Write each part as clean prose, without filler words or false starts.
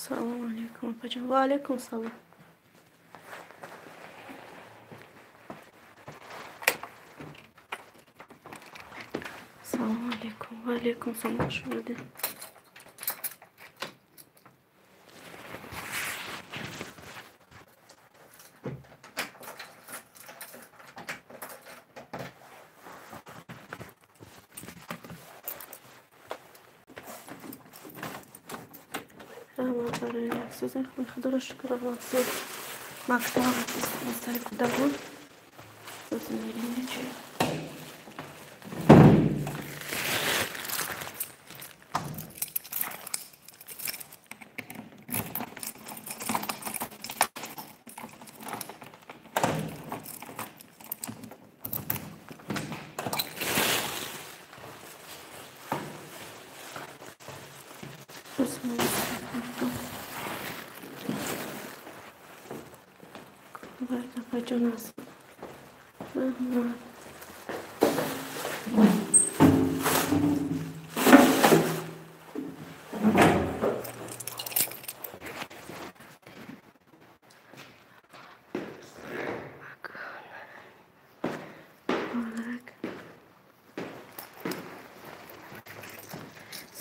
Салом алейкум, апаҷон. Ва алейкум салом. Салом алейкум. Ва алейкум салом. Хуш омадед. Раҳмат барои сӯзани хуби худоро шукр. Раҳмат зиёд. Мактаб сари кӯдакон сӯзмеринечи. Апаҷон аст. Раҳмат.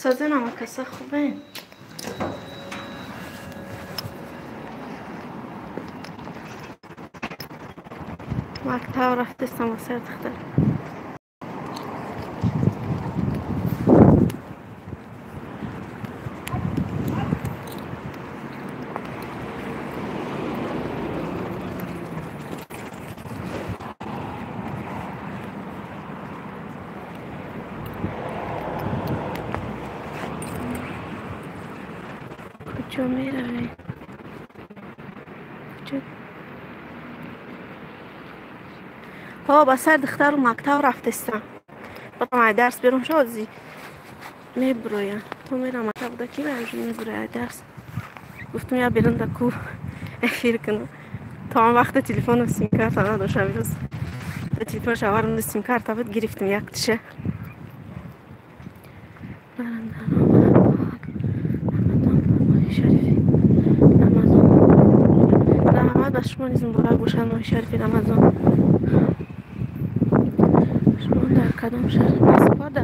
Созин ҳама каса хубе? Мактаб рафтестам васар духтар. Куҷо меравем? Куҷо? Ҳо, ба сар духтару мактаб рафтестам. Потом ай дарс берун шози мебуроям. То мерам мактаб да ки мебуроя ай дарс. Гуфтум я берун да ку эфир кунам. То он вақта телефону симкарта надоштам имрӯз. Телефон шаварам симкарта буд, гирифтем як тиша. Раҳмат ба шумо низ муборак бошад моҳи шарифи Рамазон. Шумо дар кадом шаҳр? Москвада.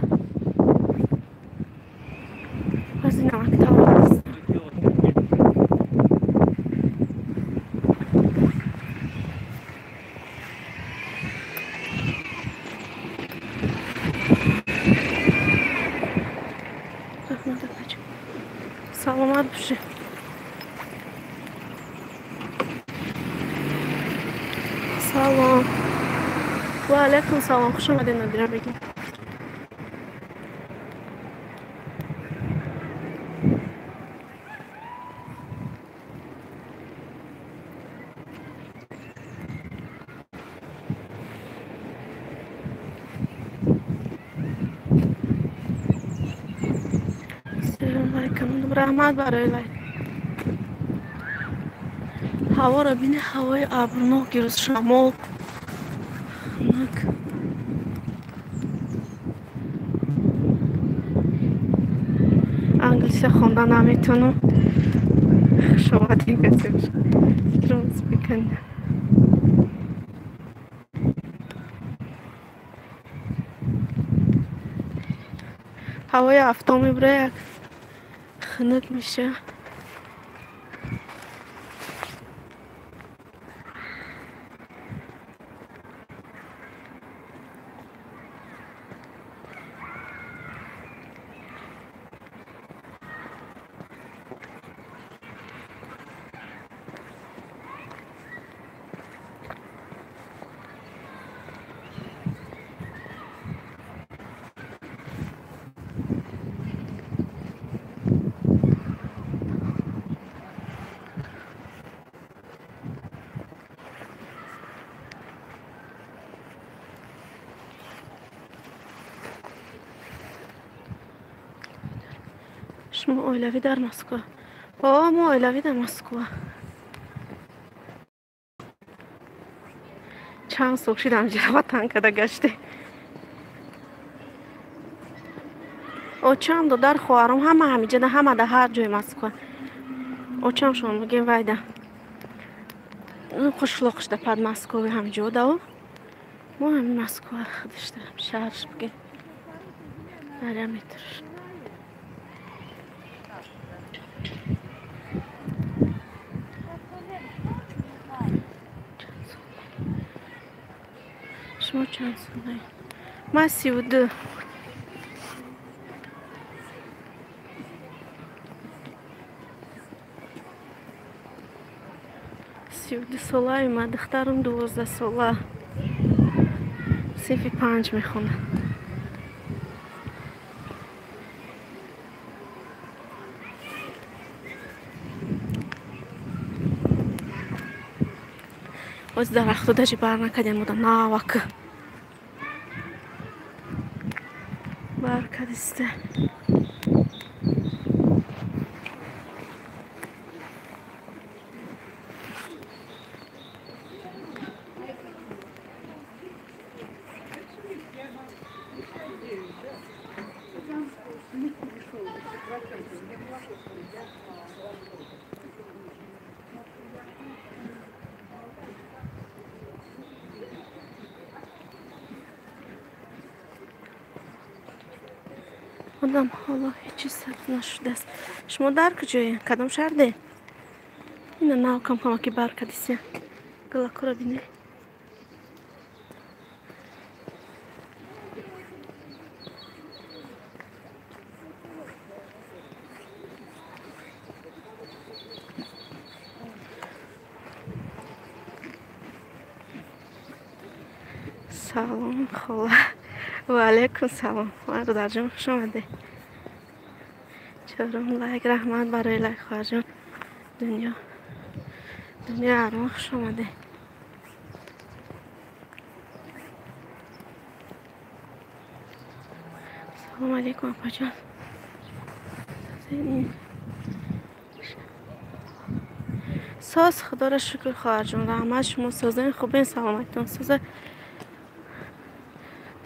Ҳозир мактаб рафтестам. Раҳмат апаҷон. Саломат бошед. Салом. Ва алейкум салом. Хуш омадед, Нодира бегим. Раҳмат барои лайк. Ҳаворо бини, ҳавои абрнок ирӯз, шамол. Хунук. Англисия хонда наметавонам. Хуш омадед, касе бошад. Фикрам узбекан. Ҳавои афтоб мебура, як хунук меша. Шумо оилавӣ дар Москва? О, мо оилавӣ дар Москва. Чанд сол шид ҳамҷира ватан када гаште. Очам, додар, хоҳаром ҳама ҳамиҷада, ҳама дар ҳар ҷои Москва. Очамшон мегем вайда. Қишлоқшда Подмосковье ҳам ҷо дао. Мо ҳами Москва худашда шаҳрш бигем. Дар метр. Шумо чанд солаед? Ман 32. Солаи ма духтарам 12 сола, синфи 5 мехонад. Оз дарахту даже бар накардем, ода навак бар кардиста. Одам ҳоло ҳеҷ чиз сабз нашудааст. Шумо дар куҷоед? Кадом шаҳрде? Ина нав кам-камаки бар кардисия. Гулакҳоро бинед. Салом хола. Ва алейкум салом. Бародарҷон, хуш омадед. Чорум лайк, раҳмат барои лайк, хоҳарҷон. Дунё армон, хуш омадед. Салом алейкум, апаҷон. Соз, худоро шукр, хоҳарҷон. Раҳмат, шумо созен, хубен, саломатон соза.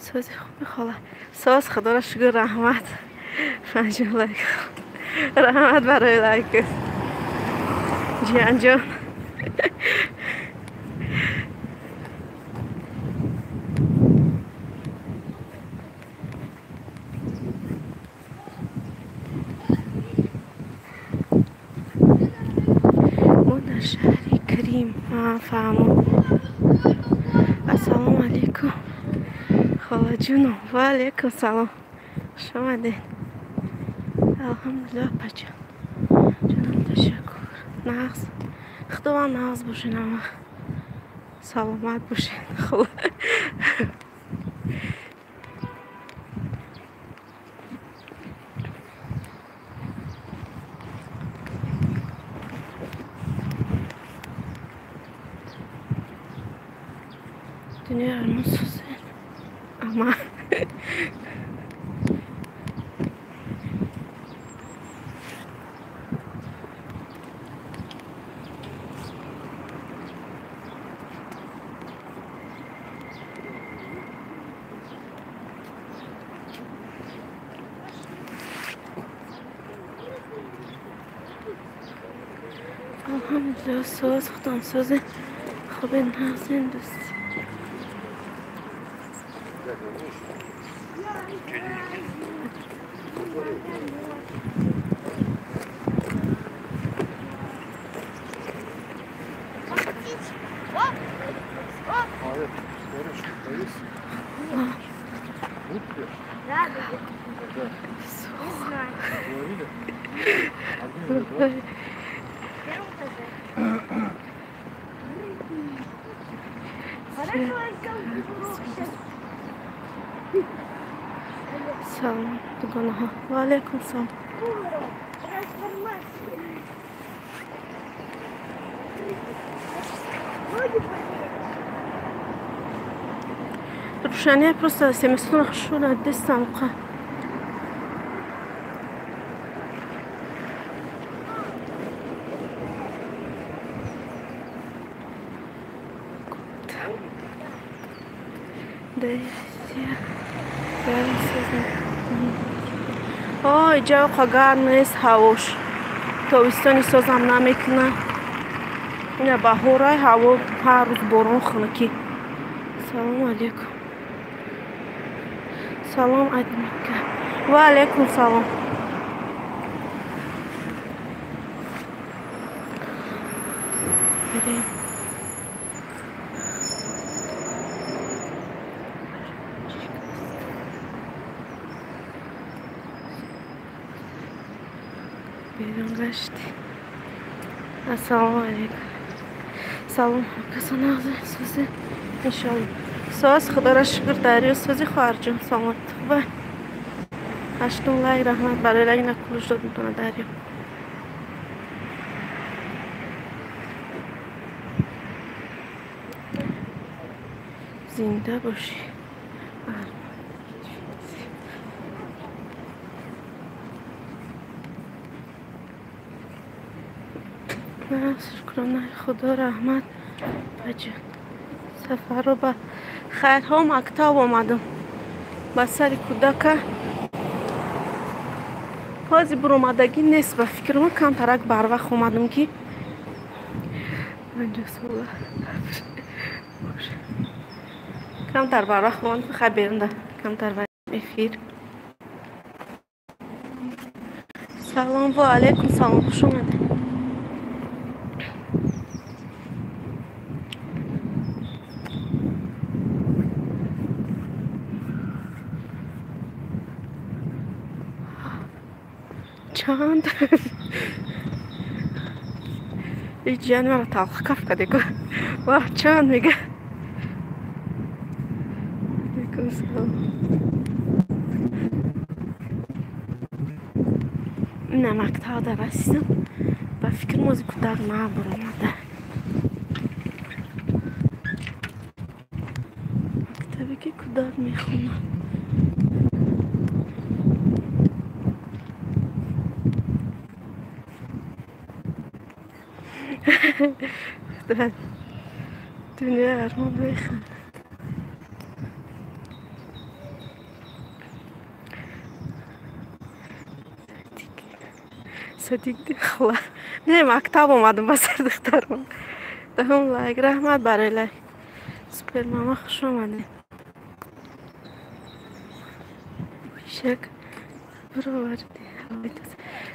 Сози хуби хола. Соз, худоро шукр, раҳмат. 5 лайк. Раҳмат барои лайк. Ҷиянҷон. Мо дар шаҳри Крим. Фаҳмо. Ассалому алейкум. Холаҷоном, ва алейкум салом. Хуш омадед. Алҳамдулиллоҳ, апаҷон. Ҷоном, ташаккур. Нағз. Худованд нағз бошед ҳама. Саломат бошед. Хола. Дунёи армон сӯзед. Ама. Алҳамдулиллоҳ, соз, худом созе. Хубен, нағзен, дӯст. Салом, дугонаҳо. Ва алейкум салом. Рӯшания просто семестона хушуна дестам қа. Ой, ҷо қа гарм нест ҳавош. Тобистони созам намекуна. Ина баҳора, ҳаво ҳар рӯз борон хунукӣ. Салом алейкум. Салом адмика. Ва алейкум салом. Берем. Берем гашти. Ассалому алейкум. Салом. Касана сози. Иншаллоҳ. Соз худоро шукр дарё сози хоҳарҷон саломат хубе. Ҳаштум лайк раҳмат барои лайк накулуш дод мекунад дарё. Зинда бошӣ. Шукрона худо раҳмат баҷон. Сафарро ба хайрҳо мактаб омадам. Ба сари кӯдака ҳози буромадагӣ нест ба фикрам камтарак барвақт омадам ки 50 сола камтар барвақт омадам хай берунда камтар эфир. Салом ва алейкум салом, хуш омадед. Чанд ҷияни маро талх каф кардеку. Ваҳ, чанд мега. Алейкум салом. Ина мактабда расидам. Ба фикрам ози кӯдак набуромада. Мактабе ки кӯдак мехонад. Дунёи армон мехӯрад. Садик дихла. Не, мактаб омадам ба сар духтарам. Даҳум лайк, раҳмат барои лайк. Супер мама, хуш омадед. Пишак бароварди.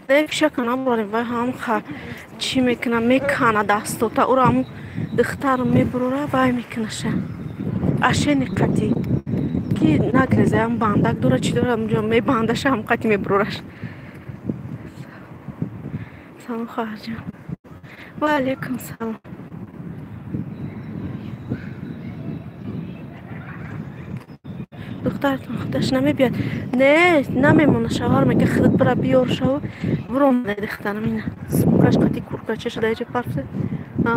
Не, пишака набарем, вай ҳам чӣ мекуна, мекана дастота. Уро ҳамун духтарам мебурора, вай мекунаша. Ашени қатӣ. Ки нагрезе, ҳам бандак дора, чӣ дора, ҳамҷо мебандаша, ҳам қатӣ мебурораш. Салом хоҳарҷон. Ва алейкум салом. Духтаратон худаш намебиёд? Не, намемона, шавҳар мега худат бира биёр шав. Буромада духтарам ина. Сумкаш қати куркача шуда иҷа парфта.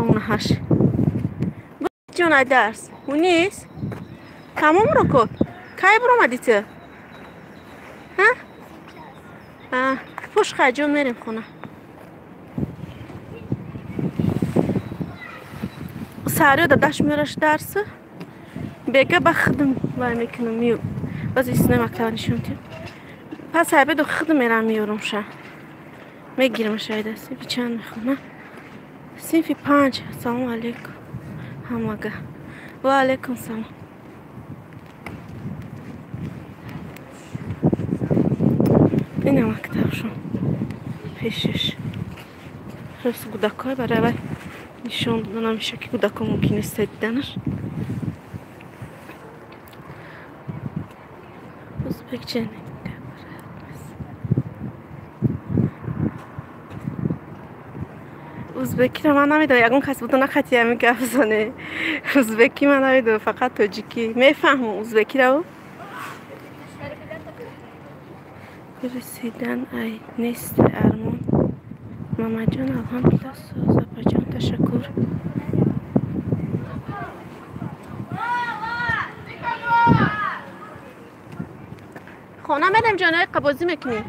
Уна ҳаш. Ҷон ай дарс. Унис? Тамом рокот. Кай буромадӣ ту? Ҳа? Пуш хай ҷон мерем хона. Саҳарё дадаш меораш дарса. Бега ба худам вай мекунам миё. Баз истинаи мактаба нишон диҳам. Пас ҳайбеду худам мерам меёрумша. Мегирамша айда. Синфи чанд мехонам? Синфи 5. Ассалому алейкум. Ҳамага. Ва алейкум салом. Ина мактабшон. Пешаш. Рост кӯдакҳои барои вай нишон дода намеша ки кӯдакҳо мумкин нест диданаш. Узбекча узбекиро ман намедонам, ягон кас буда нахати ҳамин гап зане. Узбекӣ ман намедонам, фақат тоҷикӣ мефаҳмам узбекиро. Расидан ай нест армон. Мамаҷон алҳамдулиллоҳ соз, апаҷон ташаккур. Хона мерем ҷонаи қабозӣ мекунӣ?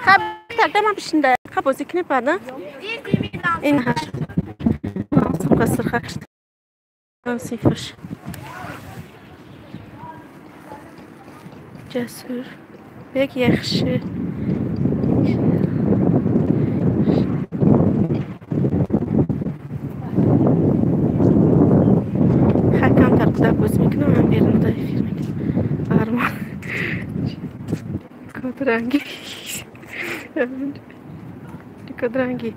Хаб такда ман бишинда қабозӣ кунӣ баъда? Ин ҳаш. Сумка сирхак синфаш. Ҷасур бек яхши. кӯдак бозӣ мекунам, ҳам берун дар эфир мекунам. Армон. Кодранги. Кодранги.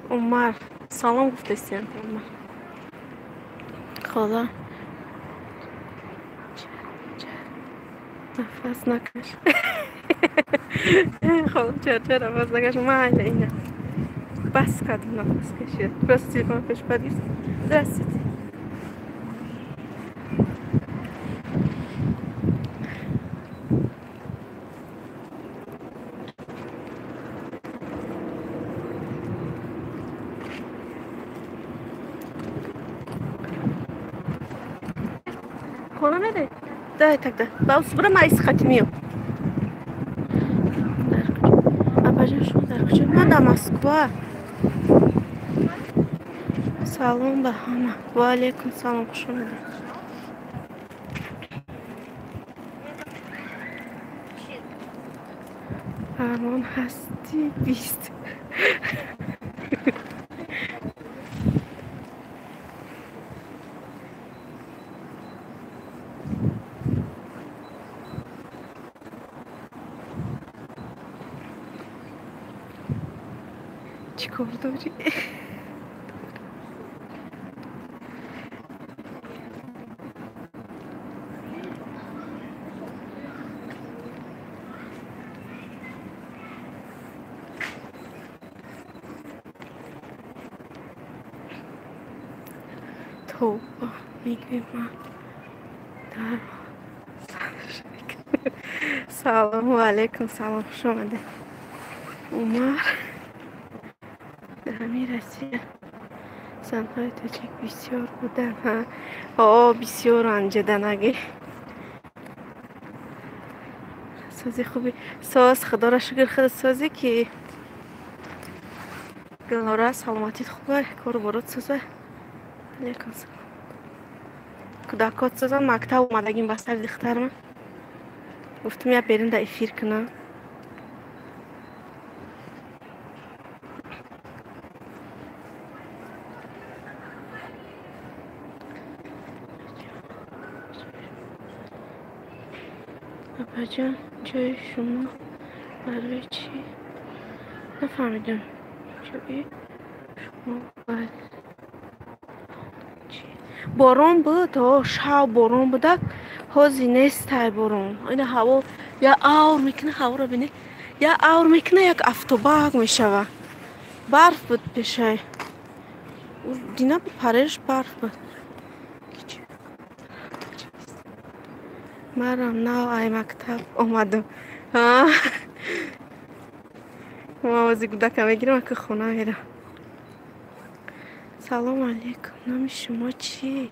Умар. Салом гуфтастиям, Умар. Хола. Нафас накаш. Хола, чар-чар нафас накаш. Майла ина. Бас кардам нафас кашид. Просто телефон пеш подгирд. Здравствуйте. Хона мере? Дай тогда. Баус бира ман исхати миём. Апаҷон, шумо дар куҷо? Ман дар Москва. Салом ба ҳама. Ва алейкум салом, хуш омадед. Армон ҳасти бист. Чӣ кор дорӣ? Тавба мегӯем ман дар Салому алейкум, салом, хуш омадед. Умар. Дар ҳамин Россия занҳои тоҷик бисёр буданд. Ҳа, о, бисёранд ҷаданаги. Сози хуби соз, худоро шукр, худ созӣ ки Гулнора, саломатит хуба, кору борот соза. Алейкум салом. Кӯдакот созан, мактаб омадагим ба сари духтарма. Гуфтам я берун да эфир кунам. Апаҷон, ҷои шумо барои чӣ? Нафаҳмидам. Ҷои шумо барои чӣ? Борон буд, о, шав борон будак, ҳози нестай борон. Ина ҳаво я авр мекуна, ҳаворо бинед. Я авр мекуна, як автобак мешава. Барф буд пешай. Дина пареш барф буд. Марам нав ай мактаб омадам. Ма ози кӯдака мегирам, ака хона мерам. Салом алейкум. Номи шумо чӣ?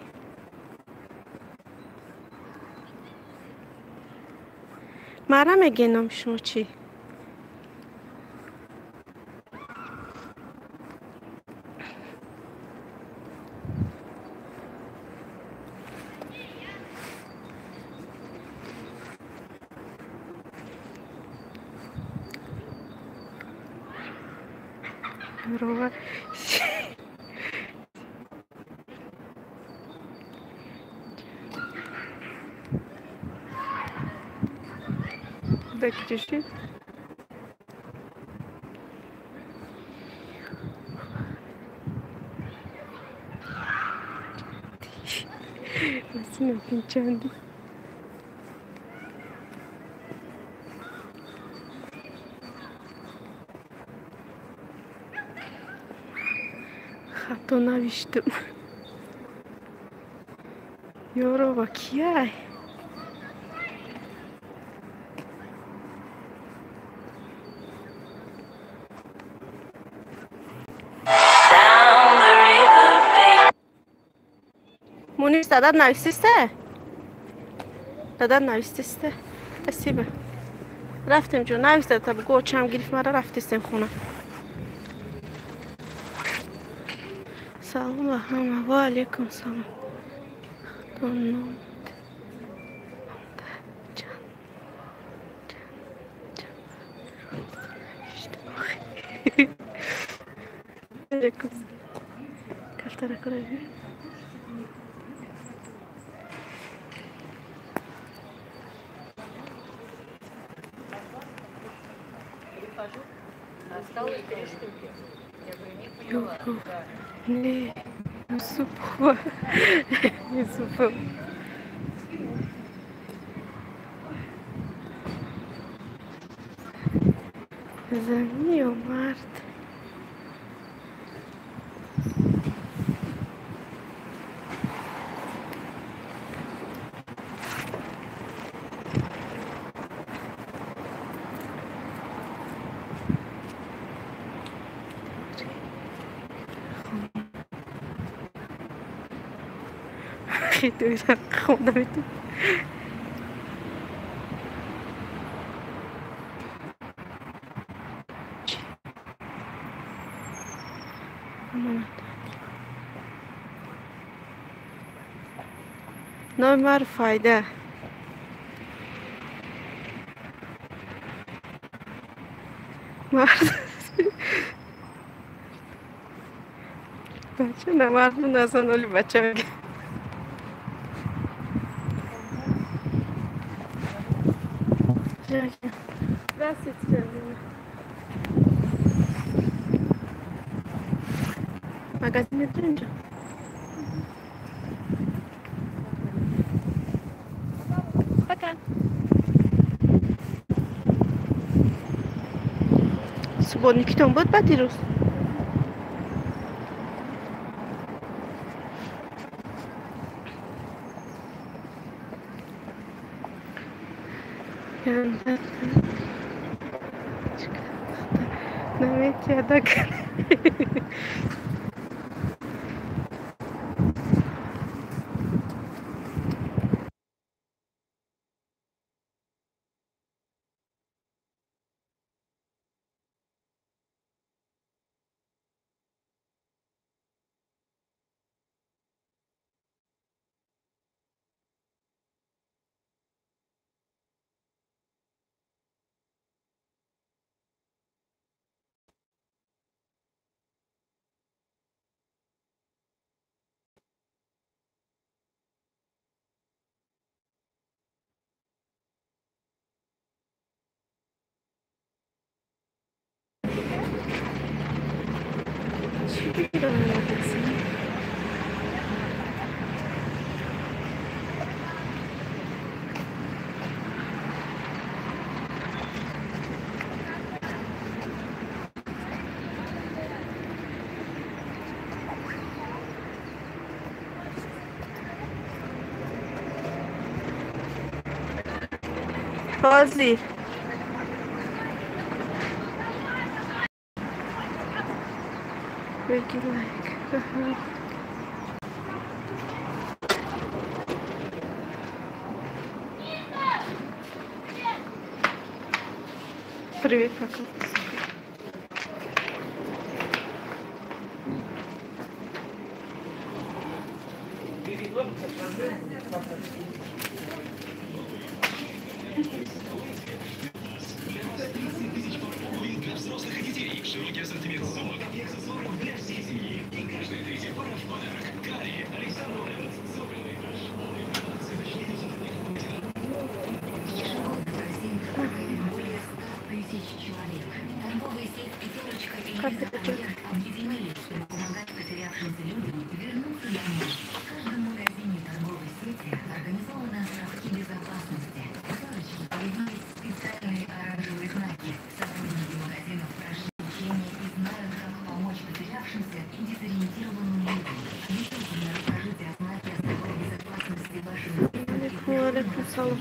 Мара мегӯ номи шумо чӣ? Рова. Так, чуть-чуть. Чанди. Хато навиштам. Ёрова кияй? Мунис, дадат нависиста? Дадат нависиста? Спасибо. Рафтем ҷо, нависта та бугу очам гирифт мара, рафтистем хона. Салом ба ҳама. Ва алейкум салом. Худо ном Осталось 3 штуки. Я говорю, не поняла. Не, Юсупова. Юсупова. Зани мард. Номер файда. Мард. Бача намард назаноли бача. Здравствуйте. Магазин Тринджа. Пока. Субботник там будет батирус? Фазли. Make it like. Привет, пока. Салом.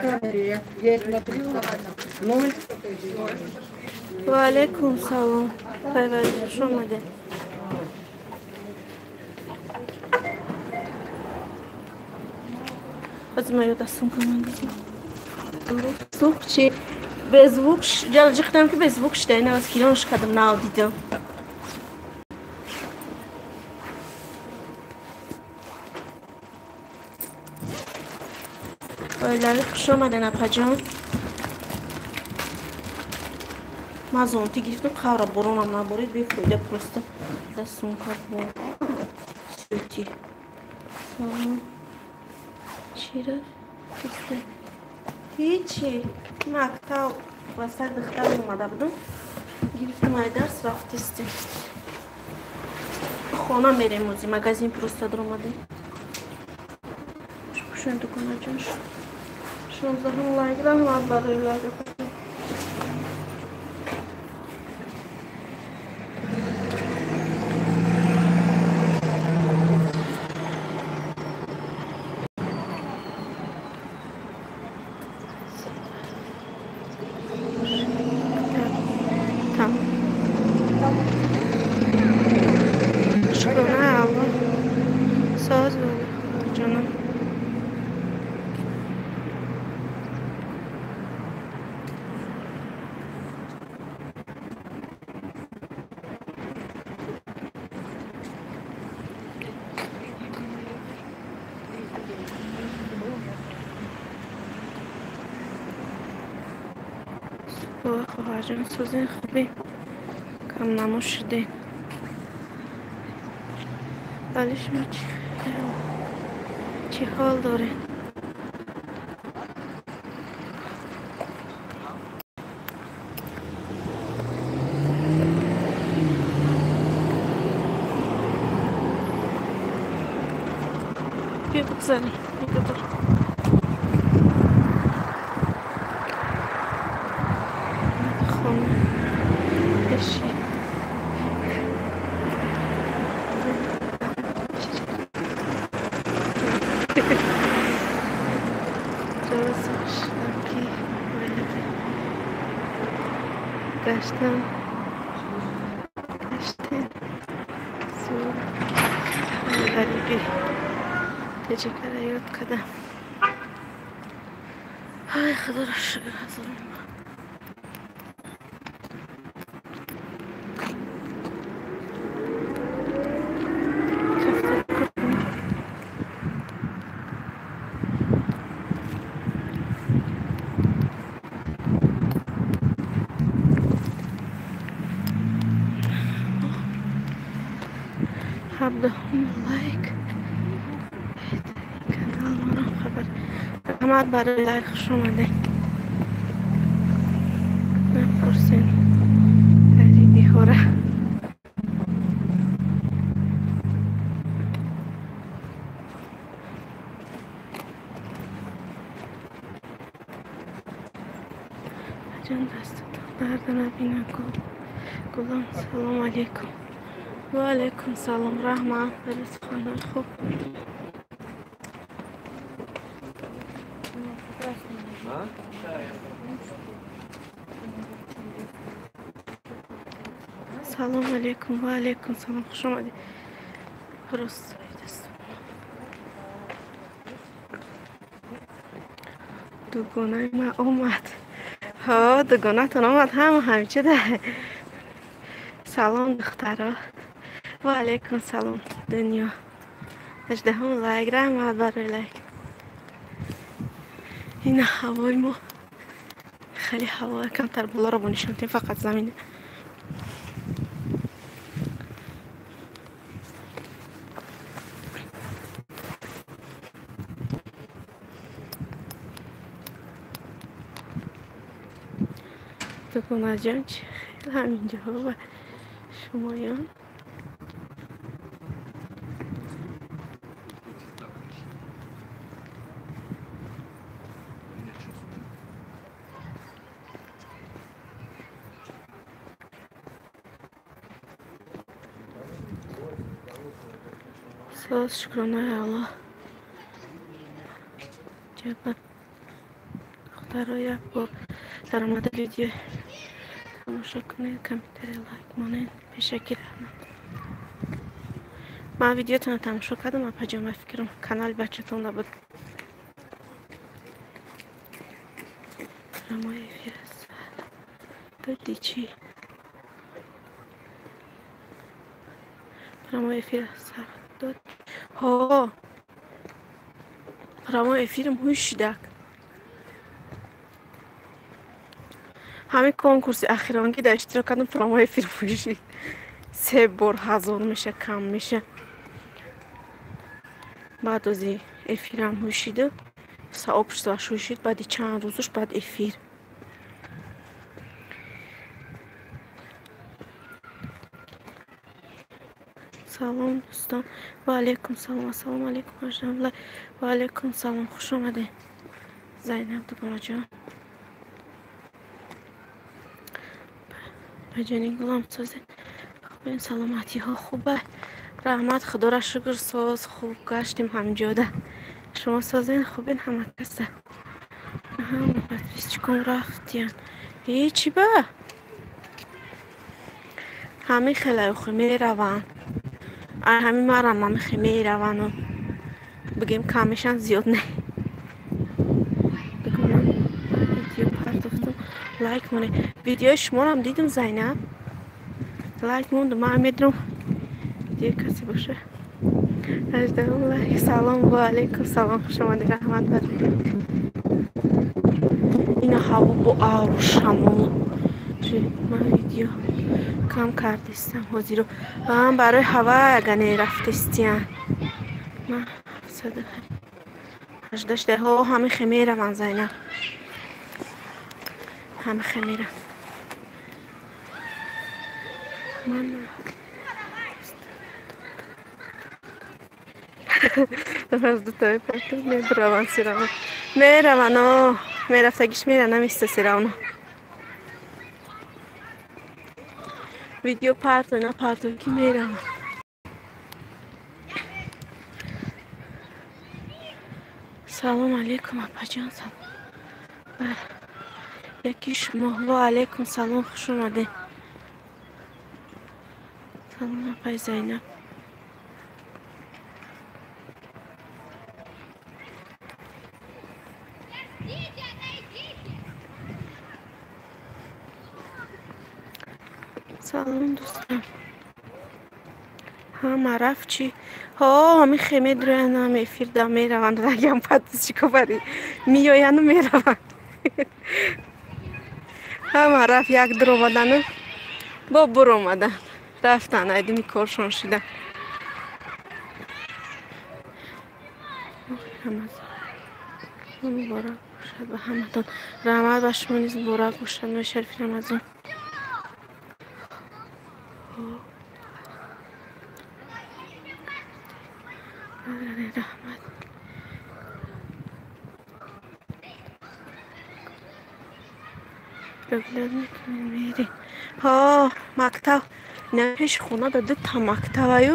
0. Ва алейкум салом. Пайваст, хуш омадед. Аз маю дастум командизм. Звук чи без звук ҷалҷиқтам ки без звук шуда, ина аз килонш кадам нав дидам. Оилави хуш омаден, апаҷон. Ман зонти гирифтам, қавра боронам наборид, бефоида просто дастумка бо сути. Салом. Чира? Ҳичи. Мактаб васат духтар омада будам. Гирифтам ай дарс рафтистем. Хона мерем ози, магазин просто даромадем. Пушен дуконаҷон. 16 лайк, раҳмат барои лайк. Хоҳарҷон, сӯзин хубӣ, кам намо шудем. Вале шумо чӣ ҳол доред? Бия бигзарем, мегадор. Гаштам, гаштем, зуд, ғарибӣ, таҷикара ёд кардам. Ай, худоро шукр, ҳазорон. Лайк канал манам хабар. Раҳмат барои лайк, хуш омадед. Напурсен ғарибиҳора. Ҷон, дастатон дарда набинад. Гулам, салом алейкум. Ва алейкум салом, раҳмат барои суханҳои хуб. Салом алейкум, ва алейкум салом, хуш омадед. Рост дугонаи ман омад. Ҳо, дугонатон омад, ҳама ҳамчи да. Салом, духтаро. Ва алейкум салом, дунё. 18 лайк, раҳмат барои лайк. Ина ҳавои мо. Хеле ҳаво камтар болоро бо нишон дем, фақат замина. Дугонаҷон, чӣ хел ҳаминҷоҳо ва шумоён? Соз, шукронаи Аллоҳ. Ҷаба. Духтаро як бор даромада видео тамошо кунед, комментария, лайк монед. Пешаки раҳмат. Ман видеотонро тамошо кардам, апаҷон, ба фикрам канали бачатон набуд. Прямой эфир додӣ чӣ? Прямой эфир сар дод. Ҳо, прямой эфирам ҳушидак. Ҳамин конкурси ахирон ки дар иштирок кардам, прямой эфир ҳушид. Се бор ҳазор меша, кам меша. Баъд ози эфирам ҳушиду сообществоаш ҳушид, баъди чанд рӯзуш баъд эфир. Салом дӯстон. Ва алайкум салом. Ассалому алайкум ва ва алайкум салом. Хуш омадед. Зайнаб дугонаҷон. Баҷони гулам созед. Хуб, саломатиҳо хубе. Раҳмат, Худоро шукр, соз хуб гаштем ҳамҷода. Шумо созен, хубен ҳама каса. Ҳама подписчикон рафтиян. Чӣ ба? Ҳамин хеле охи мераванд. Ай ҳамин марам ҳамин меравану бигем кам мешан, зиёд не. Бигӯям видео партофтум, лайк монед. Видеои шуморам дидум, Зайнаб. Лайк мондум, ман медонам видеои касе боша. Ҳаждаҳум лайк. Салом, ва алайкум салом, хуш омадед, раҳмат бар. Ина ҳаво бо авру шамол. Ман видео кам кардистам ҳозиро. Ам барои ҳава ягане рафтистиян. Ман 788 ҳо ҳамин хе мераванд, Зайнаб. Ҳамин хе мераванд. Ман аз дутаи парту мебураванд сиравно. Мераванд, о, мерафтагиш мера, намеиста сиравно. Видео парто, на парто ки мераванд. Салом алейкум, апаҷон, салом. Яки шумо, ва алейкум салом, хуш омадед. Салом, апай Зайнаб. Салом дӯстон. Ҳама рафт чӣ? Ҳо, ҳамин хе медроянд, ҳам эфир да мераванд, рагам подписчико бари меояну мераванд. Ҳама рафт, як дуромадану бо буромадан. Рафтан, айдими коршон шида. Рамазон муборак бошад ба ҳаматон. Раҳмат ба шумо низ муборак бошад моҳи шарифи Рамазон. Раҳмат. Ҳо, мактаб ина пеши хона да дута мактабаю.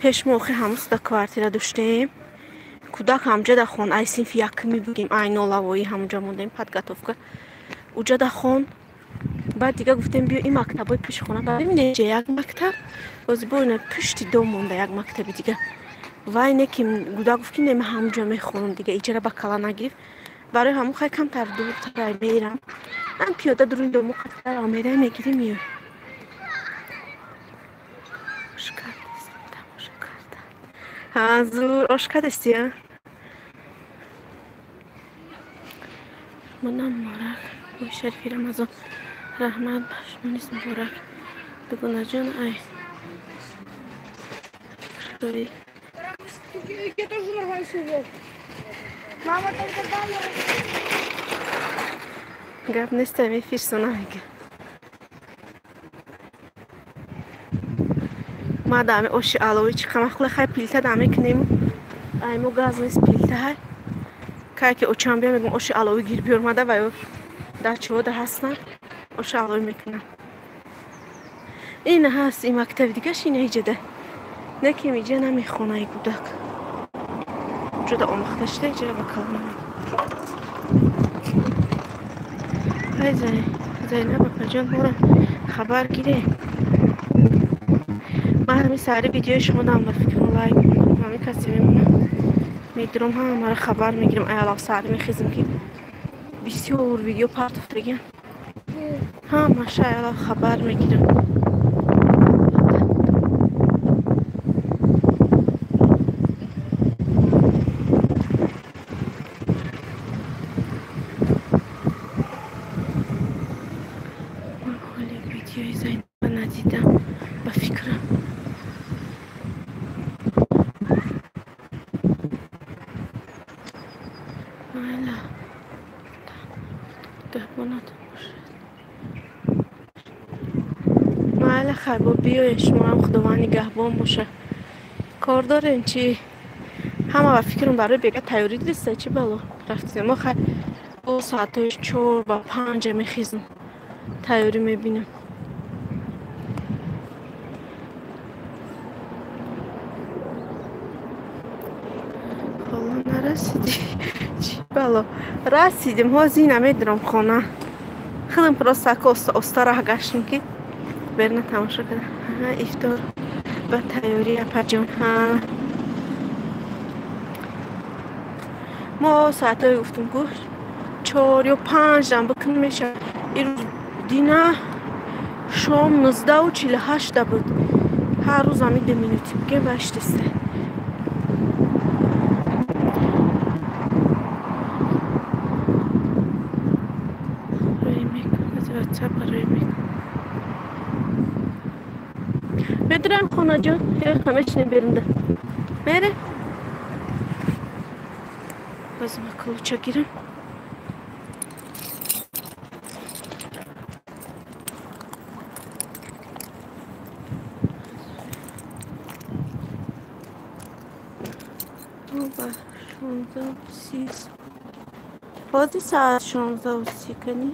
Пеш мо охи ҳамуз да квартира доштем. Кӯдак ҳамҷа да хон, ай синфи якми бигем, ай нолавоӣ ҳамҷа мондем подготовка. Уҷа да хон. Баъд дига гуфтем биё ин мактабҳои пеши хона бибинед, ҷа як мактаб, боз бо ина пушти дом монда як мактаби дига. Вай не ки гудак гуфт ки не, ман ҳамҷо мехонам дига, иҷара ба кала нагирифт. Барои ҳамон хай камтар дуртар мерам. Ман пиёда дуруни дому қатар мерам, мегирим, меоям. Ош кардистем, тамошо кардан. Ҳа, зур, ош кардисти, а? Манам муборак, моҳи шарифи Рамазон. Раҳмат ба шумо низ муборак. Дугонаҷон, ай. Я тоже нормально сидел. Мама только дала. Гап нест, ами фирсона мега. Ма дами оши алови чӣ қамахле хай пилта даме кунем. Ай мо газ нест пилта ҳай. Кай ки очам бия мегум оши алови гир биёр мада ва ё дар чиҳо да ҳастан оши алови мекунам. Ин ҳаст ин мактаби дигаш ина иҷада. Не ки иҷа намехонаи кӯдак. Ҷуда омӯхта шуда иҷара ба калон намекунад. Хай Зайнаб апаҷон, моро хабар гире. Ман ҳамин саҳари видеои шумо дам ба фикрам лайк мекунам, ҳамин касе мемонам. Медурам, ҳамаро хабар мегирам. Ай аллоҳ, саҳари мехезам ки бисёр видео партофтагиам. Ҳамаша ай аллоҳ хабар мегирам. Видеои Зайнаба надидам ба фикрам. Майла даҳбонатон бошад. Майла, хайр, бо биёед, шумоам Худованд нигаҳбон боша. Кор дорем чӣ? Ҳама ба фикрам барои бега тайёрӣ диста, чӣ бало рафтем. Мо хайр, бо соатҳои 4 ба 5 мехезам, тайёрӣ мебинам. Ҳоло нарасидӣ? Чӣ бало расидем? Ҳозир намедурам хона. Худам просто ака оста оста раҳ гаштем ки берна тамошо кардам. Ифтор ба тайёрӣ, апаҷон. Ҳа, мо соатҳое гуфтум ку 4 ё 5 дам бикун мешавад. Ирӯз дина шом 19:48 буд. Ҳар рӯз ҳамин 2 минути бигем ваштеста. Ватсап рӯй мекун. Медурам хонаҷон ё ҳамечине берунда мере? Боз ма ключа гирам. Ба 16:30. Ҳозир соат 16:30 кани?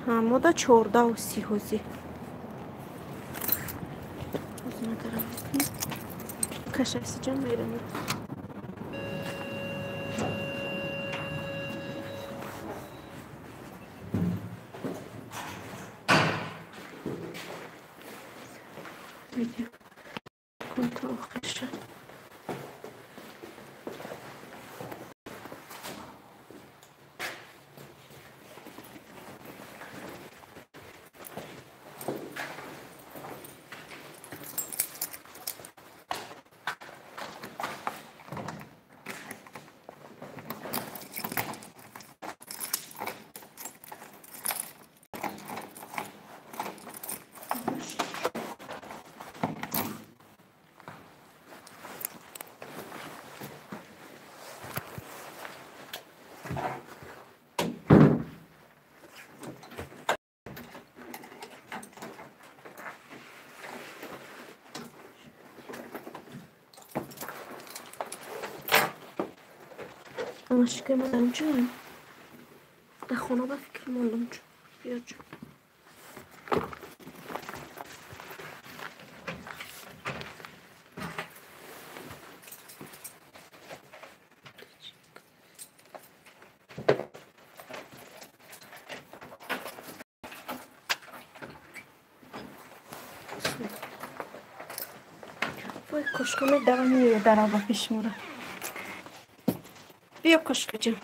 Ҳа, мода 14:30 ҳозир. Ҳозир ма дарам мекунам. Кашасиҷон, мерам. Видео кун то охир шад. Амашикай мадарам ҷон. Дар хона ба фикр мондам ҷон. Биё ҷон. Вой, кошка медава, меояд дарав ба пеши мора. Биё, кошка ҷон.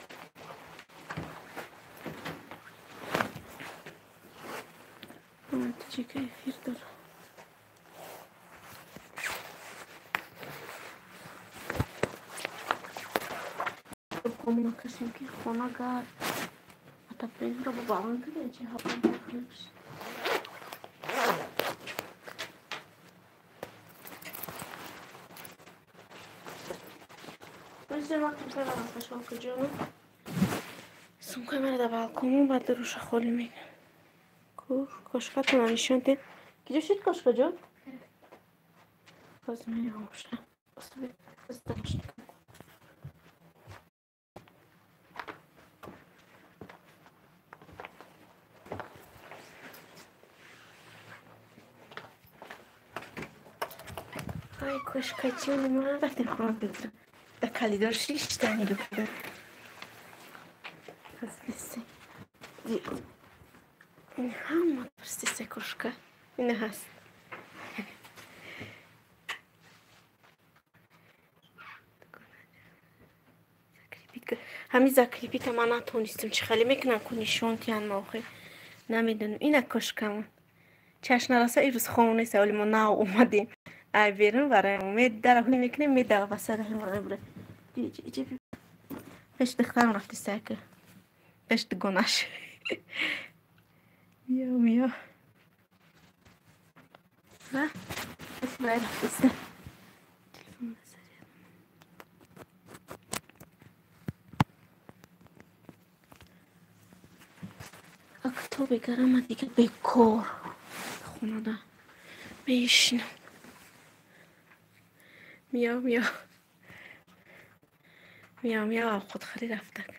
Таҷика эфир дорам. Кашем ки хона гарм. Отоплениеро бо баланд кардем, чи ҳаво хунук шуд. Бизор вақти бибарам кашолка ҷону. Сумкаи маро дар балкону баъд руша холӣ мекунам. Ку кошкатонро нишон дед. Киҷо шуд кошка ҷон? Ҳозир меём ша. Ай, кошка ҷони ман, рафтем хона бигирам. Дар калидор шишта нигоҳ. Ин ҳама пурсисе кошка. Ина ҳаст. Ҳамин закрепита ман натонистам, чӣ хеле мекунам ку нишон тиҳан ма охи намедонам. Ина кошкамон. Чашм нараса ирӯз хом нест, оли мо нав омадем. Ай берун барои мо медара ҳуй мекунем, медава ба сари мо. Пеш духтарам рафти сайка. Пеш дугонаш. Миё, миё. Ва? Вай рафтиста. Телефон то бегарама дига бекор хонада мешинам. Миё, миё. Миё, миё, худхарӣ рафтак.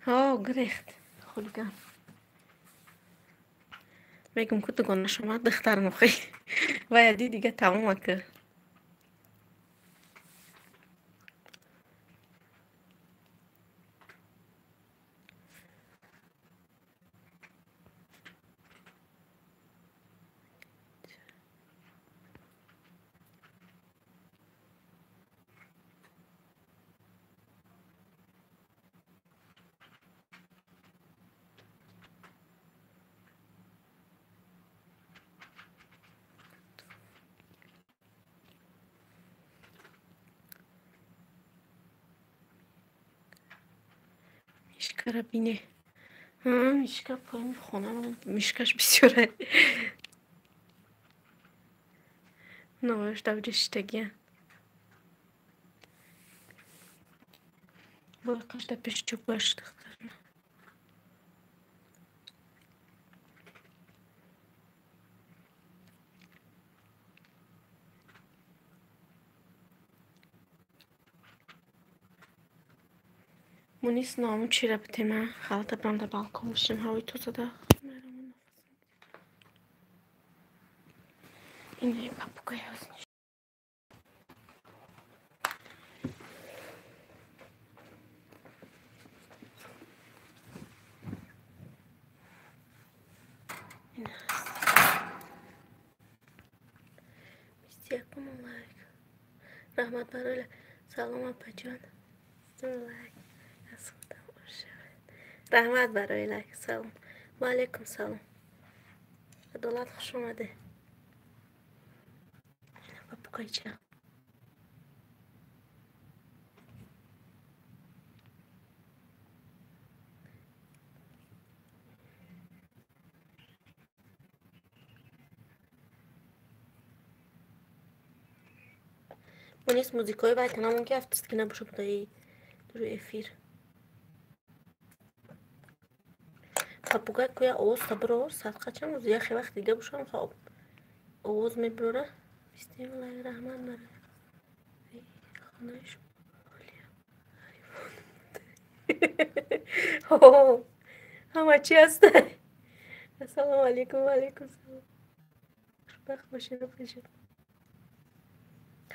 Ҳо, гирехт. Хулиган. Мегум ку дугонаш омад духтарам охи. Вай ди дига тамома ки. Мишкара бине. Мишка поини хонам, мишкаш бисёре. Новаш давҷа шиштагия. Боқаш да пеш чӯбаш духтар. Мунис ному чира битема, халата брам да балкон бишим, ҳавои тозада. Инаи папугай ҳозир. Бисту якум лайк. Раҳмат барои салом апаҷон. Лайк. Аз худам ошавад. Раҳмат барои лайк. Салом. Ва алайкум салом. Адолат хуш омаде. Папугайча. Мунис музикои вайтанамон ки афтист ки набошад будаи рӯи эфир. Папугай куя овоз та бирор, садқа чанд рӯз яхе вақт дига бошам хоб овоз мебирора. Бистем лайк раҳмат барои хонаи шумо. Ҳама чи ҳаст? Ассалому алайкум, ва алайкум салом. Хушбахт бошед, апаҷон.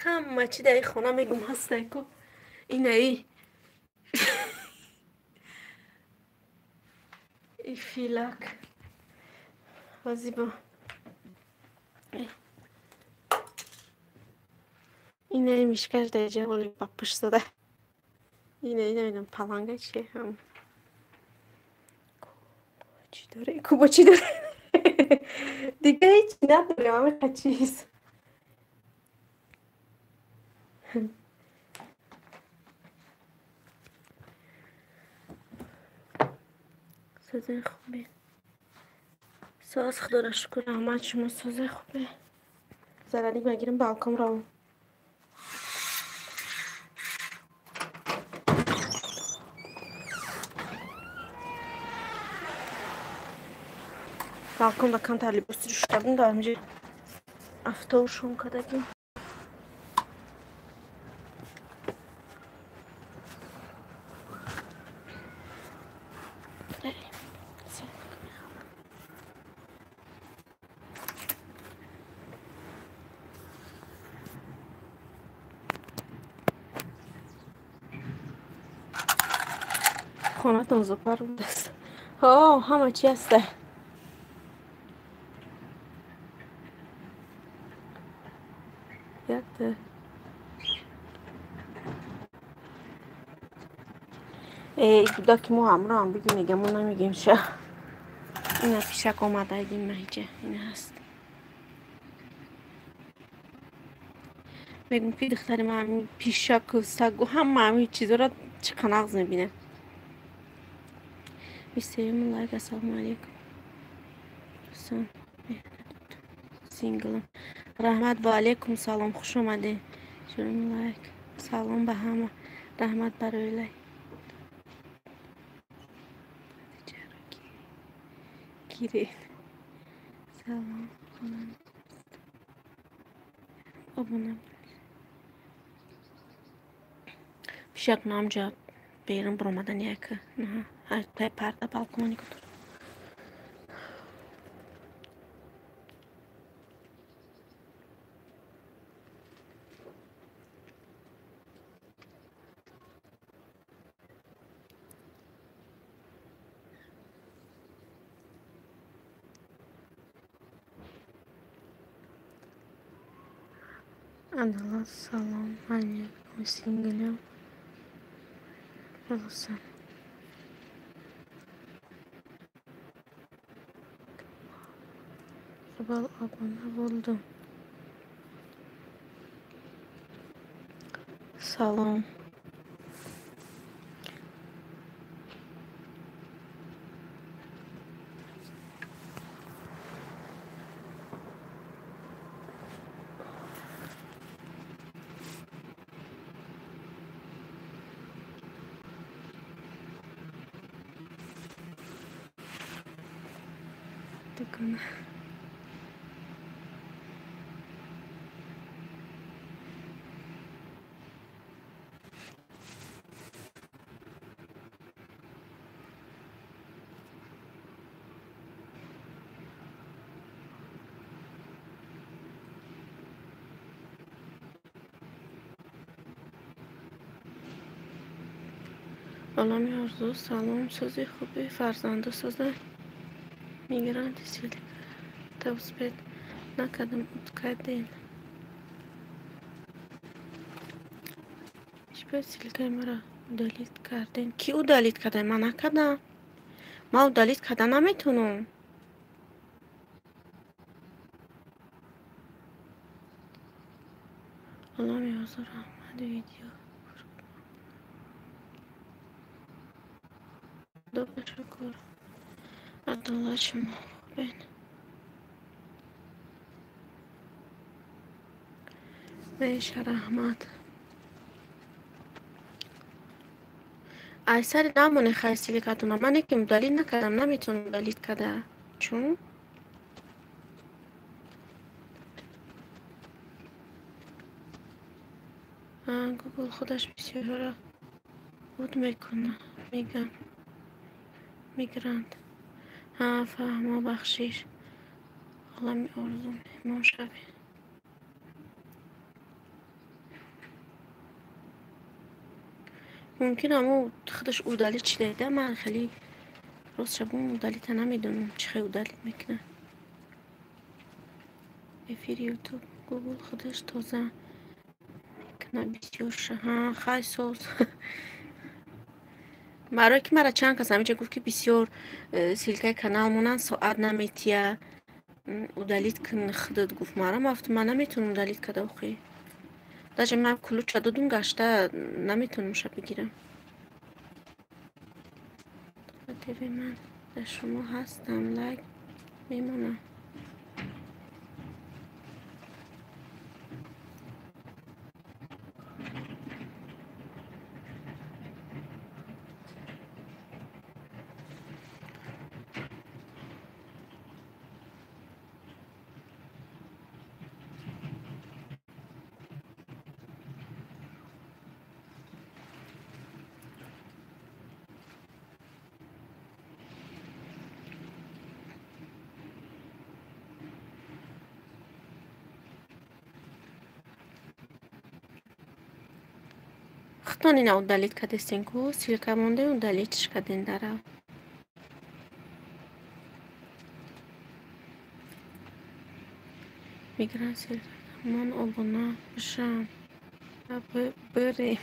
Ҳама чи дар ин хона мегум ҳастай ку. Инаи и филак. Вазибо. Инаи мишкаш дар ҷа оли ба пушт зада. Ина намедонам паланга чие ҳам. Чӣ дора? Куба чӣ дора? Дига ҳеҷ надорем, ҳамин чиз. Созаи хубе. Соз худоро шукр, раҳмат шумо созаи хубе. Зараник мегирим балкон равам. Балкон да камтар либоси шуста будем, дар ҳаминҷо автобусшон кардагим. Хонатон зопар будааст. Ҳо, ҳама чи ҳаста. Якта кӯдаки мо ҳамроҳам бигӣ, мегам, мо намегем ша. Ина пишак омада, ин маҳиҷа ина ҳаст. Мегум ки духтари ман ҳамин пишаку сагу ҳама ҳамин чизоро чӣ қанағз мебинад. 23-юми лайк. Ассалому алайкум, дӯстон, синглам. Раҳмат, ва алайкум салом, хуш омадед. Чорюми лайк. Салом ба ҳама, раҳмат барои лайк. Гиред. Салом, обуна. Пишак намҷа берун баромадан яка парда балкони кутур. Адалат, салом алейкум, синглям. Голоса. Iqbol, obuna bo'ldim. Салом. Дукона. Олами орзу, салом. Сӯзи хуби фарзанду соза мигранти ссылка успеть накардам, кардем. Чӣ ссылкаи маро удалить кардем? Ки удалить кардем? Ман накардам. Ман удалить карда наметавонам. Олами орзу, раҳмат, видео. Худо ташаккур. Адолат, шумо хубед? Меша, раҳмат. Айсари намоне хай ссылкатона. Ман яке удалить накардам, наметавонам удалить карда. Чун? Гугл худаш бисёрҳоро буд мекунад, мегам. Мигрант. Ҳа, фаҳмо, бахшиш. Олами орзу, меҳмон шавед. Мумкин ҳамо худаш удалить шидаида, ман хеле рост шабон удалита намедонам, чӣ хел удалить мекунад. Эфири Ютуб Гугл худаш тоза мекунад бисёрша. Ҳа, хай соз. Барое ки мара чанд кас ҳаминҷа гуфт, ки бисёр ссылкаи канал монанд, соат наметия, удалить кун худат, гуфт мара. Ман гуфтам, ман наметавонам удалить карда охи. Даже ман ключа додум, гашта наметавонамша бигирам. ТВ, ман дар шумо ҳастам, лайк мемонам. Худтон ина удалить кардестен ку, ссылка монде удалитьш карден дарав. Миграция ман обуна бишам. Бирем.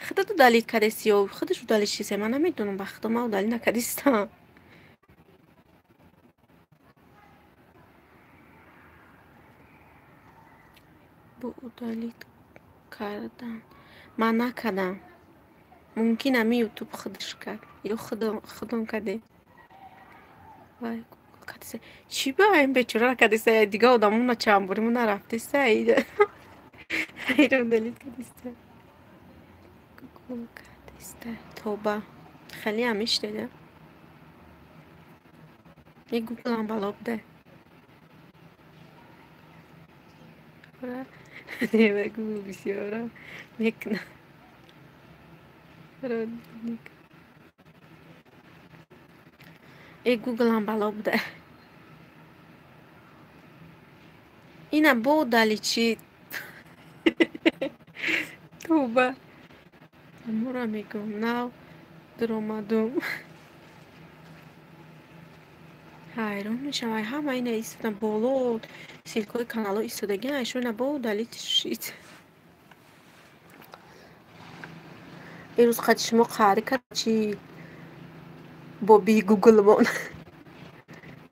Худат удалить кардеси ё худаш удалить шисе? Ман намедонам, ба худо ман удалить накардистам. Бо удалить кардан. Ман накардам. Мумкин ами ютуб худаш кард. Ё худом кардем. Вай, кардиса. Чӣ ба ин бечора кардиса? Дига одамона чанд боримон нарафтиса. Иро удалить кардиса. Гугл кардиса. Тоба. Хеле ҳамиш деда. Е гуглам бало буда. Не, гугл бисёра мекунад. Э гуглам бало буда. Ина бо удалить чӣ? Тоба. Амура мегӯм, нав дуромадум. Ҳайрон мешавам. Ай ҳама ина истодан боло ссылкаи каналҳо истодагиан, айшо ина бо удалить шид. Ирӯз қади шумо қаҳрӣ кард чӣ боби гуглмон.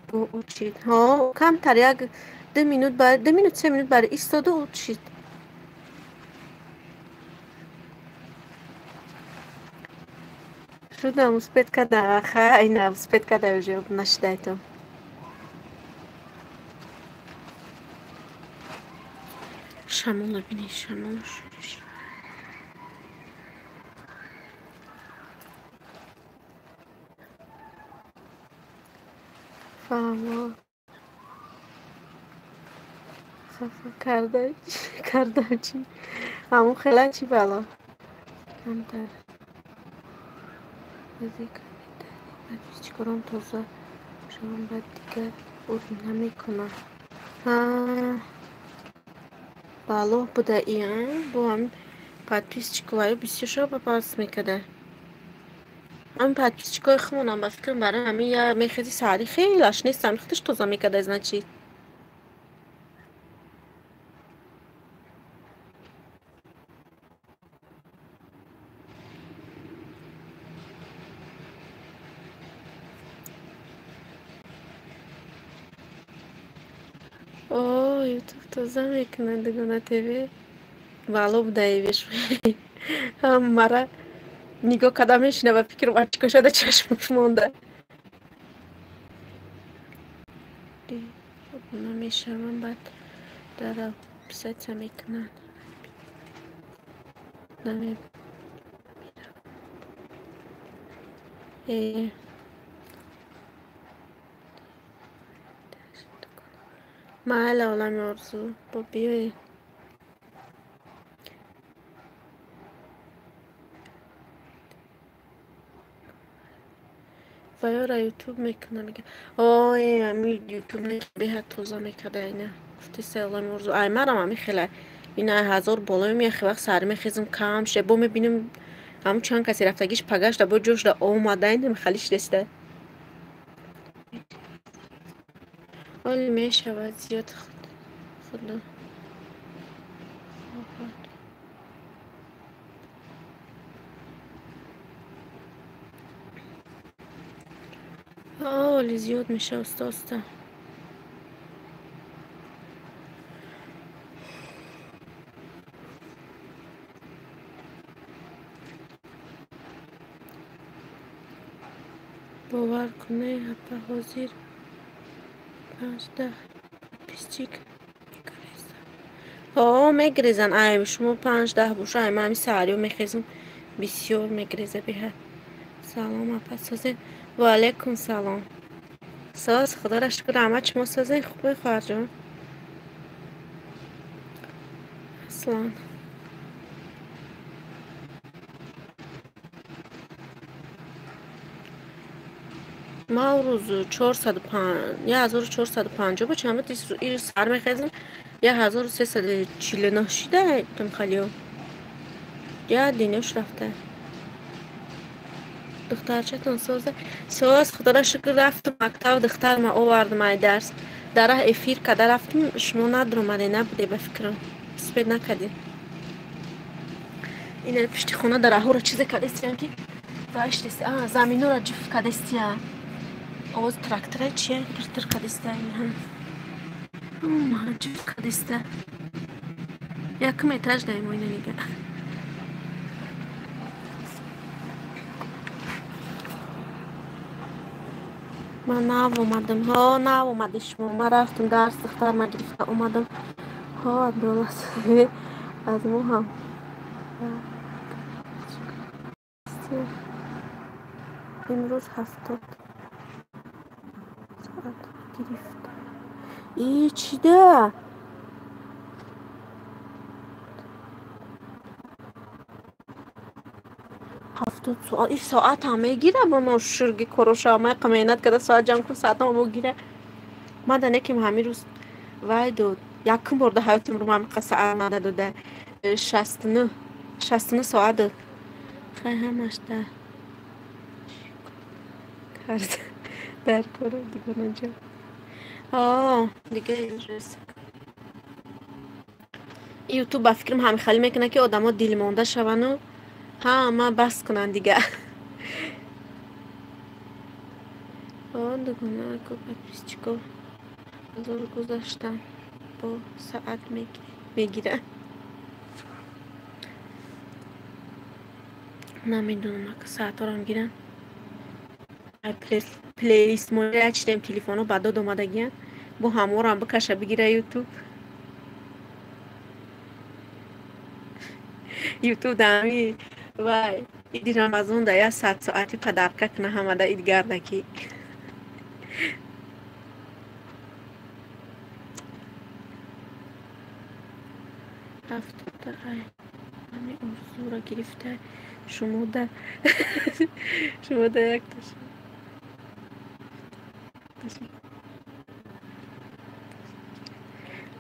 Бо учид. Ҳо, камтар як 2 минут бар 2 минут 3 минут бар истоду учид. Шудам успеть карда, ха, ина успеть карда уже нашидай то. Шамола бини, шамол. Фаҳмо. Хафа карда, карда чӣ? Ҳамон хела чӣ бало? Камтар. Чикорам тоза шавам, баъд дигар ур намекунам. Бало буда и, бо ҳамин подписчикҳои бисёр шава пас мекарда. Ҳамин подписчикҳои худмонам ба фикрам барои ҳамин я мехези саҳарӣ хелаш нест, ҳамин худаш тоза мекарда, значит. О, ютуб тоза мекунад Дугона ТВ. Бало буда ивеш. Ҳамара нигоҳ карда мешина ба фикрам ачко шуда чашмаш монда. Обуна мешавам, баъд дара писаться мекунанд. Наме майла олами орзу бо биёед. Ва ёра ютуб мекунам, мега. Ой, ами ютуб беҳад тоза мекарда ина. Гуфти олами орзу. Ай марам ами хела. Ина 1000 болои мехи вақт саҳарӣ мехезам кам ше. Бо мебинам ҳамун чанд касе рафтагиш пагашта бо ҷошда омада ина мехалиш деста. Оли мешавад зиёд худо. Оли зиёд мешава оста оста. Бовар кунед, ҳапа ҳозир 5-10 подписчик мегрезан. Ҳо, мегрезан. Ай, шумо 5-10 боша, ай ман ҳамин саҳариё мехезам, бисёр мегреза беҳад. Салом апа, созед. Ва алайкум салом. Соз, худоро шукр, ҳама шумо созед, хубе хоҳарҷон? Аслан. Ман рӯз 1450 бо чанд буд, ир сар мехезам, 1349 шида тунхалиё. Я динёш рафта. Духтарчатон соза. Соз, худоро шукр, рафтам мактаб, духтарма овардам ай дарс. Дар раҳ эфир када рафтам, шумо надромаде, набуде ба фикрам. Успед накардем. Ина пишти хона дар раҳҳоро чизе кадестиям ки ваштест. А, заминора ҷуфт кадестия. Овоз трактора чия? Тир-тир кадеста ин. Ҷуфт кадеста. Якум этаж даем ина нига. Ман нав омадам. Ҳо, нав омади шумо. Ман рафтам дарс, духтарма гирифта омадам. Ҳо, Абдуллас. Аз мо ҳам. Имрӯз 70 соат гирифта. И чида? 70 соат. И соат ҳам мегира бо мо шурги короша ҳамаи меҳнат карда соат ҷамъ кун, соат ҳам гира. Ман да неким ҳамин рӯз вай дод. Якум бор да ҳаётим рӯ ҳамин соат мада дода. 69 69 соат дод. Хай ҳамаш да кард дар кора дигонаҷо. Дига ютуб ба фикрам ҳамин хеле мекунад ки одамо дилмонда шавану ҳама бас кунанд дига. Дугонако подписчико ҳазор гузаштам бо соат мегирам. Намедонам ака соатҳоро гирам. Плейлист моя чидем телефоно ба дод омадагиян. Бо ҳаморам бикаша бигира ютуб. Ютуб дами вай иди Рамазон да я 100 соати падарка кна ҳамада идгардаки. Ҳафтода ай ҳами орзуро гирифта шумода шумода якташ.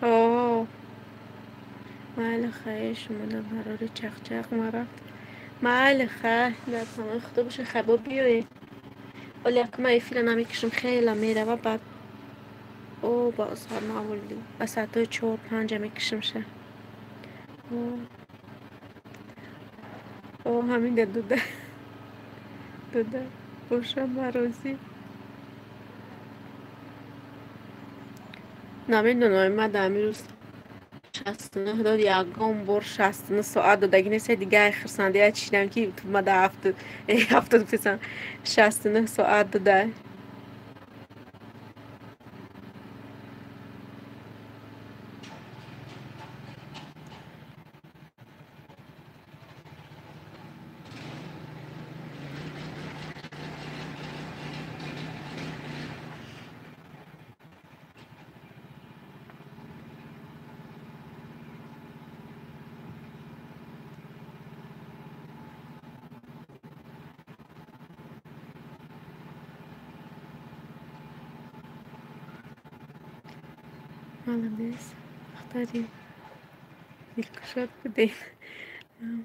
О, майли хай, шумода барори чақчақ ма рафт. Майли хай, дар паноҳи худо боша, хай бо биёед. Оли якма эфира намекушам, хела мерава, баъд о ба соат ба соатҳои 4-5 мекушамша. О, ҳамин дуда дуда боша марозӣ. Намедонам, ман дар ҳамин рӯз 69 дод, ягон бор 69 соат додагӣ нест. Дига хурсандия чишидам ки ма дар 70 гуфтесам 69 соат дода. Молодец, духтари дилкушод будем.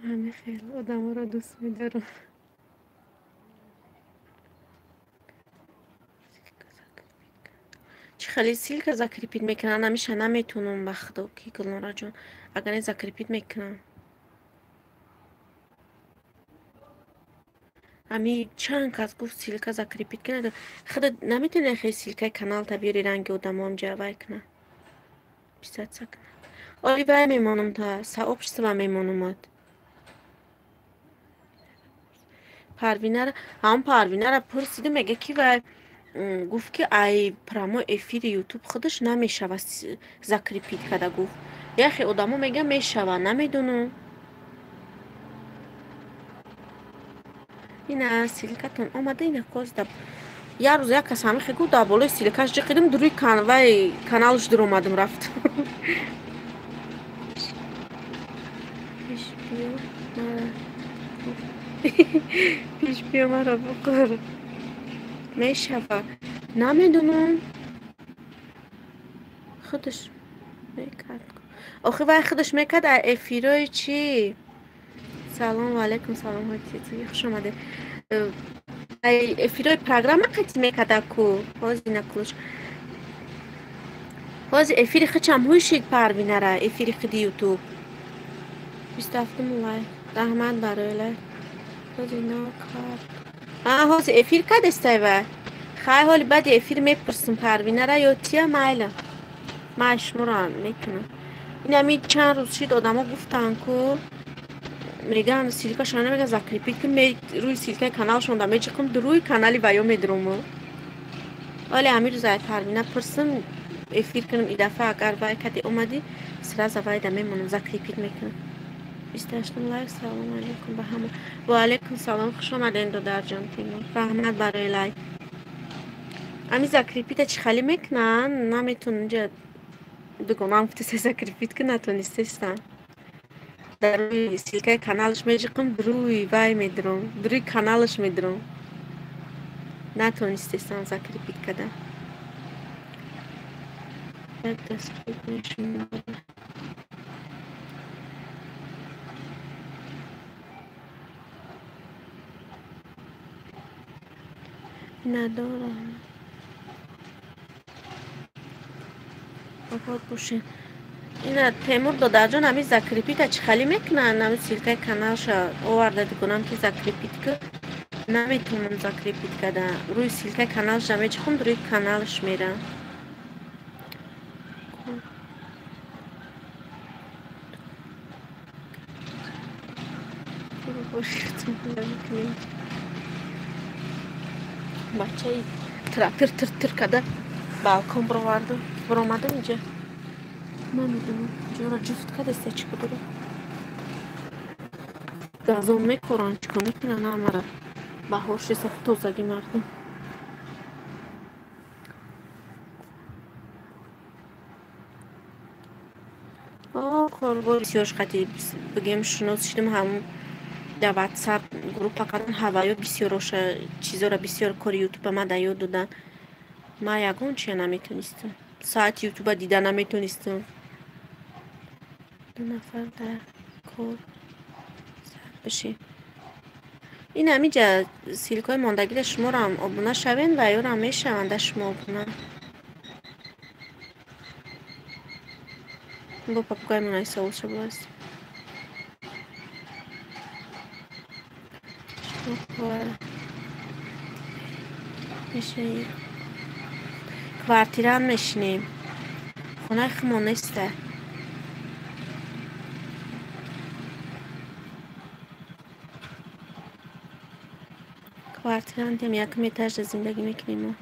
Ҳамин хел одаморо дӯст медорам. Чӣ хеле ссылка закрепить мекунам, ҳамеша наметавонам ба худо ки Гулнораҷон, агар не закрепить мекунам. Ҳами чанд кас гуфт ссылка закрепить кунад. Худо наметавонӣ хел ссылкаи каналта биёри ранги одамоам ҷавай кунад. Писаться кунад. Оли вай мемонам та сообщество мемонамад. Парвинара, ҳам Парвинара пурсидам, мега ки вай гуфт ки ай прямой эфири ютуб худаш намешава закрепить када гуфт. Яхе одамо мега мешава, намедонам. Ина ссылкатон омада, ина козда. Як рӯз як кас ҳамин хел гуфт, дар болои ссылкаш ҷиқидам, дуруи вай каналаш дур омадам рафт. Пеш биё маро бихӯр. Мешава. Намедонам. Худаш Мекард. Охи вай худаш мекард эфирои чӣ? Салом алейкум, салом ҳои хуш омадед. Эфирои программа қати мекарда ку. Ҳозир накулш. Ҳозир эфири хичам ҳуйшид Парвинара, эфири хиди Ютуб. 27 лайк. Раҳмат барои лайк. Ҳозир накард. Ҳозир эфир кардестай вай. Хай ҳоли баъди эфир мепурсим Парвинара ё тия майла. Ман шуморо мекунам. Ин ҳами чанд рӯз шид одамо гуфтанд ку меган ссылкашона намеган закрепить кун, рӯи ссылкаи каналшон да меҷиқам, рӯи канали ваё медуруму. Вале ҳамин рӯз ай Парвина пурсим, эфир кунам и дафъа агар вай каде омадӣ, сразу вай да мемонам, закрепить мекунам. 28 лайк. Салом алейкум ба ҳама. Ва алейкум салом, хуш омаден додарҷон Тимур. Раҳмат барои лайк. Ами закрепита чӣ хали мекунанд? Наметонам инҷа дугонам гуфтеса закрепить ки натонистестам. Дар рӯи ссылкаи каналаш меҷиқам, рӯи вай медурам, рӯи каналаш медурам. Натонистестам закрепить кардан. Як дастгир мешуморад. Надорам. Обод бошед. Ина Темур додарҷон ҳамин закрепита чӣ хали мекунанд? Ҳамин ссылкаи каналша оварда дигонам ки закрепить ку. Наметавонам закрепить кардан. Рӯи ссылкаи каналша меҷихам, рӯи каналаш мерам. Бачаи трактор тир-тир карда балкон бировардам, биромадам инҷа. Намедонам, ҷоро ҷуфт кардеста чӣ кор дорад. Газон мекоранд, чӣ кор мекунанд ҳамаро. Баҳор шиста тозагӣ мардум. Корбор бисёр қати бигем шинос шидем ҳамун дар WhatsApp группа кардан ҳаваё бисёроша чизоро бисёр кори ютуба ма да ёд додан. Ман ягон чия наметонистам. Саати ютуба дида наметонистам. 2 нафар дар кор сар бишед. Ин ҳамиҷа ссылкаи мондагида шуморо обуна шавен ва ёрам мешаванд шумо обуна. Бо попугай мон айсовул шабост. Квартиран мешинем. Хонаи худмон неста. Квартирантем якум этажда зиндагӣ мекунем мо.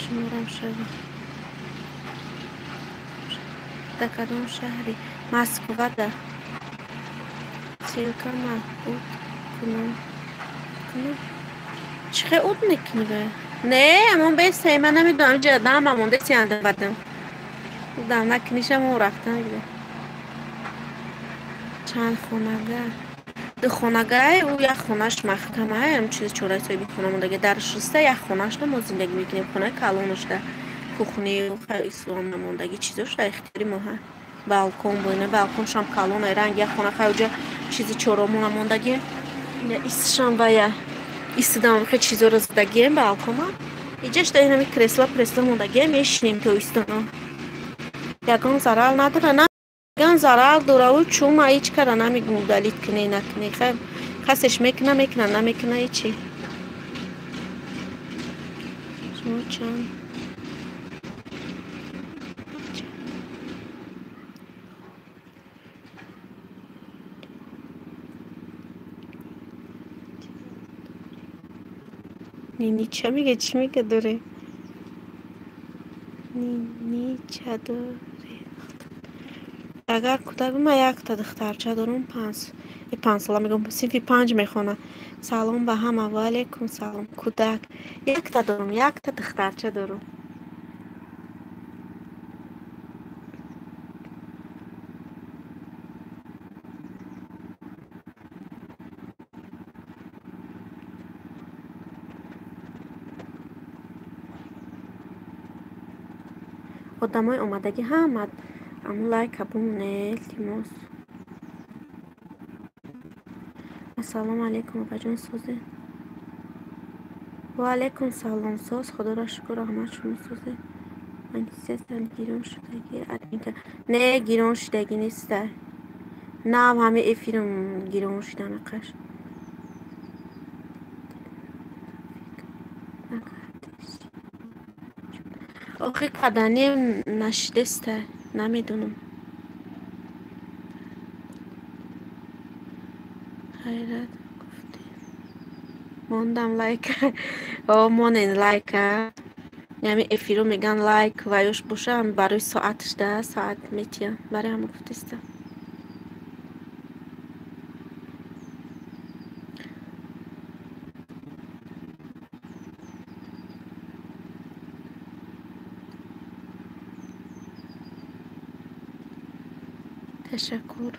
Шуморам шавем. Дар кадом шаҳри? Москвада. Ссылка ман уд кунам. Чӣ хел уд мекунӣ бе? Не, амон бесай, ман намедонам, инҷа дама монда сианда бадам. Дам накунишам о рафтан гида. Чанд хонага? 2 хонагай, ӯ як хонаш маҳкамай, ҳам чизи чораи соҳиби хона мондаги. Дар шиста як хонашда мо зиндагӣ мекунем, хонаи калонашда. Кухни, ислом намондаги чизош дар ихтиёри мо ҳа. Балкон бо ина балконшам калонай, ранг як хона хай уҷа чизи чоромо намондаги. Ина истшам вая истидам хе чизоро задагием балкома. Иҷашда инами кресла пресла мондагием, мешинем то истоно. Ягон зарар надора, на ягон зарар дора, ӯ чума ҳеҷ кара намегум удалить куне накуне. Хай касеш мекуна, мекуна, намекуна ҳечи. Шумо чанд Нинича мега, чӣ мега доре? Нинича доре. Агар кӯдак ман якта духтарча дорам, 5 сола мегӯям, синфи 5 мехонад. Салом ба ҳама, ва алейкум салом. Кӯдак якта дорам, якта духтарча дорам. Одамои омадагӣ ҳама аму лайка бумоне, илтимос. Ассалому алайкум, апаҷон, созе? Ва алайкум салом, соз, худоро шукр, раҳмат, шумо созе? Антисесал гирон шудагӣ админка. Не, гирон шудагӣ неста. Нав ҳами эфирм гирон шуда меқаш. Охи каданем нашидеста, намедонам. Хайрат гуфтем. Мондам лайк. О, монен лайка. Ями эфиру меган лайк ва ёш боша барои соатш да соат метия. Барои ҳама гуфтеста. Ташаккур.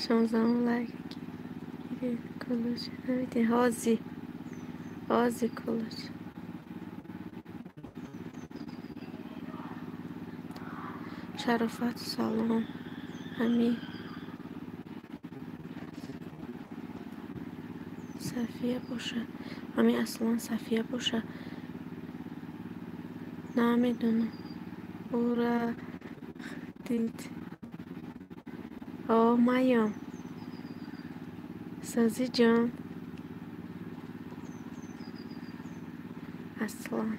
Шонздаҳум лайк гиред, кулуч намедиҳед. Ҳози ҳози кулуч. Шарофат, салом. Ҳами Сафия боша. Ҳами Аслан Сафия боша. Намедонам. Ура дид. О, маём. Созӣ ҷон. Аслан.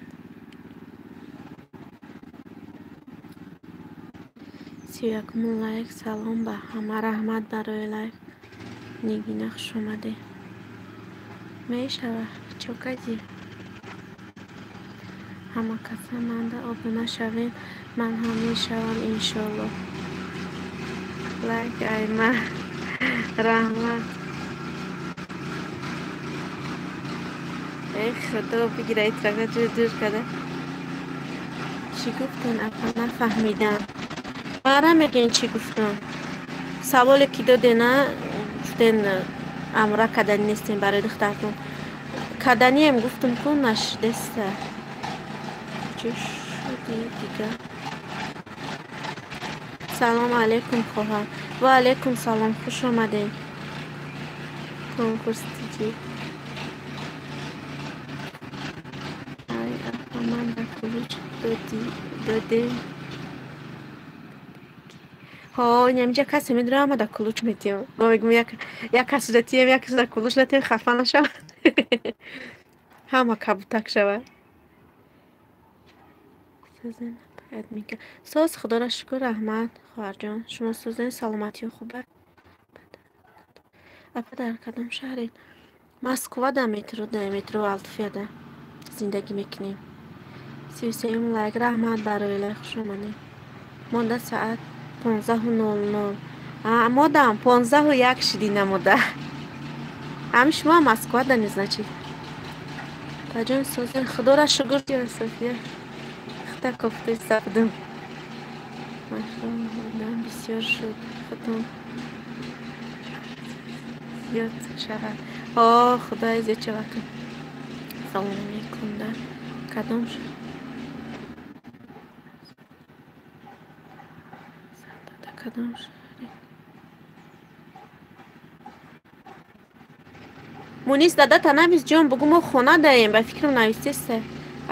31 лайк. Салом ба ҳама. Раҳмат барои лайк. Нигина, хуш омадед. Мешава, чо кардӣ? Ҳама каса манда обуна шавем, ман ҳам мешавам иншоаллоҳ. Лайк айма. Раҳмат. Эй худо, бигира итрака ҷо дур када. Чӣ гуфтен апа, нафаҳмидам. Бара мегӯен чӣ гуфтам. Саволе ки додена, гуфтен амра кадани нестем барои духтартон. Каданием гуфтам ку нашидеста. Чӣ шуди дига? Салом алейкум, хоҳар. Ва алейкум салом, хуш омадед. Конкурс тиҷи. Ай апа, ман ба кулуч додем. Ҳо, инамиҷа касе медонад, ама да кулуч метиҳам. Мо мегӯм як касу датием, як касу да кулуч натиҳем, хафа нашавад. Ҳама кабутак шавад. Созен админка. Соз, худоро шукр, раҳмат, хоҳарҷон. Шумо созен, саломатиё хуба? Апа, дар кадом шаҳред? Москва да метро, да метро Алтуфияда зиндагӣ мекунем. 33 лайк, раҳмат барои лайк, хуш омадед. Монда соат 15:00. Модам 15:01 шиди намода. Ҳами шумо Москва да незначит. Таҷон созен, худоро шукр, София. Хта кофтаи сабдум. Машаллоҳ, бисёр шуд. Худом зиёд шавад. О, худои зиёд шавад. Салом алейкум, да. Кадом шуд? Кадом шаҳре? Мунис дада танавис ҷон, бугӯ мо хона даем, ба фикрам навистеста.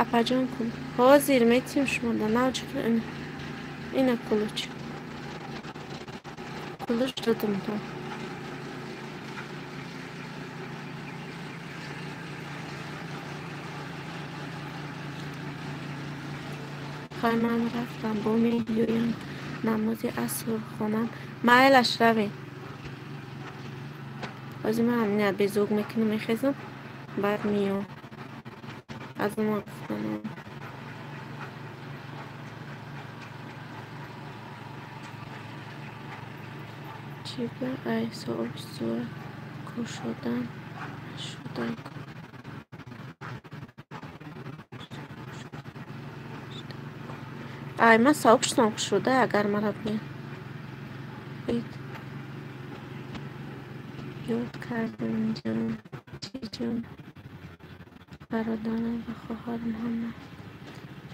Апаҷон кун. Ҳозир метиҳем шумо да нав чӣ ина кулуч. Кулуч додам то. Хай ман рафтам, бо меёям намози аср хонам. Майлаш равед. Ҳозир ман ҳамина безуг мекунам, мехезам, баъд меём. Аз ма гуфтам. Чӣ ба ай сообщество кушодан шудан. Ай ман сообществом кушода, агар мара бигӯям. Ёд кардам ҷон, чӣ ҷон, бародарам ва хоҳарам ҳама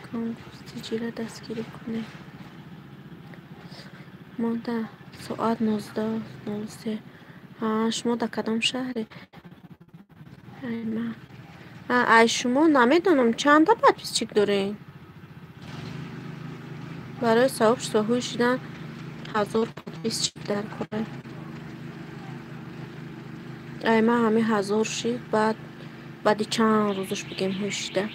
конкурс тиҷира дастгирӣ кунед. Монда соат 19:03. Шумо дар кадом шаҳре? Ай шумо намедонам чанда подписчик доред? Барои сообщество ҳуй шудан 1000 подписчик дар кора. Ай ман ҳамин 1000 шид, баъд баъди чанд рӯзаш бигем ҳуй шида.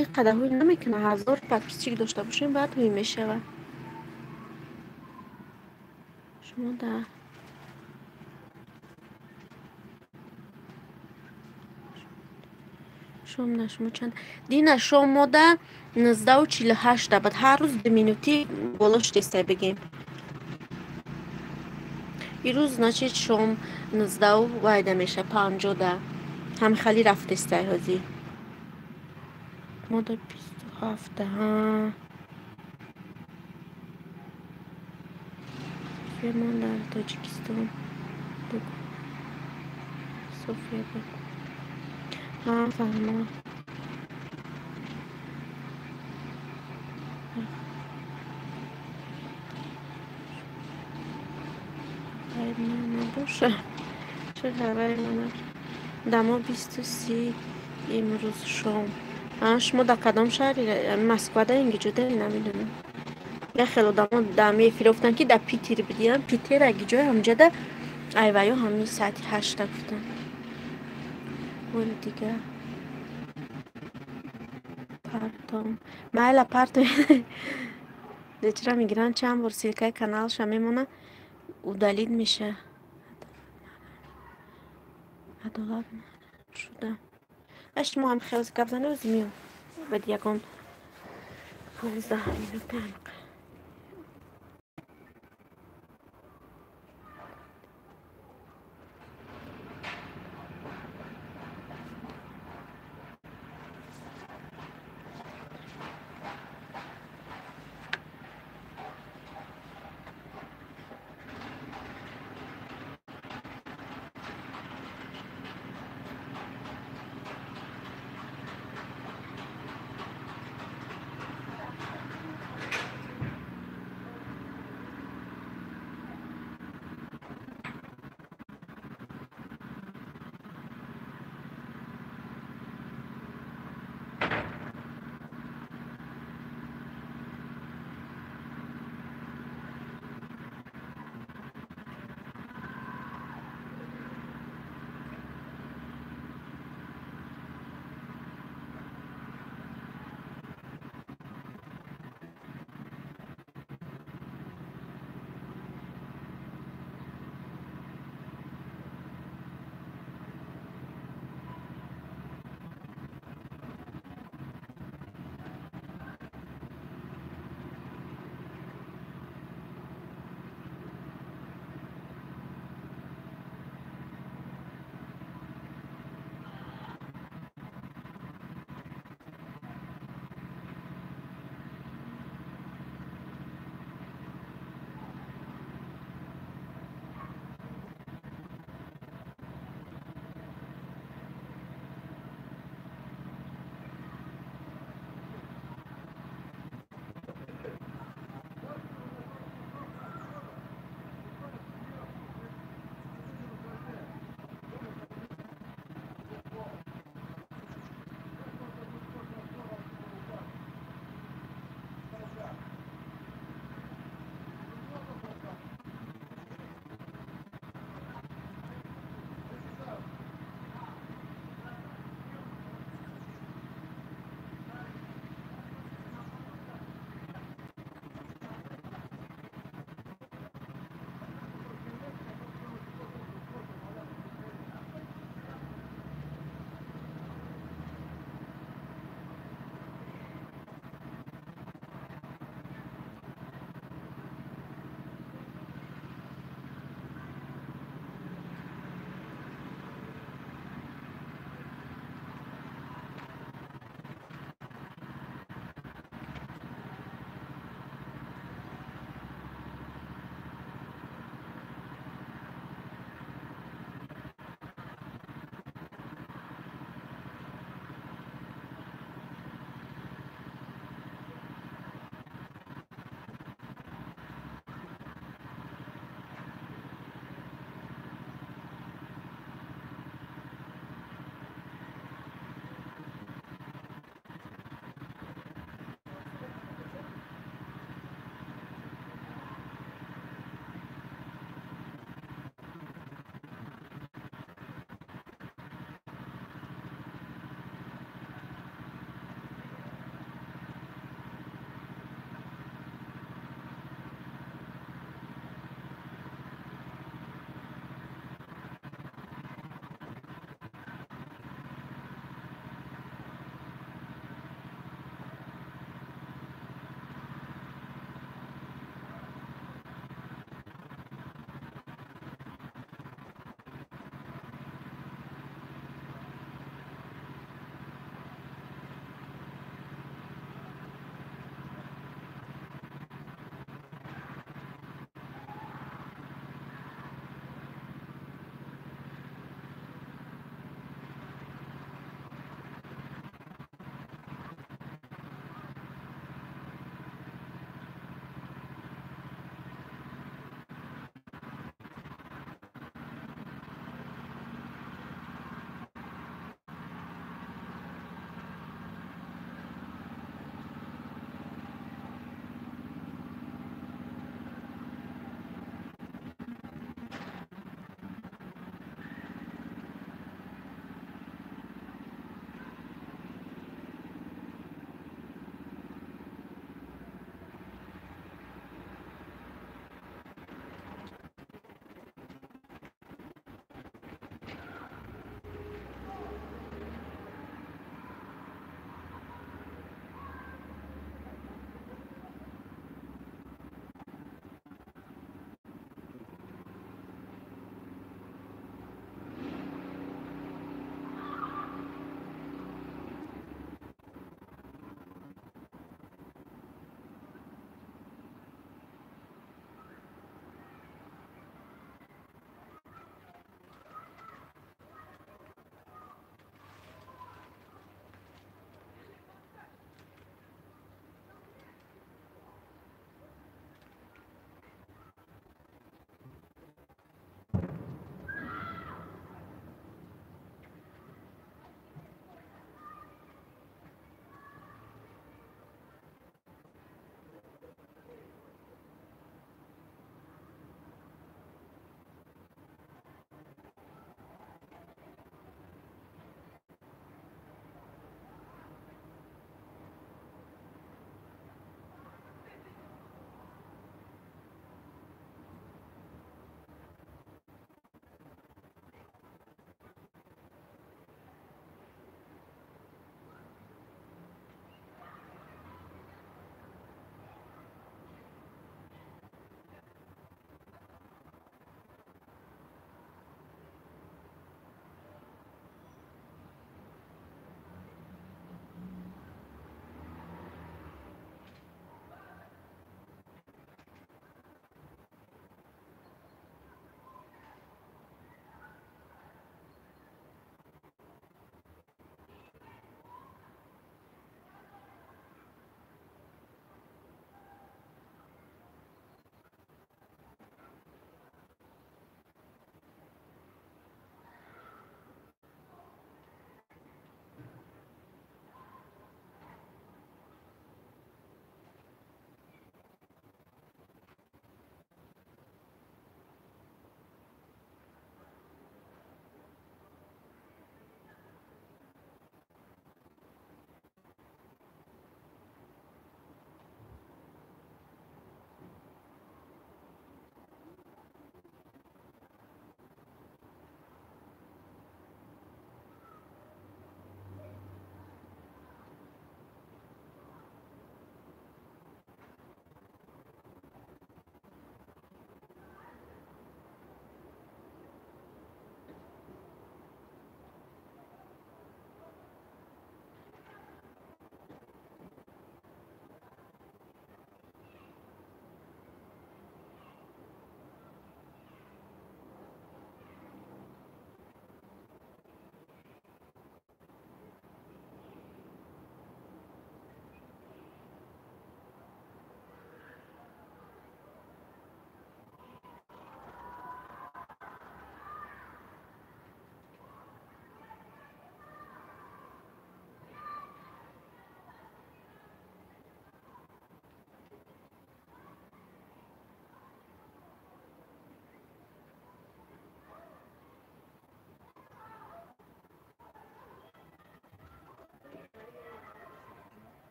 Ин қадар ҳуй намекунад, 1000 подписчик дошта бошем, баъд ҳуй мешавад. Шумо дар шом на шумо чанд? Дина шом мода 19:48 баъд ҳар рӯз 2 минути боло шудестай бигем. Ирӯз значит шом 19 вайда меша 50 да. Ҳами хали рафтестай ҳозир. Мода 27 ҳа. София ман дар Тоҷикистон. Бугу. София бугу. Ҳа, фаҳмо. Ҳаваи ман набоша. Чӣ ҳаваи ман набоша? Дамо 23 имрӯз шом. Шумо дар кадом шаҳри? Москвада ин ҷода намедонам. Як хел одамо дар эфир гуфтанд ки дар Питер будиям. Питер аги ҷой ҳамҷода айваё ҳамин соати 8 гуфтанд. Бори дигар партом. Майла партом. Чира мегиранд чанд бор ссылкаи каналша мемона удалить меша. Адолат шуда. Аш шумо ҳам хеле гап занед, ози миём. Баъд ягон 15 минута.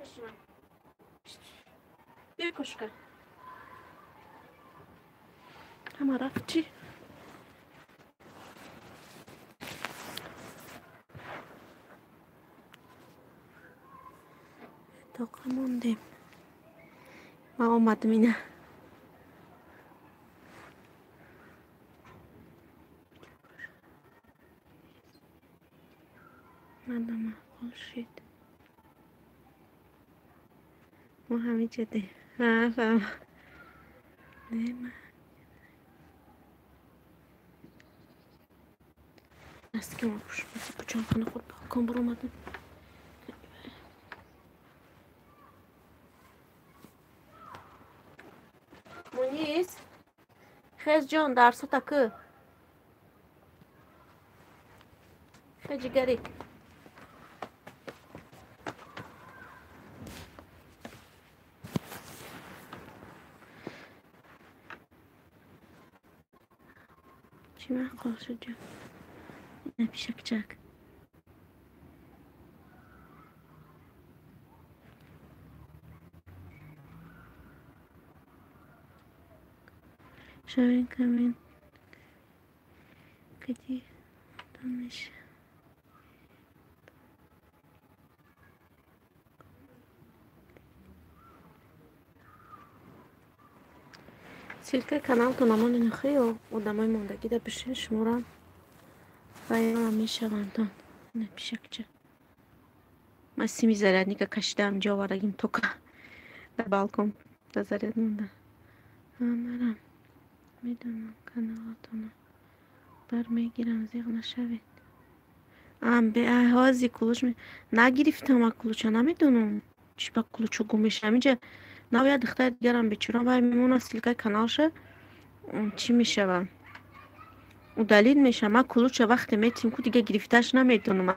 пеши ман. Биё, кошка. Ҳама рафт чӣ? Тоқа мондем. Ман омадам ина. Мардам маъқул шид. Мо ҳамиҷа фаҳм. Не, ман аст ки ма пӯчонхона худ балкон баромадам. Мунис, хез ҷон, дарсота кӯ. Хе ҷигарик. Чӣ маъқул шуд ҷон? Ина пишакчак. Шавин камин кади меша. Ссылка и каналтон намонед, хеле одамои мондагида бишин, шуморо вайрон мешавандон. Ина пишакча. Ман сими зарядника кашидаам, ҷо овардагим тока дар балкон дар заряд монда. Марам медонам каналатонро бармегирам, зиқ нашавед. Ҳози кулуч нагирифтам, а кулуча намедонам чӣ ба кулучо гум мешавам. Ҳаминҷа нав як духтари дигарам бечора вай мемонад, ссылка и каналша чӣ мешава? Удалить мешава. Ман кулуча вақте метим ку дига гирифтааш наметонам.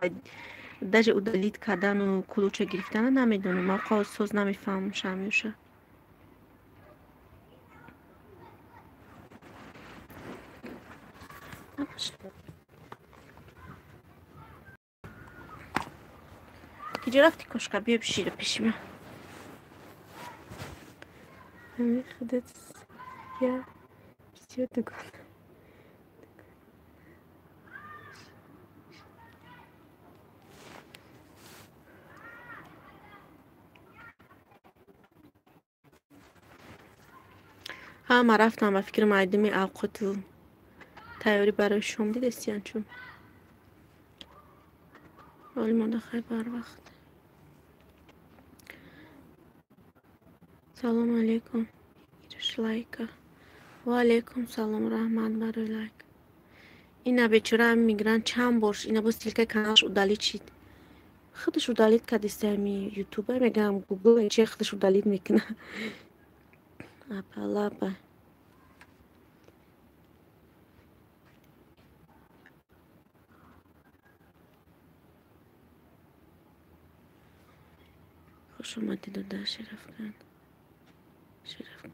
Даже удалить кардану кулуча гирифтана намедонам. Ман соз намефаҳмам шамёша. Киҷо рафти, кошка? Биё биширо пеши ман. Ҳамин худат я бисёр дугона. Ҳама рафтам ба фикри майдуми авқоту тайёрӣ барои шом дидестиян чун. Ҳоли монда хай барвақт. Салому алейкум. Ириш лайка. Ва алейкум салом, раҳмат барои лайк. Ина бечора мигрант чанд бор ина боз ссылка и каналаш удалить шид. Худаш удалить кардиста ами ютуба, мегӯям гугл чи худаш удалить мекуна. Апа лапа. Хуш омадӣ, дода Шерафкан. Шерафкан.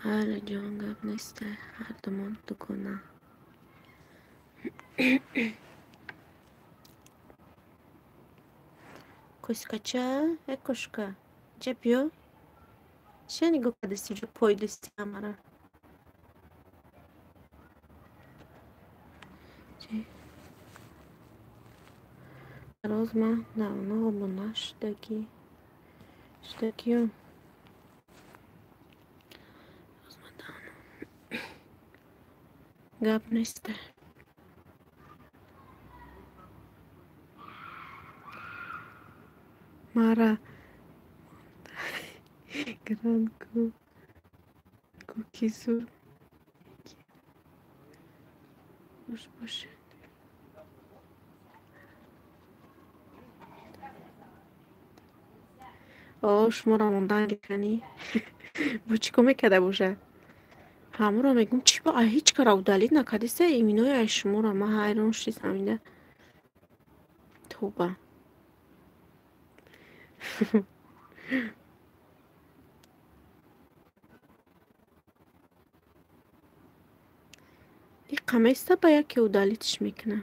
Майли ҷон, гап неста, ҳардумон дугона. Коськача, э кошка, ҷа биё. Чия нигоҳ кардисти, ҷо пойдисти ҳамаро? Роз ман давно обуна шудагӣ. Шудагиём. Роз ман давно. Гап неста. Мара гранку кукизур хуш бошед. О, шуморо мондан гирифтанӣ. Бо чӣ кор мекарда боша? Ҳамонро мегӯм, чӣ ба ҳеҷ кара удалить накардиста иминои ай шуморо. Ман ҳайрон шудам ина. Тоба. Иқаместа ба яке удалитш мекунам.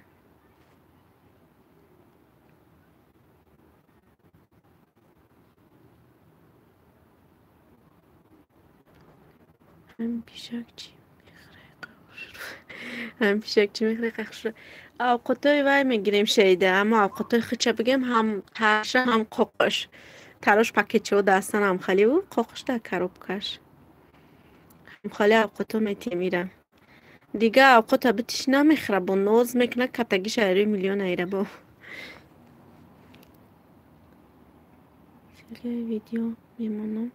Ҳамин пишак чӣ мехӯрад? Ҳамин пишак чӣ мехӯрад? Авқотҳои вай мегирем шеида, аммо авқотҳои хича бигем ҳам таша ҳам қоқаш. Тарош пакетчаҳо дастан ҳам халиву қоқаш дар коробкаш. Ҳам хали авқотҳо метиҳем ира. Дига авқота битиш намехӯра, бо ноз мекунад, катагиша рӯи миллион айра бо. Видео мемонам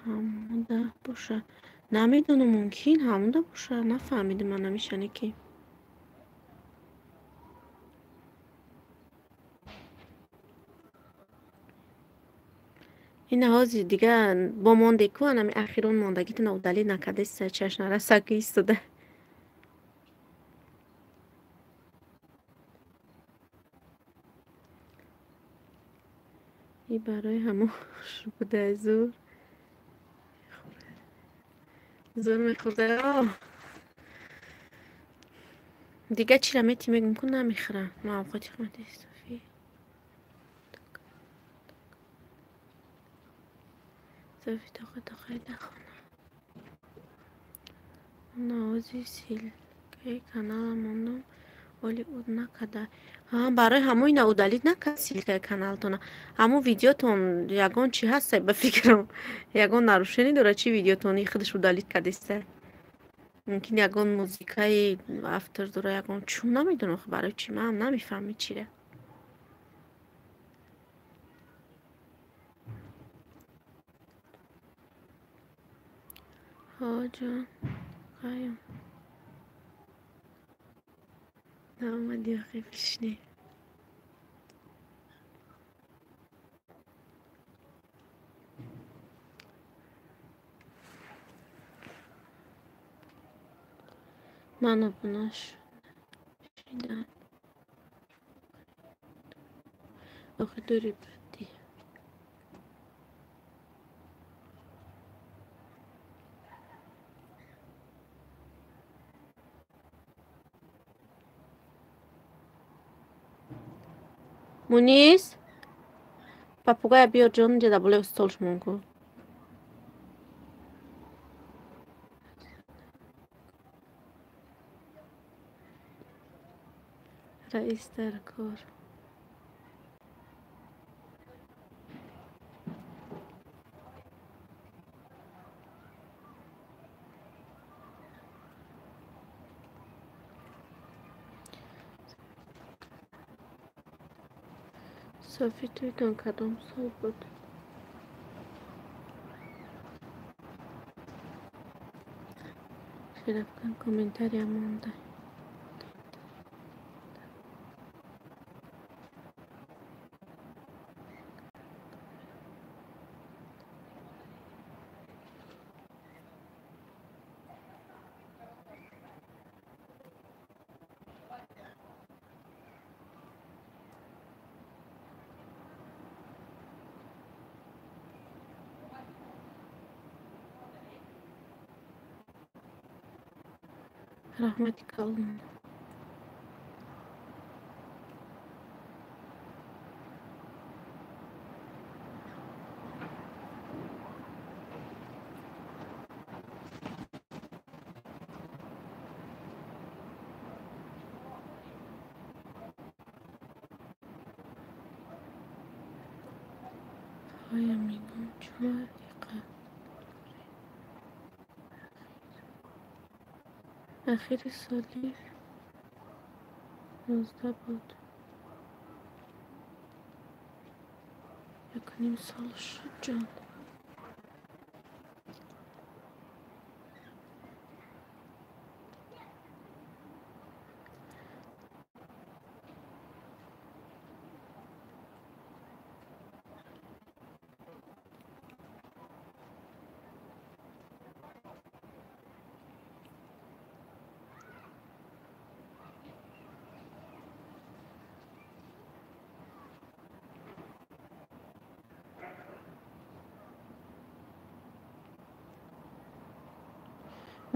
ҳамуда боша. Намедонам, мумкин ҳамуда боша, нафаҳмидам ман намешане ки. Ина ҳозир дига бо монде ку анами ахирон мондагитона удалӣ накардеста, чаш нарасаки истода. И барои ҳамо буда зур. Зур мехӯрда. Дига чира мети мегум ку намехӯра. Ма авқоти хӯрда Софи. Софи тоқа тоқаи дар хона. Навози силкаи канала мондам, оли уд накарда. Барои ҳамои на удалит накард силкаи каналтона. Ҳамон видеотон ягон чи ҳаста ба фикрам. Ягон нарушение дорад чи видеотон и худаш удалит кардеста. Мумкин ягон музикаи автор дора, ягон чун намедонам барои чи ман ҳам намефаҳмам чира. Ҳоҷон қаюм. Наомадӣ охи бишнӣ. Ман обуна шидам. Охи дури бадӣ. Мунис, папугая биёр ҷон, инҷа дар болои столш мон кун. Раис дар кор. Софи туйтон кадом сол буд? Шерафкан комментария монда. Раҳмати калон. Оя мегӯм чума иқа ахири соли 19 буд. 1.5 сол шуд ҷон.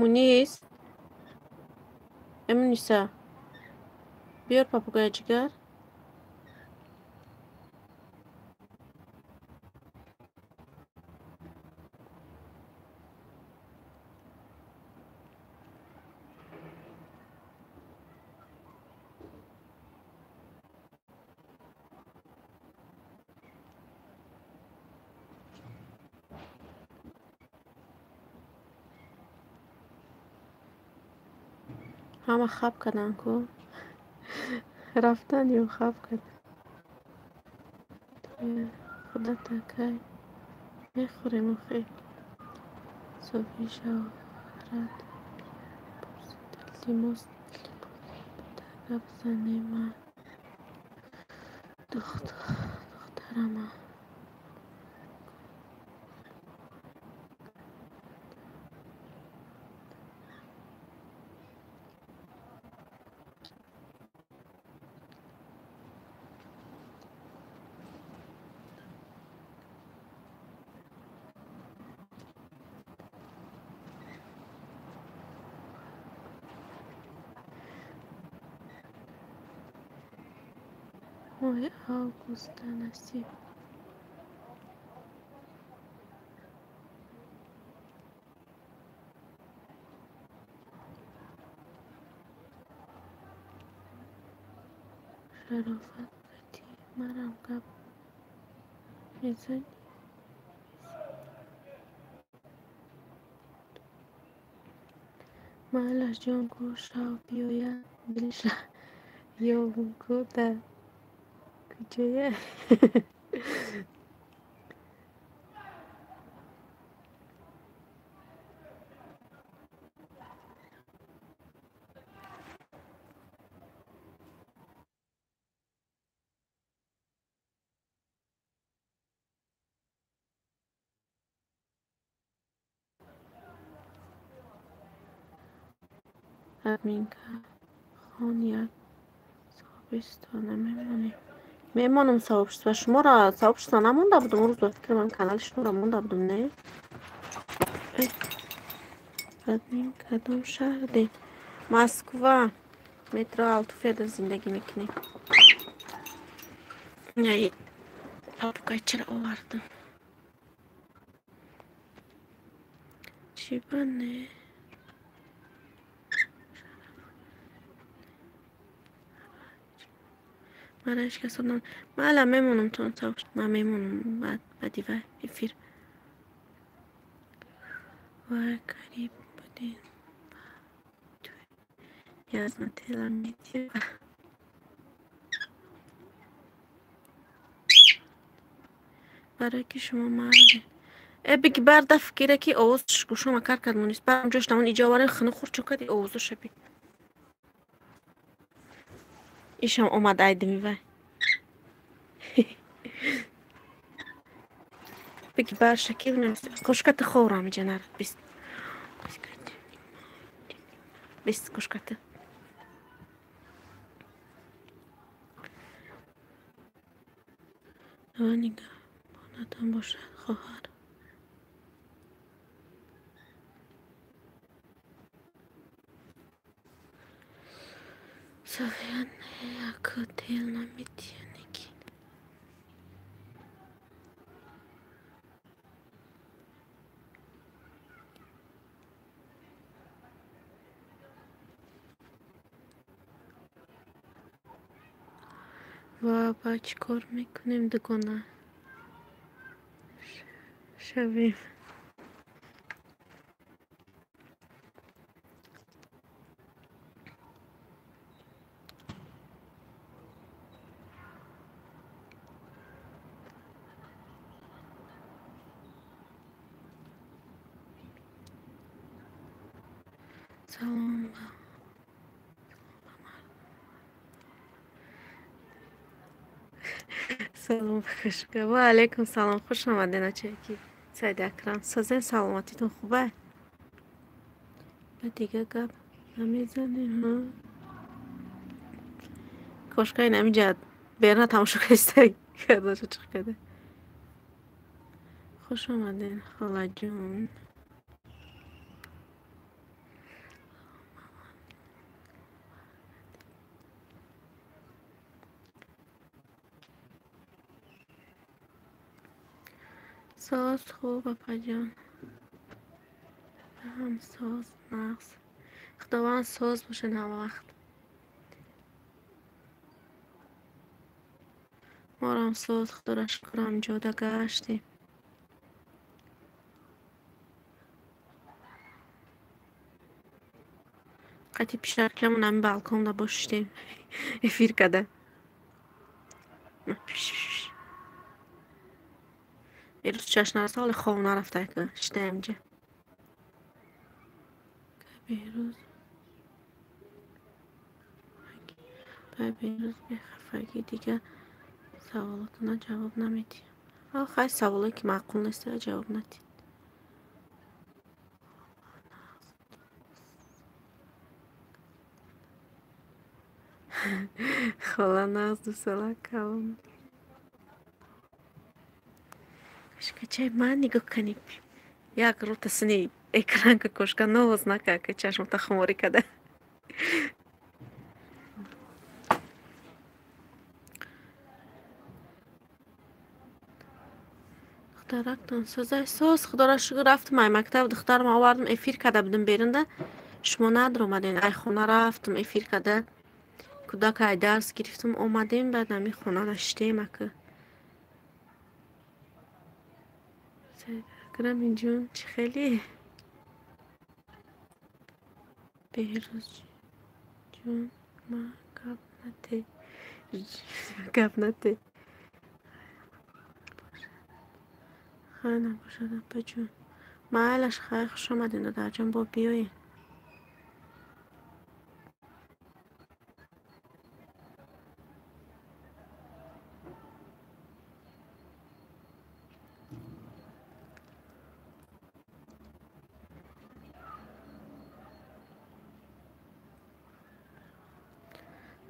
Мунис, Эмниса, биёр попугая ҷигар. Ҳама хаб карданд ку? Рафтан ё хаб карданд? Худата кай мехӯрем охи? Софи шавҳарат пурсид: илтимос, гап занем, ман духтарама. Моҳи августа насиб. Шарофат кати марам гап мезанӣ? Майлаш ҷон ку шав биёяд дилша ёбум ку дар куҷоя? Админка хон як сообщество намемонем. Мемонам сообщество. Шуморо сообщество намонда будум. Рӯз ба фикри ман канали шуморо монда будум, не? Админ кадом шаҳрде? Москва. Метро Алтуфеда зиндагӣ мекунем. Попугайчаро овардам. Чӣ ба не? Мара ҳеҷ кас одам. Ман мемонам то ман мемонам баъди вай эфир. Вай қариб будем. Я смотрела медиа. Барои ки шумо мардед. Э бики барда фикира ки овозш гӯшома кар кард монис. Барам ҷош намон иҷо оварем хину хурчо кади овозоша би. Ишам омад айдими вай. Бики бар шакил кошкати ховрам иҷа нарад бист. Бист кошкати. Нигаҳбонатон бошад хоҳар. София не як хотел намедиҳад ники. Ва ба чӣ кор мекунем дугона? Шавем. Салом ба салом хушка. Ва алайкум салом. Хуш омадед ачаки Саид Акрам. Созен саломатитон хуба? Ба дига гап намезанем, ҳа? Кошка ин ҳаминҷа берна тамошо кардистай кардаша чиқ карда. Хуш омадед холаҷон. Соз хуб апаҷон. Ҳам соз нағз. Худованд соз бошед ҳама вақт. Морам соз, худоро шукрам ҷода гаштем. Қати пишаркамон ҳами балконда бошиштем. Эфир када. Ирӯз чашм нараса, ҳоле хов нарафта ка шидаем ҷа. Беҳрӯз беҳрӯз бехафагӣ дигар саволотона ҷавоб намедиҳам. Хай саволое ки маъқул нест ҷавоб надиҳ. Хола нағз дусола калон. Кашкачай ман нигоҳ кани. Як рӯта сини экранка кошка новоз накард, чашмата хуморӣ када. Духтарактон созай соз, худоро шукр рафтам ай мактаб, духтарам овардам, эфир када будам берунда. Шумо надромаден, ай хона рафтам эфир када. Кӯдак ай дарс гирифтам, омадем, баъд ами хона наштем ака. Акрам инҷон чӣ хеле? Беҳрӯз ҷон ма гап нате. Гап нате. Хай набошад апаҷон. Майлаш хай, хуш омадед додарҷон, бо биёед.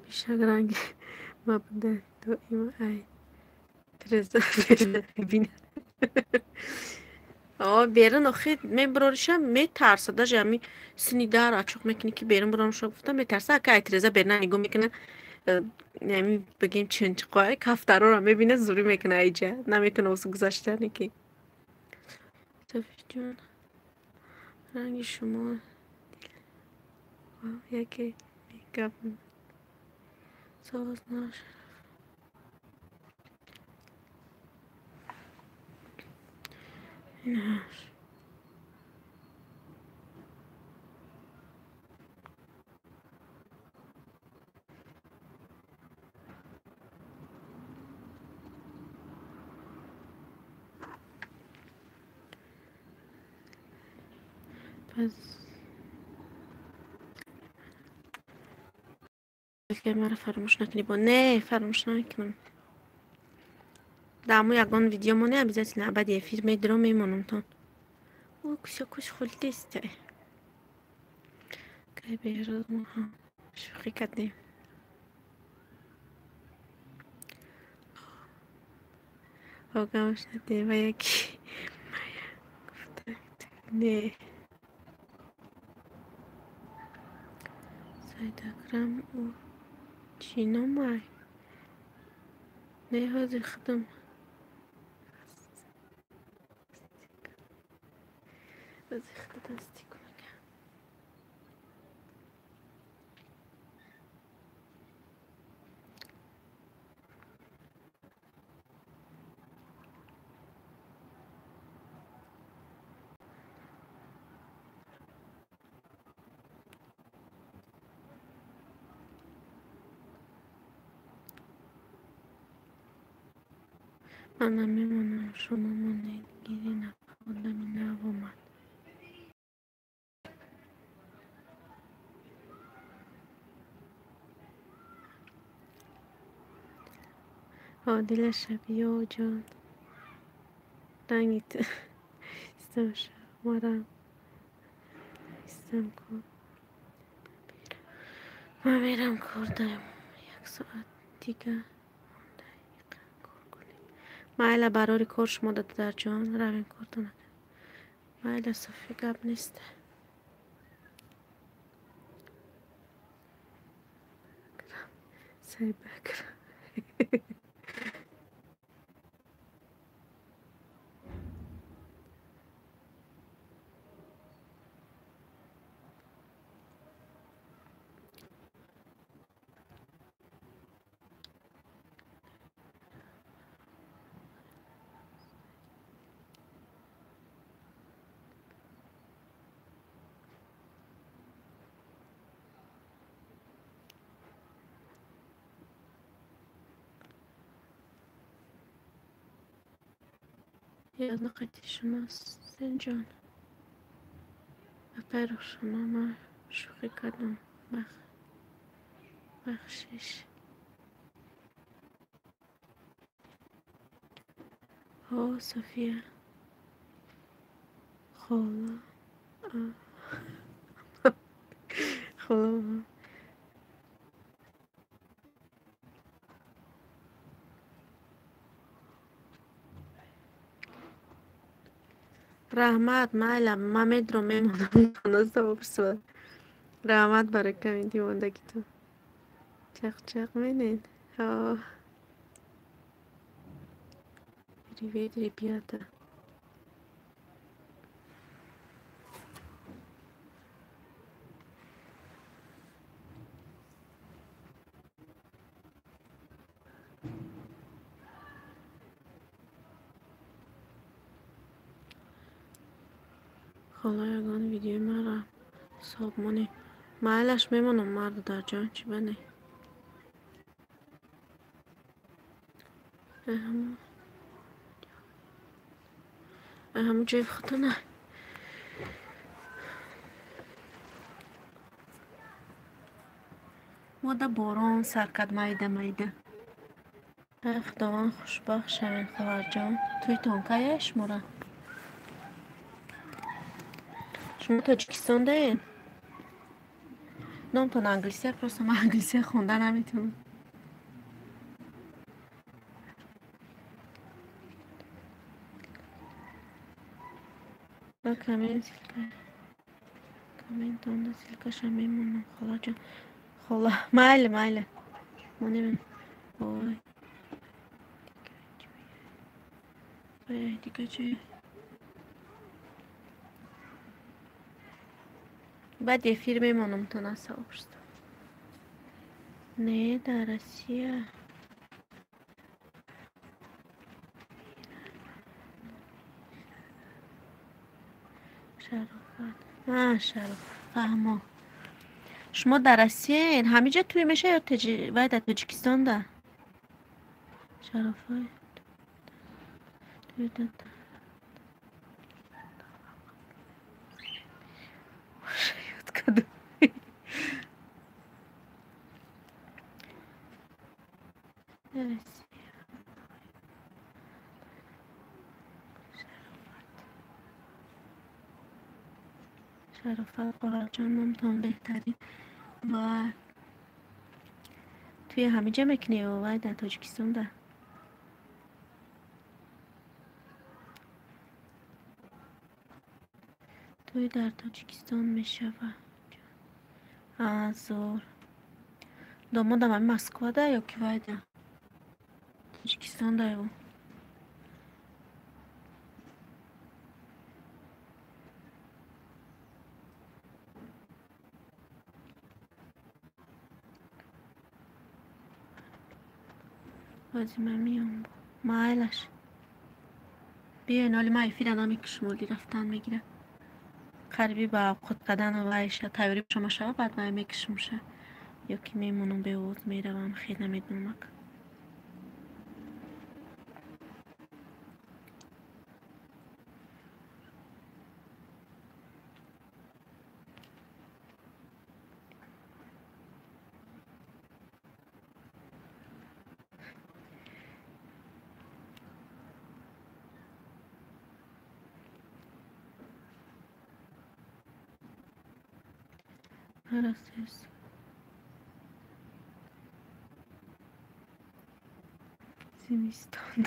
Бишак ранги ма буда доимо ай треза бина. Берун охи мебароришам метарса, даже ами сини дар ачуқ мекунӣ ки берун баромша гуфта метарса, ака ай треза берна нигоҳ мекуна, ами бигем чунчиқои кафтароро мебина, зурӣ мекуна айҷа, наметуна осу гузаштане ки. Софиҷон ранги шумо яке гап соз нашараф. Инаш. Пас маро фаромӯш накунӣ бо не фаромӯш намекунам. Дар мо ягон видео моне обязательно баъди эфир медурам мемонамтон. О куша куш хулдест. Кай Беҳрӯз мо ҳам шӯхӣ кардем. Огамаш надем ва яки гуфта не. Сайдакрам ӯ чӣ номай? Не ҳозир худам дасти кунам. Ман намемонам, шумо монед, гирин апа, одами нав омад. Одила шабиё ҷон. Ранги ту истам шаварам. Истам кор. Ман мерам кор дарам. Як соат дига монда кор кунем. Майла барори кор шумо додарҷон, равем кортон. Майла Софи гап нест. Сайбакрам. Ядно қати шумо Сенҷон. Апай Рухшона, ман шӯхӣ кардам. Бахшиш. Ҳо, София. Хола. Хола. Раҳмат, майла, ман медурам, мемонам. Раҳмат барои комменти мондагитон. Чақ-чақ менед? Ҳо. Привет, ребята. Хола, ягон видеои маро соб монӣ. Майлаш, мемонам, марду дар ҷон, чӣ бане? Ҳамун ҷои худтона. Мода борон сар кард майда майда. Худованд хушбахт шавед, хоҳарҷон. Тӯйтон кая шумора? Шумо Тоҷикистон даед? Номтон англисия, просто ман англисия хонда наметавонам. Комментонда ссылкаша мемонам, холаҷон. Хола, майли, майли. Монем. Ой. Ой, дига чӣ? Баъд эфир мемонам то на сообщество. Не, дар Россия. Шарофат. Шарофат. Фаҳмо. Шумо дар Россияен? Ҳамиҷа тӯй меша ё вай дар Тоҷикистон да? Шарофат. Шарофат хоҳарҷон, номтон беҳтарин. Ва туи ҳамиҷа мекунӣ ё вай дар Тоҷикистон да? Туй дар Тоҷикистон мешавад. Зор. Домодам ами Москва да ё ки вай да? Тоҷикистон да ё? Ҳозир ман меом. Майлаш. Биёен, оли ман эфира намекушам, оли рафтан мегирам. Қариби ба овқот кардану вайша тайёрӣ шома шава, баъд ман мекушамша. Ё ки мемонам беовоз меравам, хел намедонам. Зимистон.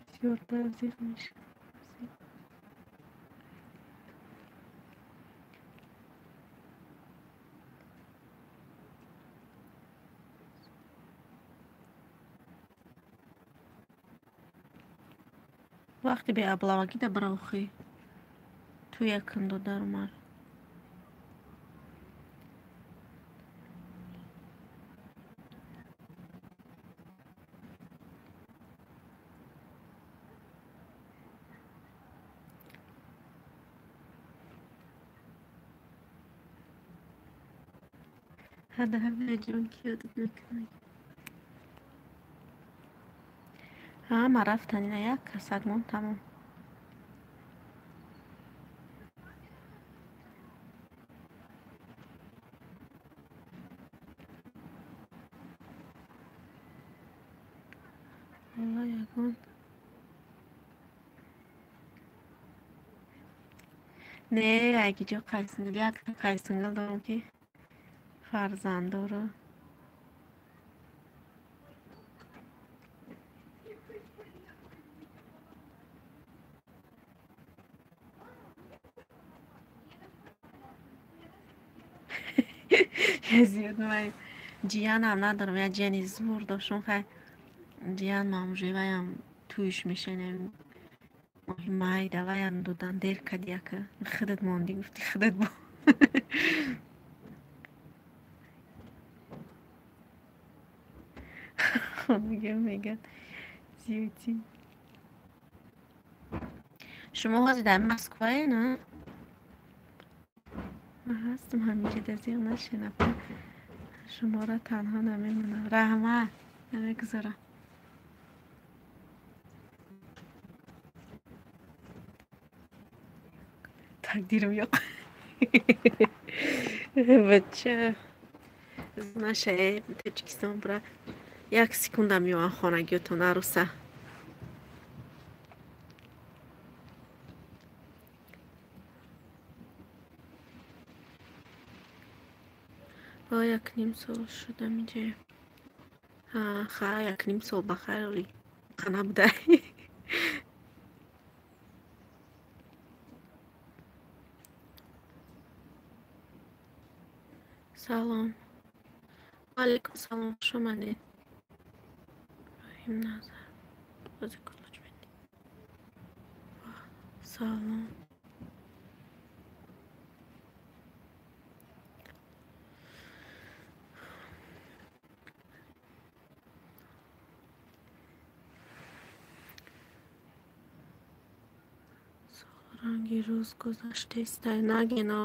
Бисёртар зиқ мешавад. Вақти беаблавагӣ да бирохӣ. Ту якум додару мар. Ҷон ки ёдат мекунад. Ҳама рафтан, ина як касак монд, тамом. Ҳоло ягон не, ягиҷо қайсингил, якта қайсингил дорам, ки фарзанддору. Зиёд ҷиянам надорам, як ҷияни зур доштум. Хай, ҷиян мамужеваям тӯйш мешанем моҳи майда, ваям додан дер кади, яка худат мондӣ, гуфти худат бо. Мегӯяд зиёдӣ. Шумо ҳозир дар Москвае, на? Ман ҳастам ҳаминҷа, дар зиқ нашинам. Шуморо танҳо намемонам. Раҳмат, намегузорам. Тақдирим yo'q. Бача наша, Тоҷикистон бира, як секунда меоям хонагиётон, аруса. Як ним сол шудам инҷа. Ха, як ним сол ба хайр, оли қана будай. Салом. Алейкум салом, хуш омадед. Иброҳим Назар. Бози кулоч медӣ. Салом. Ранги рӯз гузаштаистай, нагино.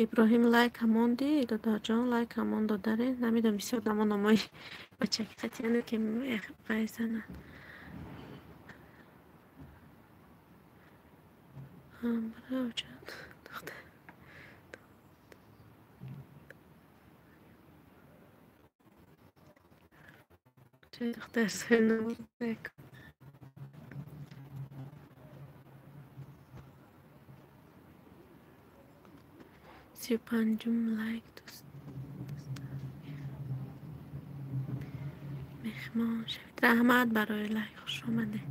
Иброҳим, лайка мондӣ, додарҷон, лайка мон, додаре. Намедонам, бисёр дамо номои бачаки қатияне ки ғайзананд. Духтар. Духтар соҳиб. 35-ум лайк, дӯст. Меҳмон шавед. Раҳмат барои лайк, хуш омадед.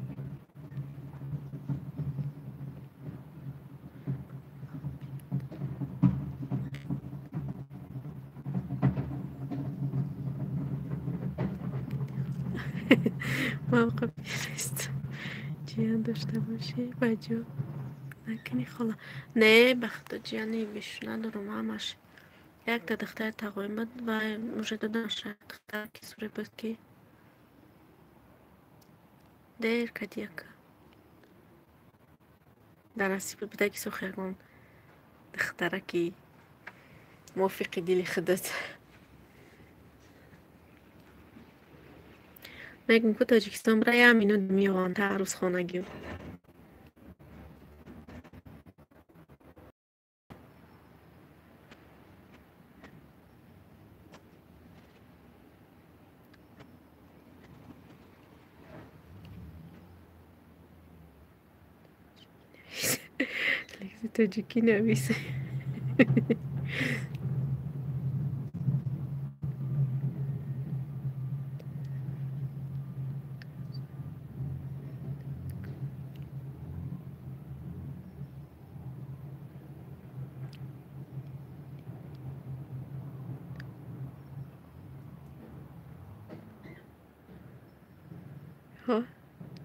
Мавқеъ нест. Ҷиян дошта бошӣ, ба ҷо накунӣ, хола. Не, ба худо, ҷияни беш надорам, ҳамаш. Якта духтари тағоим буд ва уже доданша, духтар ки суре буд, ки дер кади, яка. Дар насиб буда ки сохи ягон духтараки мувофиқи дили худат. Мегӯм ку, Тоҷикистон бира, як минут меоям та арӯсхонагиё. Тоҷикӣ навис.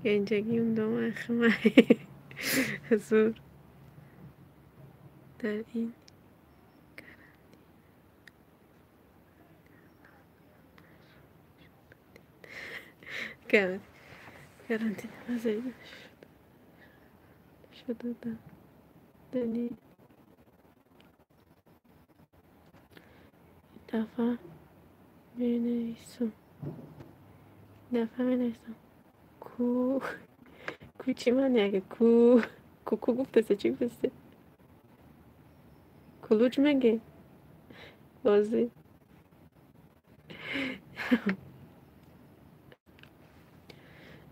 Генҷагиюм домахма зур дар ин карантин шуда. Дани дафъа менависам. Дафъа менависам. Ку ку чӣ маъне ага ку куку гуфтасе чӣ гуфтасе? Кулуч меге? Бозӣ.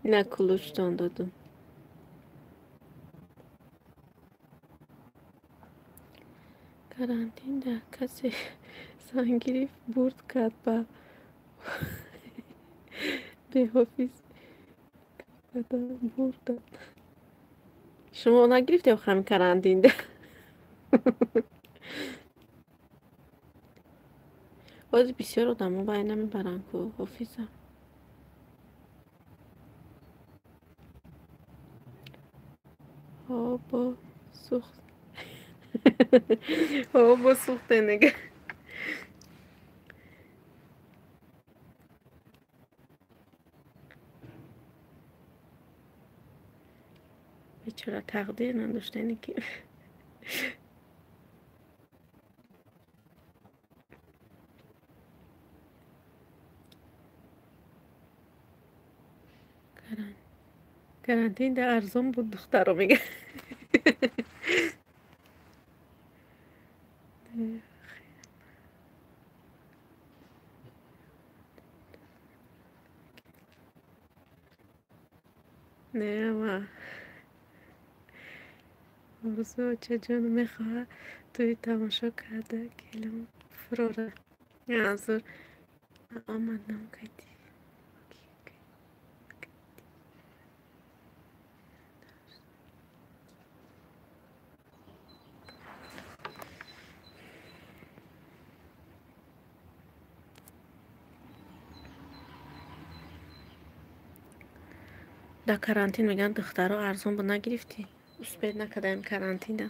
На кулучтон додум. Карантинда касе зан гирифт бурд кард ба беҳофиз бурданд. Шумо нагирифтем ҳамин карантинда? Боз бисёр одамо вай намебаранд ку ҳофиза. Ҳо бо сухт. Ҳо бо сухте нега. Бечора тақдир надоштани ки. Карантин да арзон буд духтаро мега. Не, ама орзу очаҷон мехоҳад тӯи тамошо карда келам фурора. Азур омадам кайти. Дар карантин мегӯянд духтаро арзон буд нагирифтӣ? Успед накардаем карантинда.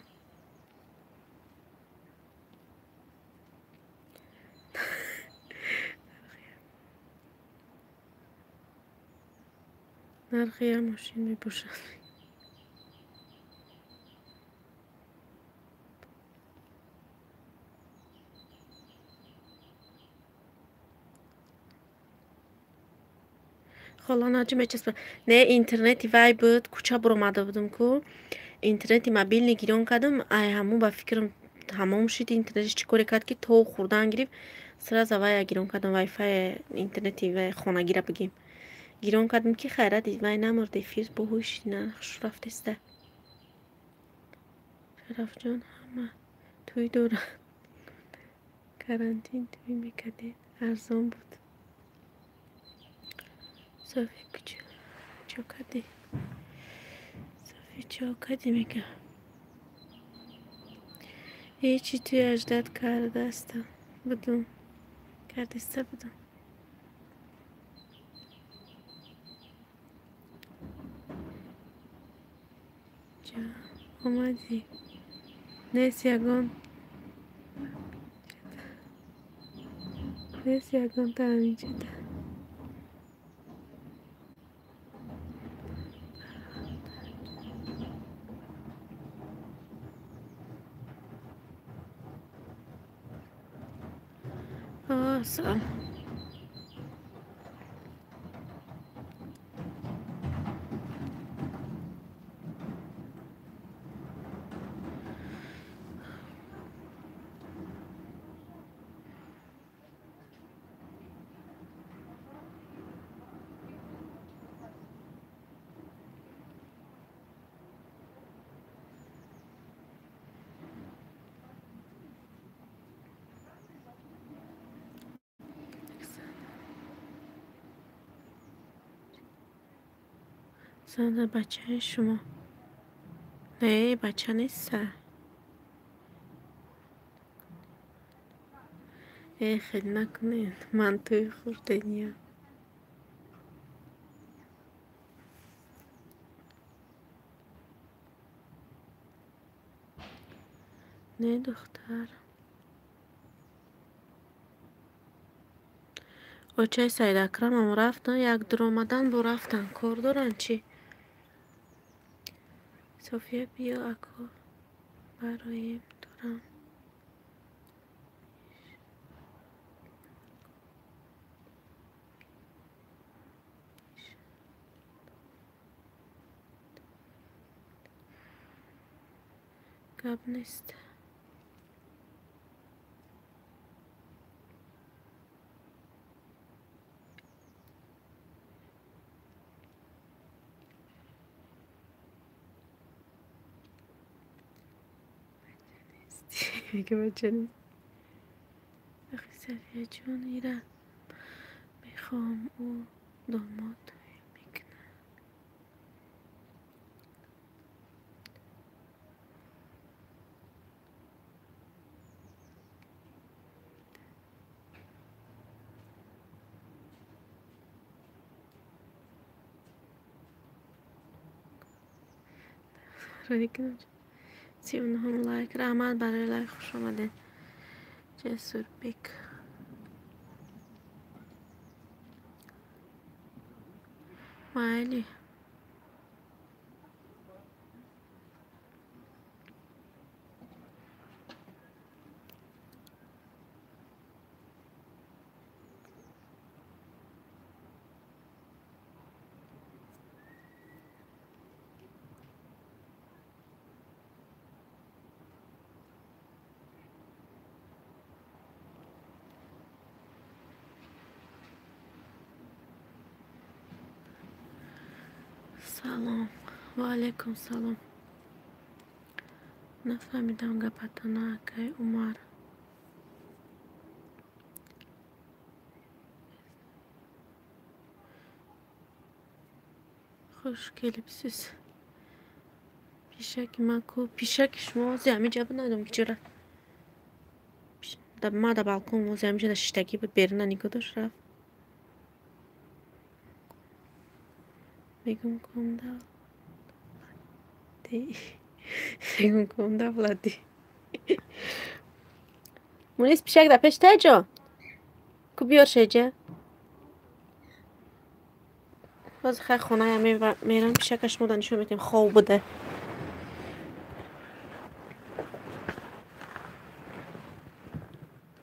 Нархи як мошин мебошад. Хола наҷи мечаспа. Не, интернети вай буд, кӯча буромада будум ку. Интернети мобилни гирён кардам, ай ҳамун ба фикрам ҳамом шид интернетиш чӣ коре кард ки то хӯрдан гирифт, сразу вая гирён кардам, вайфай интернети вай хонагира бигем. Гирён кардам ки хайрат вай намурд эфир бо ҳуш на хуш рафтеста. Шарафҷон ҳама тӯй дорад. Карантин тӯй мекардед, арзон буд. Софи куҷо чо кардӣ? Софи чо кардӣ мега? Ҳечи тӯй аждад кардаста будум. Кардиста будум. Ҷа омадӣ. Нест ягон нест ягон тааминчида. Awesome. Сандра бачаи шумо. Не, бача неста. Э, хел накунед. Ман тӯи хурдениям. Не, духтар. Очаи Саидакрамам рафтан, як дуромадан бо рафтан. Кор доранд чӣ? София биё ако. Бароем дорам. Гап нест. Мега бача нест. Ахи Сафия ҷон, ира мехоҳам, ӯ домод мекунад. 39 лайк. Раҳмат барои лайк, хуш омадед. Ҷасурбек. Майли. Салом. Ва алайкум салом. Нафаҳмидам гапатона, акай Умар. Хуш келибсиз. Пишаки ман ку? Пишаки шумо ози ҳамин ҷа буд, надонам ки ҷо рафт. Ма да балкон ози ҳамин ҷа да шиштагӣ буд, беруна нигоҳ дошт, рафт. Мегум ком давлатӣ. Мегум ком давлатӣ. Мунис, пишак да пеш тай ҷо? Ку биёр шеҷа. Ҳозир хай хоная мерам, пишака шумо да нишон метем, хоб буда.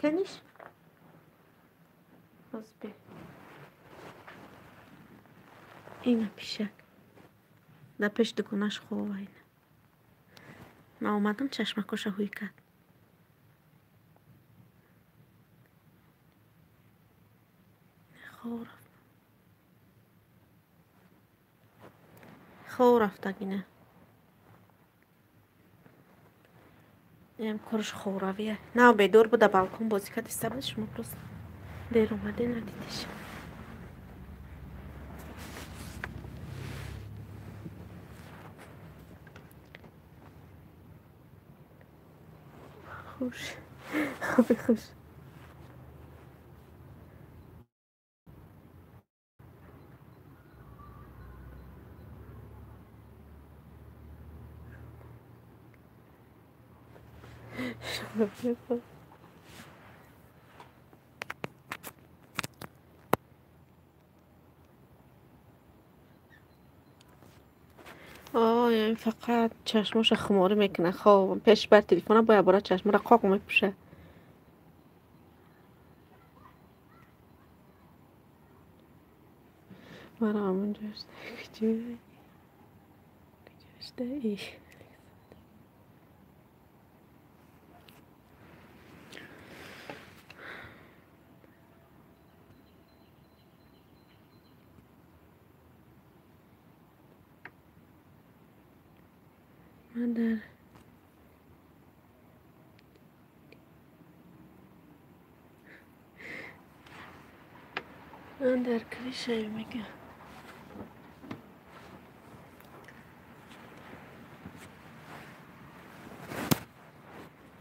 Каниш? Ҳозир бе. Ина пишак. Да пеш дуконаш хова ина. Ман омадам, чашмакоша ҳуй кард. Хов рафт. Хов рафтаг ина. Инам кораш ховравия. Нав бедор буда, балкон бозӣ кард, иста буд, шумо просто дер омаде, надидиш. Хуш. Хоби хуш. Ой, фақат чашмоша хуморӣ мекунад. Хоб пеш бар телефона бояд бора чашмора қоқ мепӯшад. Маро ҳамонҷо куҷо куҷо ӣ? Ман дар ман дар крышае мегӯям.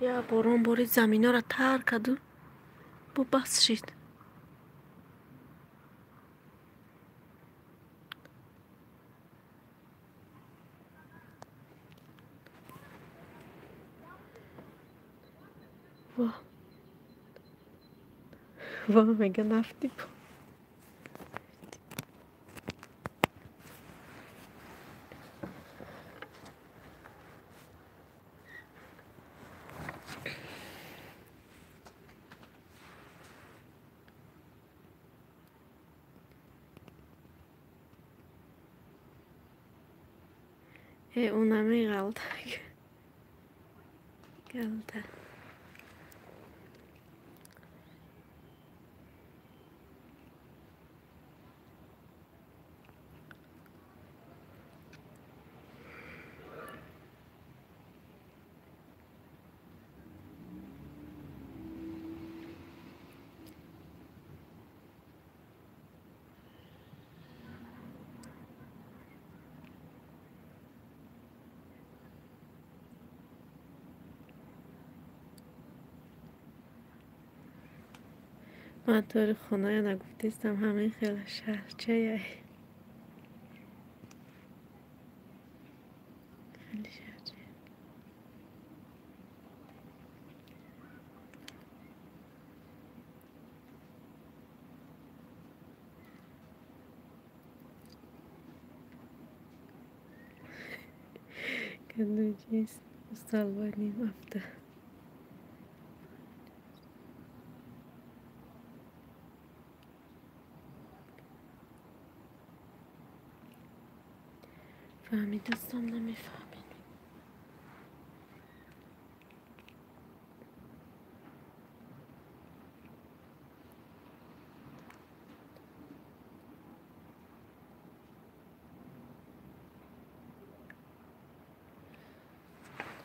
Я борон борид, заминҳоро тар карду бо бас шид. Во. Во мега нафти. Ӯ намеғалта. Галта. Ман тори хоная нагуфтистам, ҳамин хел шаҳрчае. Хеле шаҳрчае. Кадуҷист усталваним афта. Фаҳмидастам, намефаҳмед.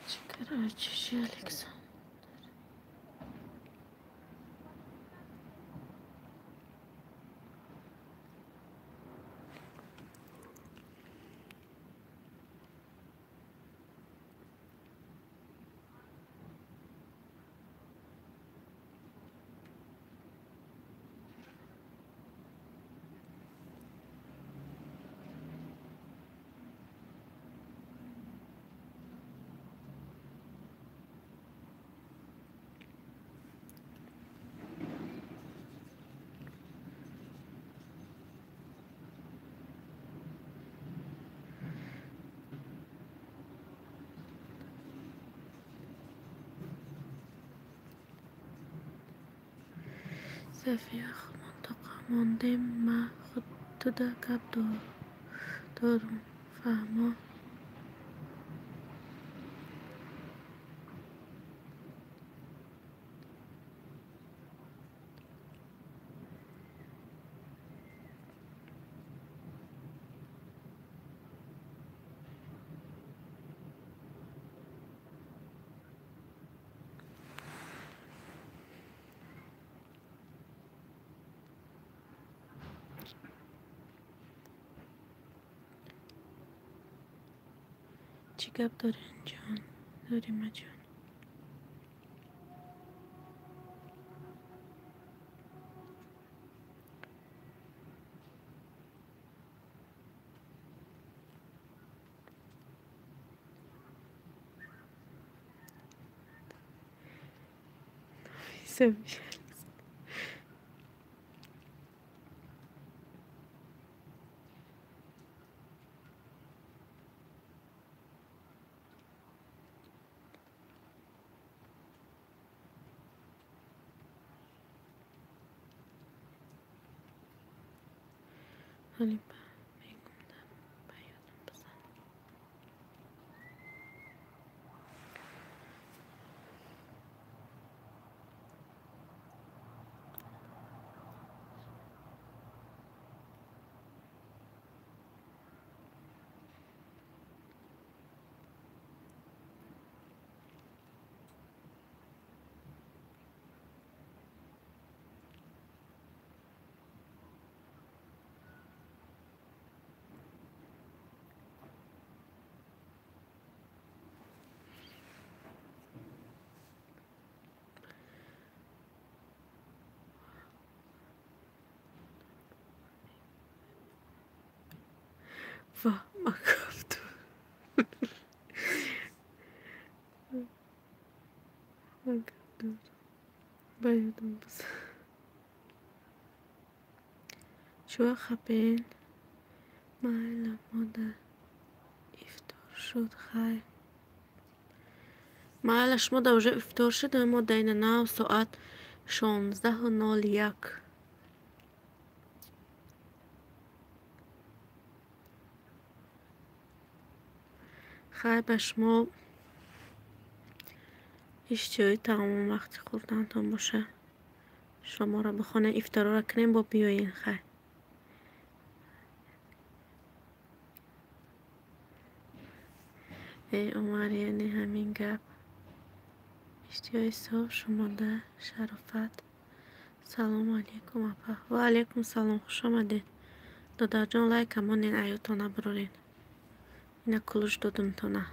Чӣ короче, Александр. Сафия, худмон мондем, ма худтуда гап дорум, фаҳмо. Чӣ гап дорен, ҷон? Доримаҷон. София. Ҳолиба мегумда, ба ёдам бизан. Ва, макафту. Макафту. Ба ёдам бизан. Чӯа хапен? Майла, модар ифтор шуд, хайр. Майла, шумо да уже ифтор шуд, мо да ина нав соат 16:01. Хай ба шумо иштиҳои таомон вақти хӯрдантон боша. Шуморо бихонем, ифторора кунем, бо биёен. Хай. Эй Умар, яъне ҳамин гап. Иштиҳои соф шумода шарофат. Салому алейкум апа. Ва алейкум салом, хуш омадед. Додарҷон, лайка монен, аётона бирорен. Ина кулуш додумтона.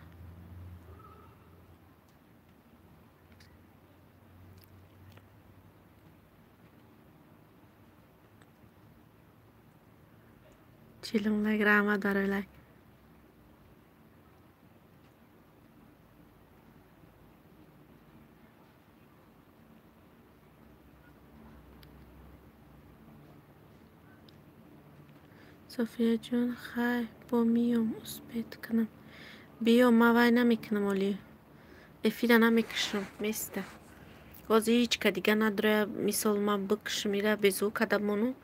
Чилум лайк, раҳмат барои лайк. Софияҷон, хай бо миём успеть кунам. Биё, ман вай намекунам оли. Эфира намекушам, места. Ҳозир ҳеҷ ка дига надоря, мисол ман бикушам ира безу када мону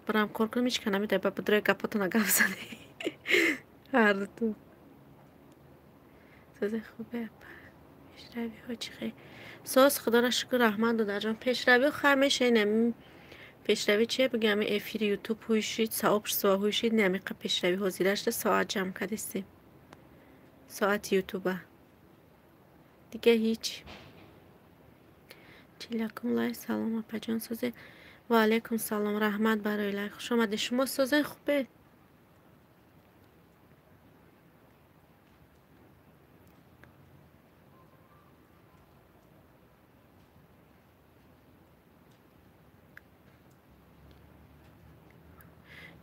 барам кор кунам, ҳеҷ ка намедоря, ба бидоря гапотона гап зане. Ҳардутон. Сози хубе апа. Пешравиҳо чӣ хел? Соз, худоро шукр, раҳмат додарҷон. Пешравиҳо хай меша ин пешравӣ чие бигӯям, эфири ютуб ҳуйшид, сообщество ҳуйшид, не амиқа пешравӣ ҳозира шуда, соат ҷамъ кардистем. Соати ютуба. Дига ҳеҷ. 41 лайк. Салом апаҷон, созе. Ва алейкум салом, раҳмат барои лайк. Хуш омадед. Шумо созе хубе?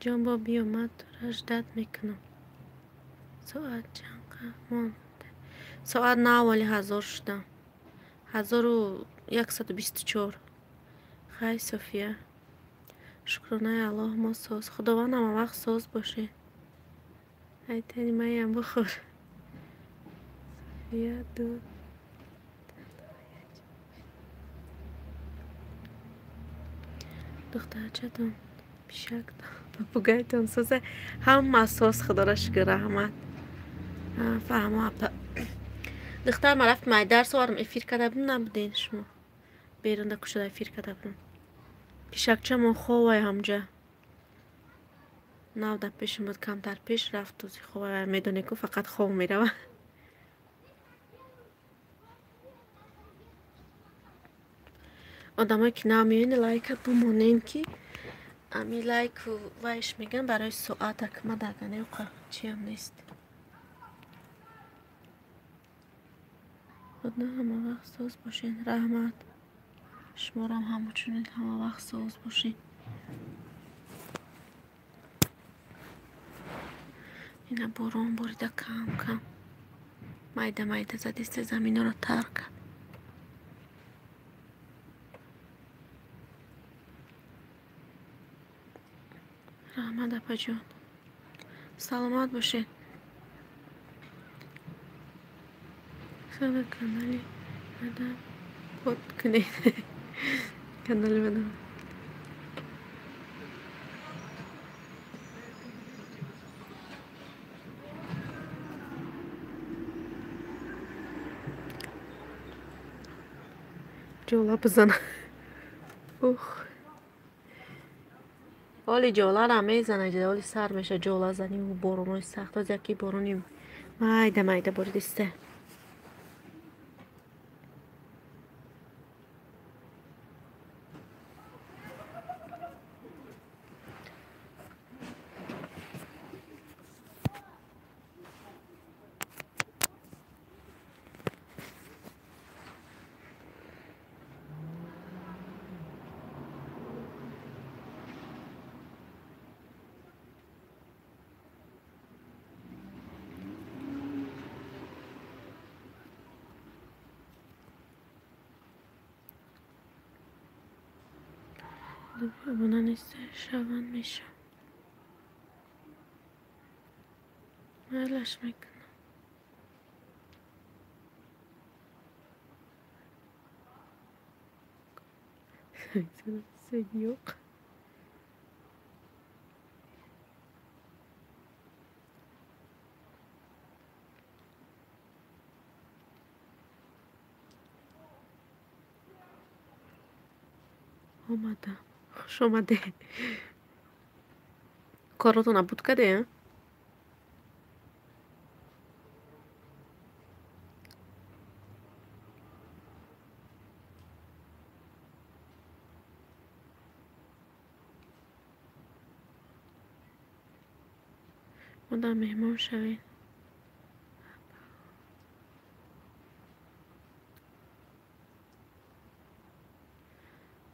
Ҷон, бо биё, ман тура ждать мекунам. Соат чанд монд? Соат наволи 1000 шудам. 1124. Хай София. Шукронаи Аллоҳ, мо соз. Худованд ҳама вақт соз бошед. Ай тани маям бихӯр. София ду. Духтарчатон, пишактон, папугайтон созе. Ҳама соз, худоро шукр, раҳмат. Фаҳмо апа. Духтар, ман рафтам ай дарс овардам, эфир карда будам, набуден шумо. Берун да кушода эфир карда будам. Пишакчамон ховай ҳамҷа. Нав дар пешам буд, камтар пеш рафт, тӯзи ховай, медонед ку фақат хов мерава. Одамое ки нав меоянд, лайка бимонем ки ами лайку вайш мегӯям барои соата ки ма дарганеу чиам нест. Худо ҳама вақт соз бошед. Раҳмат. Шуморам ҳамчунин ҳама вақт соз бошед. Ина борон борида кам кам. Майда майда задисте заминро тар кард. Раҳмат апаҷон. Саломат бошед. Сада канали мадам под кунед. Канали мадам. Ҷола бизана. Ух. Оли ҷолара мезана, оли сар меша ҷола заниву боронои сахт. Оз яки борони майда майда боридисте. Обуна нест, шаванд мешавам. Майлаш мекунам. Yo'q. Омадам. Хуш омадед. Коротона буд каде? Модам меҳмон шавед.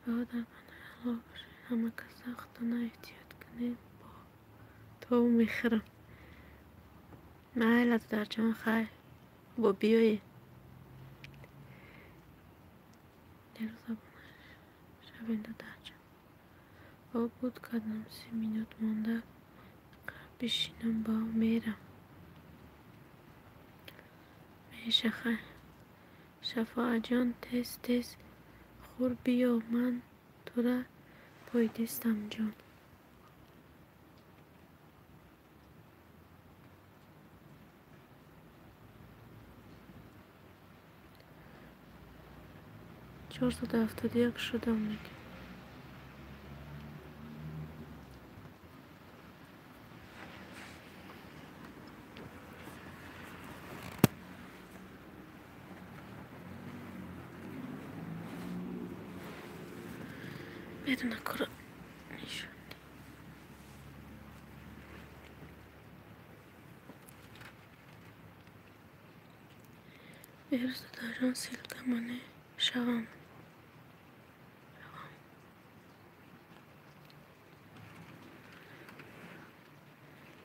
Баъдан паноҳи Аллоҳ бошед. Ҳама каса худтона эҳтиёт кунед. Бо то мехӯрам. Майла додарҷон, хайр. Бо биёед. Дерӯз обуна шавед додарҷон. Бо буд кардам 30 минут монда бишинам ба мерам. Меша хайр. Шафоаҷон тез тез хур биё ман тура пойдистам ҷон. 471 шудам мега. Медона кора нишонди. Беҳрӯз додарҷон ссылка мане шавам.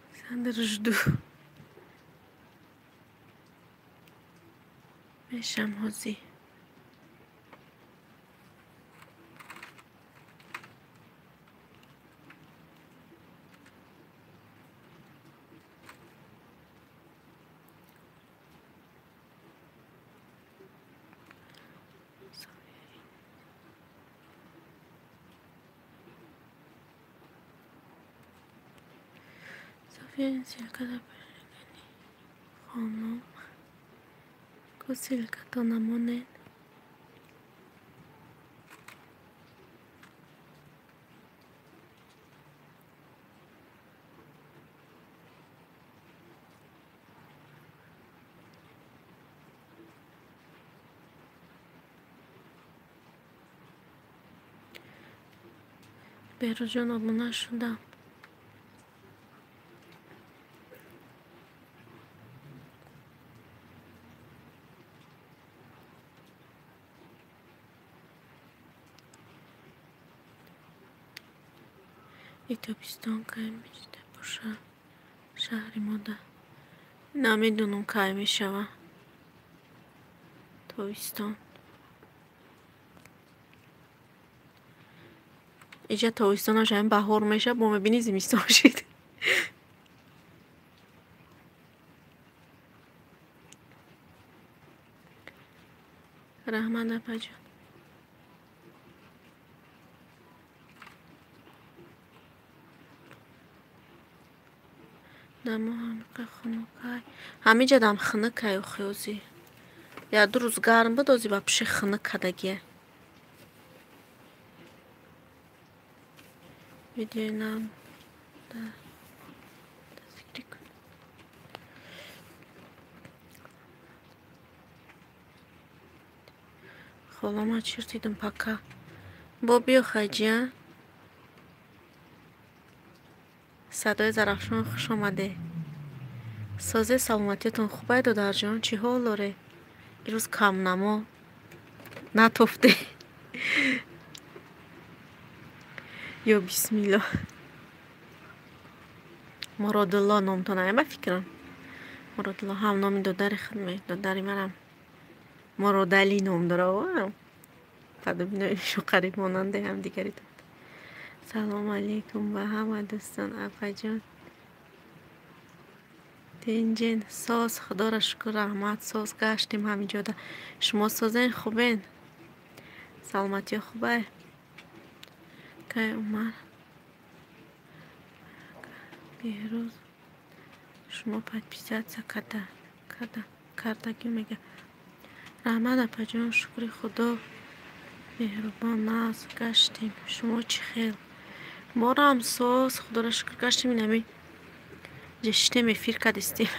Александр, жду. Мешам ҳозӣ. София ин ссылкада пешакани хонум. Ку ссылкато намонед. Беҳрӯзҷон обуна шудам. Тобистон кай мешида боша шаҳри мода. Намедонам кай мешава. Тобистон. Иҷа тобистонаш ҳамин баҳор меша, бо мебинӣ зимистон шид. Раҳмат апаҷон. Дамо ҳамиқа хунукай. Ҳамиҷа дам хунукай охи ози. Я ду рӯз гарм буд, ози вообще хунук кардагия. Видеои нам зикри кун. Хола ма чир дидам пока. Бо биё хайҷия. Садои Зарафшон хуш омаде. Созе саломатиятон хубай додарҷон, чӣ ҳол доре? Ирӯз камнамо натофте. Ё бисмилло. Муродулло номтон ая ба фикрам. Муродулло ҳам номи додари худ додари манам. Муродалӣ ном дора. Фадобино қариб монанде ҳамдигари. Салом алейкум ба ҳама дӯстон апаҷон. Тинҷен соз худоро шукр раҳмат соз гаштем ҳамиҷода. Шумо созен хубен? Саломатиё хубай? Кай Умар Беҳрӯз шумо подписаться кардагӣ мега. Раҳмат апаҷон, шукри худо. Меҳрубон, наз гаштем. Шумо чӣ хел? Морам соз, худоро шукр гаштем, инами ҷештем, эфир кадистем.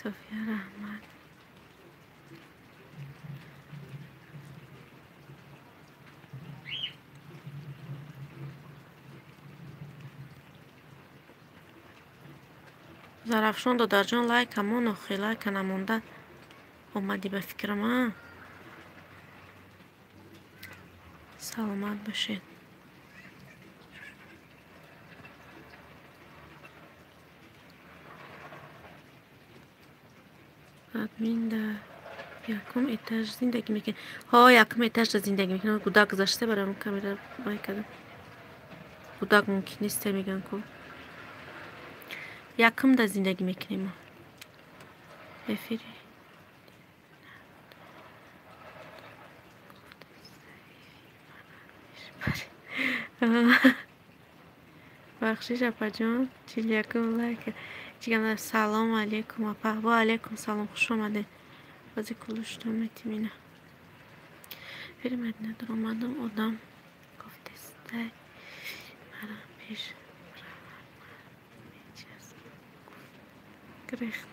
София, раҳмат. Зарафшон додарҷон, лайка мон, охи лайка намонда омадӣ ба фикрам, а? Саломат бошед. Админ дар якум этаж зиндагӣ мекунад. Ҳо, якум этажда зиндагӣ мекунад. Гудак гузашта, барои он камера вай кардам. Гудак мумкин нест, мегӯянд ку. Якумда зиндагӣ мекунем. Эфири бахшиш, апаҷон, 41-ум лайк. Чигам, салом алейкум, апа. Ва алейкум салом, хуш омадед. Бози кулуштон метимина. Фири Мадина даромадам, одам гуфтестай мара пеш гирехт.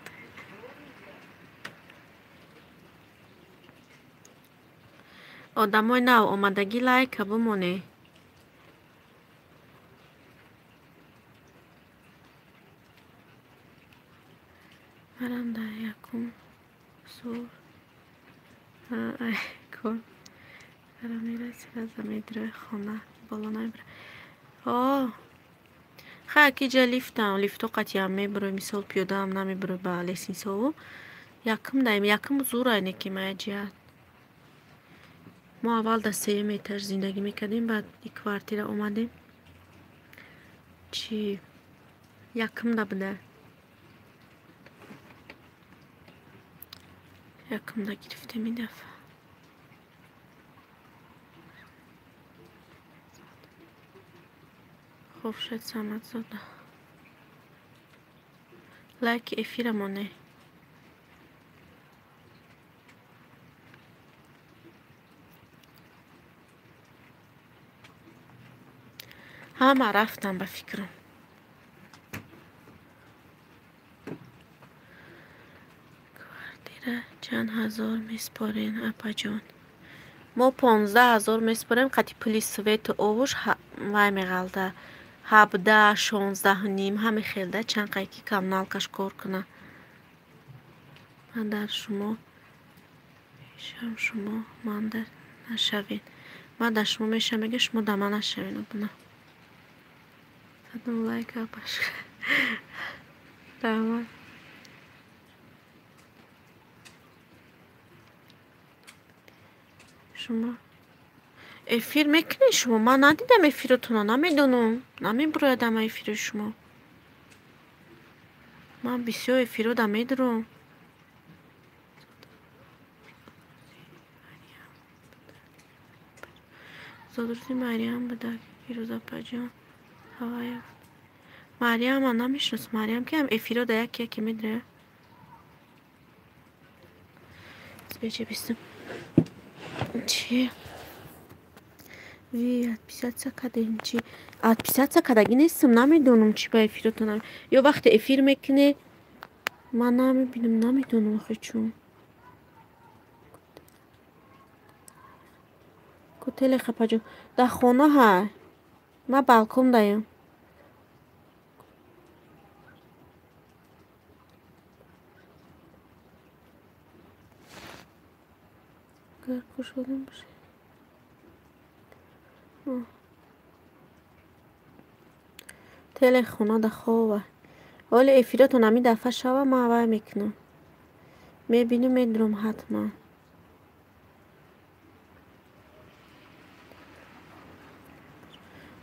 Одамои нав омадагӣ лайка бимоне. Марам дар якум сур кор ара мерасид, аз медрои хона боло намебара. О, хай, ки ҷа лифтам, лифто қатъиам мебурой, мисол пиёдаам намебурой ба лестницао. Якум даем, якум зурай неки мая ҷиҳат. Мо аввал дар сеюм этаж зиндагӣ мекардем, баъд и квартира омадем. Чи якумда буда. Якумда гирифтем ин дафъа. Хуршед Самадзода. Лайки эфира моне. Ҳама рафтам ба фикрам. Квартира чанд ҳазор меспорен, апаҷон? Мо 15 000 меспорем, қати пули свету овуш вай меғалта. 17, 16,5 ҳаме хелда, чанд қай ки коммуналкаш кор куна. Ман дар шумо мешавам, шумо ман дар нашавед. Ман дар шумо мешавам, мега шумо дар ман нашавед, обуна. Задам лайк, апаш. Раҳмат. Шумо эфир мекунед шумо? Ман надидам эфиротонро, намедонам. Намебурояд ама эфири шумо. Ман бисёр эфирода медурам. Зодрӯзи Мариям буда, Фирӯз апаҷон. Ҳавая. Мариама намешиносам. Мариам ки ҳам эфирода яке яке медурая. Бече бистум. Чи? Ви отписаться кардем чи? Отписаться кардагӣ нестам, намедонам чи ба эфиротон. Ё вақте эфир мекунӣ, ман намебинам, намедонам охи чун. Котеле хапаҷон. Дар хона ҳай. Ман балкон даям. Агар кушодам бошад. Теле хона да хова. Ҳоли эфиротон ҳамин дафъа шава, ман вай мекунам. Мебинам, медурам ҳатман.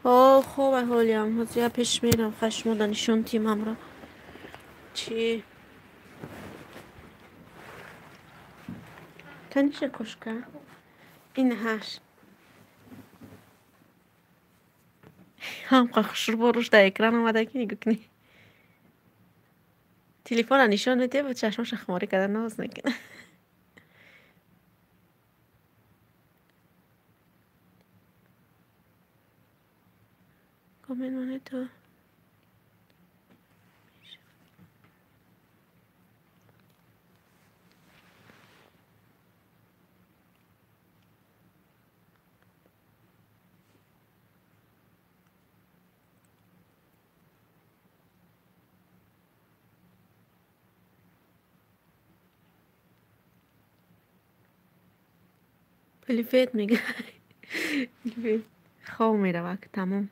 О, хова ҳолиам. Ҳозир я пеш мерам, хай шумо да нишон тимамро. Чи? Каниша кошка? Ин ҳаш. Ҳамқа хушрӯ руш дар экран омада ки нигоҳ кунӣ. Телефонро нишон медиҳ, ба чашмоша хуморӣ карда ноз мекунад. Коммент монед то Привет мега. Привет. Хов меравад тамом.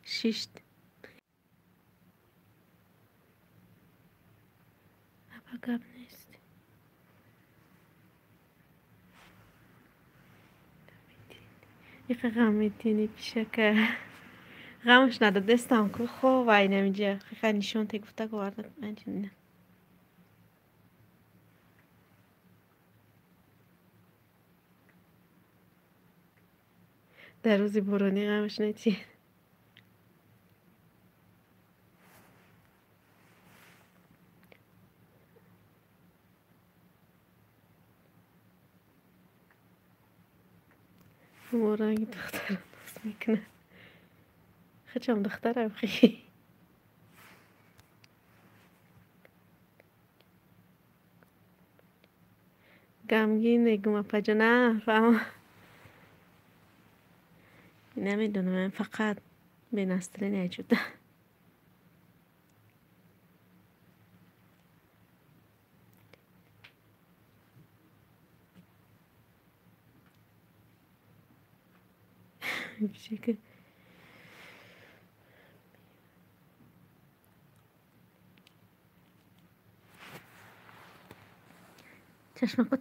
Шишт. Аба гап нест. Иқа ғам метини пишака. Ғамш надодестам ку хов ай намиҷа. Хиқа нишон те гуфта говарда анчина. Дар рӯзи боронӣ ғамш нетиҳед. Ранги духтара ноз мекунад. Хачам духтарам хи. Ғамгин мегум апаҷон. На фаҳм. Намедонам, фақат бенастроение шуда. Чашмако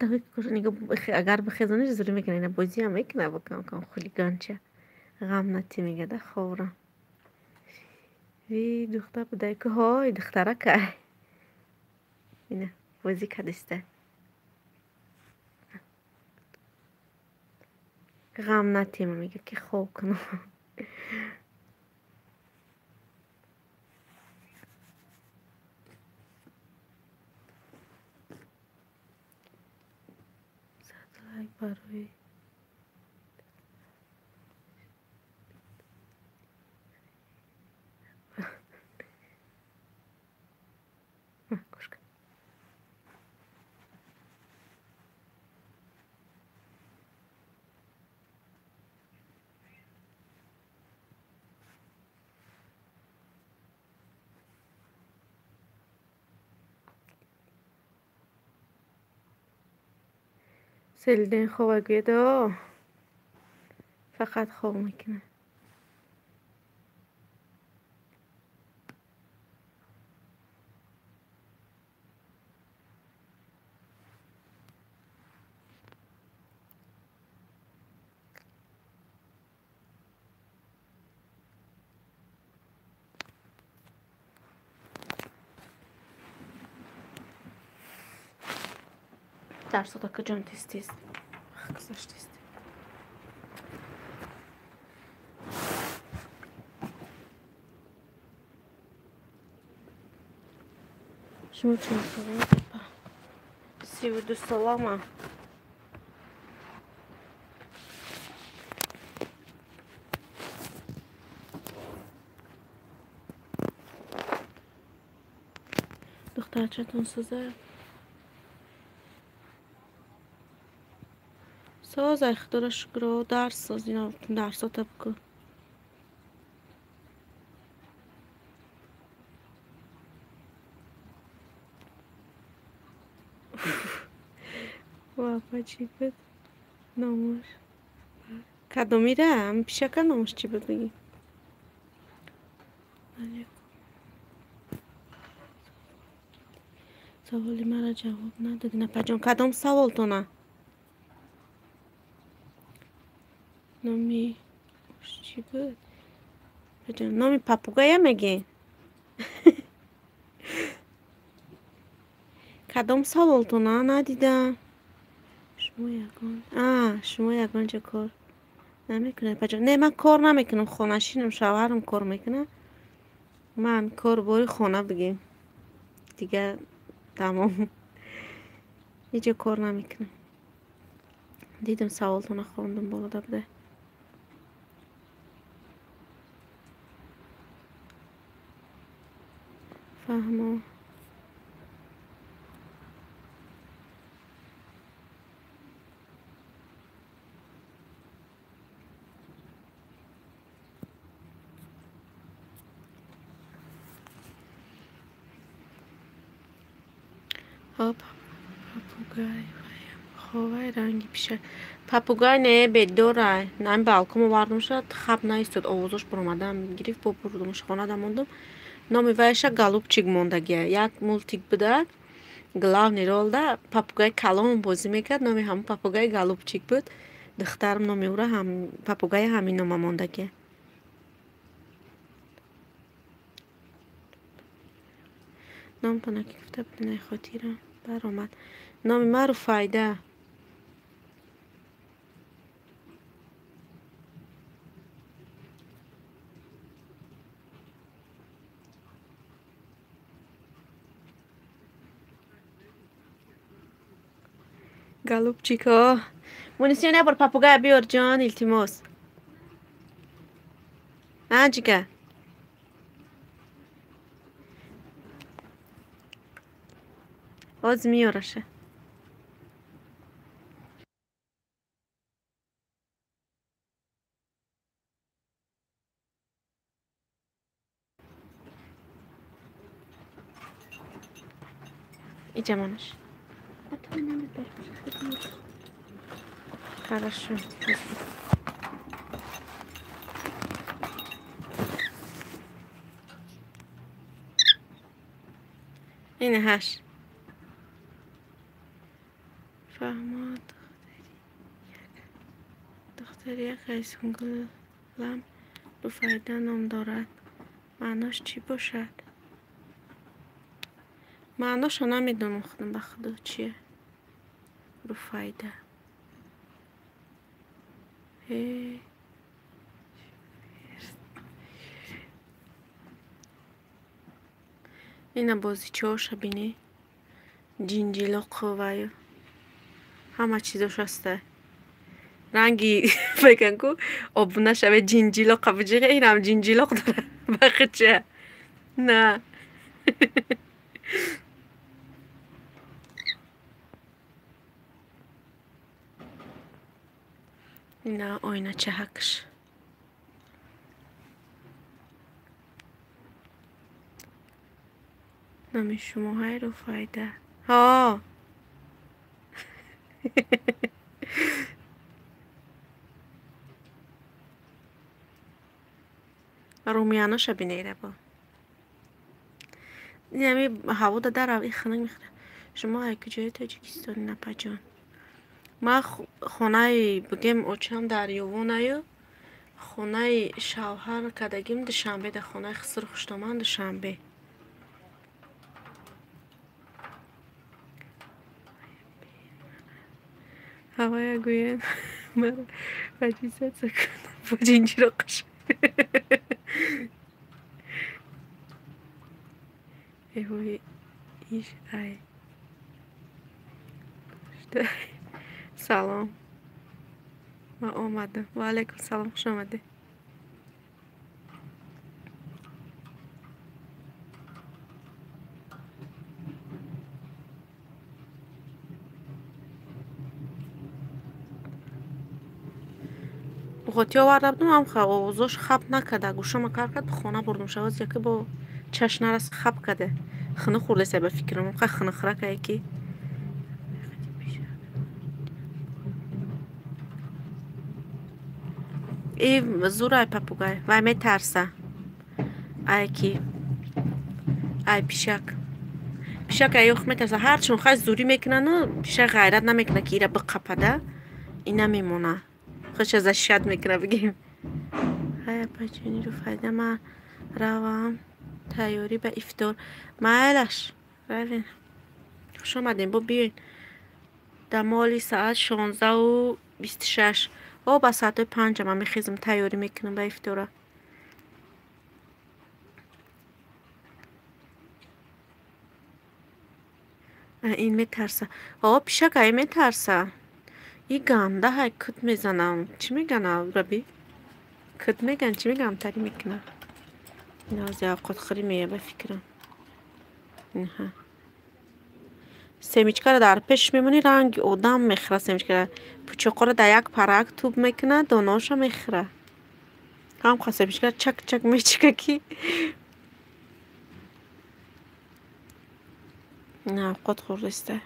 агар бихезониш зури мекунад, ина бозиам мекунад бо кам кам хулиганча. Ғам натӣ мегада ховра. Ви духтар будай ку ҳой духтарака. Ина бозӣ кардиста. Ғам натима мега ки хов кунам. Сад лайк барои кошка. Селдин хова гӯяд, фақат хоб мекунад. Дарсода куҷон тез тез гузаштест. Шумо чанд сола? 32 солама. Духтарчатон соза? Соз ай худоро шукро, дарс соз, ина дарсота бикун. Ва чӣ буд номаш? Кадомира? Ам пишака номаш чӣ буд бигӣ? Саволи маро ҷавоб надодӣ напаҷон. Кадом саволтона? Номи чӣ буд? Номи папугая мегӣ? Кадом саволтона надидам. Шумо ягон шумо ягон ҷо кор намекунед паҷон? Не, ман кор намекунам, хонашинам, шавҳарам кор мекунад. Ман корбори хона бигем. Дигар тамом. Ҳеҷ ҷо кор намекунам. Дидам саволтона хондам болода буда. Фаҳмо. Папугай ховай ранги пишак. Папугай не бедорай. Нами балкон овардум шад, хаб наистод, овозош баромадам гирифт, бо бурдумш хонада мондум. Номи вайша Голубчик мондагия. Як мультик буда, главный ролда папугай калон бозӣ мекард, номи ҳамон папугай Голубчик буд. Духтарам номи ӯра ҳам папугай ҳамин нома мондагия. Номтона ки гуфта будем, хотирам баромад. Номи ман Руфайда. Голубчико. Мунисиён як бор папугая биёр ҷон, илтимос. А, ҷига. Оз меёраша. Иҷа манаш. Хорошо. Ина ҳаш. Фаҳмо духтари як қайсунгулам Руфайда ном дорад. Маънош чӣ бошад? Маъношо намедонам худам ба худо чие. Руфайда. Ина бозичаоша бинӣ. Ҷинҷилоқоваю ҳама чизош ҳаста. Ранги мегӯян ку обуна шаве ҷинҷилоқа буҷиға, инам ҷинҷилоқ дора ба хича. На. Ина ойначаҳакш. Номи шумо ҳай Руфайда. Ҳо. Румяноша бинейра бо. Инами ҳаво дада рав, и хунук мехӯрад. Шумо ай куҷои Тоҷикистони напаҷон? Ман хонаи бигем очам дар Ёвонаю, хонаи шавҳар кардагим Душанбе, дар хонаи хисру хуштоман Душанбе. Ҳавая гӯянд маро ваҷизат кунад бо ҷинҷироқаш. Эҳои иш ай. Салом. Ман омадам. Ва алайкум салом, хуш омадед. Буғотӣ оварда будам, ам овозош хаб накарда, гӯшама кар кард, хона бурдум. Шавоз яке бо чашм нарас хаб карда. Хунук хӯрдеса ба фикрам, ха хунукхӯракае ки. И зур ай папугай, вай метарса. Ай ки? Ай пишак. Пишак ай ёх метарса. Ҳарчун хай зурӣ мекунану пишак ғайрат намекуна ки ира биқапада, и намемона. Худша защищать мекуна бигем. Ҳай апаҷони Руфайда, ман равам тайёрӣ ба ифтор. Майлаш, равем. Хуш омадем, бо биёен. Дар моли соат 16:26. О, ба соатҳои 5 ман мехезам, тайёрӣ мекунам ба ифтора. Ин метарса. О, пишак ай метарса. И ганда ҳай кут мезанам. Чӣ меган раби? Кут меган, чӣ меган, тари мекунам. Ин аз авқотхӯрӣ мея ба фикрам. Семечкаро дар пеш мемонӣ, ранги одам мехӯра семечкара. Пучоқоро дар як парак туб мекунад, донаоша мехӯра. Ҳамқа семечкара чак-чак мечика ки на авқот хӯрдиста.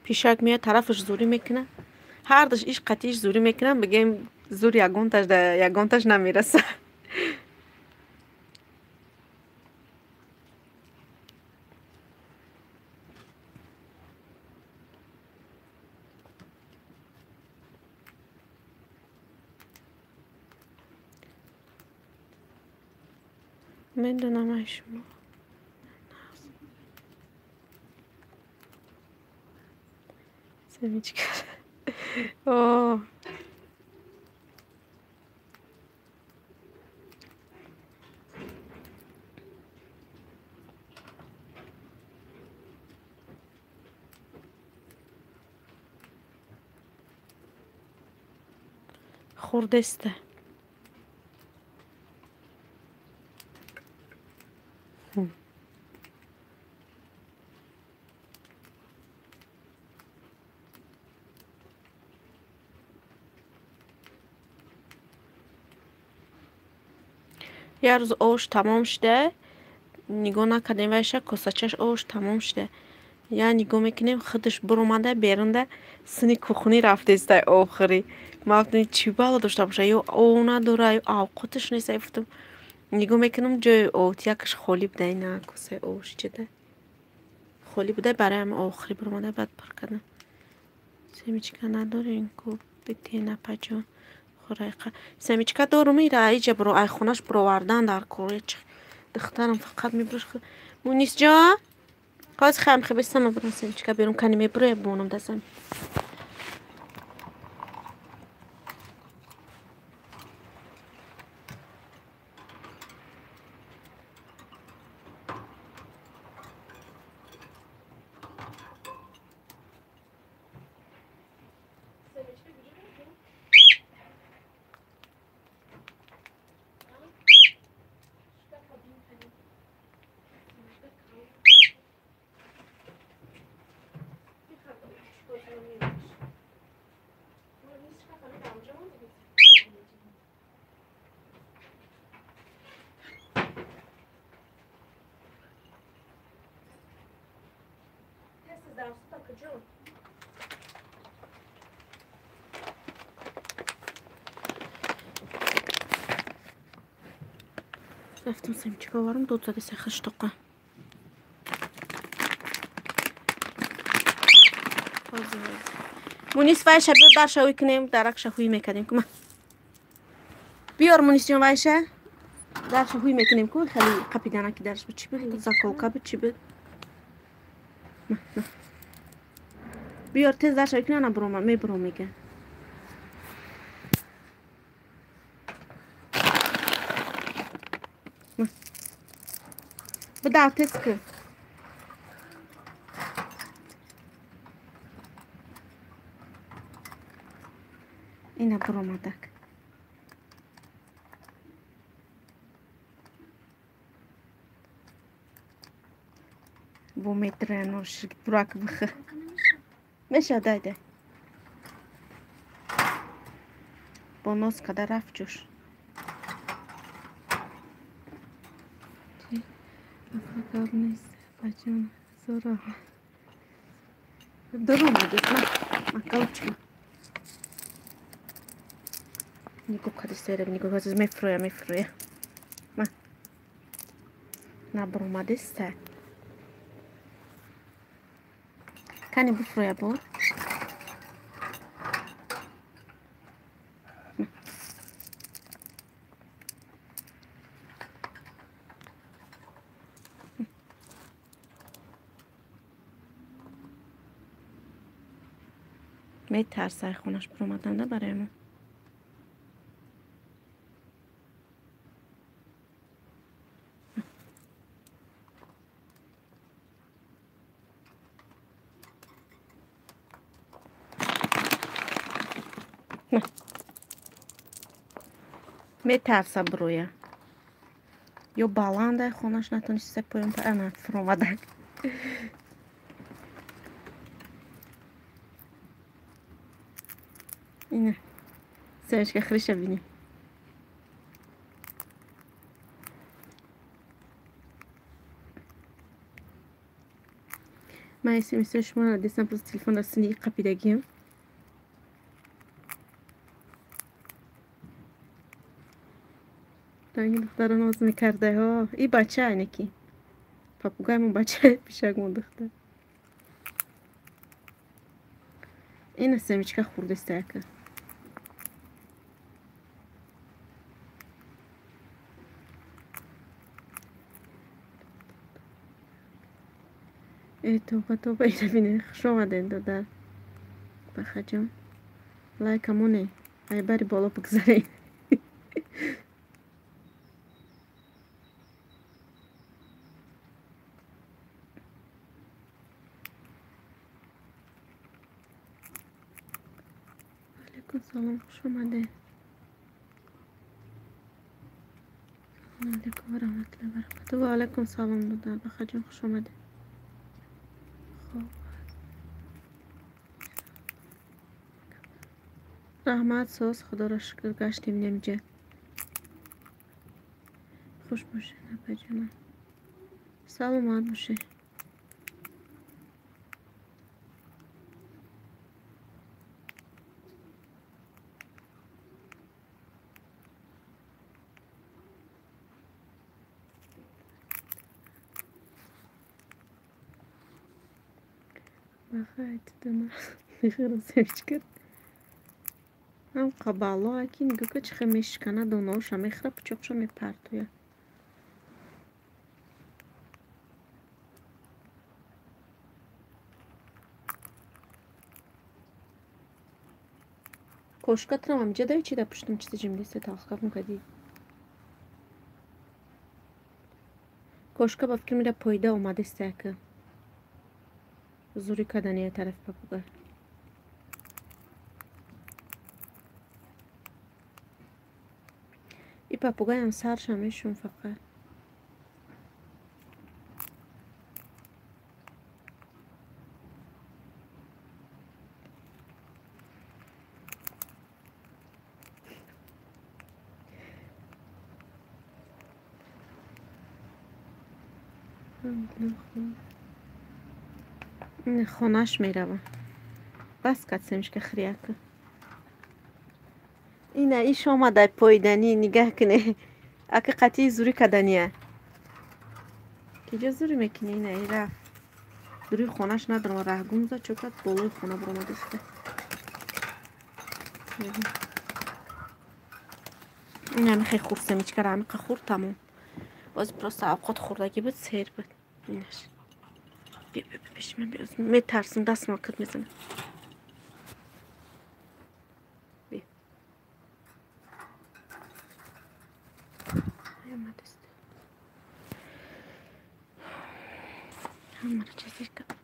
Пишак меяд, тарафаш зурӣ мекунад. Ҳардуш иш қатъиш зурӣ мекунад, бигем зур ягонташ да ягонташ намераса. Медонам ай шумо. Семечка. О. Хурдеста. Як рӯз ош тамом шуда, нигоҳ накардем вайша, косачаш ош тамом шуда. Я нигоҳ мекунем, худаш биромада берунда сини кухнӣ рафтеста охирӣ. Ма гуфтем чӣ бало дошта боша, ё ов надора, ё авқоташ нест. Гуфтам нигоҳ мекунам ҷои овтиякаш холӣ буда, ина косаи ош чида холӣ буда, барои ҳама охирӣ биромада, баъд пур кардам. Семечка надорем ку битена паҷон. Семечка дорум, ира иҷа биро ай хонаш бировардан дар кор. Духтарам фақат мебурш. Мунисҷон, ҳозир хаем хебестама бурам семечка берум, кани мебуроя бимонам дастам. Рафтам семечка оварам, дод зада се хаштоқа. Мунис вайша биёр дарша ҳуй кунем, даракша ҳуй мекардем ку. Биёр Мунисҷон вайша. Дарша ҳуй мекунем ку, хеле қапиданаки дарш буд, чӣ буд? Заколка буд, чӣ буд? Биёр тез дарша ҳуй кунем, ана бирома, мебиром мега. Бидар тез ку. Ина биромадак. Бо метрено бурак бих. Меша дай дай. Бо нос када рафт ҷӯш. Гап нест, бачон, зора. Дуромадис, ма, ма, голубчик. Нигоҳ кади сереб, нигоҳ кади, мефурӯя, мефурӯя. Ма. Набуромадиста. Кани буфурӯя бор. Метарсай хонаш биромаданда барои мо. Метарса буроя. Ё баландай хонаш натониста поён ана фуромадак. Ина. Семечка хриша бини. Ман смс шумо надистам, просто телефон дар сини қапидагиам. Танги духтара ноз мекардаҳо. И бача айнеки. Папугаймон бача, пишакмон духтар. Ина семечка хурдеста яка. Э, тоба, тоба, ина бинед. Хуш омадед, додар. Бахаҷон. Лайкамоне. Ай бари боло бигзаред. Алейкум салом, хуш омадед. Салом алейкум ва раҳматуллоҳи ва баракатуҳ. Ва алейкум салом, додар. Бахаҷон, хуш омадед. Раҳмат, соз, худоро шукр, гаштем немҷа. Хуш бошед, апаҷонам. Саломат бошед. Бахайт, дана. Мехӯрам семечка. Ҳам қабало аки нигоҳ ка чӣ хел мешикана, донаоша мехӯра, пучоқша мепартояд. Кошка трам амҷа дай чи да пуштум чизи ҷимдиста талхкаф мекардӣ. Кошка ба фикр мера пойда омадеста яка. Зури кардани тарафи папугай. И папугаям сарша мешум фақат. Хонаш мерава. Бас кад семечка хрияка. Ина иш омада пойданӣ, нигаҳ куне. Ака қатъи зурӣ кардания. Киҷо зурӣ мекунӣ? Ина и рафт. Дури хонаш надорам, раҳгум зад, чокат болои хона баромадиста. Ина мехе хурд семечкара, амиқа хурд тамом. Боз просто авқот хӯрдагӣ буд, сер буд. Инаш. Бия, бия, пеши ман бия. Метарсам, дастма кит мезанам. Бия. Ҳамаро чизе кард.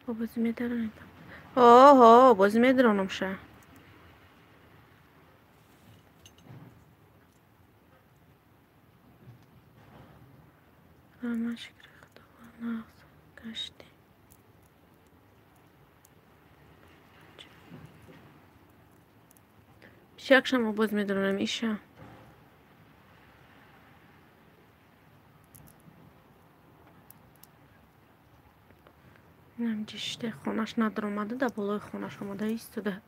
Бози медаронем. Оҳо, бози медаронам ша. Ама шукри Худованд, нағз гаштем. Пишакшам боз медаронам иша. Ҷиште хонаш надаромада, дар болои хонаш омада истода.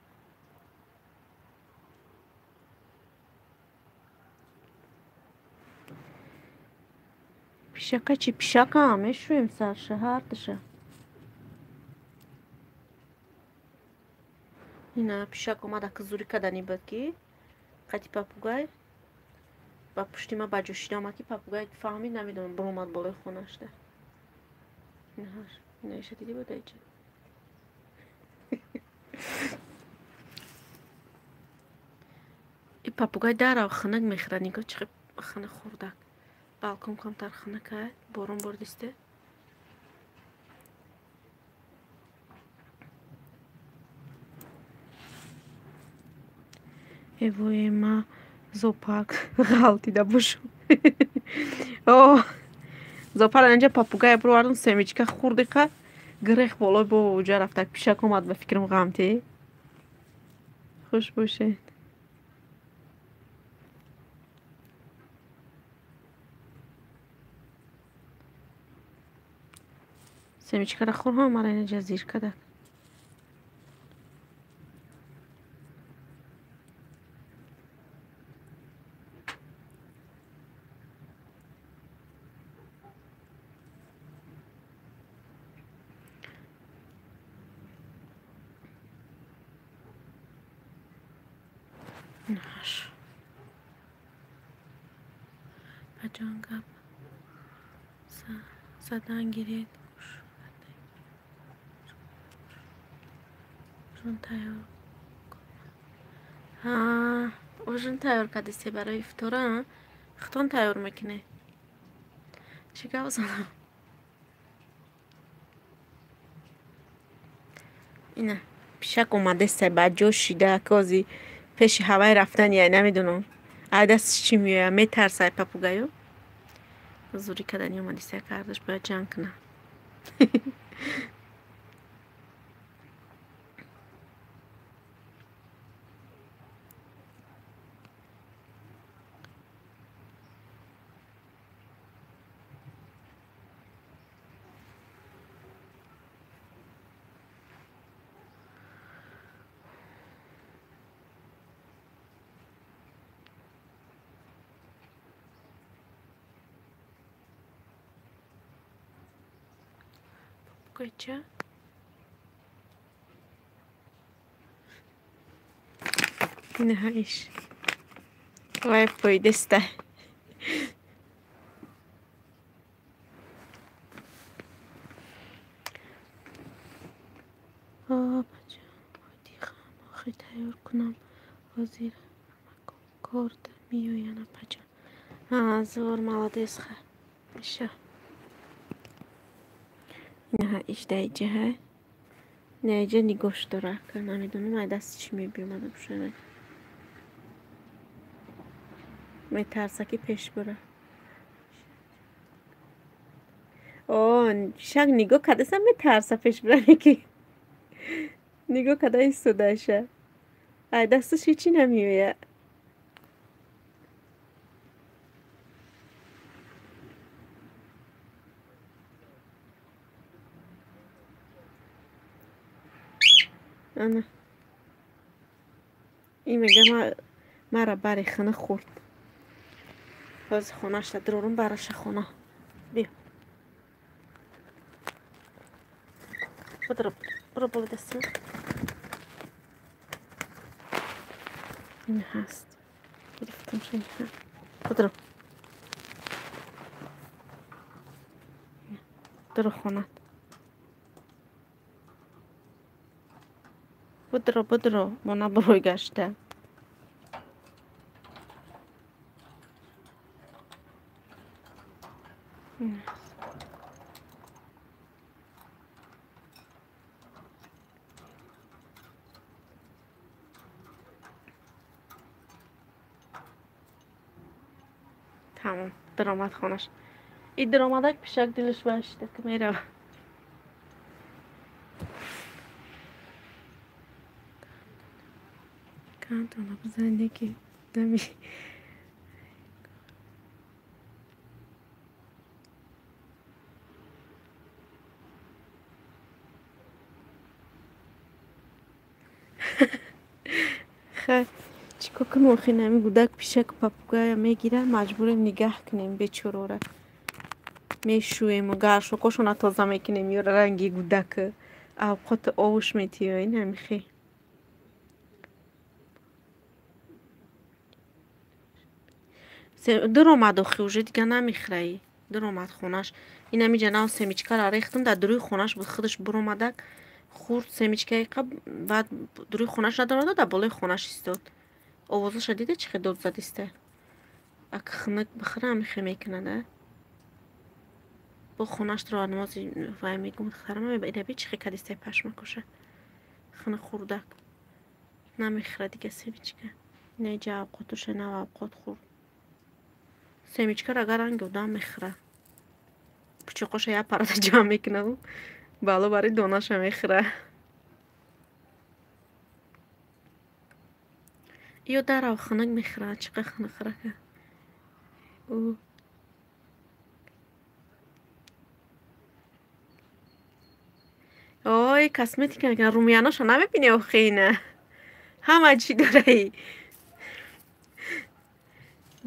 Пишака чи пишака мешӯем сарша ҳардуша. Ина пишак омада ки зурӣ кардани буд ки қати папугай. Ба пушти ма ба ҷӯшида омад ки папугай фаҳмид, намедонам, биромад болои хонашда. Инаҳаш, инаиша дидӣ буда иҷа? И папугай дарав хунак мехӯрад, нигоҳ чӣ хунак хӯрдак. Балкон камтар хунак ай, борон бордисте. Эвое ма зоопарк ғалтида бошум. О, зоопарк анҷа папугая бировардум, семечка хӯрдиқа, гирех болои бо уҷа рафтак, пишак омад ба фикрам ғамти. Хуш бошед. Семечкара хӯр ҳам мара инаҷа зир кадак. Наш. Ба ҷон гап задан гиред. Ужин тайёр. Ҳа, ужин тайёр кардисе барои ифтора, худтон тайёр мекунед. Чӣ гап занам? Ина пишак омадеста ба ҷо шида, кози пеши ҳавай рафтани ай намедонам. Ай дастиш чӣ меояд, метарса ай папугаю. Зурӣ кардани омадиста кардаш, бояд ҷанг кунад. Папугайча. Инаҳаиш. Вай фоидаста. Бача, дихам охи тайёр кунам. Ҳозир корда меоян апаҷон. Ҳа, зор молодец ха. Иша. Инаҳа иш даиҷаҳа. Наиҷа нигоҳш дора. Намедонам ай дасти чӣ мебиомада бошад. Метарса ки пеш бура. О, пишак нигоҳ кардаса метарса пеш бура ки. Нигоҳ карда истодаша. Ай дасташ ҳечи намеояд. Ана. Ин мега мара бари хона хӯрд. Ҳозир хонашта дурорум бараша хона. Биё. Будро, буро болои дастим. Ин ҳаст. Гирифтамша ин ҳа. Будро. Дуро хонат. Будро, будро, мона бурой гашта. Тамом, даромад хонаш. И даромадак пишак дилаш башта ки мерава. Кантона бизанде ки дами хай чӣ кор кунем охи нами гудак пишак папугая мегира, маҷбурем нигаҳ кунем бечорора. Мешӯему гаршокошона тоза мекунем, ё ранги гудак авқоти овуш метиё ин ҳамихе. Дуромад охи уже дига намехӯраи. Дуромад хонаш. Ин ҳамиҷа нав семечкара рехтам, дар дуруи хонаш буд, худаш буромадак хурд семечкаи қаб, баъд дуруи хонаш надорада, дар болои хонаш истод. Овозаша дида чӣ хел дод задиста. Ак хунук бихӯра ҳамихе мекунада. Бо хонаш дро намози вай мегум духтарам ираби чӣ хел кадистай пашмакоша. Хунук хурдак. Намехӯра дига семечка. Инаиҷа авқотуша нав авқот хурд. Семечкаро агар ранги одам мехӯра. Пучоқоша як парада ҷамъ мекунад, бало бари донаша мехӯра. Ё дарав хунук мехӯра, чӣ қадр хунук хӯрака. Ой, косметика мекунад, румяноша намебинӣ охи ина. Ҳама чӣ дораи.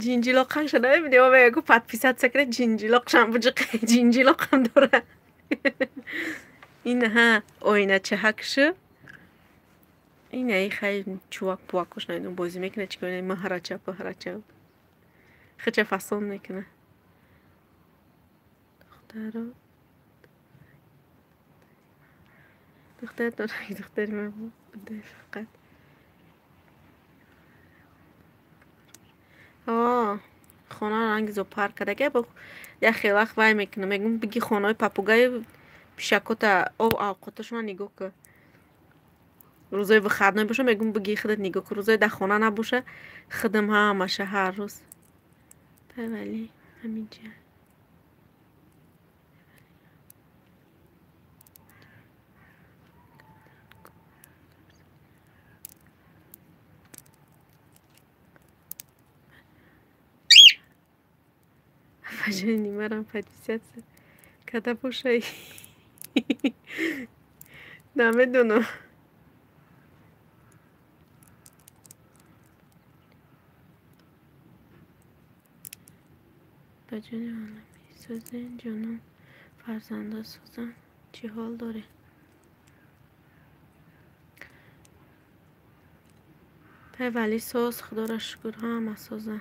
Ҷинҷилоқаша намебинӣ, о мегӯ подписаться кунед, ҷинҷилоқшам буҷиқе, ҷинҷилоқам дора. Ин ҳа оиначаҳакшу. Ина и хай чувак пувакош намедонам бозӣ мекунад, чӣ кор маҳрача паҳрача. Хича фасон мекунад. Духтаро духтар дорад, духтари ман буда фақат. Хона ранги зоопарк кардага, бо як хел вақт вай мекунам, мегӯм биги хонаҳои папугаю пишакота об авқоташона нигоҳ кун. Рӯзои выходной боша мегӯм биги худат нигоҳ кун, рӯзои дар хона набоша худам ҳамаша ҳар рӯз. Вале ҳаминҷа. Пажани марам подписаться када бошай. Намедонам. Ба ҷони олам созен ҷонон фарзандо созан чӣ ҳол доред? Пай валӣ соз, худоро шукр, ҳама созан.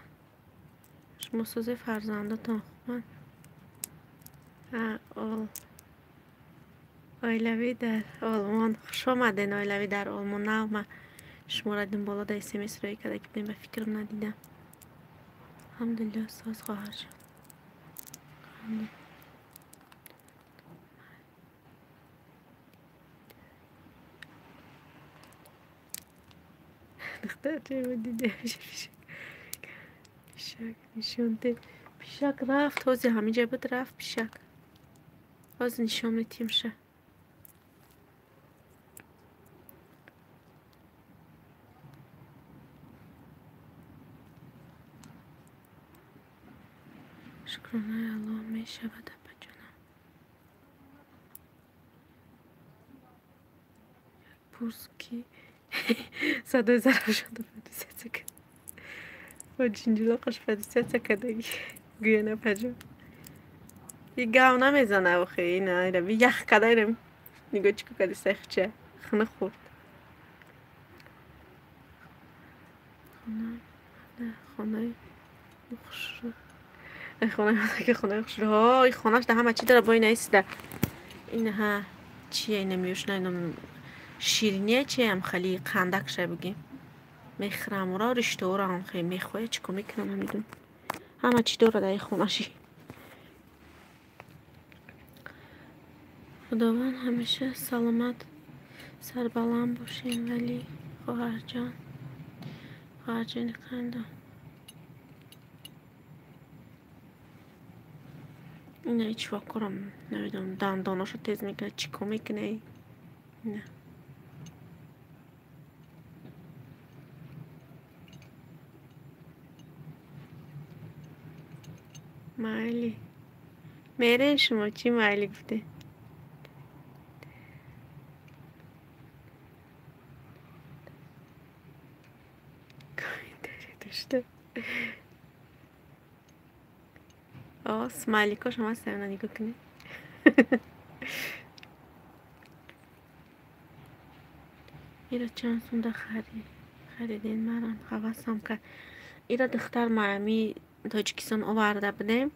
Шумо созе фарзандотон хубанд? Оилавӣ дар Олмон. Хуш омаден оилавӣ дар Олмон. Нав ма шуморо дидам боло дар смс рӯй карда ки будем, ба фикрам надидам. Алҳамдулиллоҳ соз хоҳарҷон. Духтар чӣ дида пишак нишон де. Пишак рафт, ҳозир ҳаминҷа буд, рафт пишак. Ҳозир нишон метиҳемша. Шукронаи Аллоҳ мешавад апаҷонам. Пурс ки садои Зарафшонро подписаться кард. Бо ҷинҷилоқаш подписаться кардагӣ. Гӯё напаҷон. И гав намезана охи ина ира ях када ира нигоҳ чӣ кади сехча хна хурд. Хонаи хушрӯ. Хонаи хонаи хушрӯ. Ҳо, хонаш да ҳама чӣ дора бо ина истода. Ина ҳа чия ина миёшна ина шириния чиям хали қандак ша бигем. Мехӯрам ора риштаора ҳам хеле мехоҳад чӣ кор мекунам намедонам. Ҳама чӣ дорад дар хонаши. Худованд ҳамеша саломат сарбаланд бошем, вале хоҳарҷон, хоҳарҷони қандо. Ина ҳеҷ вақт намедонам дандонашо тез мекунад, чӣ кор мекунад. Ина майли мерен шумо чӣ майли гуфте? Комментарий дошта. О, смайликошам ҳастам, ина нигоҳ кунед. Ира чанд сумда хариден? Марам ҳавасам кард. Ира духтар маами Тоҷикистон оварда будем.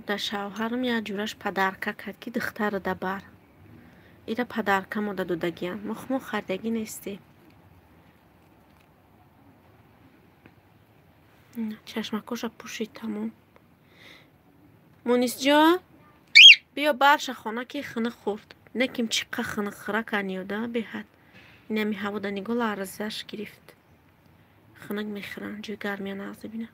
Да шавҳарам як ҷураш падарка кард, ки духтара да бар. Ира падарка мода додагиям. Мо хумо хардагӣ нестем. Чашмакоша пӯшид тамом. Мунисҷон, биё барша хона, ки хунук хӯрд. Неким чиқа хунук хӯра карниёда беҳад. Инами ҳавода нигоҳ ларзаш гирифт. Хунук мехӯранд, ҷои гармия нағз бина.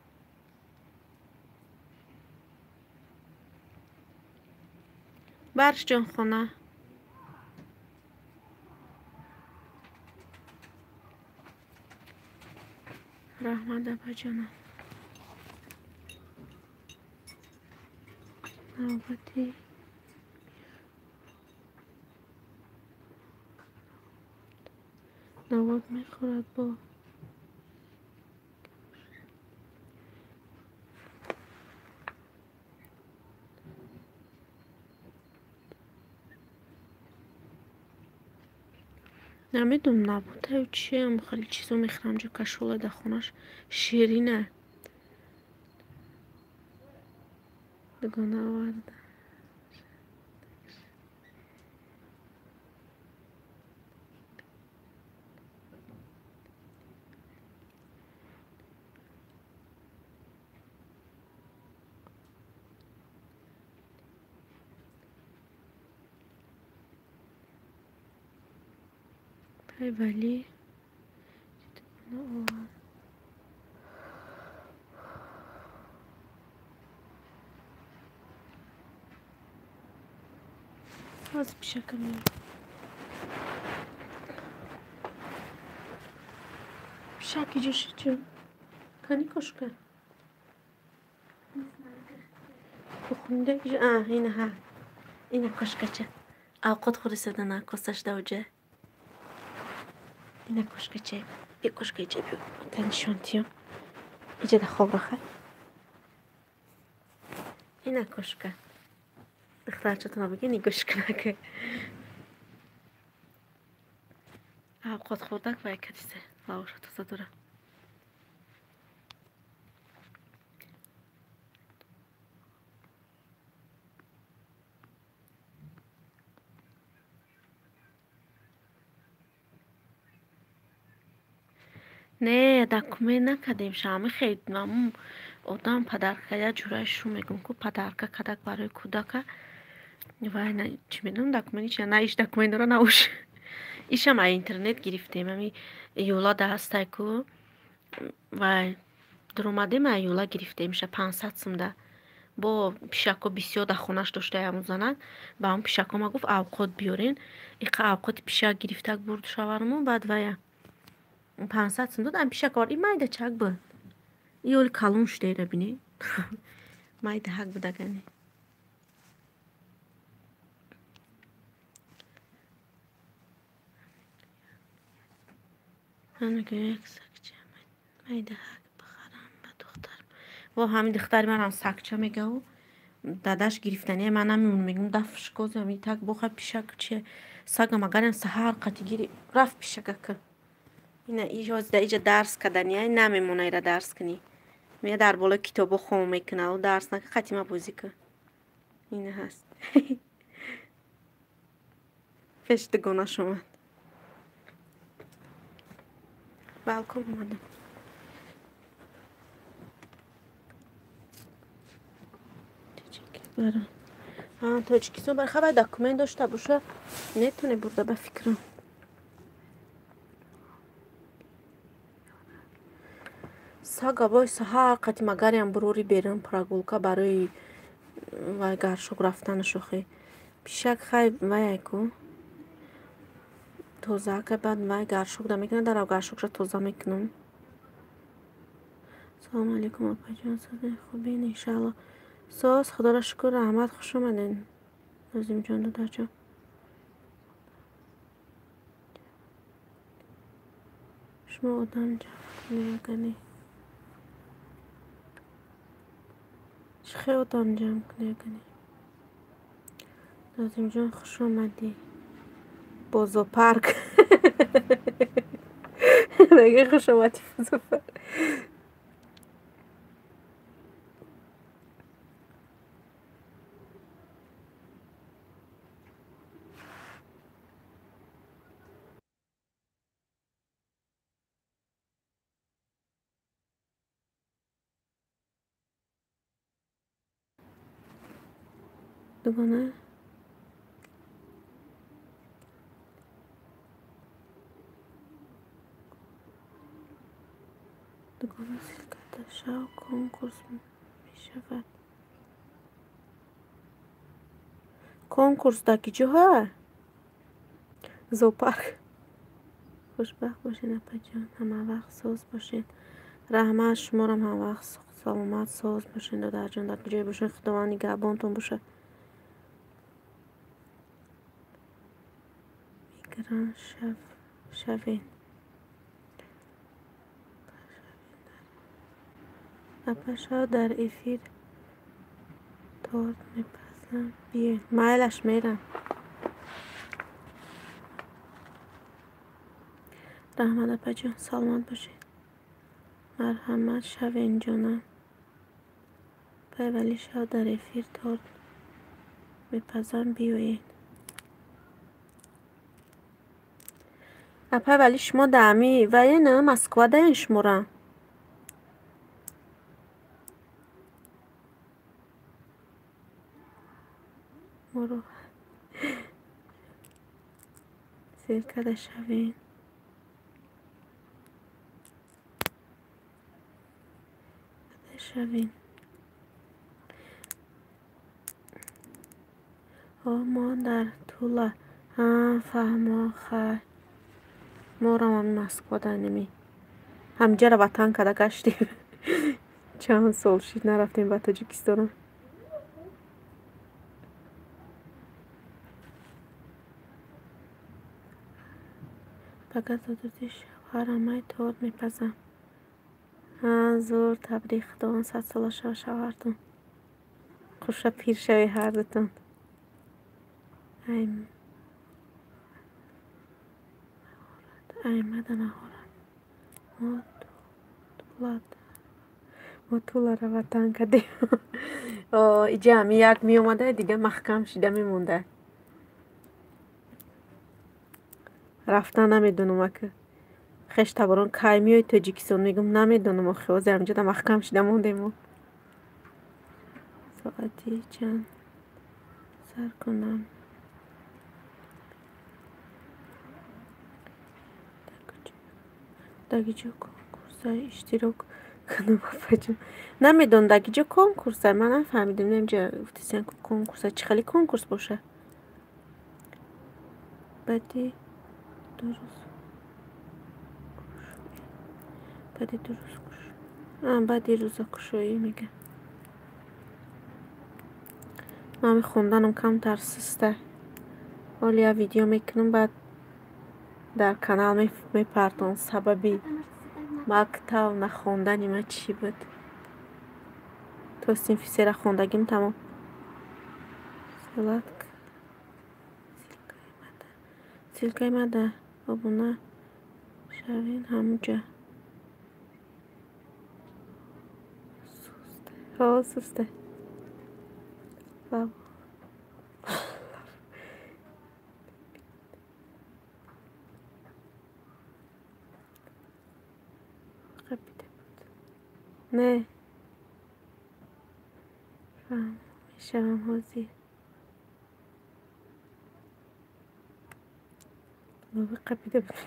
Баршҷон хона. Раҳмат апаҷонам. Навбати навод мехӯрад бо намедонам набудаю чиам, хеле чизо мехӯрам, ҷо кашола дар хонаш ширина. Дугона оварда. Вали. Ҳозир пишака меорам. Пишак иҷо шид ҷон. Кани кошка? Бухунда иҷо. А, ина ҳа. Ина кошкача. Авқот хӯрисада на косаш давҷа. Ина кошкача. Би кошка иҷа биё. Та нишон тиём. Иҷа да хоб раха. Ина кошка. Духтарчатона бигин нигоҳ кунака. Авқот хӯрдак вай кадисе. Лавоша тоза дора. Не, документ накардем. Шами хел намун одам падарка як ҷураи шу мегӯм ку падарка кадак барои кӯдака. Вай на чӣ медонам документи чи на иш документ дора на уш. Ишам аз интернет гирифтем. Ами юла да ҳастай ку. Вай дуромадем аз юла гирифтем иша 500 сумда. Бо пишако бисёр дар хонаш доштаи ҳамун занак. Ба ҳамун пишако ма гуфт авқот биёрен. Иқа авқоти пишак гирифтак бурд шаварму баъд вая 500 сум дод. Ам пишак овард. И майда чак буд. И оли калон шуда ира бинед. Майда ҳак будагане. Ман мегӯям як сакча майда ҳак бихарам ба духтарам. Во ҳамин духтари манам сакча мегаву. Дадаш гирифтания ман намемонам. Мегӯям дафш козам и так боха пишак чи сагам агарам саҳар қати гири рафт пишакака. Ина иҷоз да иҷа дарс кардания намемона ира дарс кунӣ. Мея дар болои китобо хом мекунад, дарс нака қати ма бозӣ кун. Ина ҳаст. Пеш дугонаш омад. Балкон омадам. Тоҷикистон бар хабар документ дошта боша метоне бурда ба фикрам. Сага бой саҳар қати магариам бурори берам прогулка барои вай гаршок рафтанаш охи. Пишак хай вай ку тоза ка баъд вай гаршок да мекунад, дарав гаршокша тоза мекунам. Салому алейкум апаҷон, созен хубин иншаалло. Соз худоро шукр, раҳмат, хуш омаден. Нозимҷон додарҷон. Шумо одам ҷамъ кунед ягане. Чӣ хел одам ҷамъ кунед ягане? Нозимҷон хуш омадӣ. Бо зоопарк. Мега хуш омадӣ бо зоопарк. Дугона дугона ссылкада шав конкурс мешавад. Конкурс дар киҷоҳа? Зоопарк. Хушбахт бошед, апаҷон, ҳамавақт соз бошед. Раҳмат, шуморам ҳамавақт саломат соз бошед, додарҷон, дар куҷое бошед, Худованд нигаҳбонтон бошад. Мигран шавед. Апа шав дар эфир торт мепазам. Биёед, майлаш мерам. Раҳмат, апаҷон, саломат бошед. Марҳамат, шавен ҷонам. Пайвали шав дар эфир торт мепазам, биёед. Апай вали шумо дар ами ваена Москва даен шумора? Моро ссылкада шавен. Шавен. Мо дар Тула. Ҳа, фаҳмо, хай. Морам ами Москва дар неми. Ҳамҷара ватан када гаштем. Чанд сол шид нарафтем ба Тоҷикистона. Фақат зододи шавҳарамай торт мепазам. Ҳа, зур, табрик, Худованд садсола шава шавҳартон. Хуша пир шави ҳардутон. Аймада маҳорат. Мо Туларо ватан кардем. Иҷа ами як меомада, дига маҳкам шида мемонда. Рафтан намедонам ака. Хеш таборон кай меои Тоҷикистон? Мегӯм намедонам охи, ҳозир ҳамҷода маҳкам шида мондем. Соати чанд сар кунам? Дар киҷо конкурса иштирок кунам, апаҷон? Намедонам дар киҷо конкурса, ман нафаҳмидам. Намҷа гуфтисян конкурса, чӣ хеле конкурс боша? Баъди ду рӯз баъди рӯзакушоӣ мега. Ман хонданам камтар суста. Ҳоло як видео мекунам, баъд дар канал мепартон. Сабаби мактаб нахондани ман чӣ буд? То синфи сера хондагим тамом. Ссылкаи мада обуна шавен ҳамуҷа. Ҳо, суста. Қапида буд. Не. Фаҳм мешавам ҳозир. Лови қапида буд.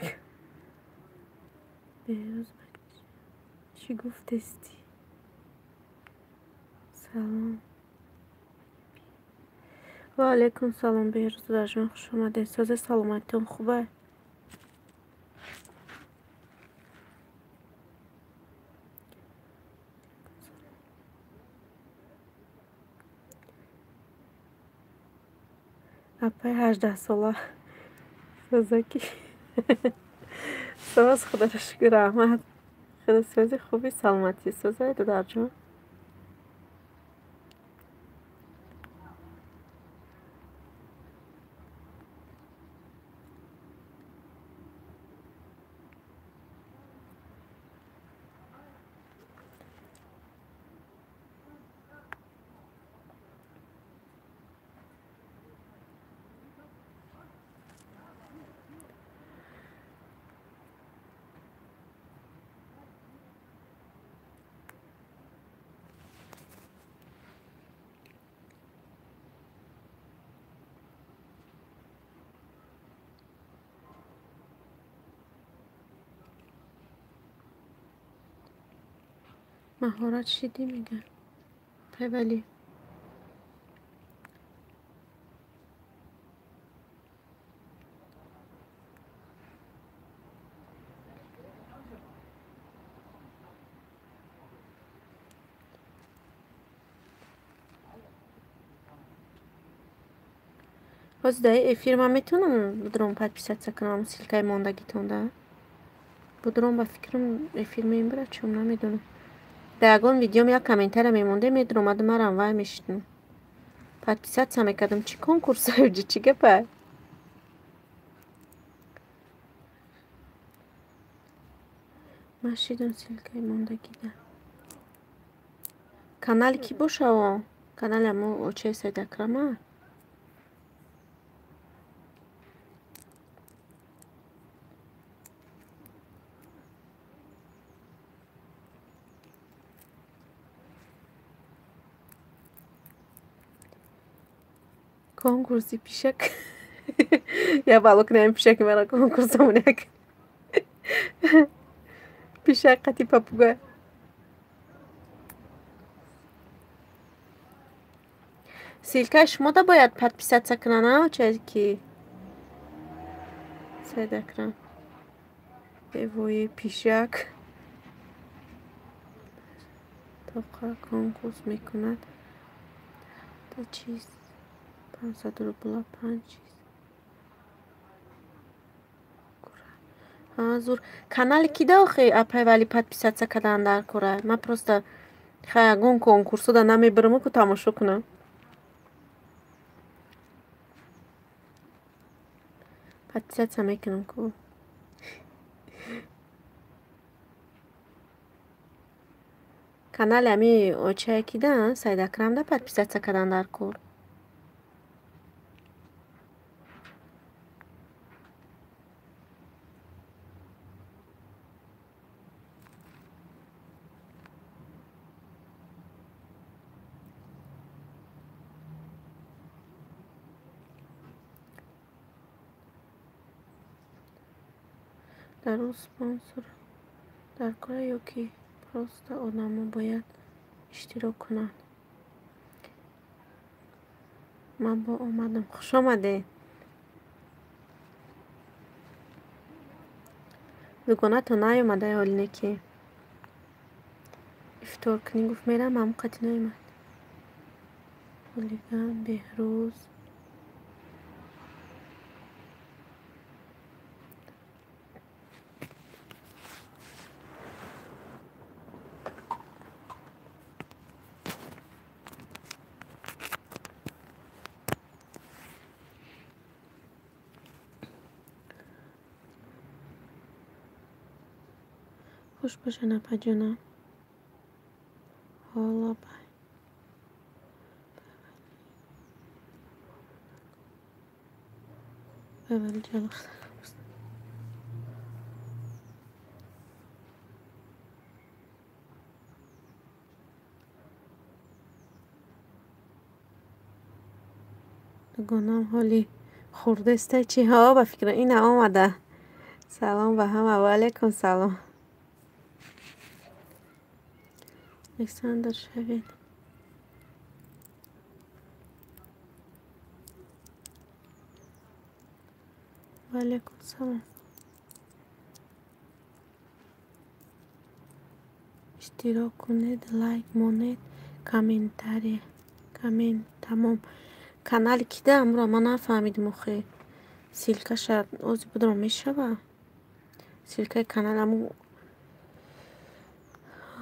Беҳрӯз бача, чӣ гуфтести? Салом. Ва алайкум салом, Беҳрӯз додарҷон, хуш омадед. Сози саломатитон хуба? Апай 18-сола. Созаки. Соз, худоро шукр, раҳмат. Худо сози хуби саломатӣ. Созай додарҷон. Маҳорат шидӣ мега. Пайвали. Ҳозир дар эфир ман метавонам будром подписаться кунам ссылкаи мондагитонда? Будром ба фикрам эфир мебарад, чун намедонам. Дар ягон видеом як комментария мемонде, медуромаду марам вай мешидам. Подписаться мекардам. Чӣ конкурс чӣ гапа? Ман шидам ссылкаи мондагида. Канали кӣ бошао? Канали ҳамо очаи Сайдакрама? Конкурси пишак. Я бало кунем пишаки мара конкурсамон як. Пишак қати папуга. Ссылкаи шумо да бояд подписаться кунанд, а очае ки Сайдакрам. Эвои пишак. Тоқа конкурс мекунад. Та чиз 500 рубла 5 чиз. Зур. Канали ки да охи апайвали подписаться кардан дар кора? Ман просто хай ягон конкурсо да намебараму ку тамошо кунам. Подписаться мекунам ку. Канали ами очае ки да Сайдакрам да подписаться кардан дар кор. Дар ӯ спонсор дар кора ё ки просто одамо бояд иштирок кунанд? Ман бо омадам. Хуш омадед. Дугонатон наёмада ҳолине ки ифтор кунӣ гуфт мерам, ҳамон қати наёмад. Хулиган Беҳрӯз. Хуш бошед, апаҷонам. Ҳоло бай. Пайвали ҷалох. Дугонам ҳоли хурдеста чи? Ҳо, ба фикрам ина омада. Салом ба ҳама. Ва алайкум салом. Александр Шавин. Ва алайкум салом. Иштирок кунед, лайк монед, комментария. Коммент тамом. Канали кида амро ман нафаҳмидим охи. Ссылкаша ози будро мешава? Ссылкаи канал аму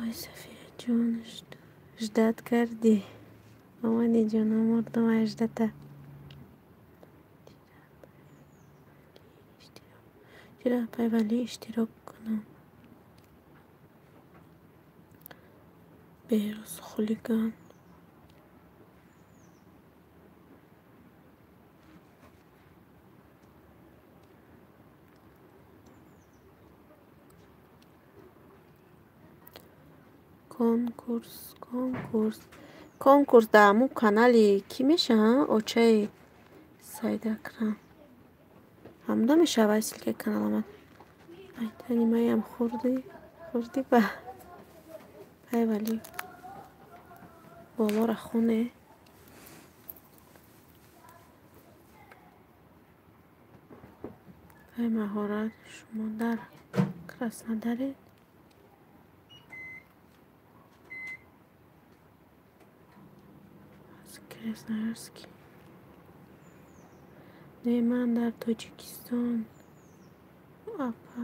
Ой, София ҷон, ждать кардӣ. Омадӣ ҷон, омурдум ай ждата. Чиро пайвали иштирок кунам? Беҳрӯз хулиган. Конкурс, конкурс. Конкурс дар ҳамун канали кӣ мешава? Очаи Сайдакрам. Ҳамда мешава ссылкаи каналамад. Айтани маям хурдӣ, хурдӣ ба Акай вали болора хоне. Ай маҳорат, шумо дар Краснодаред? Аз Красноярский. Не, ман дар Тоҷикистон. Апа.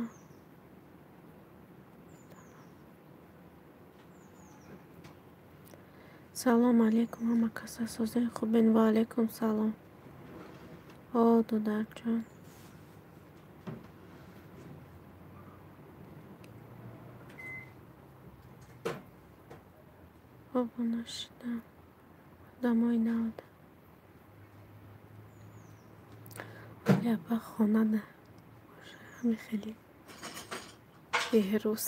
Салом алейкум, ҳама каса созен хубен? Ва алейкум салом. О, додарҷон. Обуна шудам. Одамои навда. Вале апа хонада. Боша ҳами хеле беҳрӯз.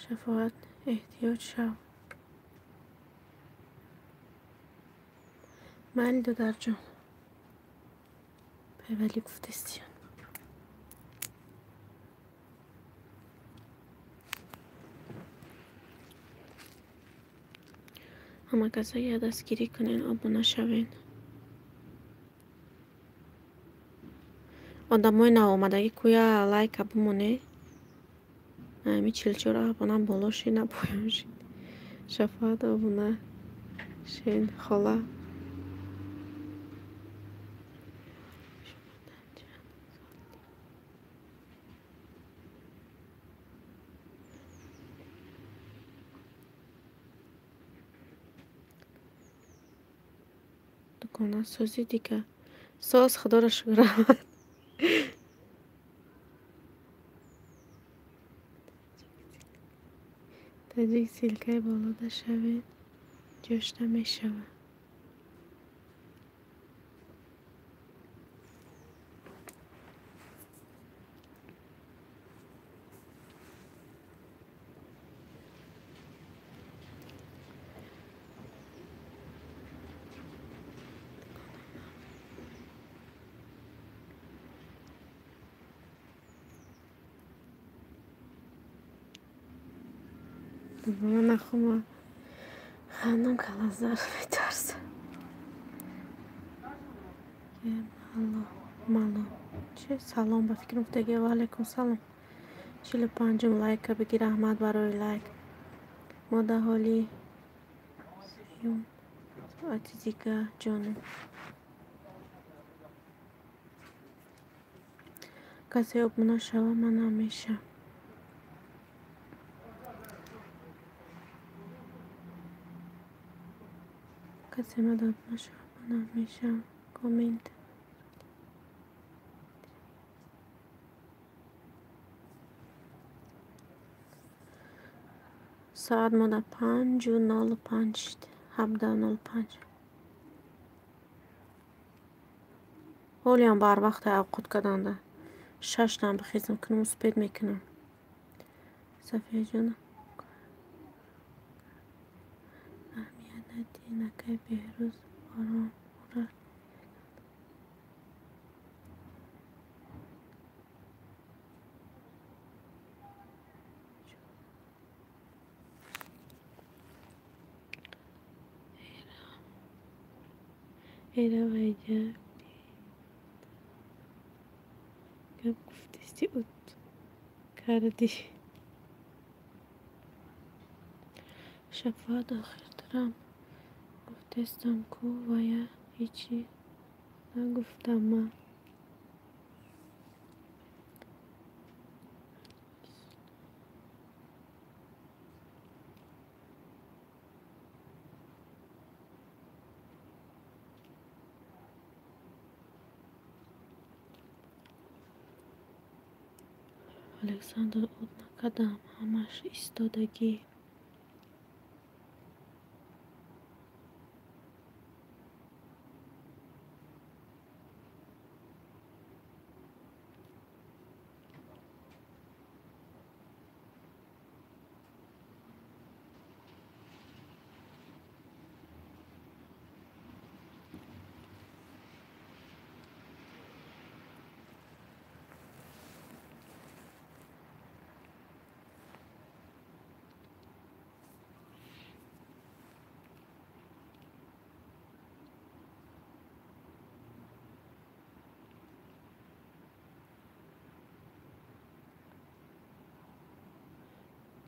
Шафоат, эҳтиёт шав. Майли, додарҷон. Пайвали гуфтестиён. Ҳама каса я дастгирӣ кунен, обуна шавен. Одамои навомадагӣ кӯя лайка бимоне. Ами 44 обуна боло шид, на поён шид. Шафоат обуна шен хола. Дукона сӯзи дига. Соз, худоро шукр, раҳмат. Таҷик силкаи болода шавед, ҷошта мешавад. Нахума ханам калазар метарсам. Мало мало. Че салом ба фикрам гуфтаги. Ва алайкум салом. 45-ум лайка бигир, раҳмат барои лайк. Мо дар ҳоли сеюм соати дига ҷонем. Касе обуна шава, ман ҳамеша. Касе мада обуна шава, ман ҳамеша. Коммент. Соат мода 5:05 шид. 17:05. Ҳолиам барвақта авқот карданда. Шаштам бихезам кунам, успеть мекунам. Сафияҷон, аҳамият надиҳед, акай Беҳрӯз ором ура. Эра вайҷа гап гуфтисти ут кардӣ. Шафоат, охиртарам гуфтестам ку вая ҳечи нагуфтам ман. Александр ут накардам, ҳамаш истодагӣ.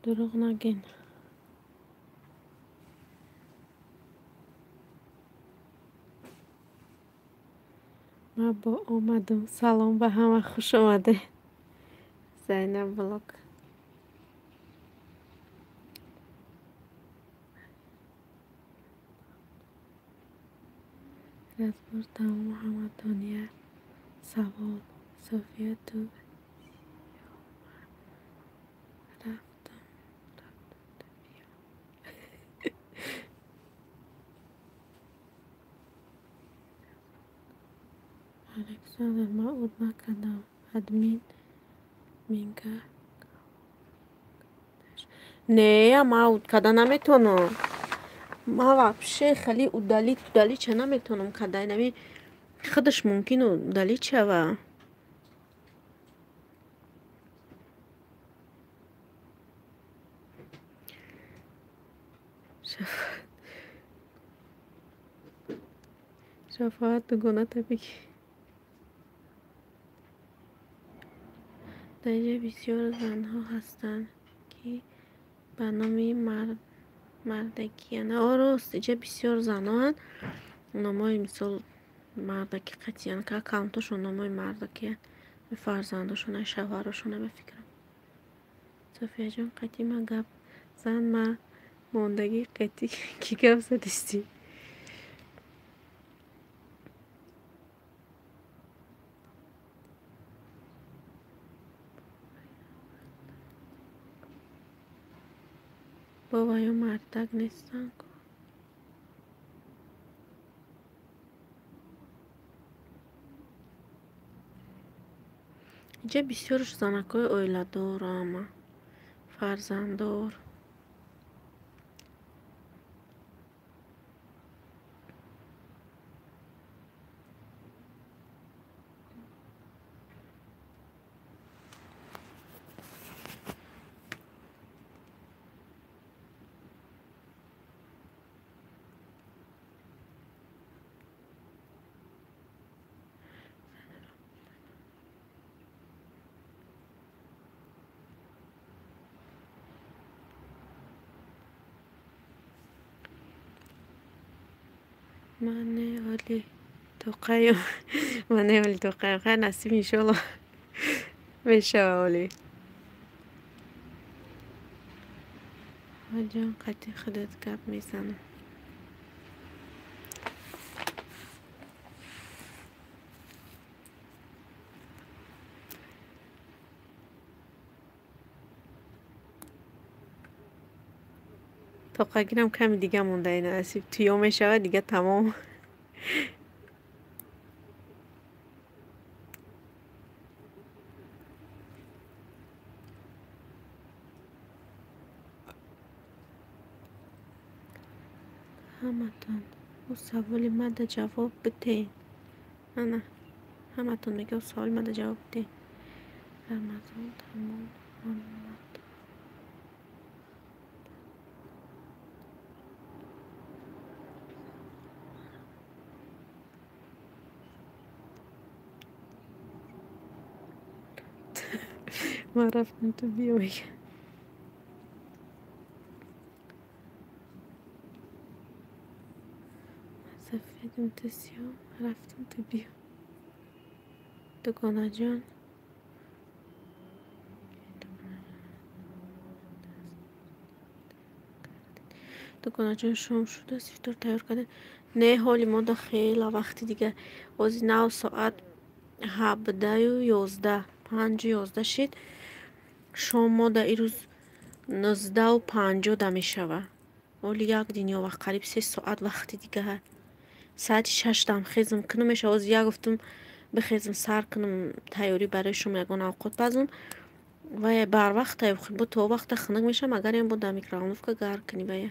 Дурӯғ нагин. Ман бо омадам. Салом ба ҳама, хуш омадед. Зайнаб блог. Разбор тамом, ҳаматон як савол. София, ту рафтам, ту биё. Александр, ман уд накардам. Админ минга. Не, ман уд карда наметавонам. Ман вообще хеле удалить удалить ча наметавонам карда. Инами худаш мумкин удалить шава. Шафоат, дугоната бигӣ. Дар инҷа бисёр занҳо ҳастанд, ки ба номи мардакиянд. О, рост, инҷа бисёр занҳоанд, номҳои мисол мардаки қатъиянд, ки аккаунтошон номҳои мардакиянд, фарзандошона, шавҳарошона ба фикрам. Софияҷон, қатъи ма гап зан, ма мондагӣ қатъи кӣ гап задистӣ? Бо ваё мардак нестанд ку. Инҷа бисёрш занакҳои оиладор ама, фарзанддор. Ман не оли тоқаем. Ман не оли тоқаем. Хайр, насиб иншолло мешава оли. Ҳоҷон, қатъи худат гап мезанам. Тоқагирам ками дига монда, ина насиб туё мешавад, дига тамом. Ҳаматон ӯ саволи мада ҷавоб бидеҳед. Ана, ҳаматон мега ӯ саволи мада ҷавоб бидеҳед. Рамазон тамом, ҳаматон. Ман рафтам, ту биё мега. Ман сафедам, ту сиёҳ, ман рафтам, ту биё. Дугонаҷон. Дугонаҷон, шом шудааст, ифтор тайёр кардем. Не, ҳоли мода хела вақти дига. Ози нав соат 17:11, 5:11 шид. Шом мода ирӯз 19:50 да мешава. Оли як динё вақт, қариб 3 соат вақти дига. Соати 6 дам хезм кунам мешава. Ози як гуфтум бихезм, сар кунам, тайёрӣ барои шумо ягон авқот пазм. Вая барвақт тайёр бо то вақта хунук мешавам, агар ям бо дар микроволновка гарм кунӣ вая.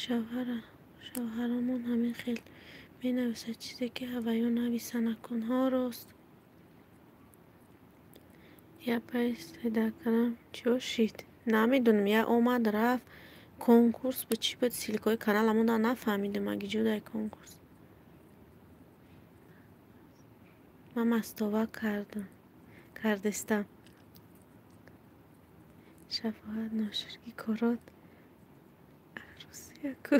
Шавҳарамон ҳамин хел менависад чизе ки ҳаваё нависа накун. Ҳо, рост. Я пай седа кардам, чиё шид? Намедонам, я омад рафт, конкурс ба чӣ буд, ссылкаҳои канала монда, нафаҳмидам, аги ҷудай конкурс. Ман мастова кардам, кардистам. Шафоат ноширки корот арӯсияку.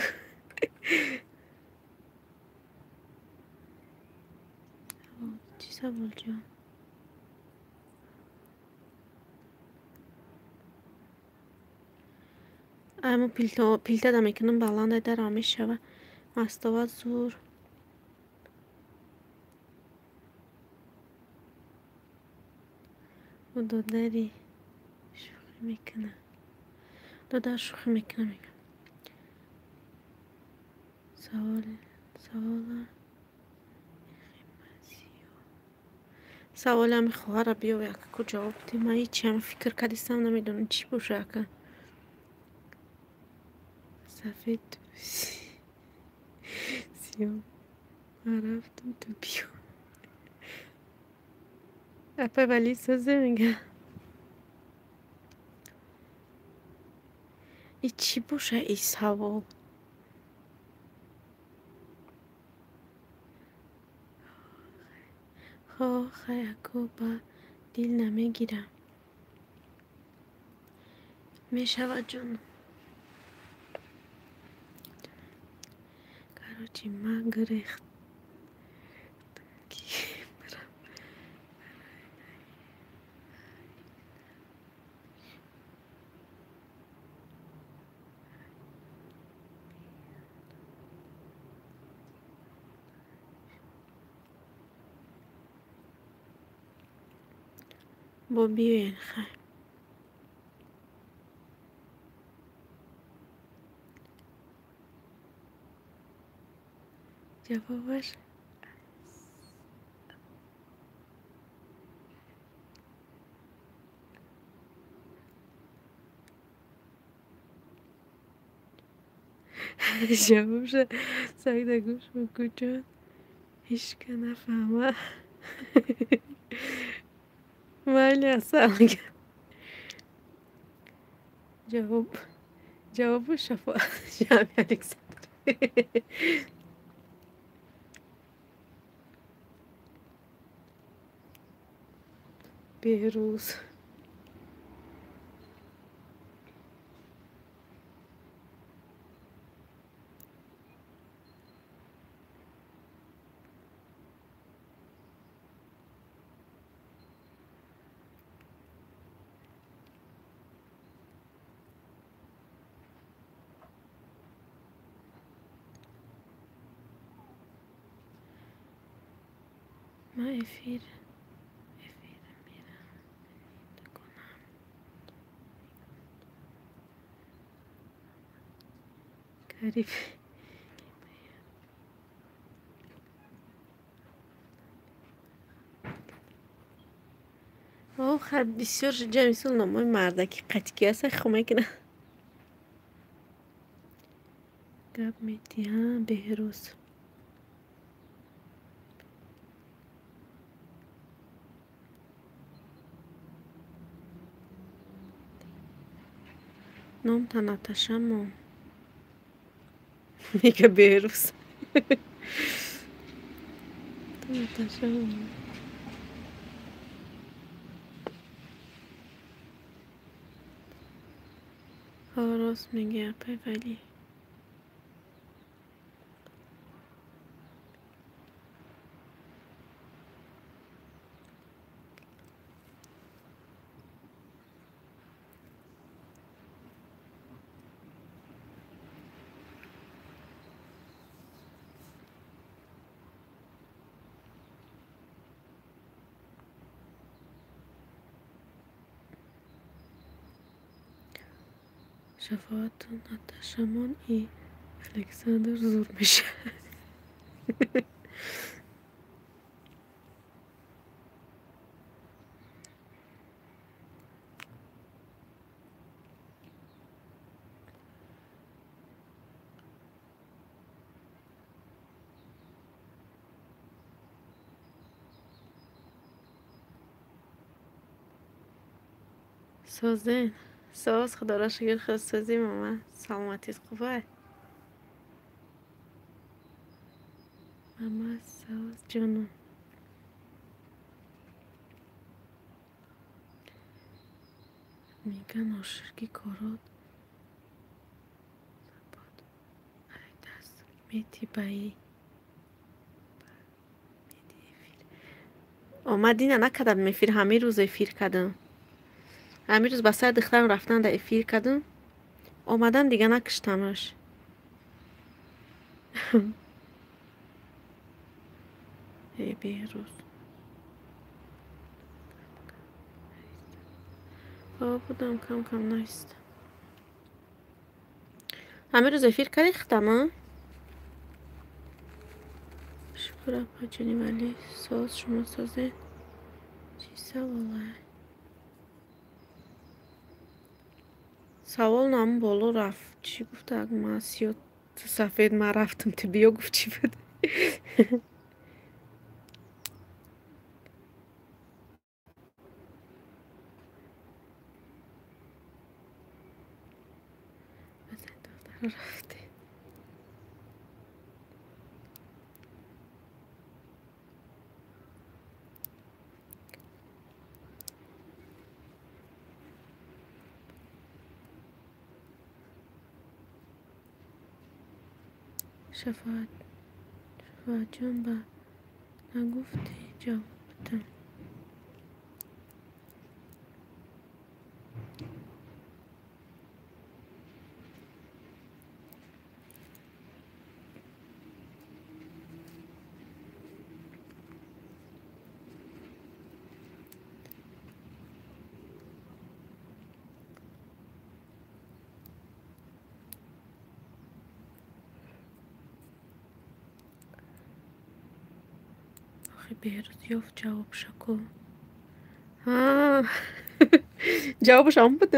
Чӣ савол ҷон? Ай мо пилта да мекунам, баланда дара мешава. Мастова зур. Ӯ додари шӯхӣ мекунад. Додар шӯхӣ мекунад, мегӯям. Савола саволи ҳами хоҳарра биё ака ҷавоб бидем. Ман ҳечиам фикр кардистам, намедонам чӣ боша ака. Сафед сиёҳ. Ман рафтам, ту биё. Апай Валӣ созе мега. И чӣ боша и савол? Хо хай ако ба дил намегирам. Мешавад ҷон. Короче, ман гирехт ки барам. Бо биёен хай. Ҷавобаш ҷавобша сагда гӯш мекун ҷон. Ҳичка нафаҳма. Майли асал мегӯям. Ҷавоб ҷавобу шафоат ҷамъи Александр. Беҳрӯз. Ман эфир мерам дуконам. Кариб. О, хай бисёр ҷамъи мисол номҳои мардаки қатикӣ аст, хо мекунад. Гап медиҳам Беҳрӯз. Номта Наташамо. Мега Беҳрӯз. Наташамо. Ҳо рост мегӯяд апай Валӣ. Шафоату Наташамон и Александр зур мешавад. Созен. Соз, худоро шукр, худсозӣ мама. Саломатит хубай? Мама соз ҷонум. Мега ноширки корот ай даст мети баи омад. Дина накардам эфир, ҳамин рӯз эфир кардам. Ҳамин рӯз ба сари духтарам рафтан да эфир кардам, омадам, дига накиштамаш. Э Беҳрӯз будам, кам кам наистам. Ҳамин рӯз эфир кардӣ хитама? Шукр апаҷони валӣ, соз, шумо созед? Чӣ саволай? Савол нам боло рафт. Чӣ гуфта? Ма сиё ту сафед, ман рафтам, ту биё гуфт, чӣ буд? Рафте. Шафоатҷон, ба нагуфтӣ ҷавоб бидам. Беҳрӯз ёфт ҷавобша ку. Ҷавобаш он буд?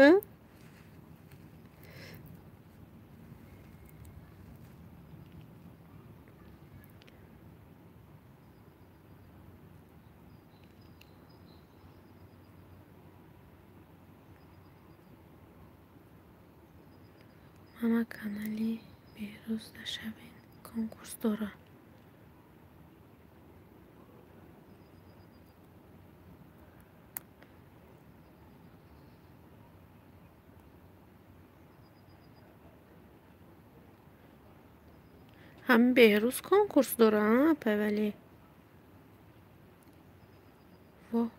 Мама, канали Беҳрӯз нашавен, конкурс дора. Ҳамин Беҳрӯз конкурс дора, апай Валӣ? Воҳ,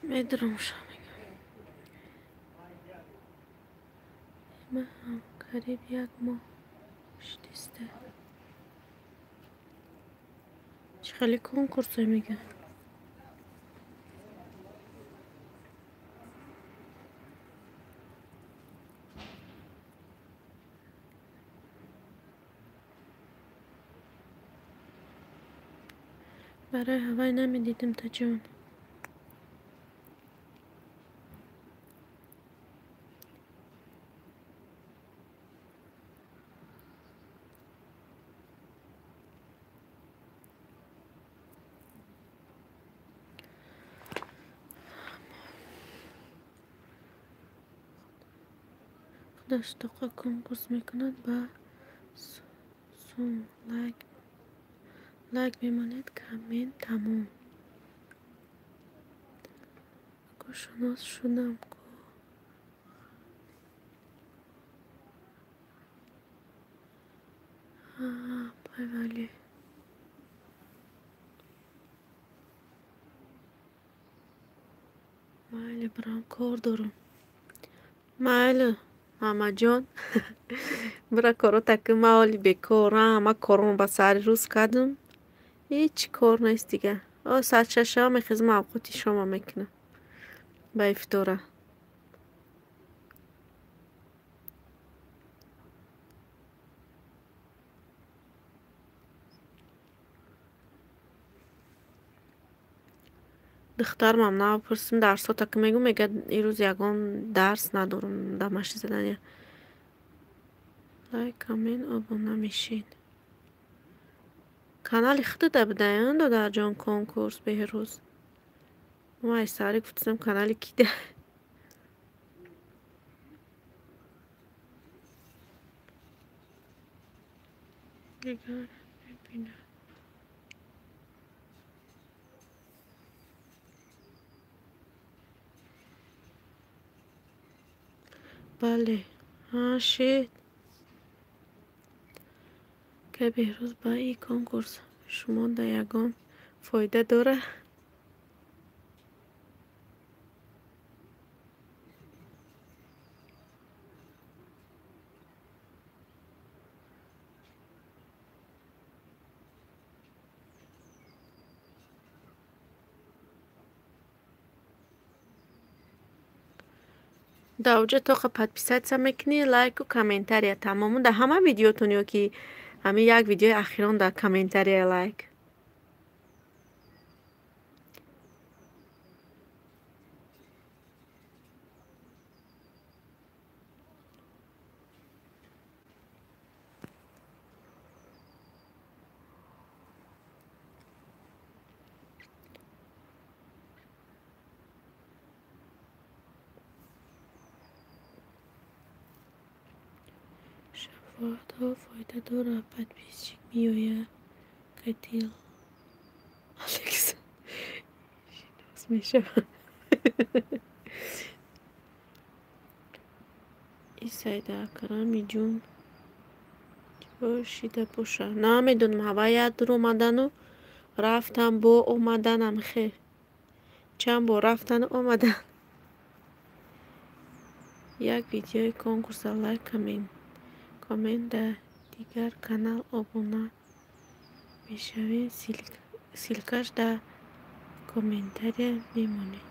медурам, ша мегам. Ман ҳам қариб як моҳ шидиста. Чӣ хеле конкурсо мегӯяд? Барои ҳавай намедидим таҷон. Худаш тоқа конкурс мекунад, ба сум лайк мемонед, коммент, тамом. Ку шунос шудам ку. Апай Валӣ. Майли, бирам, кор дорам. Майли, мамаҷон, бира корота ки ман ҳоли бекорам, ҳама кормо ба сари рӯз кардам. Ҳеҷ кор нест дига. О соат шашава мехезам, авқоти шома мекунам ба ифтора. Духтармам напурсим дарсота ки мегӯ, мегӯяд ирӯз ягон дарс надорам, домашний задания. Лайк, коммент, обуна мешед. Канали худата будаён додарҷон конкурс Беҳрӯз. Мо ай сари гуфтам канали кида. Дигар мебинам. Бале, ҳа шид. Ка Беҳрӯз ба ин конкурс шумо да ягон фоида дорад? Дар оҷа тоқа подписаться мекунӣ, лайку комментария тамому дар ҳама видеотон ё ки ҳамин як видеои ахирон дар комментария лайк. Шафоатҳо фоида дорад, подписчик меояд, катил Алекс шинос мешавад. И Сайдаакрами ҷун чӣ шида бошад? Намедонам, ҳава як дур омадану рафтан бо омаданам хе. Чанд бор рафтану омадан. Як видеои конкурса лайк коммент дар дигар канал обуна мешавед, ссылкаш дар комментария мемонед.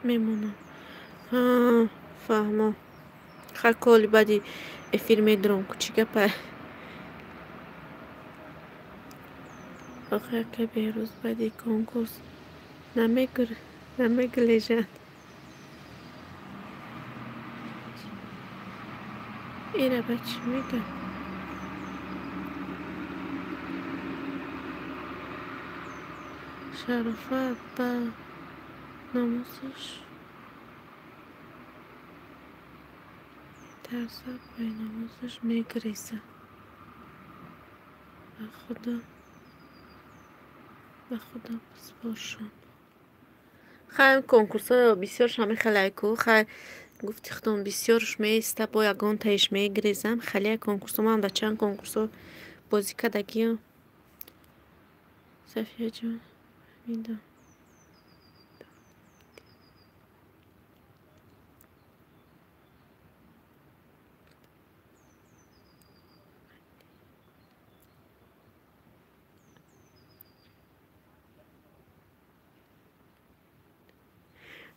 Мемонам. Ҳа, фаҳмо. Хар коли баъди эфир медурам. Чӣ гапа? Охир ка Беҳрӯз баъди конкурс намегулежад. Ира ба чӣ мегӯяд? Шарофат ба номусаш метарсад, ба номусаш мегрезад. Ба худо бисупоршон. Хай конкурсҳо бисёрш ҳамин хелайку. Хай гуфти худон бисёрш меиста, бо ягонтаиш мегрезам. Хеле конкурсҳо ман дар чанд конкурсҳо бозӣ кардагиам. Сафияҷон фаҳмидам.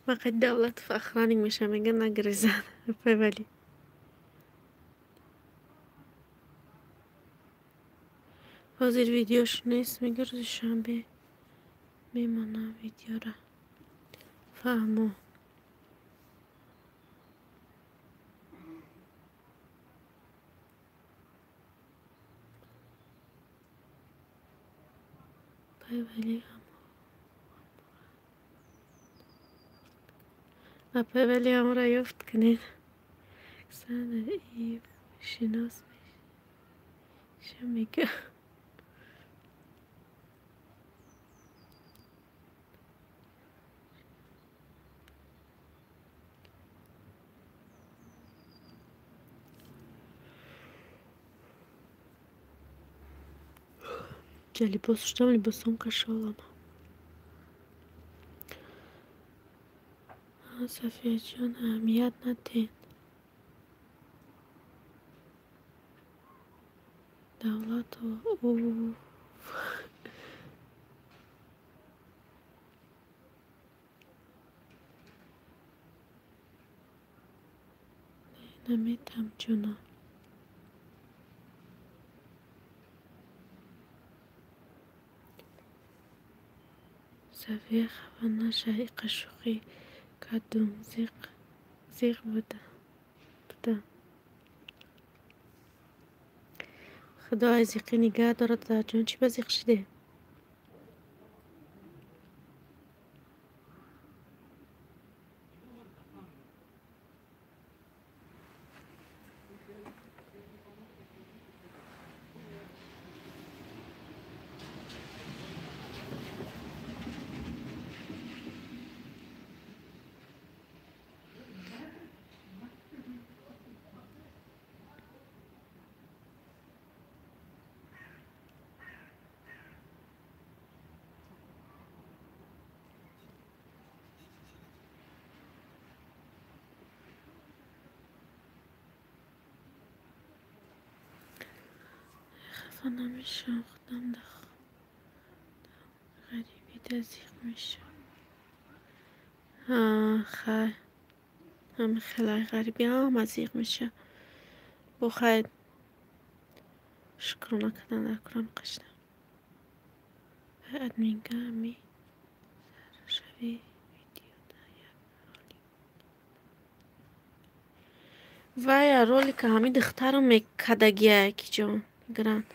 Вақти Давлатов охранник мешавад, мегӯяд нагрезад. Вале ҳозир видеош нест, мегӯяд рӯзи шанбе мемонам видеора. Фаҳмо. Апай вале ҳамонро ёфт кунед. Александр Ив шинос меша мегӯяд. Я либос шуштам, либосом кашолам. Сафияҷон аҳамият надиҳед. Давлатова наметам ҷонон. Сафия хафа наша, иқа шӯхӣ кардум, зиқ будам. Худо аз зиқӣ нигаҳ дорад, дадаҷон. Чӣ ба зиқ шидем? Хафа намешавам, худам ғарибида зиқ мешавам. Хай, ҳами хелай ғарибӣ ҳама зиқ мешавад. Бо хайр, шукрона кардан дар курам қашта. Админка ҳами саршави видеода як ролик. Вая ролика ҳами духтарам мекадагия киҷон гранд.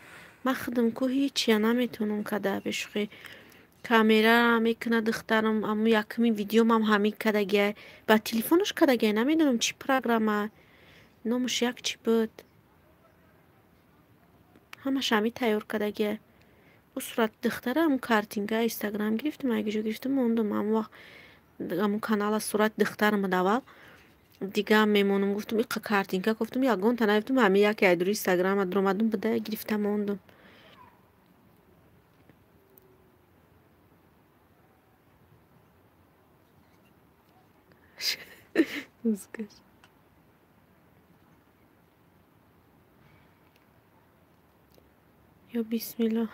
Ман худам ку ҳечия наметавонам када бешӯхӣ. Камерара мекунад духтарам, аммо якуми видеомам ҳамин кадагия. Ба телефонаш кадагия, намедонам чӣ программа. Номаш як чӣ буд. Ҳамаш ҳамин тайёр кадагия. Ӯ сурати духтара ҳамун картинка Инстаграм гирифтам, ягиҷо гирифтам, мондам. Ҳамон вақт ҳамун канала сурати духтарам буд аввал. Дига мемонам, гуфтам иқа картинка гуфтам, ягонта наёфтам, ҳамин яке айдури Инстаграма дуромадам буда, гирифта мондам. Ё бисмиллоҳ.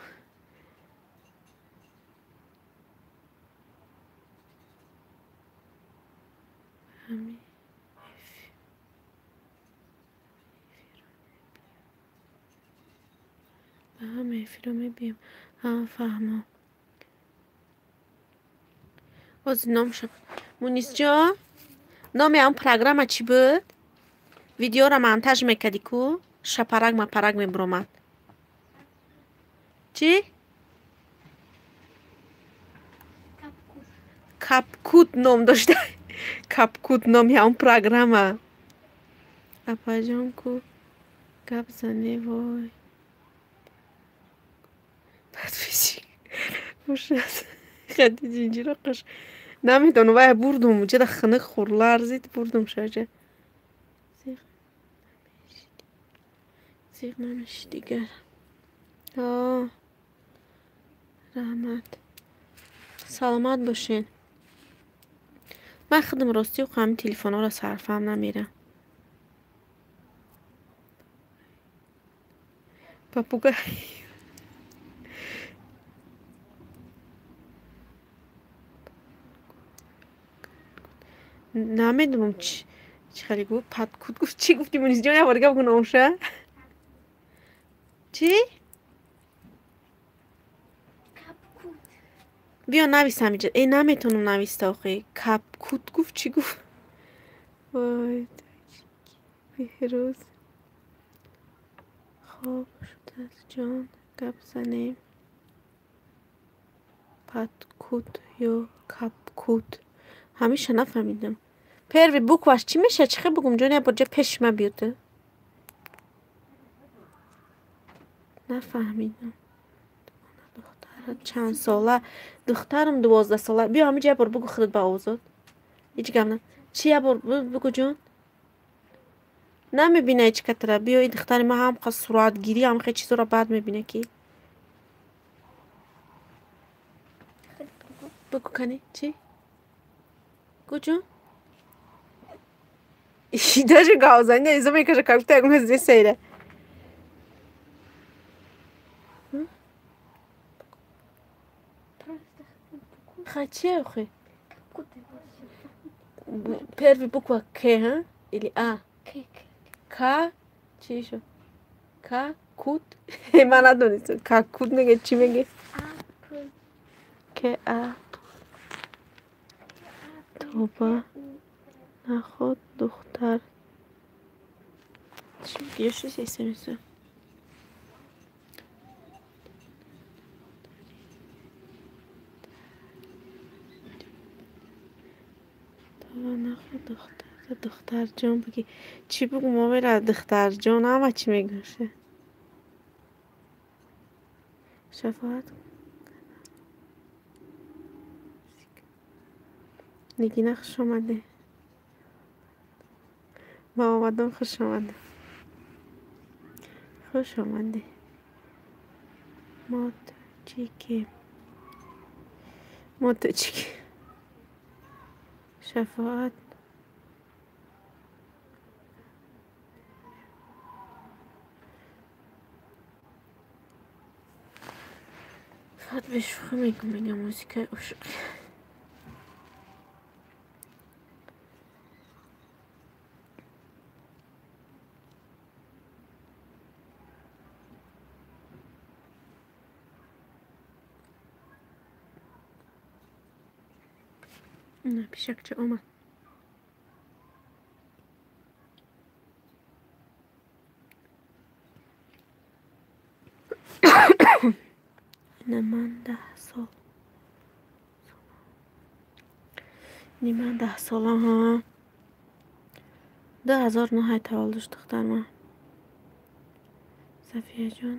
Ба ҳама эфиро мебиём. Ҳа, фаҳмам. Ҳозир номша Мунисҷон, номи ҳамн программа чӣ буд? Видеоро монтаж мекардӣ ку? Шапарак мапарак мебуромад. Чӣ? Капкут ном дошта. Капкут номи ҳамн программа. Апаҷон ку гап зане, вой. Подписчик. Бошад. Хати ҷинҷиро қаш. Намедонам, вай бурдум, ҷада хунук хӯр ларзид, бурдум шаҷа. Зиқ намеши дигар. Раҳмат. Саломат бошед. Ман худам ростӣ ҳамин телефонҳоро сарфаҳм намерам. Папугай. Намедонам чӣ хеле гуфт, падкут гуфт, чӣ гуфтӣ Мунисҷон, як бор дига бигӯ номша. Чӣ? Биё нависам иҷа. Э, наметавонам нависта охи. Капкут гуфт, чӣ гуфт? Вой, Беҳрӯз. Хоб шудааст ҷон, гап занем. Падкут ё капкут. Ҳамеша нафаҳмидам. Первый букваш чӣ мешавад? Чӣ хел бугум ҷон, як бор ҷа пеши ман биёд. Нафаҳмидам. Духтара чанд сола? Духтарам 12 сола. Биё ҳамин ҷа як бор бугу худат ба овозот. Ҳеҷ гап на. Чӣ як бор бугу ҷон? Намебина ҳеҷ катра. Биё ин духтари ман ҳам суратгирӣ, ҳам хел чизоро бад мебина ки. Бугу кани, чӣ? Гу ҷон? Даже гавзани изо мекаша, как будто ягона здесь сайра. Хай чӣ охи? Первый буква К, ха? Или А? К, чӣ шуд? К, кут? Ман надонистам. К, кут меге, чӣ меге? К, А. Тоба. Наход духтар. Чӣ меги? Ё шуд смс? Нахо духтар, духтарҷон бигӣ. Чӣ бугум омера духтарҷон ҳама чӣ мегӯша. Шафоат Нигина хуш омадӣ. Ба омадам хуш омадӣ. Хуш омадӣ. Мо тоҷикем. Мо тоҷикем. Шафоат фақат бешӯхӣ мегӯм, мегам музикаи ошиқӣ. На пишакча омад. Ина ман 10 сол. Ини ман 10 сола ҳа. 2009 таваллуд шуд духтарман. Сафияҷон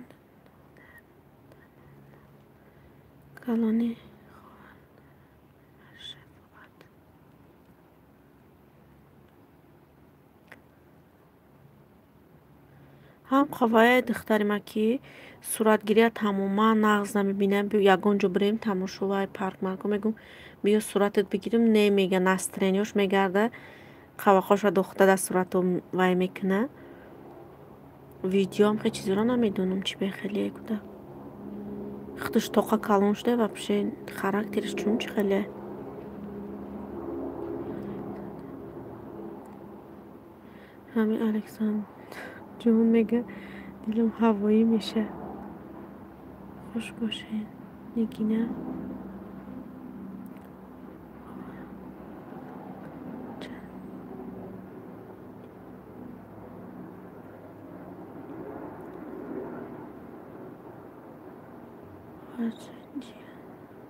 калони хоҳар Шафоат. Ҳам қавая духтари ма ки суратгирия тамоман нағз намебинам. Ягон ҷо бирем тамошо вай парк марко мегӯм, биё суратат бигирем, не мега, настроение ёш мегарда, қавақоша дохта дар сурату вай мекуна. Видеоам хе чизоро намедонам чӣ бехелие кӯдак. Худаш тоқа калон шуда вообще характераш чун чӣ хеле. Ҳамин Александрҷон мега дилам ҳавоӣ меша. Хуш бошед, Нигина.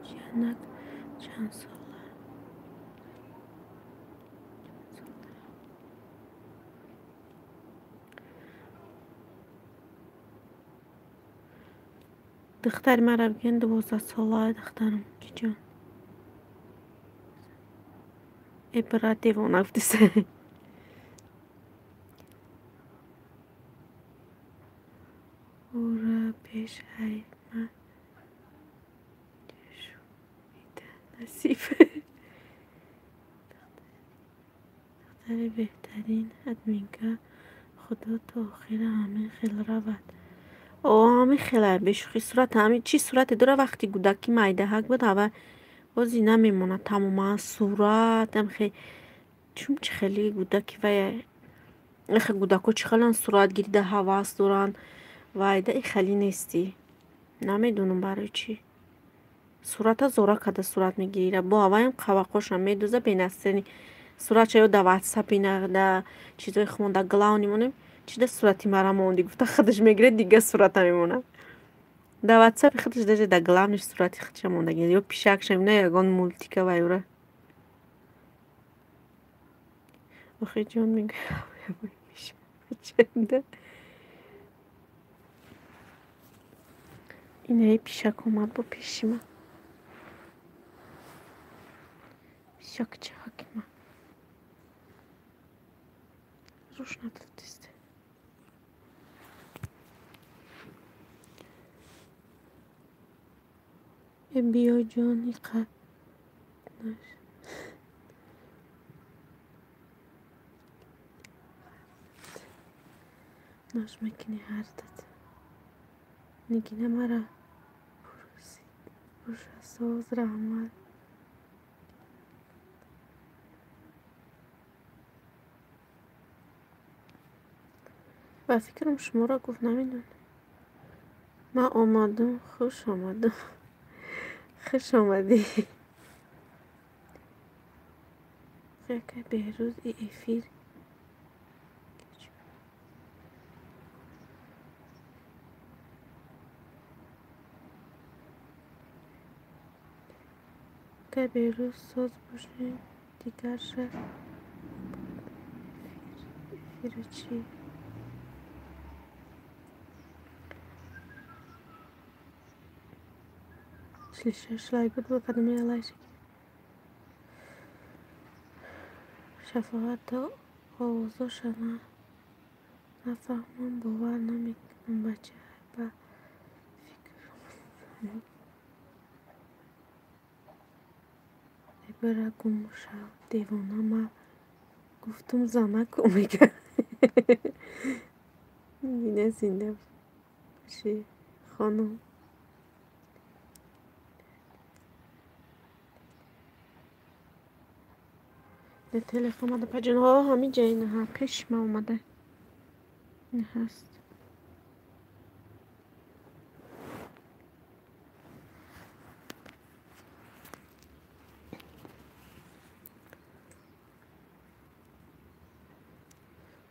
Ҷиянак чанд сола? Духтари маро бигӯянд 12 сола духтарам ҷон. Э брат девона гуфтиса. Ура пеш ай ма насиб. Духтари беҳтарин админка худо то охира ҳамин хел равад. О ҳамин хела бешӯхӣ сурат ҳамин чӣ сурате дора вақти кӯдакӣ майдаҳак буд ҳава бози намемонад тамоман сурат ҳамхе чун чӣ хеле кӯдаки вай эхе кӯдако чӣ хелан суратгирида ҳавас доранд вайда и хеле нестӣ. Намедонам барои чӣ. Сурата зора карда сурат мегирад. Бо ҳаваям қавақошам медӯза бенастроение. Суратша ё дар ватсапи да чизои хумон дар главный монем чи да сурати мара монди гуфта худаш мегирад дига сурата мемонад. Дар ватсапи худаш даже дар главный ш сурати худша мондаги ё пишакша на ягон мультика вайура. Охи ҷон мегӯяд инаи пишак омад бо пеши ман. Пишакча ҳакима. Руш надодист. Э биё ҷон иқа наш мекунӣ ҳардат. Нигина мара пуршасоз раҳмат. Ба фикрам шуморо гуфт намедонам. Ман омадам, хуш омадам. Хуш омадӣ. Яке Беҳрӯз и эфир Акай Беҳрӯз соз бошед. Дигарша эфира чӣ? 46 лайк буд, ба кадоме лайк. Шафоат то овозоша нафаҳмам, бовар намекунам, бача ба фикр бира гум шав, девона, ма гуфтум занаку мега. Нигина зинда бошӣ, хонум. Телефон омада паҷон, ҳо ҳамин ҷа инаҳа пеши ма омада. Ин ҳаст.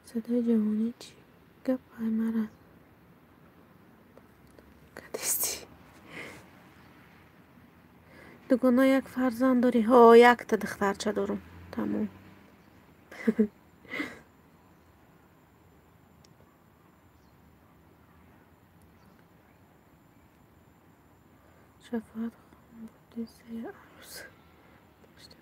Садои ҷавонӣ чӣ гап ай мара кадисти? Дугона як фарзанд дорӣ? Ҳо, якта духтарча дорум. Тамом. Шафоат хон буди се арӯс дошта.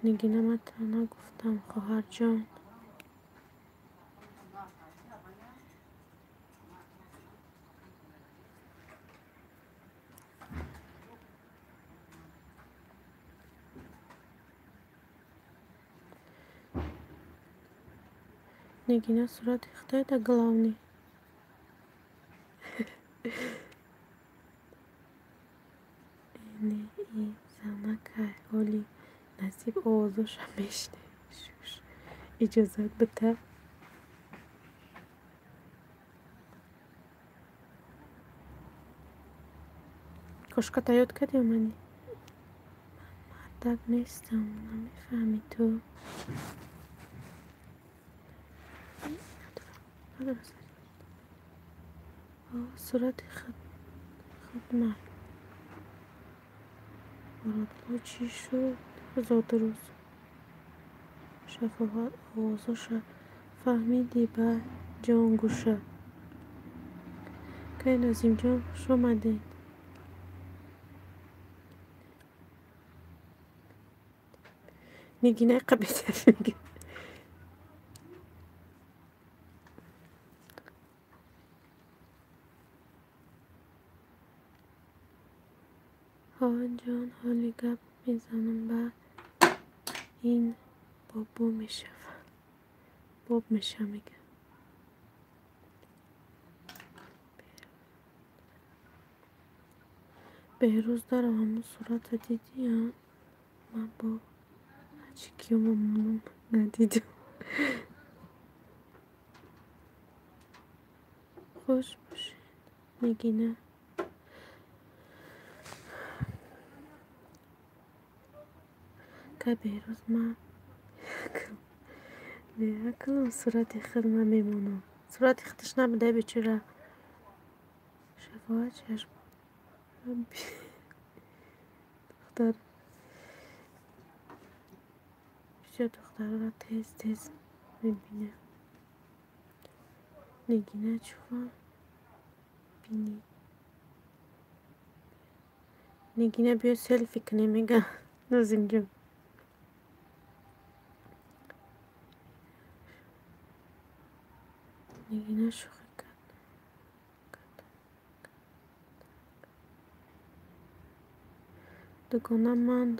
Нигина ман нагуфтам, хоҳарҷон. Нигина сурати худоята главный. Ини и занакай ҳоли насиб овозоша мешнавӣ. Иҷозат бита. Кошката ёд кардӣ омадӣ? Ман мардак нестам, намефаҳмӣ ту. Сурати худма. Муродулло чӣ шуд? Зодрӯз. Шафоат овозоша фаҳмидӣ ба ҷонгӯша. Кай Назимҷон, хуш омадед. Нигина қабитар мега. Ҳо ҷон, ҳоли гап мезанам ба ин бобо мешава. Боб меша мега. Беҳрӯз дарав ҳамун сурата дидӣ, а? Ман бо ачикиём мамнун надидам. Хуш бошед, Нигина. Кай Беҳрӯз ман беақлам, сурати худ ман мемонам. Сурати худаш набуда бечора. Шафоат чашм духтар бисёр духтарро тез тез мебинам. Нигина чӯфа бинӣ. Нигина биё селфи кунем мега Назимҷон. Нигина шӯхӣ кард. Дугона мани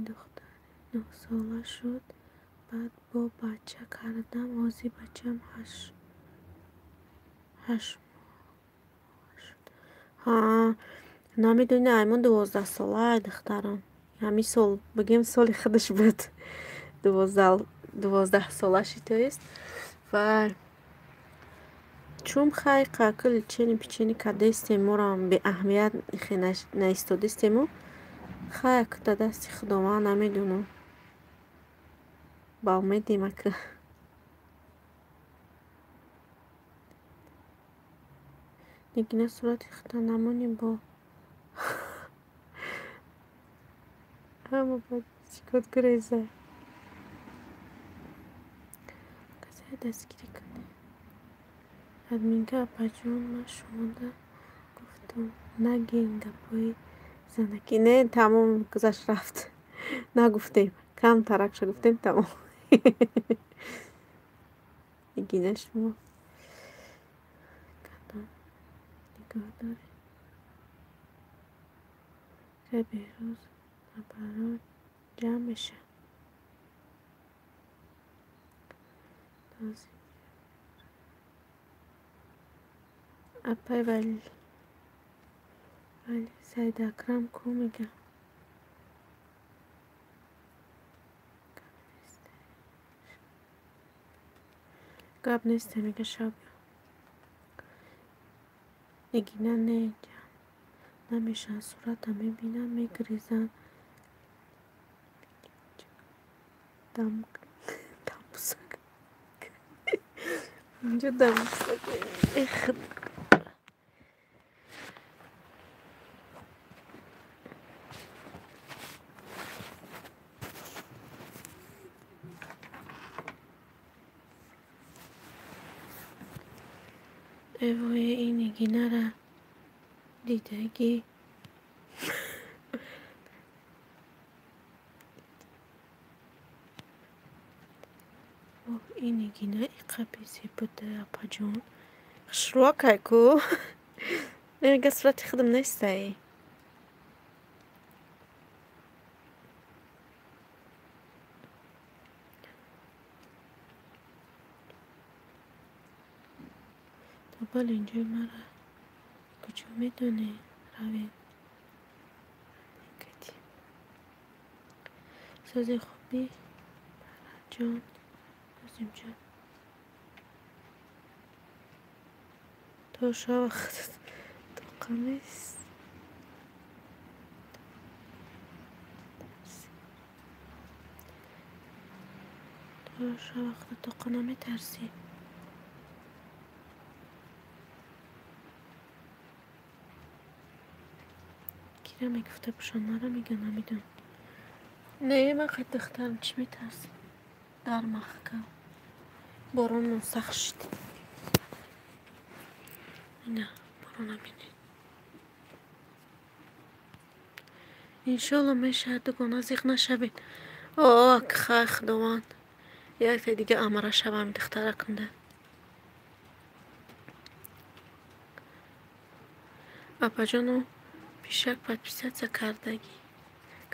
духтари 9сола шуд, баъд бо бача кардам, ҳозир бачам 8 моҳа шуд. Ҳа, намедони аймон 12сола духтарам. Ҳамин сол бигем соли худаш буд. 12 сола ши то есть. Ва Чун хай қакл чени пичени кардестем, морам беаҳамият наистодистему. Хай акта дасти Худованд, намедонам. Ба умедем ака. Нигина сурати худта намонӣ бо ҳама бояд чикор гуреза. Касе дастгирӣ кунед. Админка апаҷон, ман шумода гуфтам, нагин гапҳои занакӣ. Не, тамом, гузашт рафт. Нагуфтем. Кам таракша гуфтем, тамом. Нигина шумо кадом нигоҳ доред? Кай Беҳрӯз набарон ҷамъ мешавад? Апай вали Саидакрам ку мегӯям. Гап несте, мега шаб. Нигина не ҷамъ намешаванд, сурата мебинанд, мегурезанд. Дамбусак. Инҷо дамбусак. Эх. Эвое ин Нигинара дидагӣ. Оҳ, ин Нигина иқаби зебода, апаҷон. Хушрӯакай ку. Мега сурати худам нестай. Табал инҷои мара куҷо медонӣ? Равед. Сози хубӣ, Бараҷон, Нозимҷон. То шава худат тоқа нест. То шава худат тоқа наметарсӣ. Кира мегуфта бошам, мара мега, намедонам. Не, ман хай духтарам, чӣ метарсӣ? Дар маҳкам. Боронмон сахт шуд. Ина, борона бинед. Иншолло мешавад, дугона зиқ нашавед. О, хай Худованд. Якта дига амара шавам духтаракамда. Апаҷону пишак подписаться кардагӣ.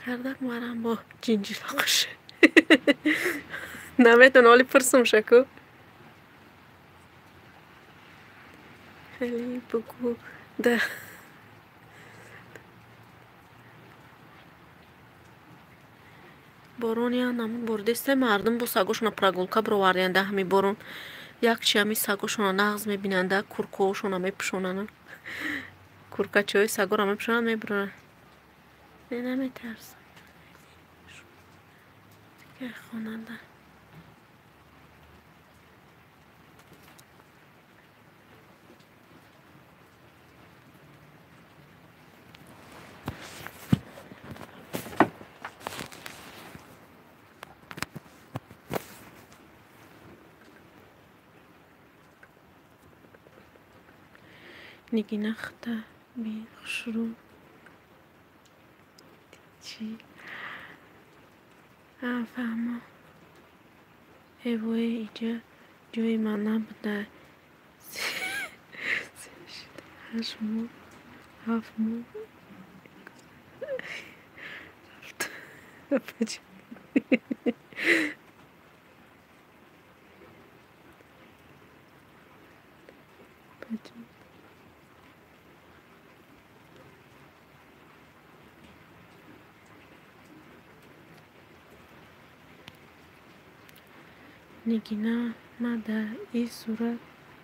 Кардак марам бо ҷинҷилоқш. Наметон оли пурсум шаку. Хеле бугу да. Борон я намун бордесте мардум бо сагошона прогулка бировардиянд ҳами борон. Як чи ҳами сагошона нағз мебинанда, куркоошона мепӯшонанд. Куркачаҳои сагора мепӯшонанд, мебуранд. Не, наметарсам. Хонанда. Нигина хта би хушрӯ. Чӣ? А, фаҳмо. Эвое иҷа ҷои ман набуда. 8 моҳ, 7 моҳ. Рафт. Апаҷон. Апаҷон. Нигина ма дар ин сурат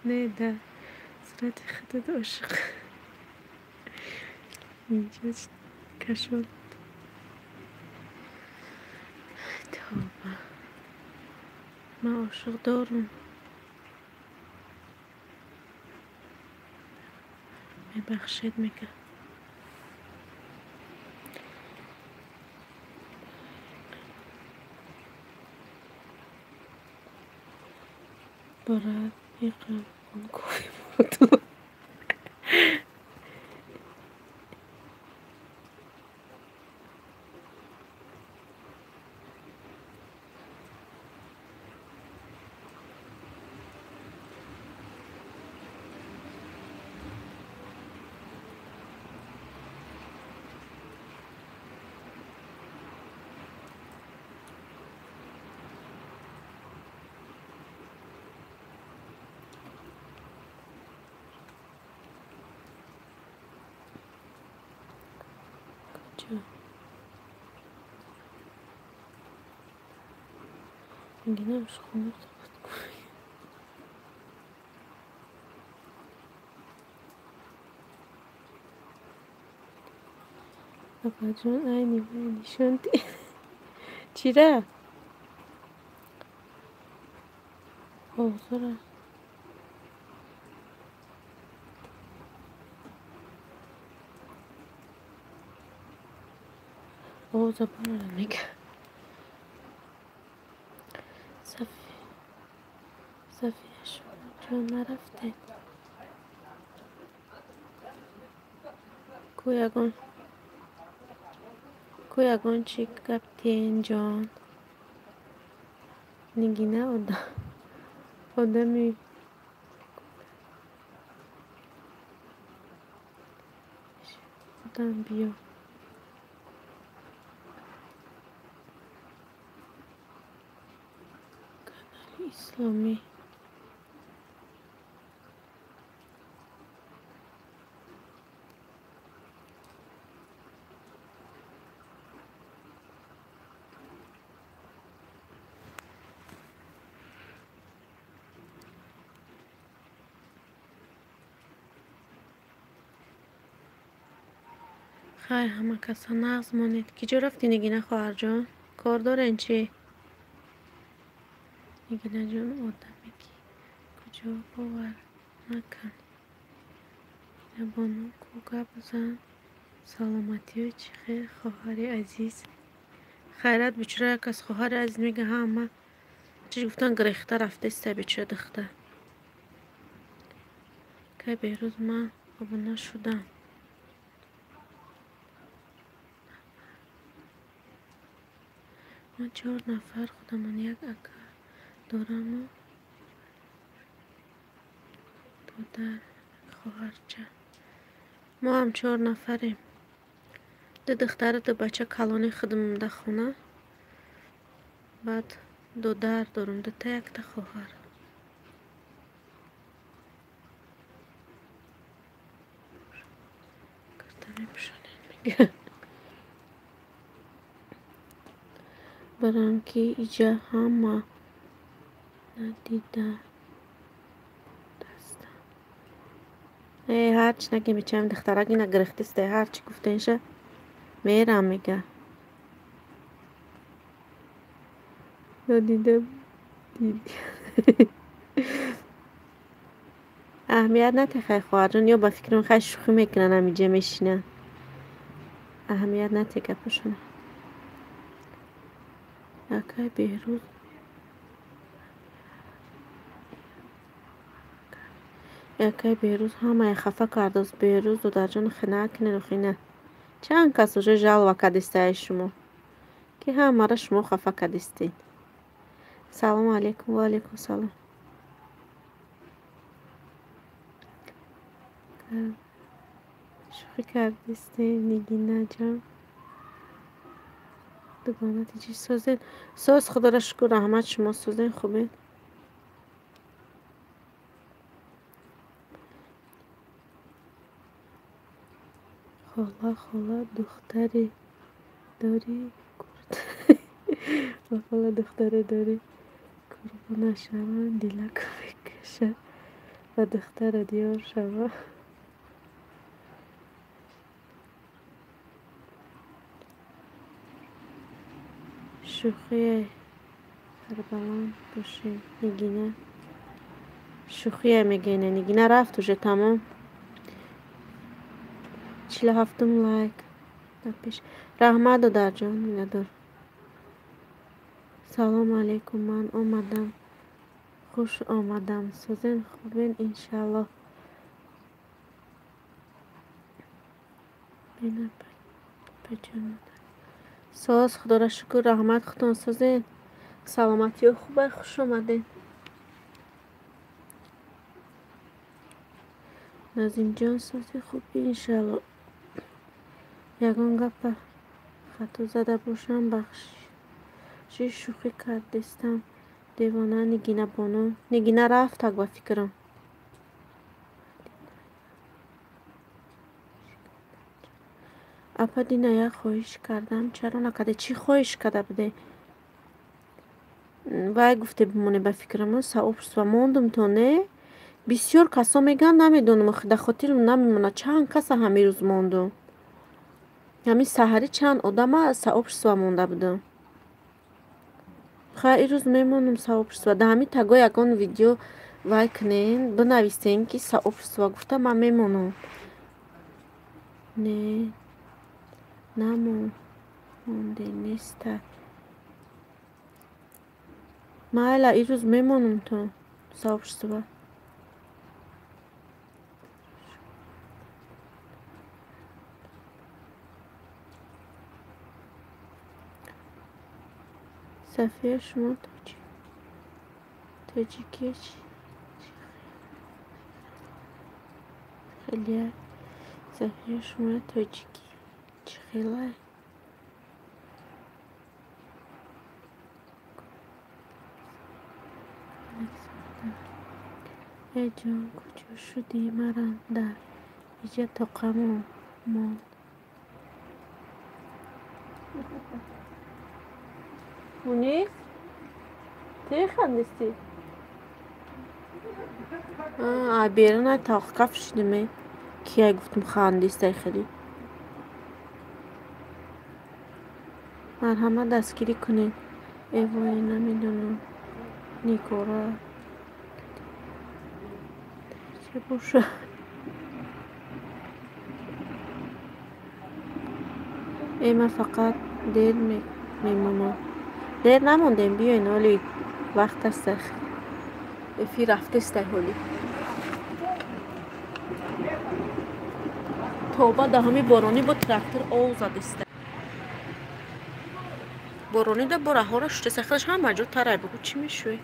не дар Сурати худат ошиқ. Инҷо кашол. Тавба. Ман ошиқ дорум. Мебахшед мега. Брат, кофе буду. Нигина ошиқхона. Апаҷон, айни вай нишон чира? Ҳозира. Овоза барара мега. Сафия, шумо ҷо нарафтед? Ку ягон чӣ гаптен ҷон? Нигина одами одам биё. Канали исломӣ. Хайр, ҳама каса нағз монед. Ки ҷо рафтӣ, Нигина хоҳарҷон? Кор дорен чӣ? Нигинаҷон, одаме ки куҷо бовар накан. Нигинабону ку гап зан. Саломатиё чӣ хел, хоҳари азиз? Хайрат бичора як аз хоҳари азиз мега ҳама чӣ гуфтан гирехта рафтеста бичора духта. Кай Беҳрӯз ман обуна шудам. Ма 4 нафар худамон як ака дораму додар хоҳарча. Мо ҳам 4 нафарем. Ду духтару ду бача калони худам дар хона. Баъд додар дорум, дута якта хоҳар. Карта мепӯшонем мега. Барам ки иҷа ҳама надида даста. Ҳарчи наге мечаем духтарак ина гирехтиста, ҳарчи гуфтенша мерам мега. Надида диди. Аҳамият натехай хоҳарҷон, ё ба фикрам хай шӯхӣ мекунанд ҳамиҷа мешинанд. Аҳамият нате гапашона. Акай Беҳрӯз Акай Беҳрӯз ҳамае хафа кардааст. Беҳрӯз додарҷон хина кунед хина. Чанд кас уже жалва кардистаи шумо, ки ҳамаро шумо хафа кардистед. Салому алайкум. Ва алайкум салом. Шӯхӣ кардистем, Нигинаҷон. Дугонати чӣ созед? Соз, худоро шукр, раҳмат, шумо созен, хубед? Хола, хола, духтаре дорӣ? Хола, духтаре дорӣ? Қурбона шавам, дилак мекашад. Ба духтара диёр шава. Шӯхие сарбаланд бошед, Нигина. Шӯхие мегӯяна Нигина рафт уже тамом. 47-ум лайк. Пеш. Раҳмат додарҷон, миннатдор. Салом алейкум, ман омадам. Хуш омадам. Созен хубен иншаллоҳ. Соз, худоро шукр, раҳмат худтон созен. Саломатиё хубай, хуш омадед. Назимҷон сози хуби иншаллоҳ. Ягон гапа хато зада бошам, бахшиш, шӯхӣ кардистам. Девона Нигина бону. Нигина рафтак ба фикрам. Апа Дина як хоҳиш кардам, чаро накарде? Чӣ хоҳиш карда буде? Вай гуфте бимоне ба фикрам, сообщество мондум то не? Бисёр касо мегӯянд, намедонам, охи дар хотирам намемонад. Чанд каса ҳамин рӯз мондум. Ҳамин саҳарӣ чанд одама сообщество монда будам. Хай ирӯз мемонам сообщество. Дар ҳамин таго ягон видео вай кунен, бинависен ки сообщество гуфта ман мемонам. Не, намонде неста. Майла ирӯз мемонам то сообщество. Сафия, шумо тоҷикӣ хеле? Сафия, шумо тоҷикӣ чӣ хела? Э ҷон, куҷо шудӣ? Марам дар иҷа тоқамон монд. Мунис? Ти хандистӣ? Берун ай талхкаф шудиме. Кияй гуфтум хандистай хеле. Марҳамат дастгирӣ кунед. Э вой, намедонам. Нигора. Чӣ бошад? Э ман фақат дер мемонам. Дер намондем, биёен, ҳоли вақт аст. Эфир рафтестай ҳоли. Тоба да ҳами боронӣ бо трактор ов задеста. Боронӣ да бо раҳора шудеста. Хелаш ҳама ҷо тарай бугу чӣ мешӯй?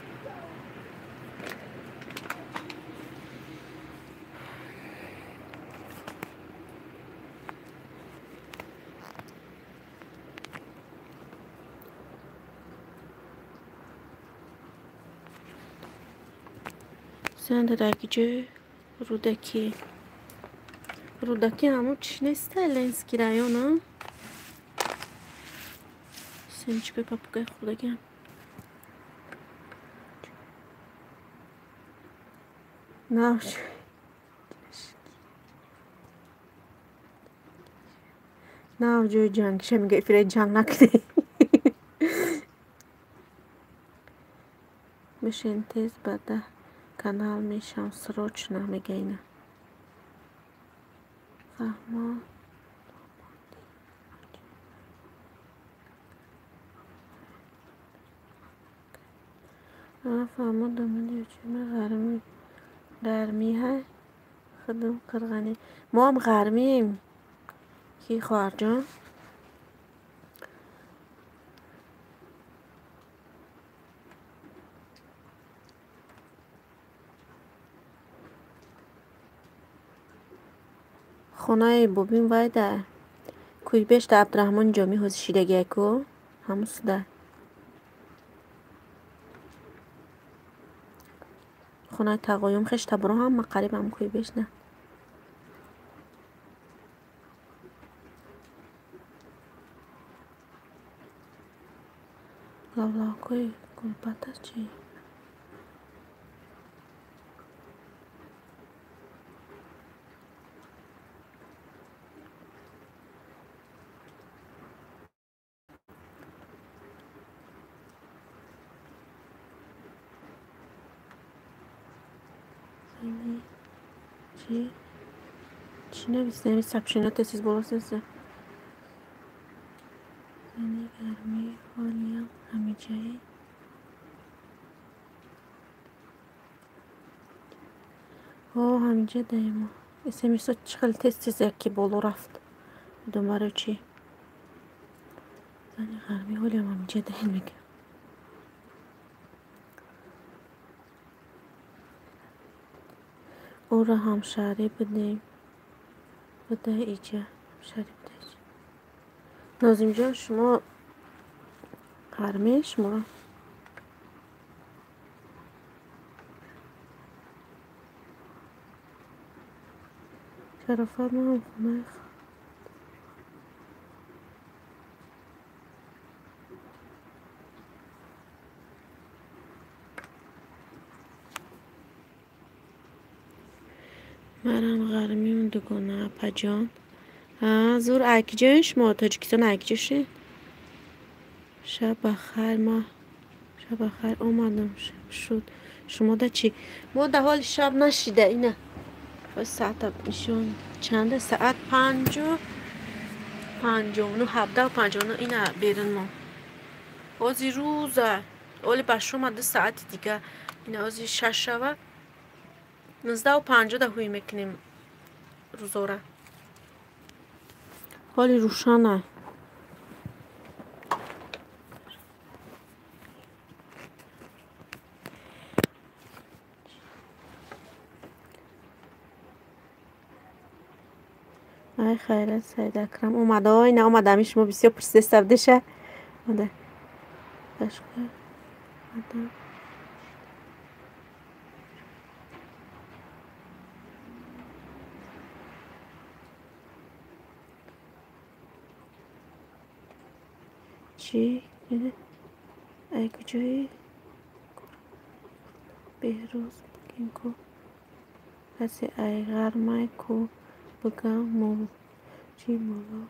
Дар ҷои Рӯдакӣ. Рӯдакӣ ҳамун чӣ неста? Ленинский район, а? Семечкаи попугай хӯрдагиам. Нав ҷои ҷангиша мега эфираи ҷанг накунед. Бишин тез ба 10 канал мешам срочно мега ина. Фаҳмо. Фаҳмо домоди очима ғармӣ. Гармӣ ҳай. Худум қирғанӣ. Мо ҳам ғармием. Ки хоҳарҷон? Хонаи бобим вай да кӯйбеш да Абдураҳмони Ҷомӣ ҳозир шидагия ку ҳамун суда. Хонаи тағоём хеш таборо ҳама қариб ҳам кӯйбеш на. Лавлавкҳои гулбата чӣ? Чӣ? Чӣ нависем? Сообщение тез болосеса. Зани гармӣ ҳолиям ҳамиҷаи. Ҳо, ҳамиҷа даемо. СМС чӣ хеле тез тез яке боло рафт. Медонам барои чӣ. Зани ғармӣ ҳолиам ҳамиҷа даем мегӯям. Ӯро ҳамшаҳрӣ будем. Буда иҷа. Ҳамшаҳрӣ буда иҷа. Нозимҷон, шумо ғармӣ шуморо? Шарофат, ман хонаи Марам ғармиюм дугона, апаҷон. Зур, айкиҷои шумо? Тоҷикистон айкиҷо шед? Шаб ба хайр, ма шаб ба хайр омадам, шаб шуд. Шумо да чӣ? Мо да ҳоли шаб нашида, ина. Соата нишон чанда? Соат 5:59, 17:59 ина берун мо. Ози рӯза, оли ба шума 2 соати дига. Ина ози 6 шава. 19:50 да ҳуй мекунем рӯзора. Ҳоли рӯшана. Ай хайрат, Саид Акрам омада. Ой, на омада, ами шумо бисёр пурсида будеша. Омада. Ташка. Омада. Чӣ? Ай куҷои? Беҳрӯз бигем ку. Касе ай ғармай ку бигам мол. Чӣ моло?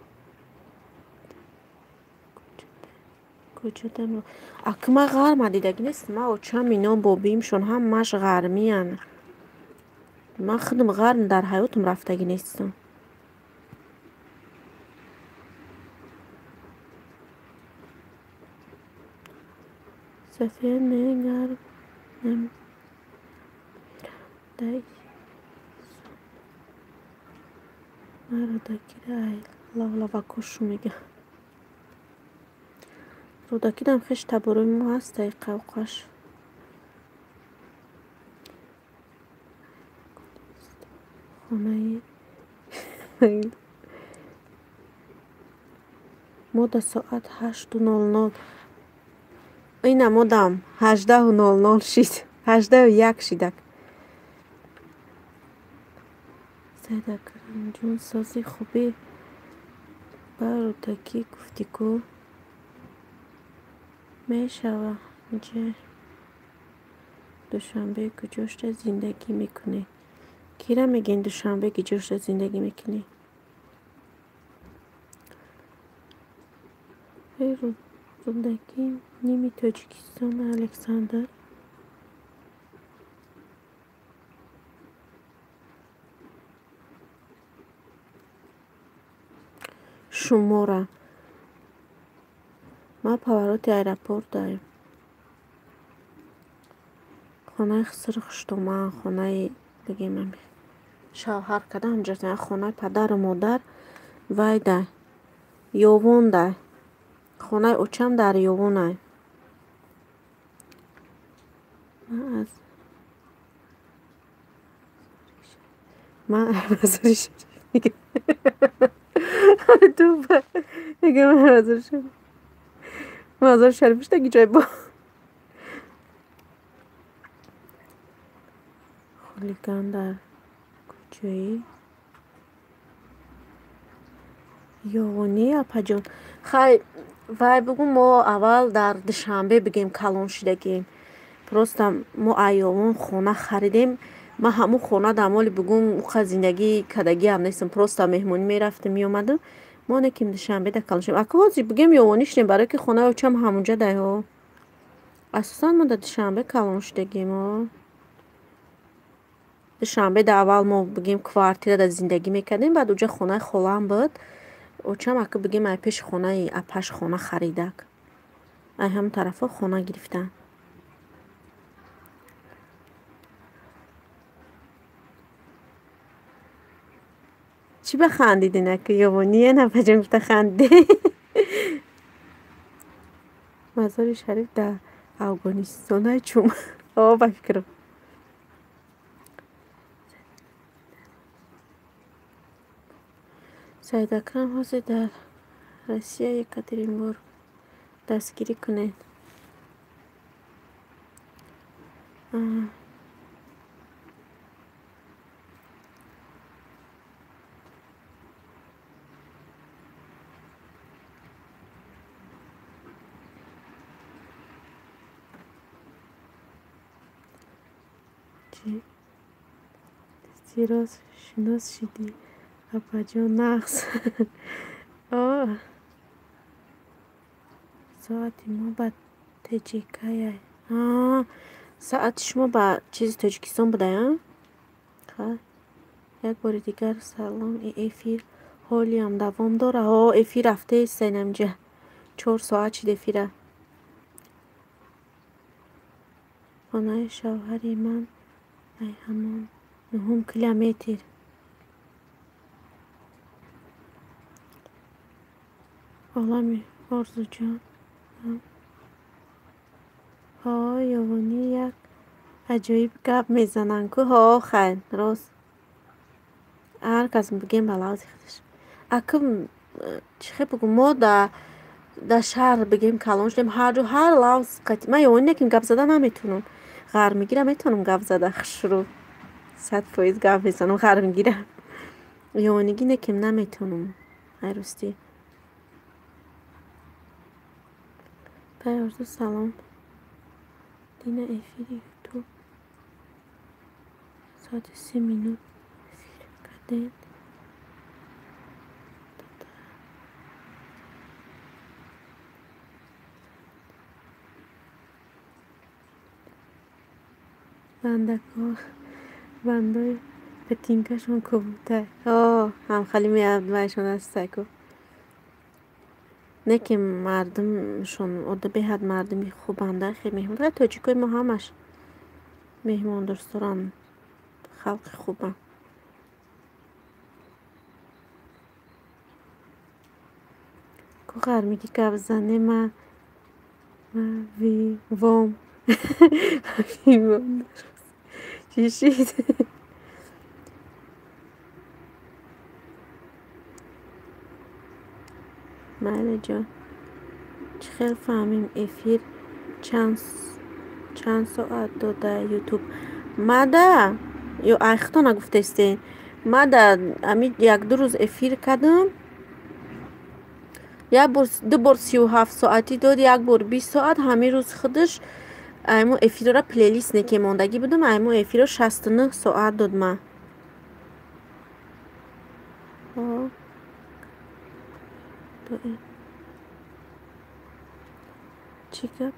Куҷода мол? Аки ма ғарма дидаги нест. Ма очам ино бобиимшон ҳамаш ғармиян. Ман худам ғарм дар ҳаётам рафтагӣ нестам. Сафия не гарм намеравдай. Ман Рӯдакида ай лавлавакошу мегӯям. Рӯдакидам хеш таборои мо ҳастай қавқаш. Хонаи мо да соат 8:00. Ина модам 18:00 шид. 18:01 шидак. Саид Акрамҷон, сози хубӣ ба Рӯдакӣ гуфтӣ ку? Мешава. Ҷа Душанбе куҷошта зиндагӣ мекунӣ? Кира мегӯен Душанбе куҷошта зиндагӣ мекунӣ? Рӯдакӣ ними Тоҷикистон, Александр. Шумора. Ман повороти аэропорт даем. Хонаи хисри хуштоман, хонаи бигем шавҳар кардам ҷа хонаи падару модар вайда Ёвонда. Хонаи очам дар Ёвонай. Ман Мазори Шариф мегӯям. Мегӯям Мазори Шариф. Мазори Шариф штаги ҷой бо. Хулиган дар куҷои? Ёвонӣ, апаҷон. Хай, вай бугу мо аввал дар Душанбе бигем калон шидагем. Просто мо айёвон хона харидем. Ман ҳамун хона дар моли бугум уқа зиндагӣ кардагиам нестам. Просто меҳмонӣ мерафтем, меомадам. Мо неким Душанбе да калон шудем. Ака ҳозир бигем ёвонӣ шудем, барое ки хонаи очам ҳамунҷа даҳо. Асосан мо дар Душанбе калон шудагем. Душанбе да аввал мо бигем квартира да зиндагӣ мекардем, баъд уҷа хонаи холаам буд. Очам ака бигем ай пеши хонаи апаш хона харидак. Ай ҳамон тарафҳо хона гирифтанд. Чӣ ба хандидин ака? Ёвоние нафаҷон гуфта хандиде. Мазори Шариф дар Афғонистонай чум. О, ба фикрам. Саид Акрам ҳозир дар Россия Екатеринбург. Дастгирӣ кунед. Чӣ? Дасти рост шинос шидӣ, апаҷон нағз. О, соати мо ба ТҶК-яй. Соати шумо ба чизи Тоҷикистон будая? Хай. Як бори дигар салом. Эфир ҳолиам давом дора. Ҳо, эфир рафтаест инамҷа. 4 соат шид эфира. Хонаи шавҳари ман ай ҳамон 9 километр. Олами Орзуҷон. Ҳо, ёвонӣ як аҷоиб гап мезананд ку. Ҳо, хайр, рост. Ҳар кас бигем ба лавзи худаш. Ака чӣ хел бигӯм, мо дар шаҳр бигем калон шудем, ҳар ҷо ҳар лавз қати ман ёвонӣ неким гап зада наметавонам. Ғармигира метавонам гап зада хушрӯ. 100% гап мезанам ғармигира. Ёвонигӣ неким наметавонам. Ай ростӣ. Пай Орзу салом. Дина эфири Ютуб. Соати 3 минут эфир кардем. Бандакҳо бандои ботинкашон кӯбутай. О, ҳамхали меабдвайшон ҳастай ку. Не ки мардумшон ода беҳад мардуми хубанда, хеле меҳмон. Тоҷикои мо ҳамаш меҳмондӯстдоранд, халқи хубанд. Ку ғармигӣ гап зане ма вом. Чӣ шид? Майли ҷон, чӣ хел фаҳмем эфир чанд соат дода Ютуб? Мада ё ай худто нагуфтестен. Мада ами як-ду рӯз эфир кардам. Як бор, ду бор 37 соатӣ дод, як бор 20 соат. Ҳамин рӯз худаш айму эфирро плейлист неке мондагӣ будам, айму эфирро 69 соат дод ма. Чӣ гап?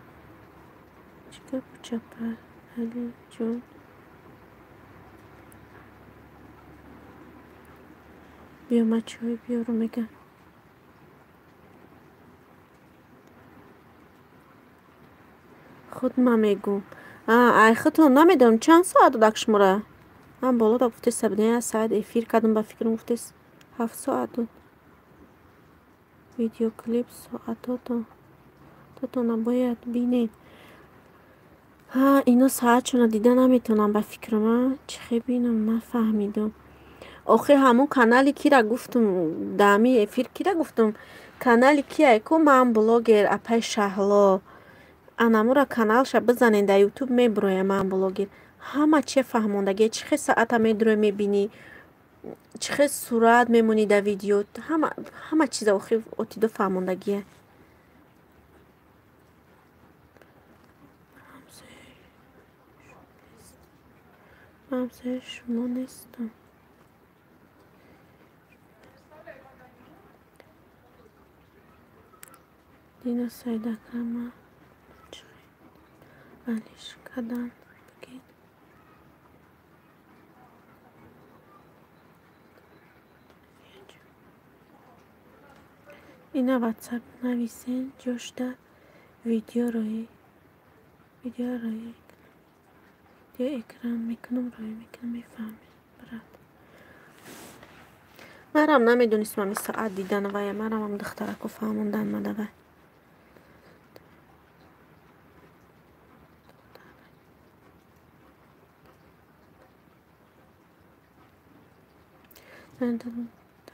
Чӣ гапу чапа, Алиҷон? Биё ма чой биёрам, мегӯям. Худ ма мегӯм. Ай худтон намедонам чанд соат додак шумора. Ман боло да гуфтеста будем, як соат эфир кардам, ба фикрам гуфтест 7 соат дод. Видеоклип соатото тотона бояд бинед. Ҳа, ино соатшона дида наметавонам ба фикрам, чӣ хел бинам, нафаҳмидам. Охир ҳамон канали кира гуфтум, дар ҳамин эфир кира гуфтум, канали кияй ку ман блогер апай Шаҳло. Анамура каналша бизанед дар Ютуб мебуроям ман блогер. Ҳама чия фаҳмондагия, чӣ хел саата медурой мебинӣ, чӣ хел сурат мемонӣ дар видео, ҳама чиза охир отидо фаҳмондагия. Ман ҳамсояи шумо нестам. Дина Саидакрама алиш кадан бигед. Ина ватсап нависен ҷошта видео роӣ видео экран мекунам роӣ мекунам мефаҳмед брат. Марам намедонистам ами соат дидан вая марам ам духтарако фаҳмондан мада вай.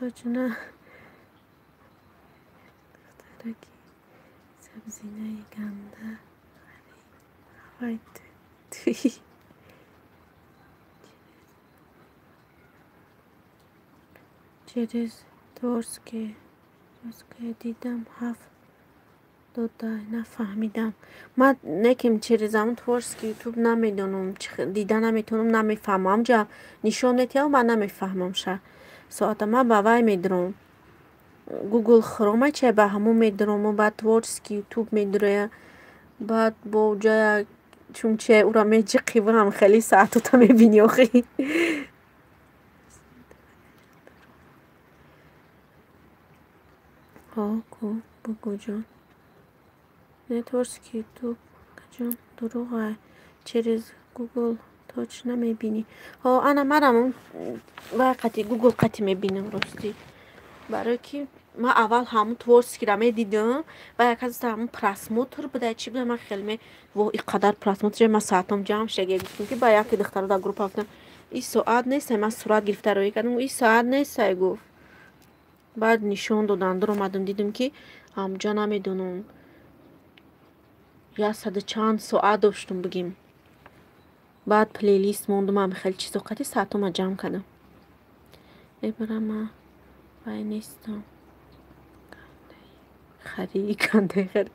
Точно духтараки сабзинаи ганда харид ҳавай туи через творское дидам ҳафт дода нафаҳмидам. Ман неким через ҳамун творский ютуб намедонам, дида наметавонам, намефаҳмам. Ҳамҷа нишон метиҳам, ман намефаҳмам ша. Соата ман ба вай медурам. Google Chrome чай ба ҳамун медурам, баъд творский ютуб медуроя, баъд бо ҷая чунче ура меҷиқивам, хеле саатота мебини охи. Ҳо, ку, бугӯ ҷон. Не творский ютуб ҷон дурӯғ через Google точно мебинӣ. Ҳо, ана марам вай қати Google қати мебинам ростӣ. Барое ки ман аввал ҳамун творскиро медидам ва як аз ҳамун просмотр буда чӣ буда ман хеле ме во и қадар просмотр ман саатом ҷамъ шуда гуфтам ки ба яке духтаро дар группа гуфтам и соат нест, ман сурат гирифта роӣ кардам, и соат нест гуфт. Баъд нишон додан дуромадам дидам ки ҳамҷа намедонам яксаду чанд соат доштум бигим. Баъд плейлист мондум ҳам хеле чизо қати саатома ҷамъ кардам. Эбара ман вай нестам. Хари гандаи хари.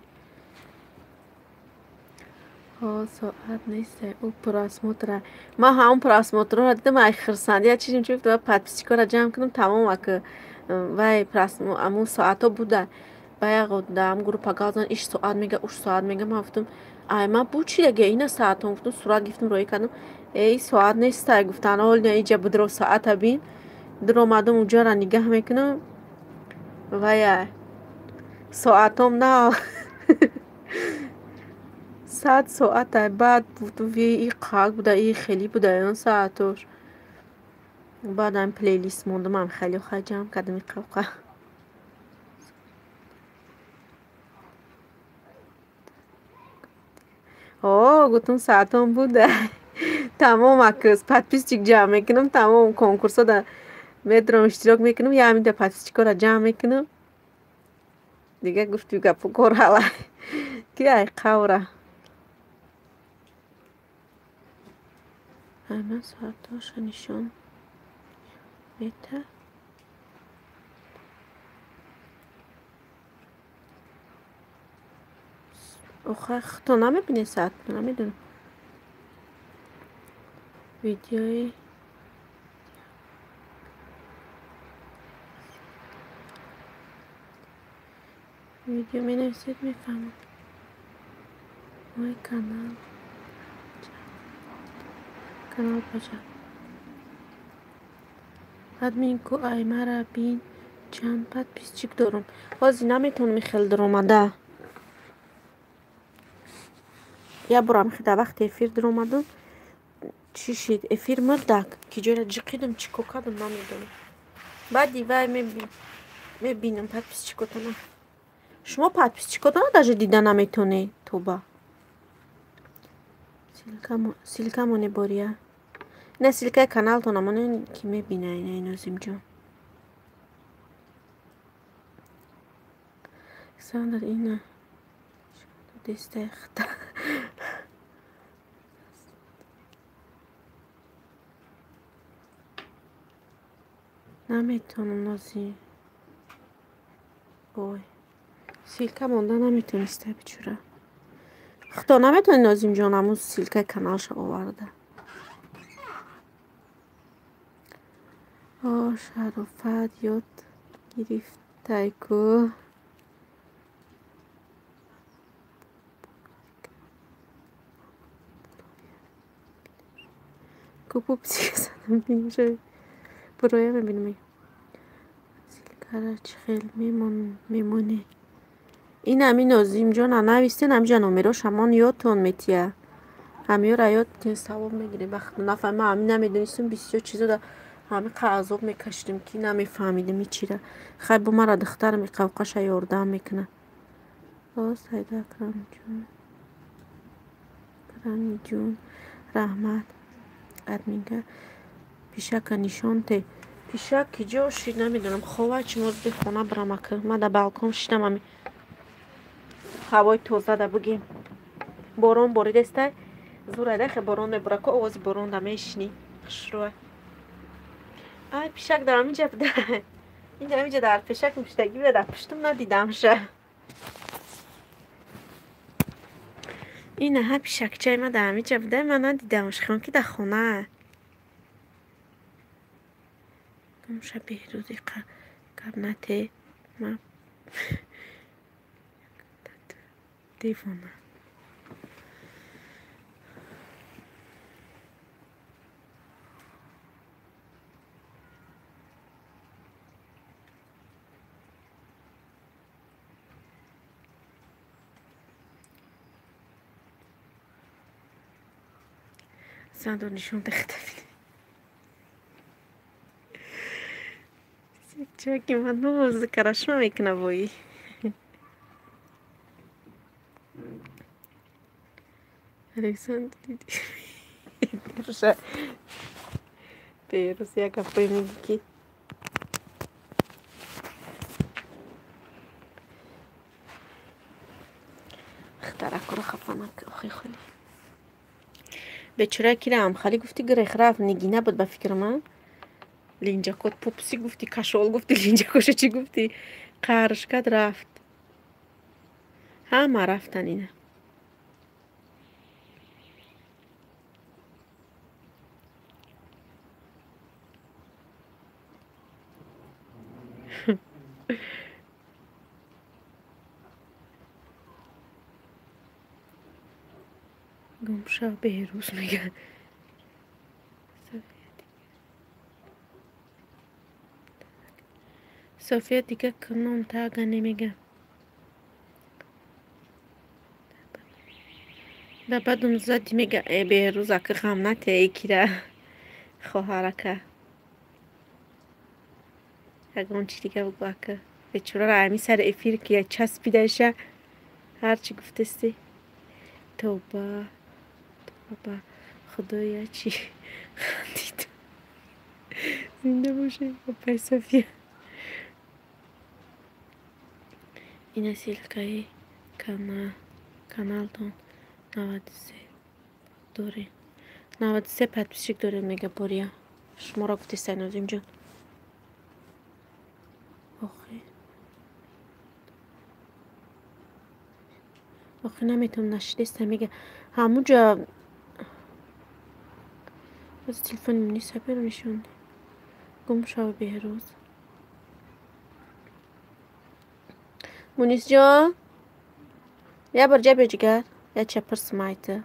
Ҳо, соат нест, ӯ просмотра. Ман ҳамон просмотрро дидам, ай хирсандӣ я чизем чи гуфтам, подписчикоро ҷамъ кунам тамом ака вай ҳамун соатҳо буда. Ба як дар ҳамун группа гап задан иш соат мега, уш соат мега. Ман гуфтам ай ман бу чи дега ина саатон гуфтам сурат гирифтам роӣ кардам. Эй соат нестай гуфтан ҳол иҷа будро соата бин. Дуромадам уҷара нигаҳ мекунам вая соатом на 100 соата баъд гуфтам и қак буда и хеле буда он саатош. Баъд ҳам плейлист мондум ҳам хеле хай ҷамъ кардам и қавқа. Ҳо, гуфтам саатом буда. Тамом акс подписчик ҷамъ мекунам, тамом конкурсҳо да медурам иштирок мекунам, я ҳаминда подписчикоро ҷамъ мекунам. Дига гуфти гапу кор ҳала ки ай қавра. Ай ман соатҳоша нишон мета. Охай худто намебинед соат, намедонам. Видеои видео менависед мефаҳмам. Мой канал. Канал баҷа. Админку ай мара бин чанд подписчик дорам. Ҳозир наметавонам хеле дуромада. Я борам дар вақти эфир дуромадам. Чӣ шид? Эфир мурдак. Ки ҷойра ҷиқидам, чӣ кор кардам намедонам. Баъди вай мебинам подписчикотона. Шумо подписчикотона даже дида наметонед, тоба. Ссылка моне бория. Не ссылкаи каналтона монен ки мебина ина Нозимҷон. Александр ина дестаи хата. Наметавонам Нозим. Ой. Ссылка монда наметониста бичура. Худо наметавонӣ Нозимҷон ҳамун ссылкаи каналша оварда. О, Шарофат ёд гирифтай ку. Ку пупсика задам бинша. Буроя мебинам. Ссылка. Кара чӣ хел мемонӣ? Ин ҳами Нозимҷон навистен, ҳамиҷа номерош ҳамон ёдтон метия. Ҳамиёра ёд савоб мегирем. Вақт нафаҳм, ман ҳами намедонистам, бисёр чизо да ҳами қа азоб мекашидем, ки намефаҳмидем ичира. Хай бо мара духтарам иқавқаша ёрдам мекунад. О, Сайда Акрамҷон. Акрамҷон, раҳмат. Админка пишака нишон те. Пишак киҷо шид намедонам. Хова чи мо зуди хона бирам ака. Ман дар балкон шидам, ҳами ҳавои тоза да бигем. Борон боридестай. Зур айда хе борон мебора, ко овози борон да мешинӣ. Хушрӯа. Ай, пишак дар ҳаминҷа буда. Ин ҳаминҷа дар пешак муштагӣ буда, дар пуштум надидамша. Ин аҳа пишакчаи ма дар ҳаминҷа буда, ман надидамш, хиён ки дар хона. Гумша Беҳрӯзи гап нате. Ма девона. Сандо нишон дахта. Чаки ман ноз карашма мекуна бои. Александр диди. Беҳрӯз як гапое мегӣ ки духтаракро хафа накун, охи холи. Бечора кира ҳамхалӣ гуфти гирех рафт, Нигина буд ба фикри ман. Линҷакот пупси гуфти, кашол гуфти, линҷакоша чӣ гуфти, қарш кард рафт. Ҳама рафтан ина. Гумшав Беҳрӯз мега. София дига ном тага немега. Да бадум зади мега, э Беҳрӯз ака ғам нате кира хоҳарака. Ягон чи дига бугӯ ака. Бечораро ҳами сари эфир ки часпидаша ҳарчи гуфтасти. Тавба, тавба, худоя чӣ хандид. Зинда бошед, апай София. Ина ссылкаи каналтон 93 дорем. 93 подписчик дорем мега бория. Шуморо гуфтестай Нозимҷон. Охи. Охи наметавонам нашидеста мега. Ҳамунҷа аз телефони Муниса беру нишон. Гум шав Беҳрӯз. Мунисҷон, як бор ҷа биё ҷигар, як чапирсим айта.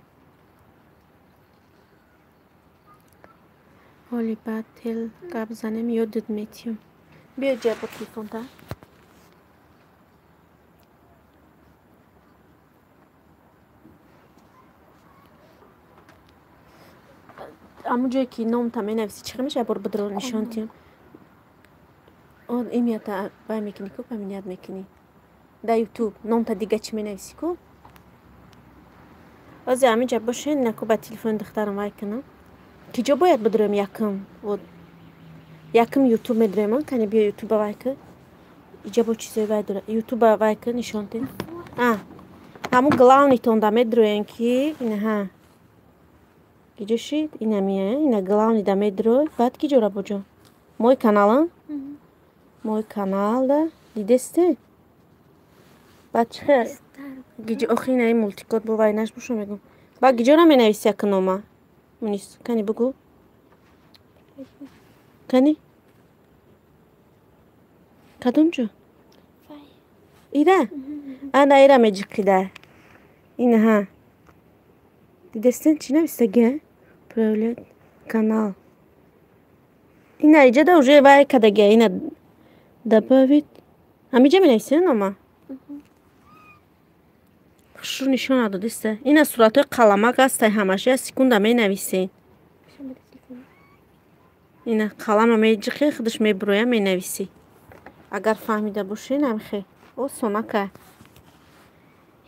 Ҳоли баъд тел гап занем ёдат метиём. Биё ҷа бо телефонта. Ҳамун ҷое ки номта менависӣ чӣ меша, як бор бидро нишон тиём. Он имята вай мекунӣ ку, поменять мекунӣ. Дар ютуб номта дига чӣ менависӣ ку? Озе ҳаминҷа бошен, наку ба телефони духтарам вай кунам. Киҷо бояд бидроем якм? Вот якм ютуб медроем, кани биё ютуба вай ку. Иҷа бо чизои вай дора. Ютуба вай ку нишон те. А, ҳамун главнитон да медроем ки инаҳа. Киҷо шид? Ина мия, ина главный да медрой. Баъд киҷора боҷо? Мой канал, а? Мой канал да дидесте? Баъд чӣ хел? Гиҷо охи ина ин мултикот бо вай наш боша мегӯм. Баъд гиҷора менависи як нома? Мунис, кани бугӯ. Кани? Кадом ҷо? Ира? Ана ира меҷиқида. Инаҳа. Дидестен чӣ навистаги? Проявлять канал. Ина иҷада уже вай кадаги, ина Добавить. Ҳамиҷа менависӣ нома? Хушрӯ нишон надодиста. Ина суратҳои қаламак ҳастай ҳамаш. Я секунда менависӣ. Ина қалама меҷиқи, худаш мебуроя, менависӣ. Агар фаҳмида бошӣ, намихе. Осонака.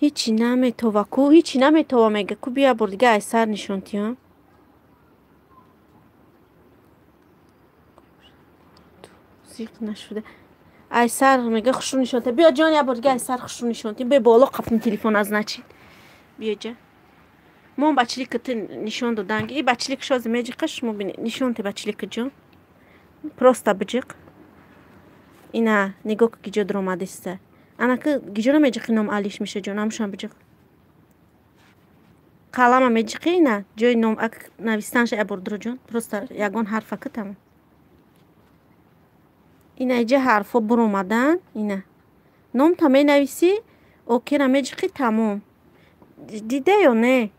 Ҳичи наметова ку, ҳичи наметова мега ку, бия бор дига ай сар нишон тиём. Зиқ нашуда. Ай сар мега хушрӯ нишон тия. Биё ҷон, я бор дига ай сар хушрӯ нишон тия. Бе боло қафм телефон аз значит. Биё ҷа. Мон бачлика ти нишон доданги. И бачлик шози меҷиқа шумо бини. Нишон те бачлика ҷон. Просто биҷиқ. Ина нигоҳ ки гиҷо дуромадиста. Ана ки гиҷоро меҷиқи ном алиш меша ҷон, ҳамушам биҷиқ. Қалама меҷиқи ина ҷои ном ак навистанша я бор дуро ҷон. Просто ягон ҳарфа ки тамом. Ина иҷа ҳарфо буромадан, ина. Номта менависӣ, окера меҷиқи тамом. Дида ё не?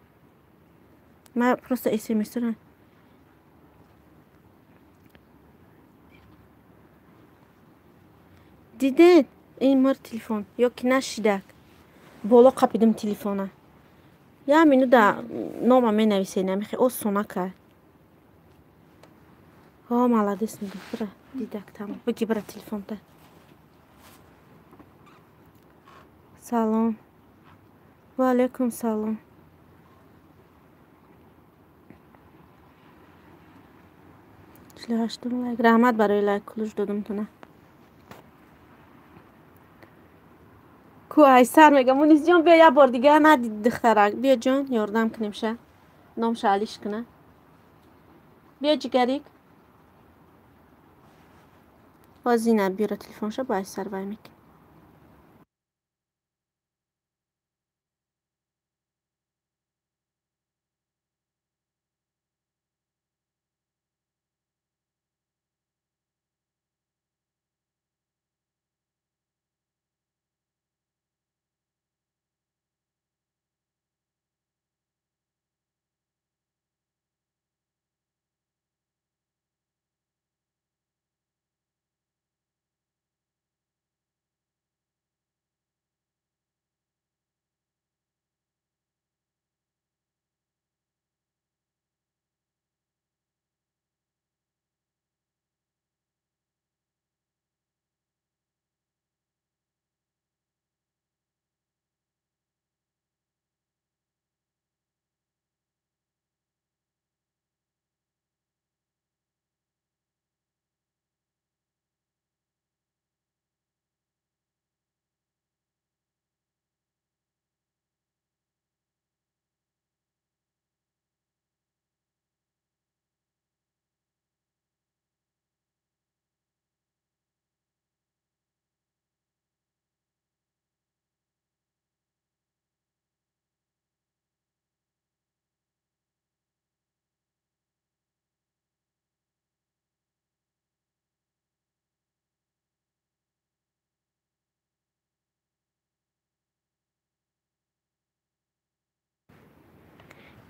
Ма просто смс-ро дидед? Ин мар телефон ё ки нашидак. Боло қапидим телефона. Я минута нома менависе, намихе осонака. О, молодец, мега. Бира, дидак тамом. Бигӣ бира телефонта. Салом. Ва алейкум салом. 48 лайк. Раҳмат барои лайк кулуш додумтона. Ку айсар мега Мунис ҷон, биё як бор дига надид духтарак. Биё ҷон, ёрдам кунем ша. Номша алиш куна. Биё ҷигарик. Ҳозина биёра телефонша бо айсар вай мекунем.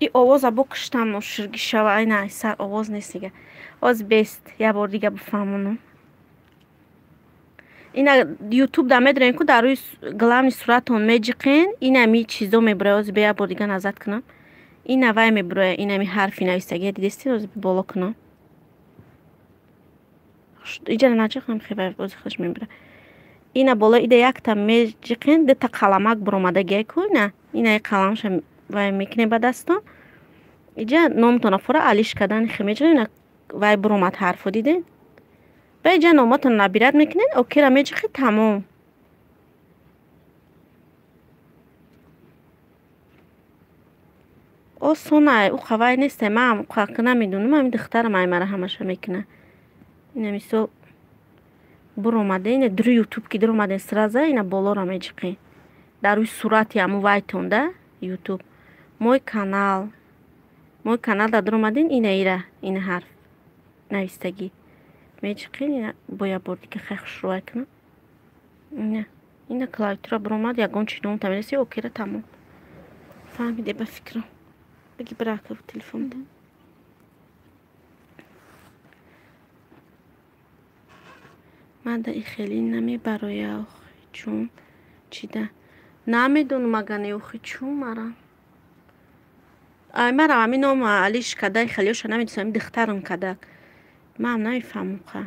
И овоза букуштам ноширги шава, ай на сар овоз нест дига. Оз бест, я бор дига бифаҳмонам. Ина ютуб да медонем ку дар рӯи главни суратон меҷиқен, инами чизо мебуроя, оз бе як бор дига назад кунам. Ина вай мебуроя, инами ҳарфи нависагия дидестин, оз боло кунам. Иҷара наҷиқам хебай оз худаш мебуроя. Ина боло ида якта меҷиқен, дута қаламак буромадагия ку ина. Ина қаламша вай мекунем ба дастон. Иҷа номтона фора алиш кардан хе меҷиқен, ина вай буромад ҳарфо диден. Ба иҷа номатон набират мекунед, окера меҷиқи тамом. Осонай, уқа вай нестай, ман уқа намедонам, ҳамин духтарам ай мара ҳамаша мекуна. Ина мисол буромада, ина дури ютуб ки дуромаден сразу, ина болора меҷиқи. Дар рӯи сурати ҳамун вайтон да ютуб. Мой канал. Мой канал дар дуромаден, ина ира, ина ҳарф навистагӣ. Меҷиқин, ина бо як бор дига хай хушрӯай кунам. Ина, ина клавиатура буромад, ягон чи ном тамереси, окера тамом. Фаҳмиде ба фикрам. Биги бирака телефонда. Ман да хеле намебароя охи чун чида. Намедонам агане охи чун мара. Ай марам ҳамин ном алиш када хелеоша намедонам, ҳамин духтарам кадак. Ман намефаҳмам ха.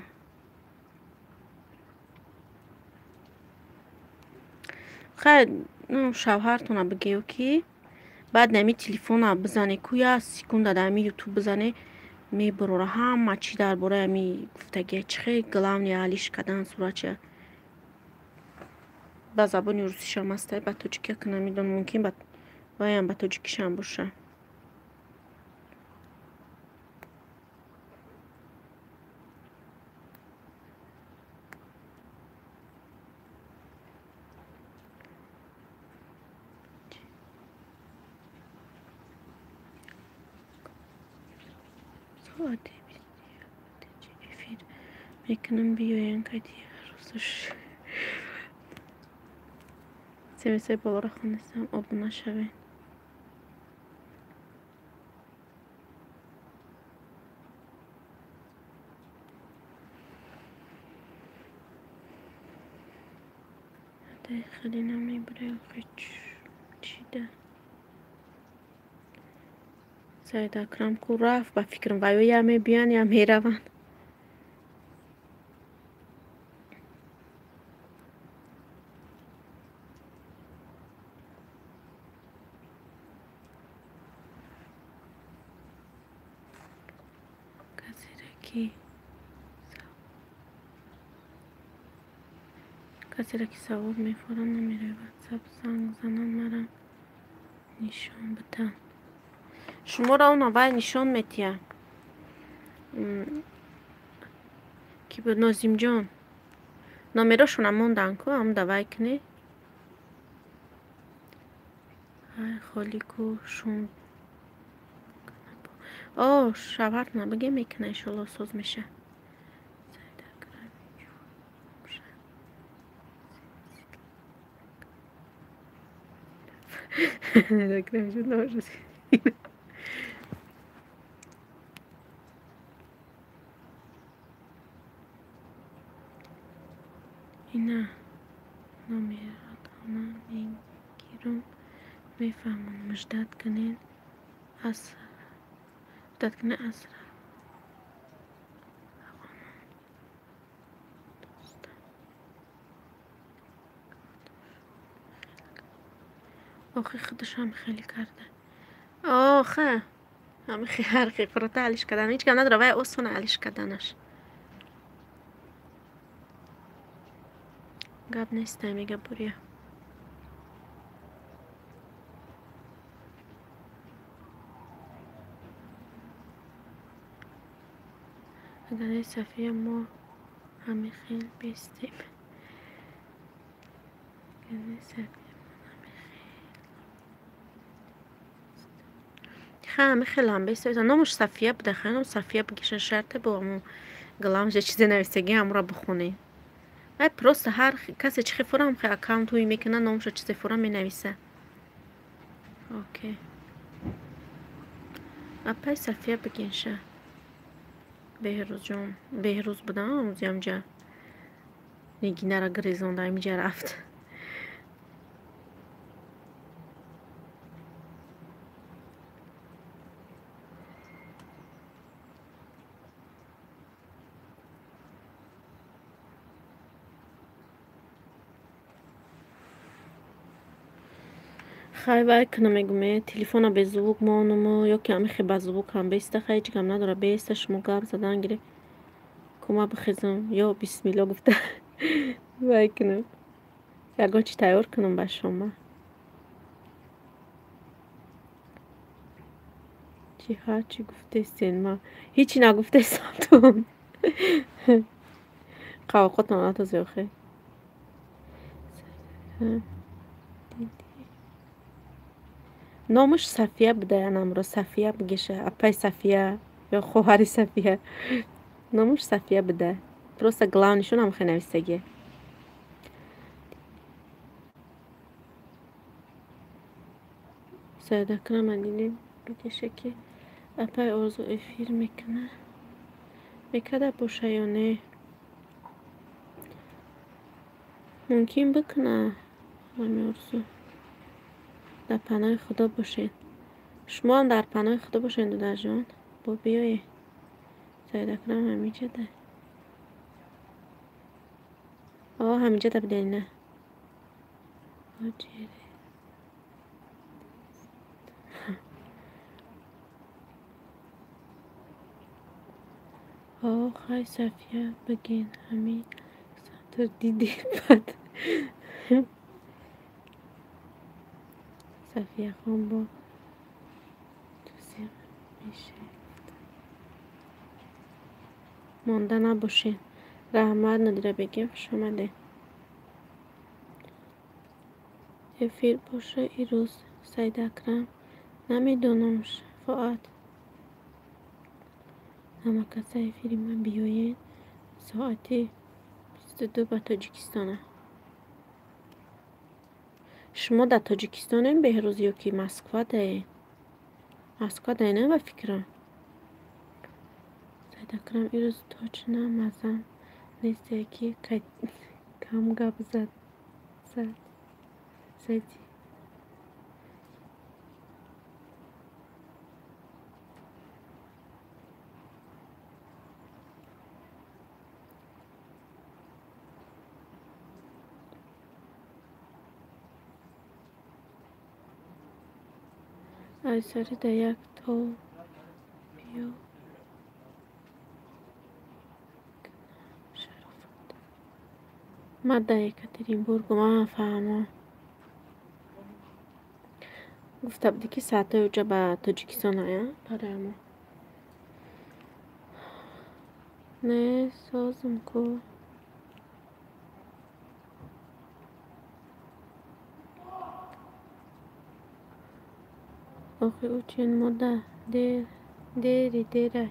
Хай, шавҳартона бигею ки баъд нами телефона бизане ку як секунда дар ҳами ютуб бизане мебурора ҳама чӣ дар бораи ҳами гуфтагия чӣ хел главный алиш кадан суратча ба забони русишам ҳастай, ба тоҷикия ки намедонам, мумкин ваям ба тоҷикишам боша. Соати 21 эфир мекунам, биёян кайди рӯзаш. Семесаи болоро хонестам, обуна шавед. Хеле намебурем чида. Саид Акрам ку рафт, ба фикрам ва ё я мебиян, я мераванд. Касеро ки савол мефорам номерои ватсап занг занан мара нишон бидан. Шуморо он аввал нишон метиҳад. Ки буд Нозимҷон. Номерошона мондан ку, ҳам давай кунӣ. Ай холӣ ку шум. О, шавҳартона бигем мекуна, иншолло соз меша. Ина номеротона мегирам, мефаҳмонам, ждат кунед аср. Ждат кунед аср. Охи худашам хеле карда. Охе, ҳами ҳарқи фурота алиш кардан. Ҳеҷ гап надора, вай осона алиш карданаш. Гап нестай, мега буря. Агари Сафия мо ҳами хел бестем. Агари Сафия ҳами хелам бестем. Номаш Сафия буда, хай ном Сафия бигиша шарте бо ҳамун главное чизе нависагӣ ҳамура бихонӣ. Вай просто ҳар касе чӣ хефорам хе аккаунт ҳуй мекуна, номашо чизе фора менависа. Окей. Апай Сафия бигинша. Беҳрӯзҷон, Беҳрӯз буда, рӯзи ҳамҷа Нигинара гирезонда ҳамиҷа рафт. Хай вай кунам мегӯме, телефона без звук монуму ё ки ҳамихе ба звук ҳам беста, хай ҳеҷ гап надора, беста шумо гап задан гире. Кума бихезам ё бисмилло гуфта вай кунам. Ягон чӣ тайёр кунам ба шумо. Чӣ ҳарчи гуфтестен ма ҳечи нагуфтестам тун. Қавоқотон натозе охе. Номаш Сафия буда, намро Сафия бигеша, апай Сафия ё хоҳари Сафия. Номаш Сафия буда. Просто главнишон ҳам хе нависагӣ. Саид Акрам Алини бигеша ки апай Орзу эфир мекуна. Мекарда боша ё не? Мумкин бикуна ҳами орзу. Дар паноҳи Худо бошед. Шумоам дар паноҳи Худо бошед, дударҷон. Бо биёед. Саид Акрам ҳамиҷада. О, ҳамиҷада биден на. О, хай Сафия бигин ҳами Александр диди бад. Сафия хон бо тузиқ мешавад. Монда набошед. Раҳмат, Нодира бегим, хуш омадед. Эфир боша ирӯз, Саид Акрам. Намедонам, Шафоат. Ҳамакаса эфири ман биёед. Соати 22 ба Тоҷикистона. Шумо дар Тоҷикистонем Беҳрӯз ё ки Москва даед? Москва даед, не ба фикрам? Саид Акрам ирӯз точно мазам несте ки кам гап зад. Зади. Айсари да як то биё. Ман дар Екатеринбургу ман фаҳмам. Гуфта будӣ ки соатҳои уҷа ба Тоҷикистон оянд барои мо. Не созм ку. Охи учин мода дери дера.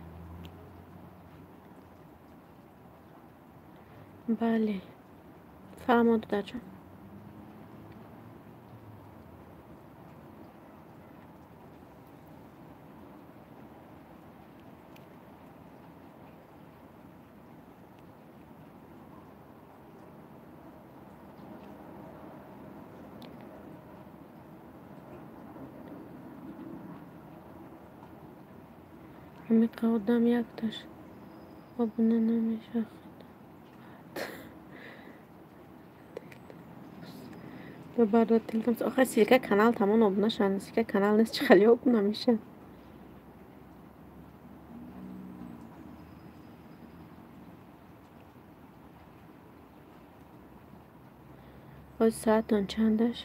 Бале. Фаҳмо дударҷон. Ҳамиқа одам якташ обуна намешавад. Охир ссылка канал тамом обуна шаванд. Ссылка канал нест, чӣ хеле обуна мешаванд. Ҳози соатон чандаш?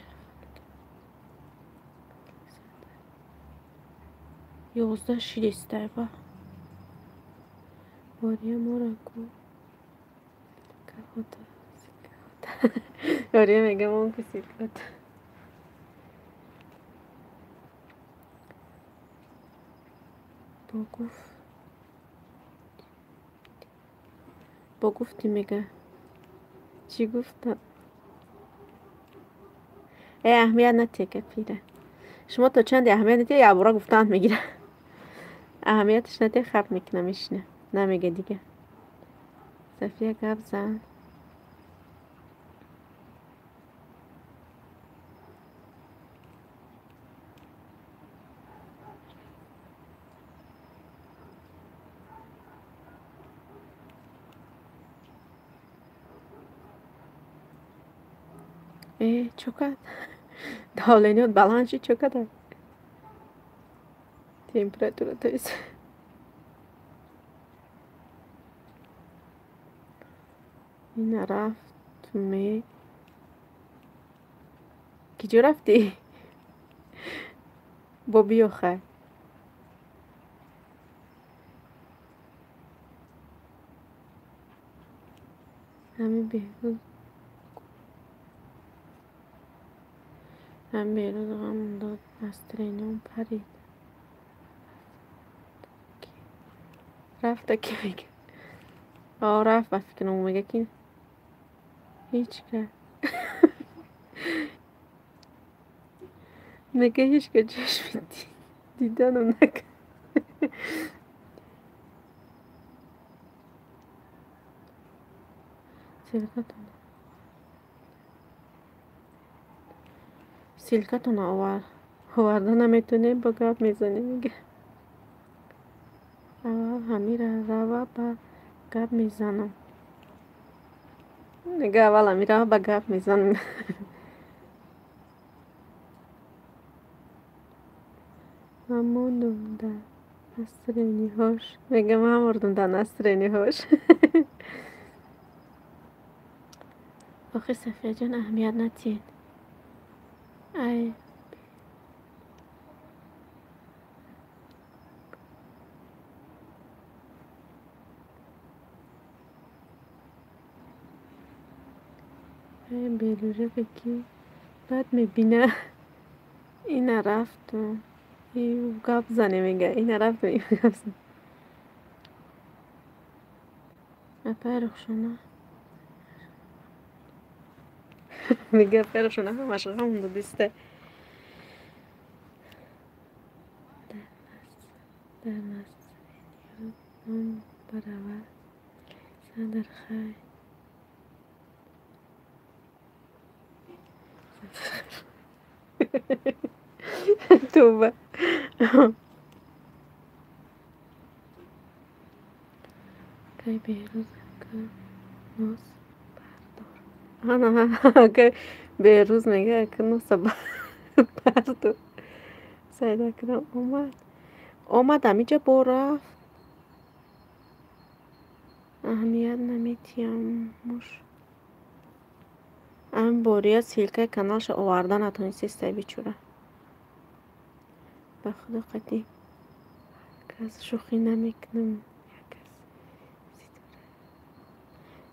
11:06 ба. Бория моро ку. Кахота. Бория мегам он ку силката. Бо гуфти мега. Чӣ гуфтам? Э, аҳамият натека пира. Шумо то чанде аҳамият натия, якбора гуфтаанд мегира. Аҳамияташ натия, хап мекуна, мешина. Намега дига. Сафия гап зан. Э, чё кард? Давлениёт баланд шуд, чё кард? Температура то есть. Ина рафт ме. Киҷо рафтӣ? Бо биё хай. Ҳами Беҳрӯз. Ҳами Беҳрӯз ғам дод, аз тренём парид. Рафта ки мега? О, рафт ба фикрам, мега ки ҳеҷ кас. Мега ҳеҷ кас чашми диданам накард. Ссылкатон. Ссылкатона оварда наметонем, ба гап мезанем, мега. Аввал ҳамира рава, ба гап мезанам. Мега, аввал ҳамира ба гап мезанам. Ман мондум дар настроениҳош. Мега, ман мурдум дар настроениҳош. Охи, Сафияҷон, аҳамият натиҳед. Ай белужака ки бад мебина. Ина рафту гап зане, мега, ина рафту гап зане. Апай Рухшона, мега, апай Рухшона ҳамаш ғам додиста. Дар ном баравад садар хай. Туба. Кай Беҳрӯз ака нос бардор. Ана, акай Беҳрӯз мега, ака носа бардор. Саид Акрам омад. Омад, ҳамиҷа бо рафт. Аҳамият наметиҳам муш. Ҳамин бория ссылкаи каналша оварда натонистестай, бичура. Ба худо қатъӣ кас шӯхӣ намекунам.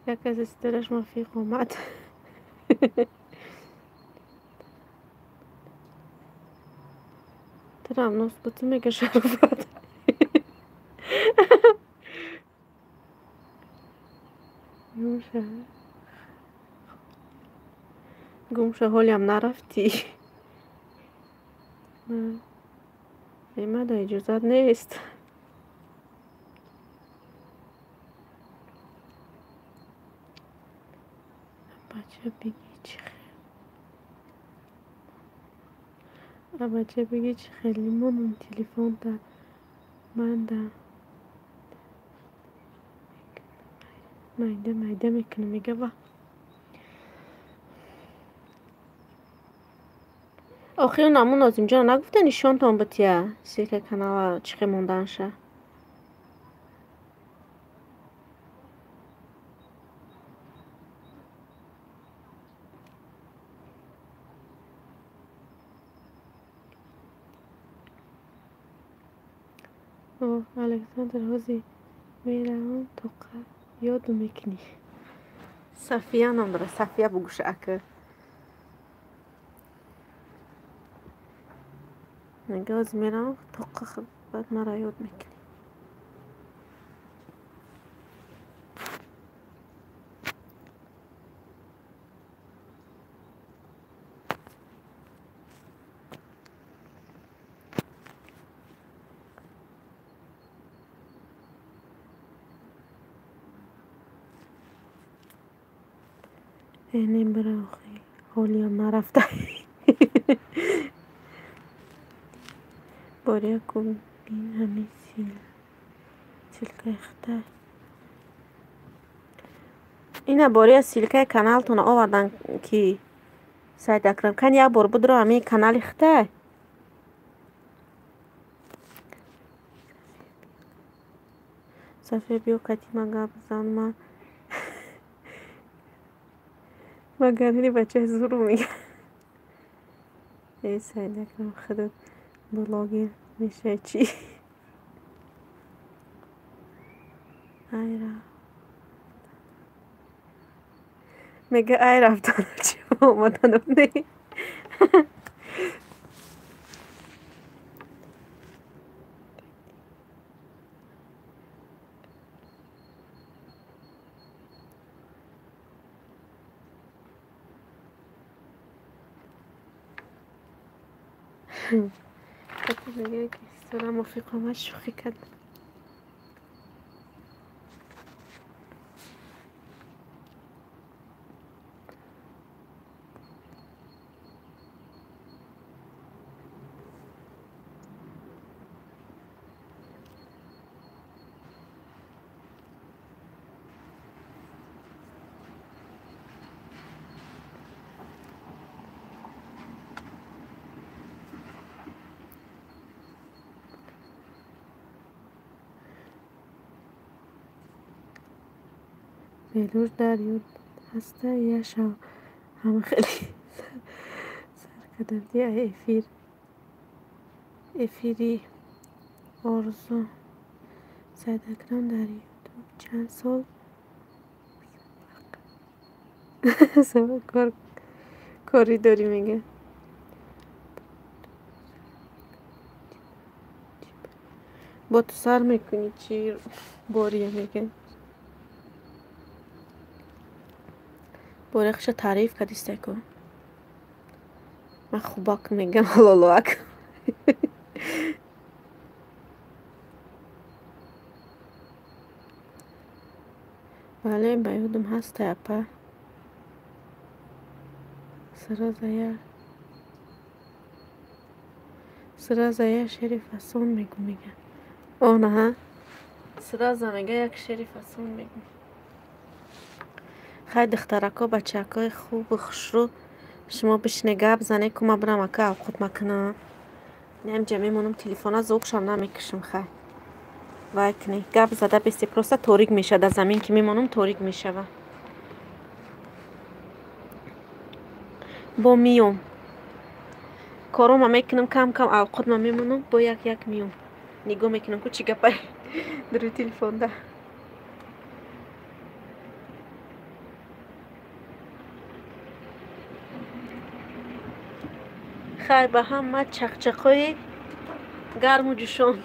Як касе ситораш мувофиқ омад. Турам нос буту, мега, Шарофат. Гумша. Гумша, ҳолиам нарафтӣ. Эмада иҷозат нест. Бача бигӣ чӣ хел. Бача бигӣ чӣ хеле монум телефон дар манда майда майда мекунам, мега ва. Охи, намун Нозимҷон нагуфта нишонтон бутия ссылкаи канала чӣ хел монданша. О, Александр, ҳозир меравам, тоқа ёду мекунӣ. Сафия ном дорад. Сафия бугӯша ака. Мега, ҳозир меравам тоқа, баъд маро ёд мекунӣ. Э, не бира, охи, ҳолиам нарафта. Бория ку бин ҳамин ссылкаи хитай. Ина бория ссылкаи каналтона овардан ки Саид Акрам. Кани як бор будро ҳамин канали хитай. Сафия, биё катима гап зан, ма магарини бачаи зуру мега. Э, Саид Акрам, худат блогер мешавӣ чӣ? Ай рафт. Мега, ай рафтану чӣ омадану не. Мега, ки ситора мувофиқ омад, шӯхӣ кард. Белуш дар ёд ҳаста я шав ҳама хеле сар кардабудӣ ай эфир. Эфири орзу. Саид Акрам дар Ютуб чанд сол сабақ корӣ дорӣ мега. Бо ту сар мекунӣ чӣ бория мега. Бория хуша таъриф кардистаку. Ман хубак мегам лолоак. Бале, ба ёдам ҳаста апа. Сразу я шери фасон мегу мега. Онаҳа. Сразу мега як шери фасон мегу. Хай духтарако, бачакои хубу хушрӯ, шумо бишине гап зане ку ма бирам ака авқот макунам. Немҷа мемонам телефона звукшам намекушам хай. Вай кунӣ гап зада бисте просто торик мешавад. Аз замин ки мемонам торик мешавад. Бо миём. Корома мекунам кам кам авқотма мемонам бо як як миём. Нигоҳ мекунам ку чӣ гапай дар телефонда. Хай ба ҳама чақчақҳои гарму ҷӯшон.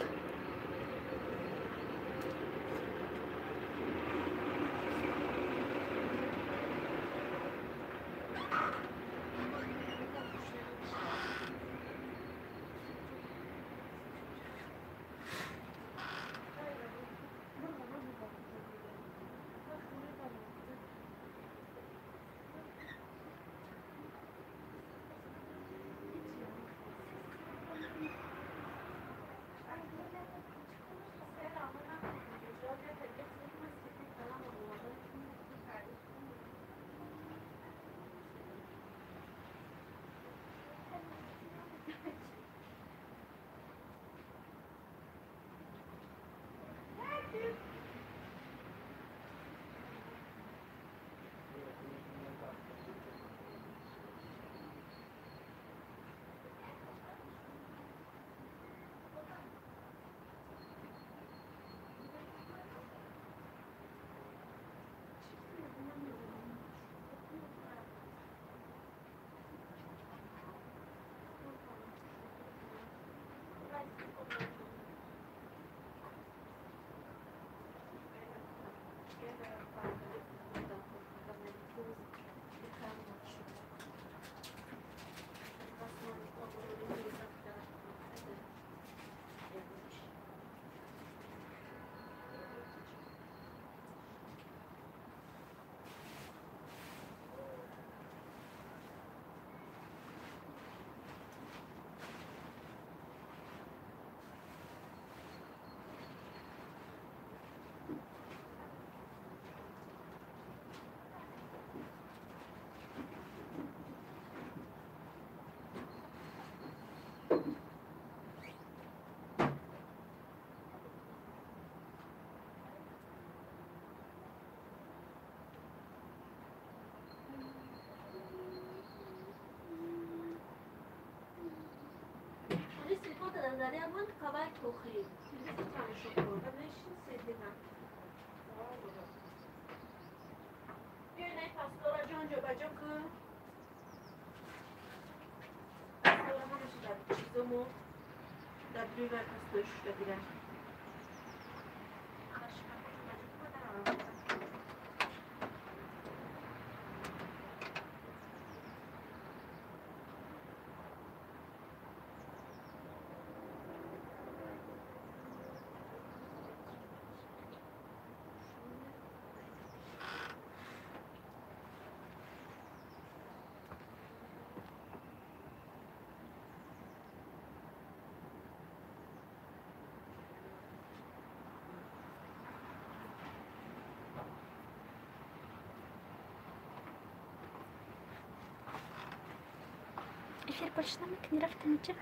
Эфир больше намекни рафта меча.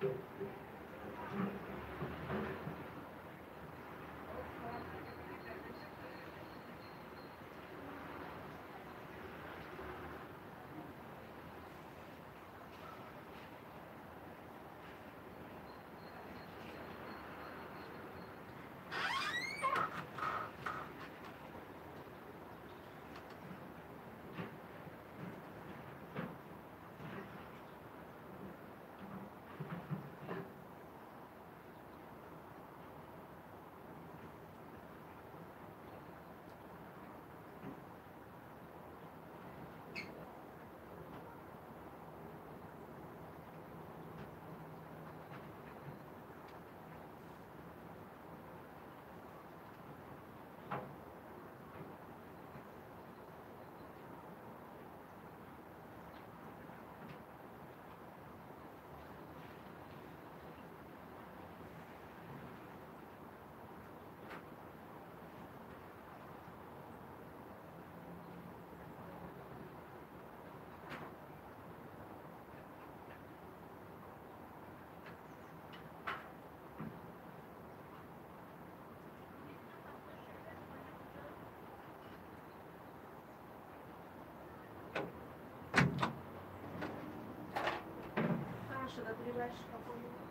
Хорошо, да, ближайший какой-нибудь.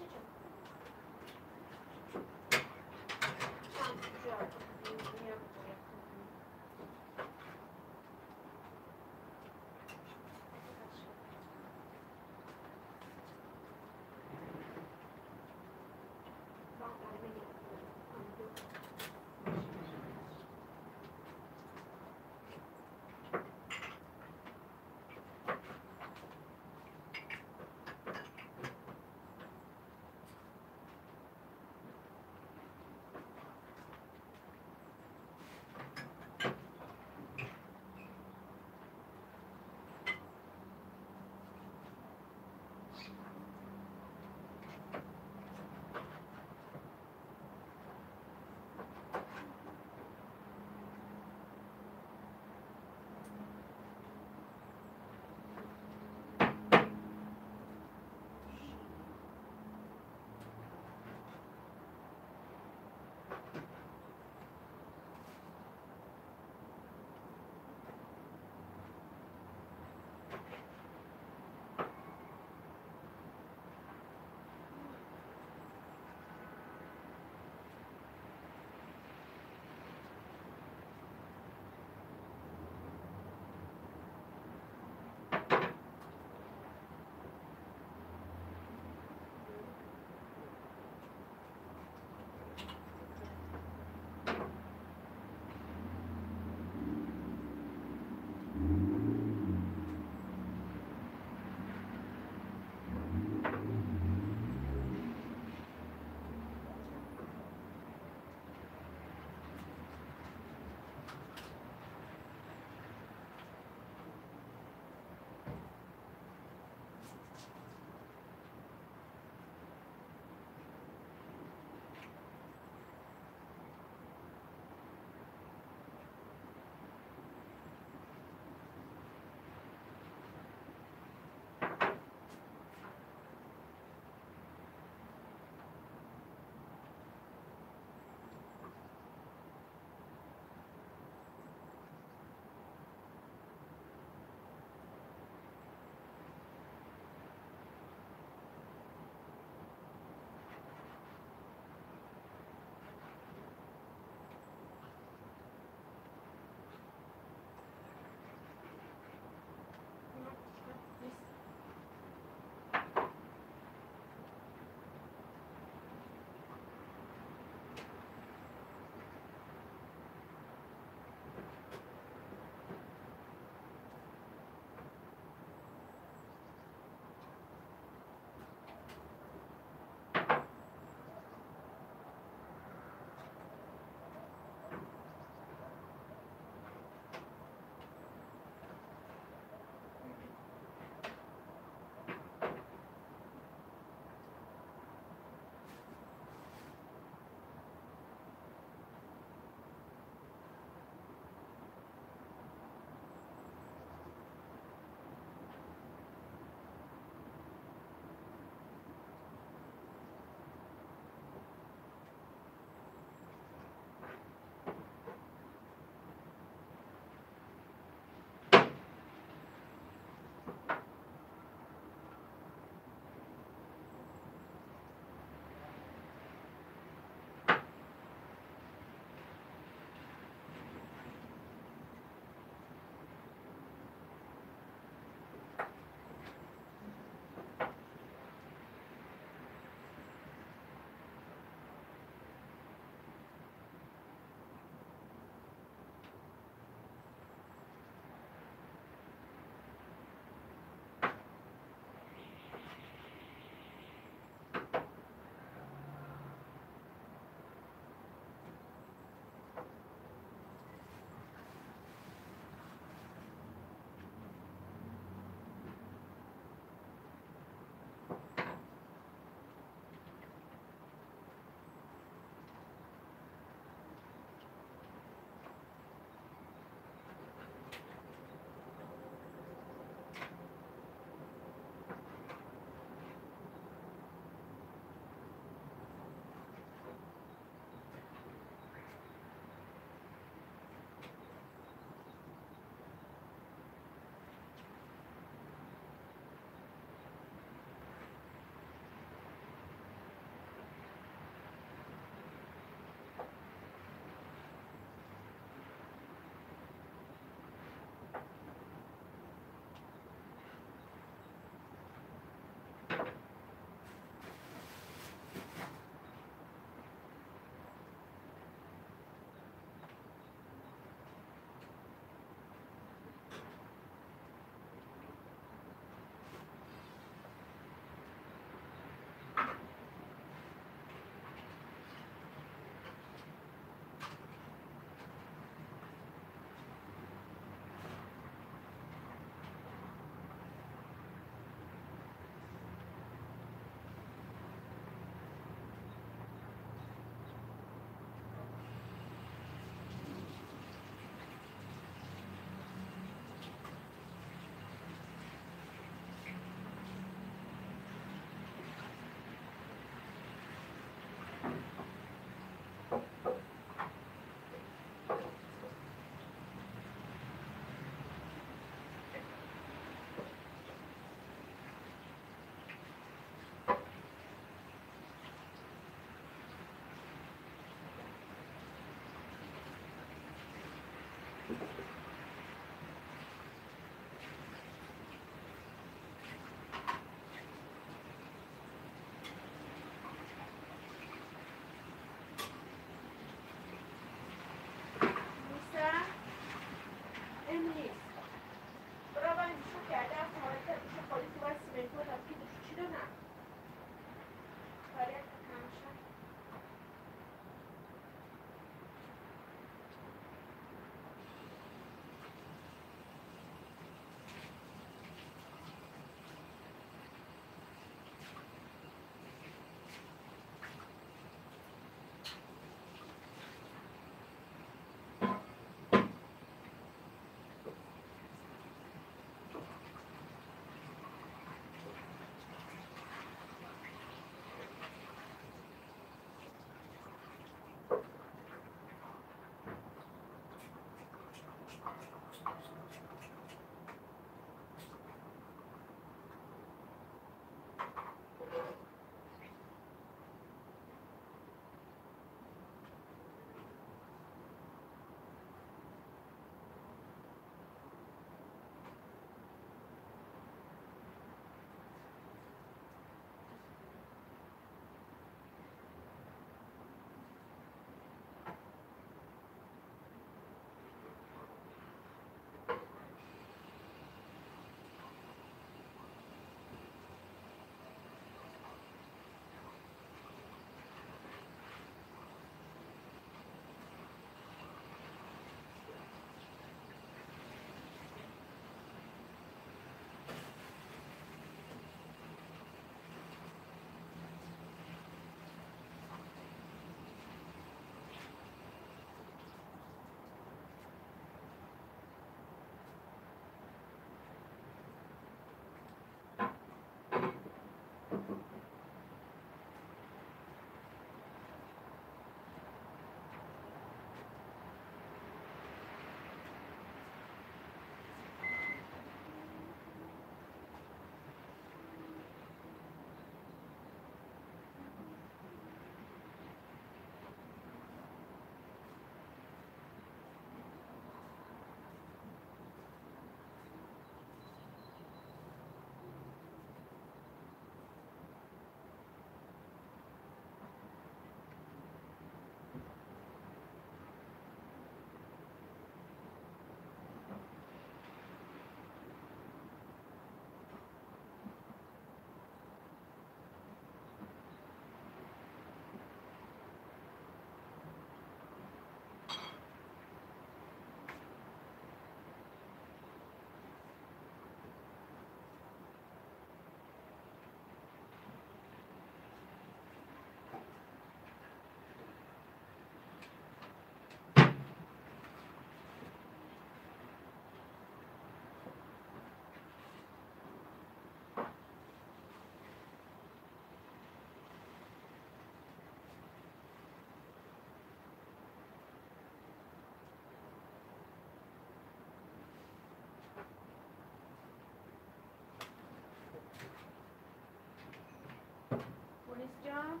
Poliscan.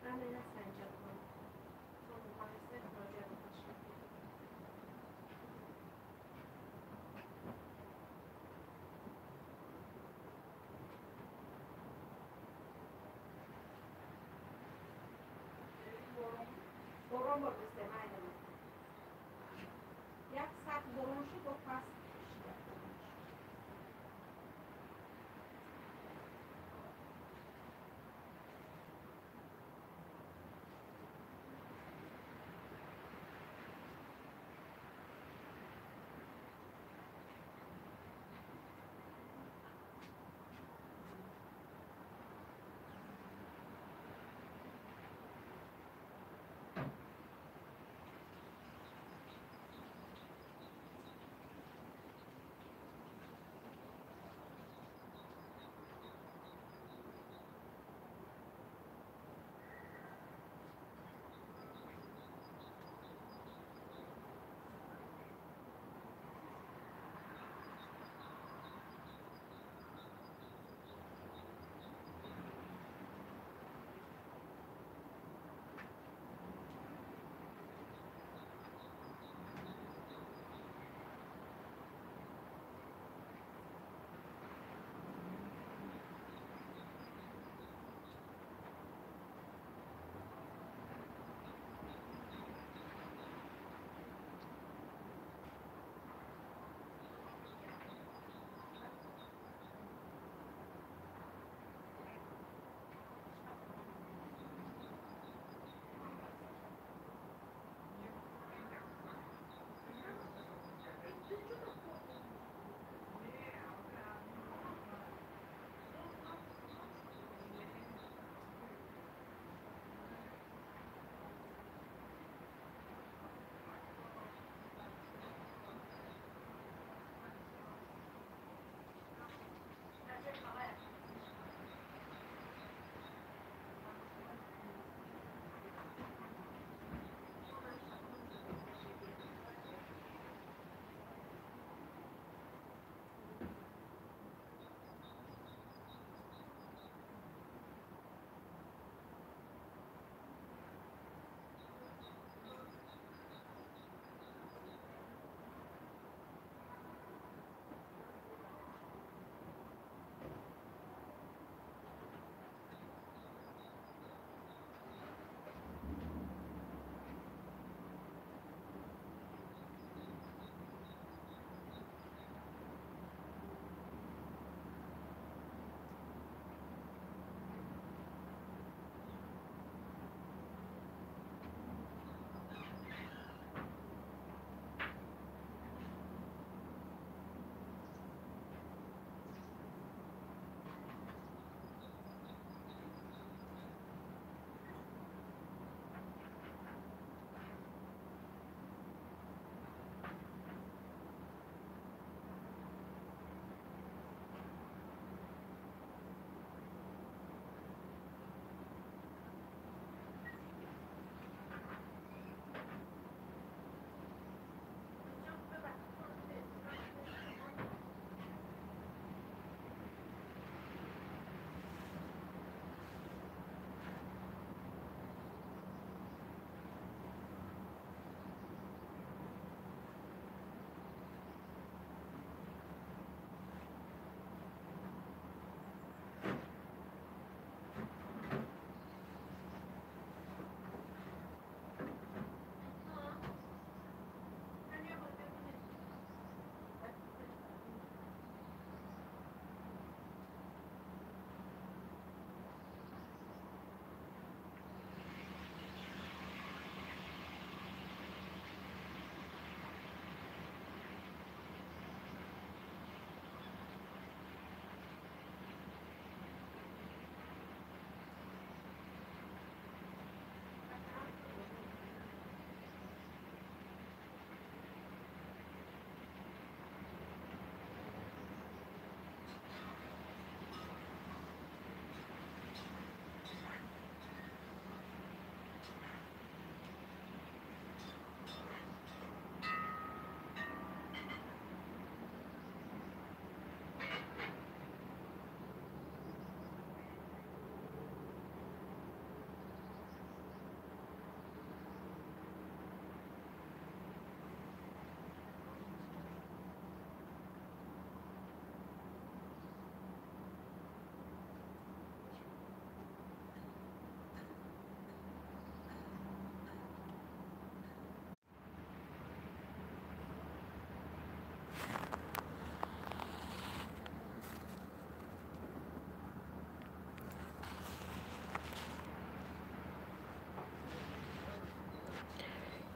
Ben sence борон бурдисте майдана. Як сат борон шуд, бо пас шуда.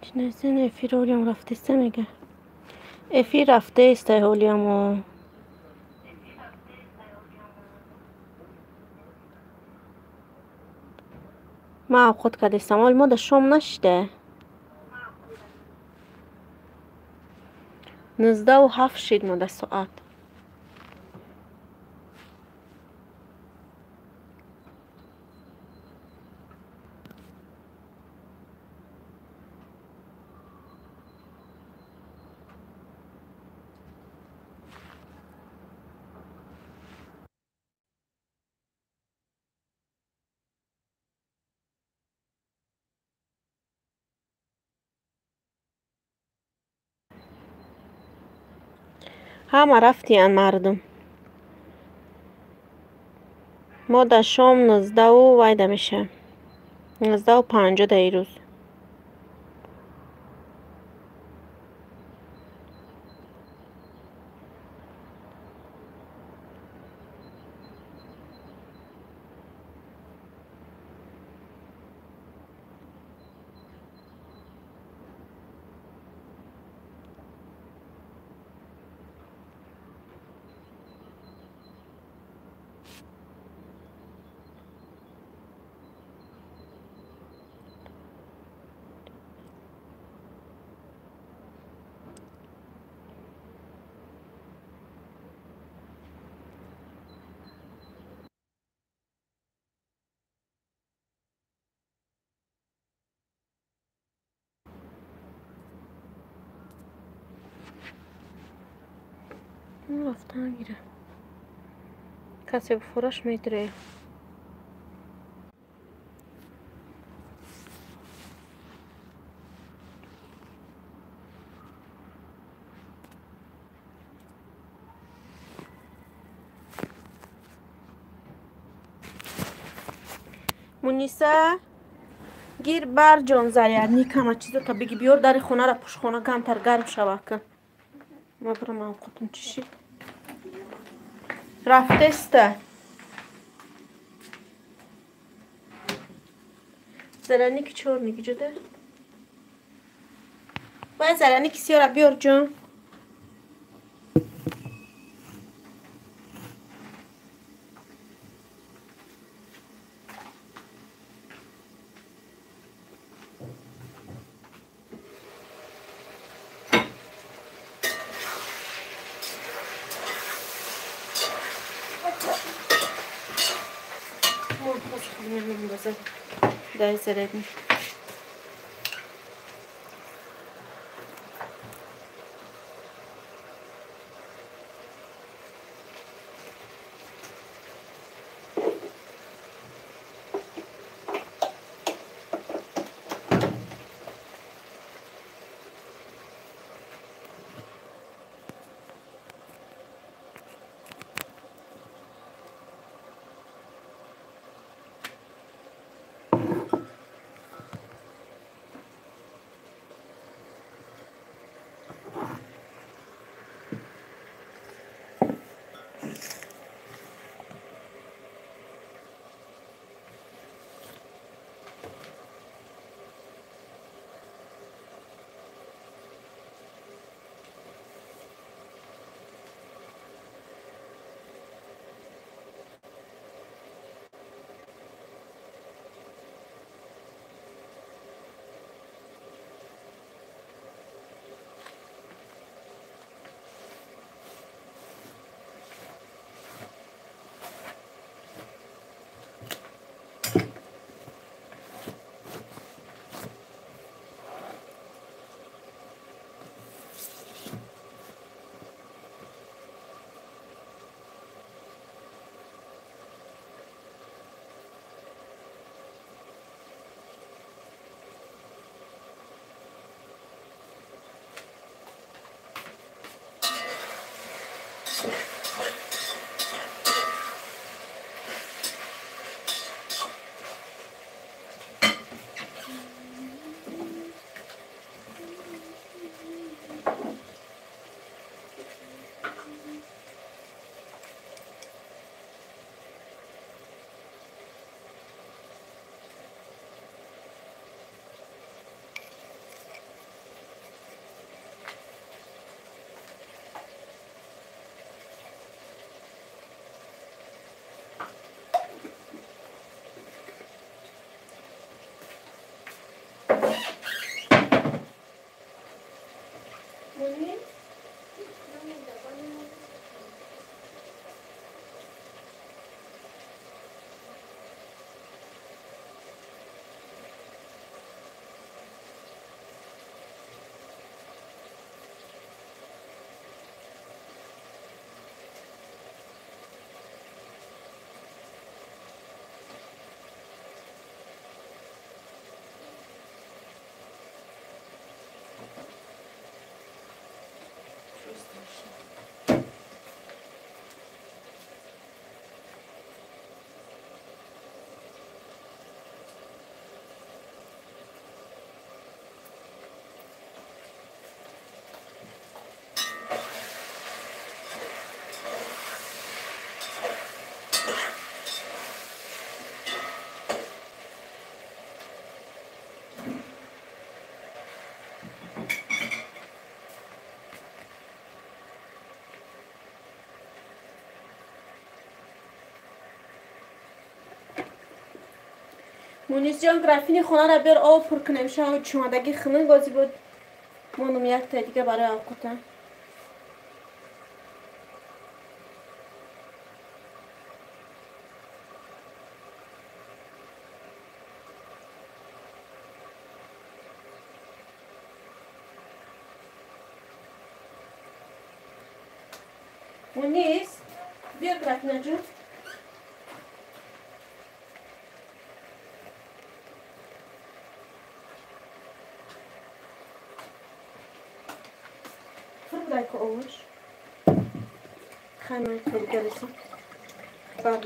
Чинасен эфир ҳолиам рафтеста мега. Эфир рафтеста ҳолиамо. Ман авқот кардестам. Ҳоли мо да шом нашида. 19:07 шид мо да соат. Ҳама рафтиянд мардум. Мо дар шом 19 вайда мешавем. 19:50 дар ирӯз. Рафтан гира. Касе бифураш медире. Муниса гир бар ҷон зарядник ҳама чизо та биги биёр дари хонара пушхона камтар гарм шава кун. Ма бирам авқотум чӣ шид. Рафтеста. Зарядники чёрный ҷода. Вай зарядники сиёра биёр ҷон. Дай зарядник. Страшно. Мунисҷон, графини хонаро биёр, об пур кунем. Шав чумадаги хунук бозӣ буд. Монум якта дига барои авқота. Мунис, биёр графинаҷон. Овош. Хай дига ресам. Баъд.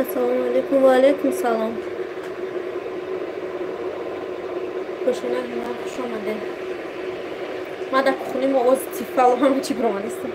Ассалому алайкум ва алайкум салом. Пошона ҳама хуш омадед. Ма дар кухоним овози тифалу ҳама чӣ биромадистам.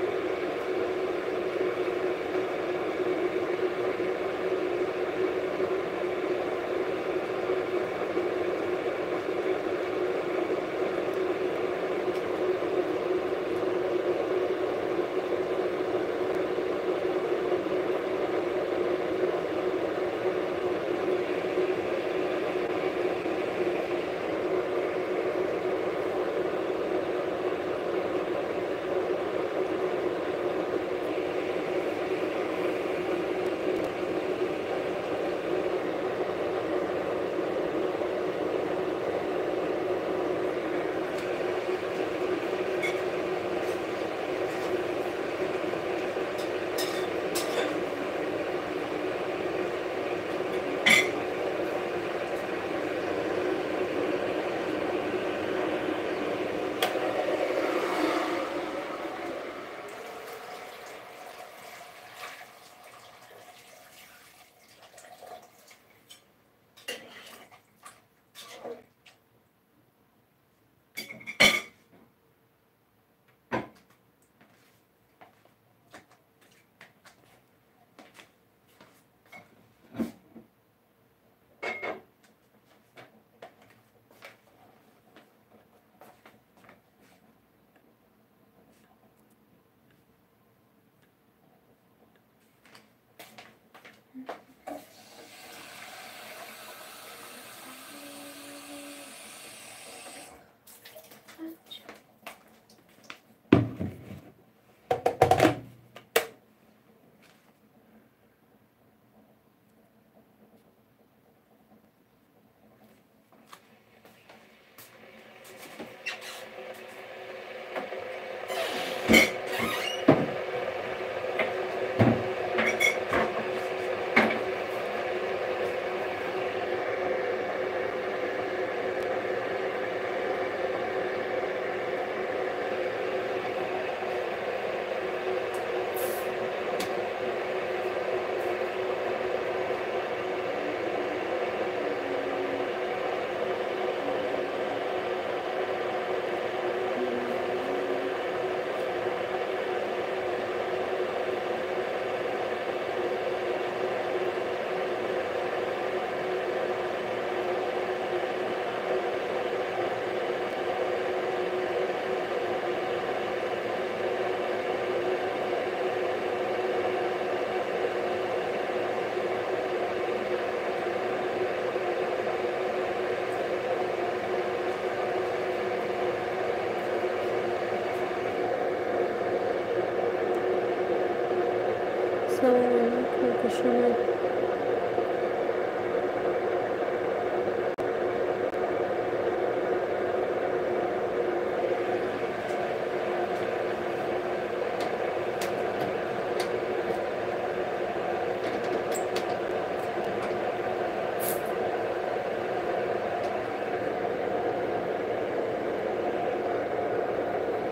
нишон.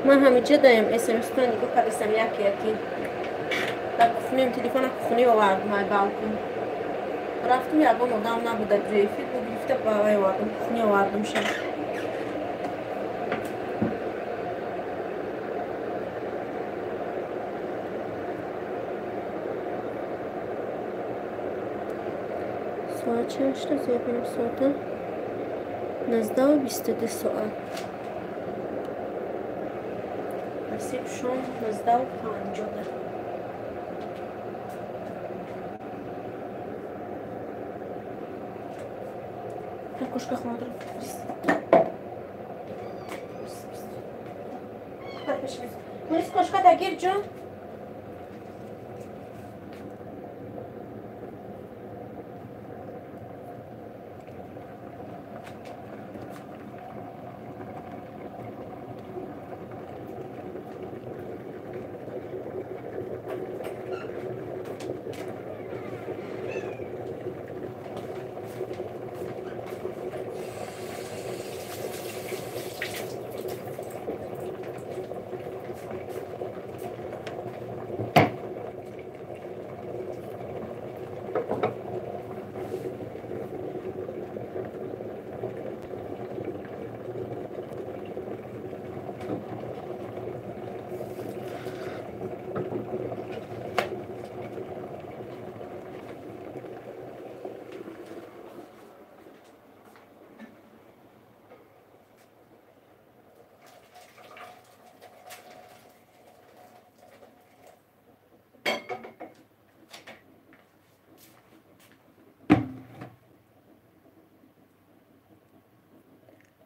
Ман ҳамиҷа даем смс-то нигоҳ кардастам яке яки. Дар кухнем телефона кухни овардум ай балкон. Рафтум ягон одам набуда ҷои эфир бу гирифта ба вай овардум, кухни овардум ша. Соат чанд шуда? Зиёд бинем соата. 19:22 соат. Насиб шом 19:50. Кошка хона Мунис кошка дагир ҷон.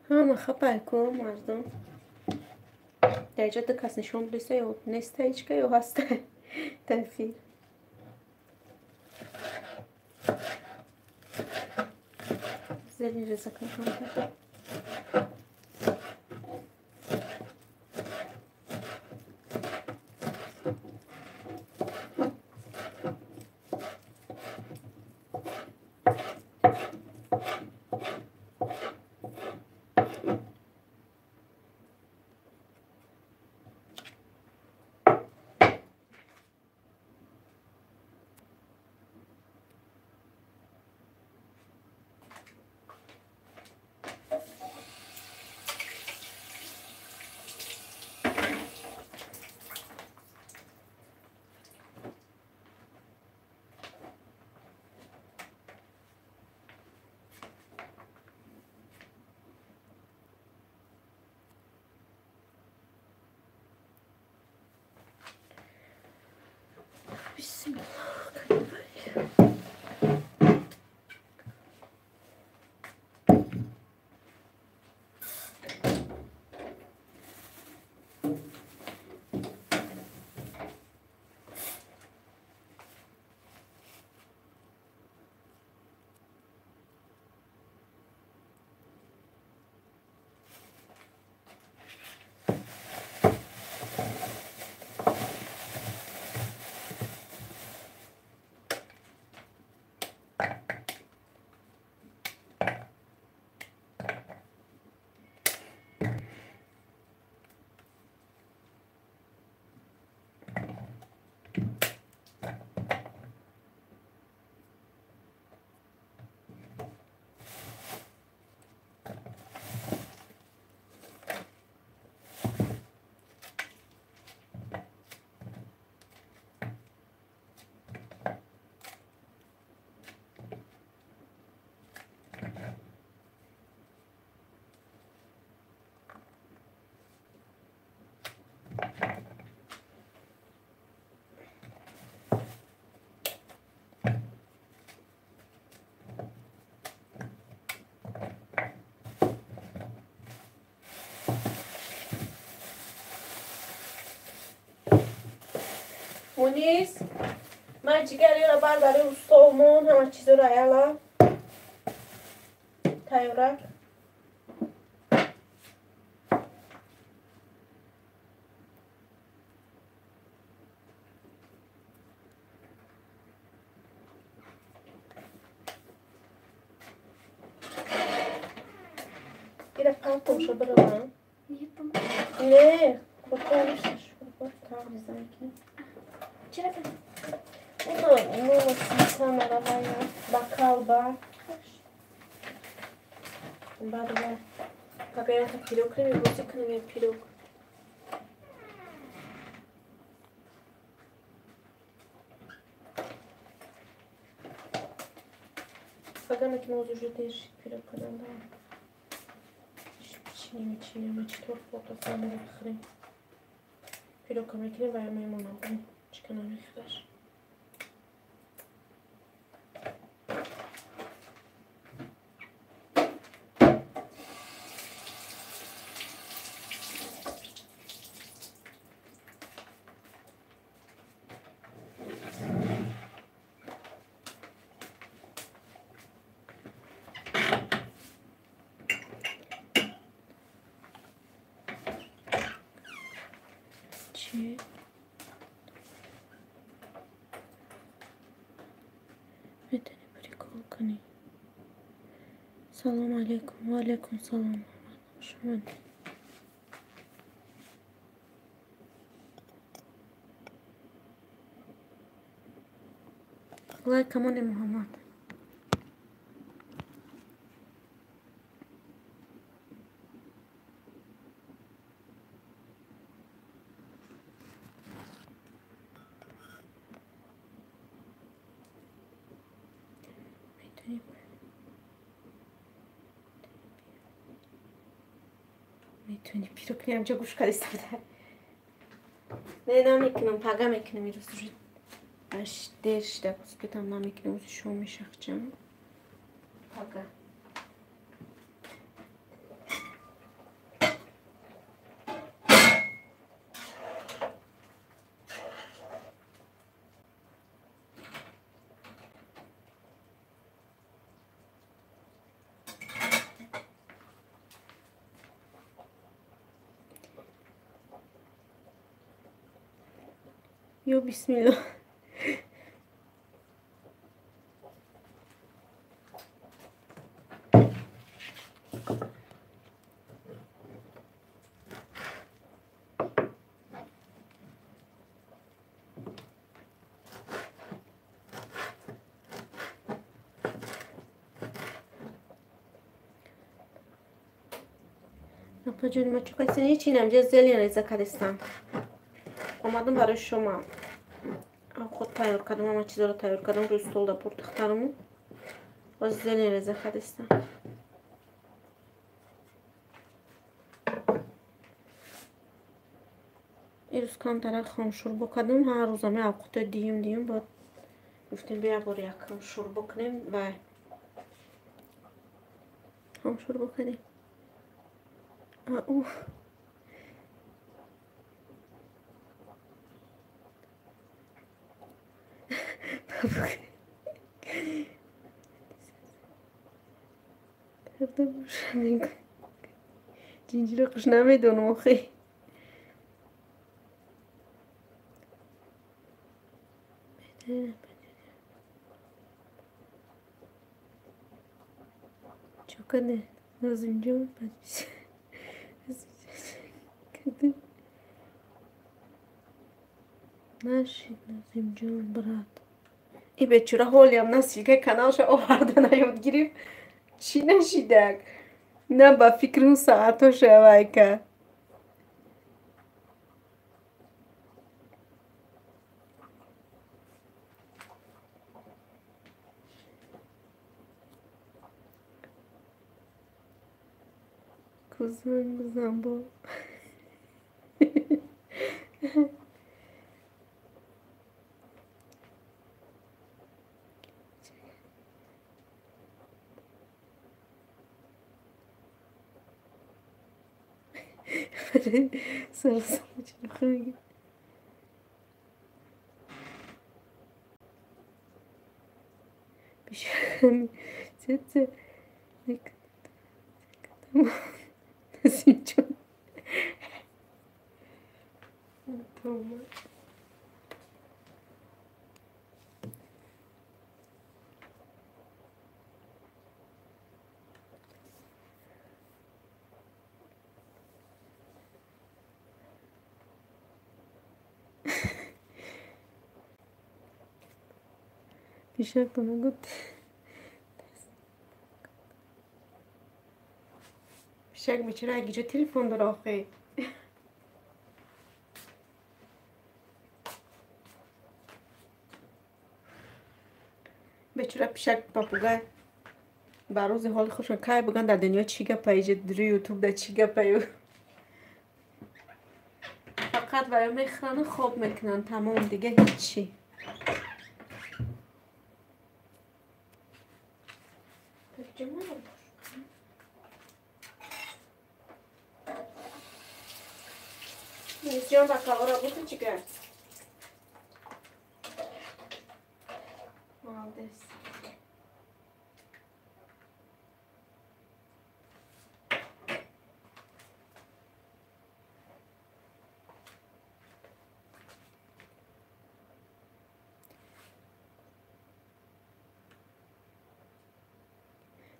Ҳама хапай ку мардум. Дар ҷо ду кас нишон диса ё неста ҳечка ё ҳаста тафир. Зерни резакам камтар. Bismillah. Мунис, ма Ай ҷигар ёра бар барои устомон ҳама чизоро аяла тайёрак. Ира партомша бирава? Не, Чера Ну, сметана равая, бокал ба. Бад-ба. Пока я так пирог кремик, вот на меня пирог. Пока на кино уже дышит пирог, когда да. Чиним, чиним, четвёрт фото самого хрен. Пирог камекне, вая моему ногу. Чекана михраш. Метани прикол кунӣ. Салом алейкум. Ва алейкум салом. Хуш омадед. Лайк камоне Муҳаммад. Метавонӣ пирог кунӣ, ҳамҷо гӯш кардиста буда. Не, намекунам, пага мекунам ирӯз уже. Аш дер шида, кускетам намекунам, узи шом мешахчам. Пага. Ё бисмиллоҳ. Апаҷони ма чӣ кардистен? Ҳеч инамҷа зелен реза кардистам. Омадам барои шумо. Худ тайёр кардам, ҳама чизоро тайёр кардам, рӯи столда бур духтараму. Боз зелен реза кардистам. Ирӯз камтара хомшӯрбо кардам, ҳар рӯза ме авқотои диюм диюм баъд гуфтем бия як бор якам шӯрбо кунем ва хомшӯрбо кардем. Уф. Ҷинҷиро хуш намедонам охи. Чо кардед? Назимҷон нашид Назимҷон брат. И бечора ҳолиам насилкаи каналша оварда наёд гирифт. Чӣ нашидак? На ба фикру саатҳо шавайка. Кузан гузамбо. Ҳами Насимҷон. Пишак нагуфт. Пишак бечора гиҷо телефон дора охе. Бечора пишак папугай ба рӯзи ҳоли худшон кай буган дар дунё чӣ гапа иҷа рӯи ютуб да чӣ гапаю. Фақат ваё мехӯрану хоб мекунанд, тамом, дига ҳеччи. Ҷон, бакалора буд чигар? Молодец.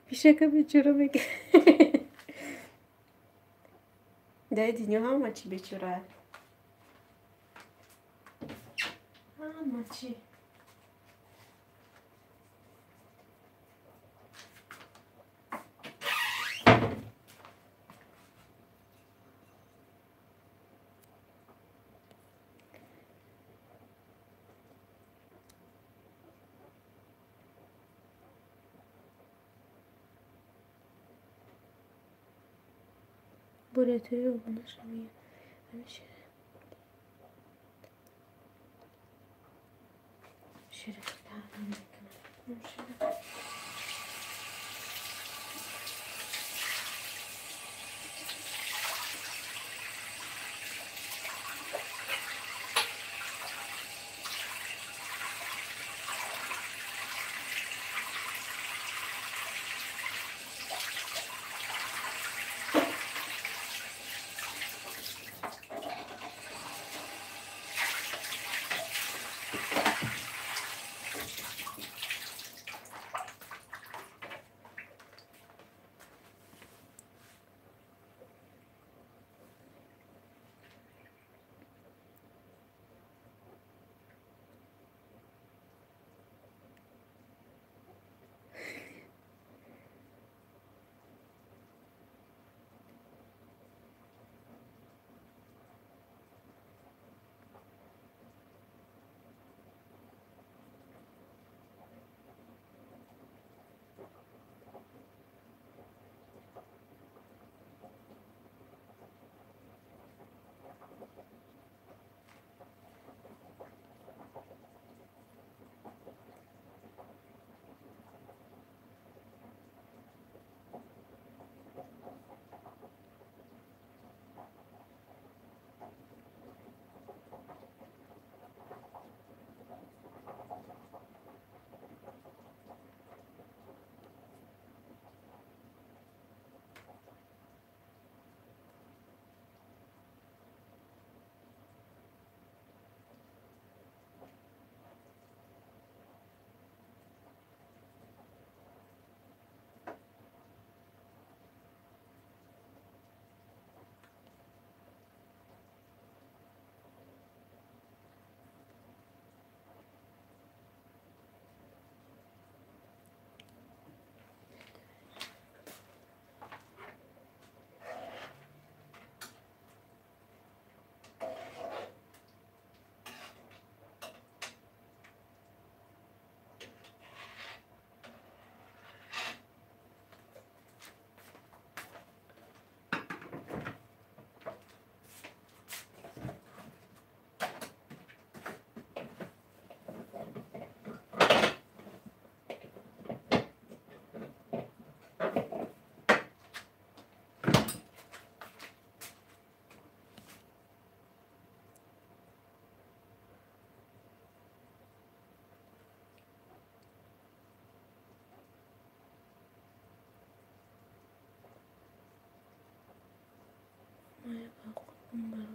Пишака бечора мега. Дар дунё ҳама чӣ бечора. Ҳама чӣ. Более обнажение.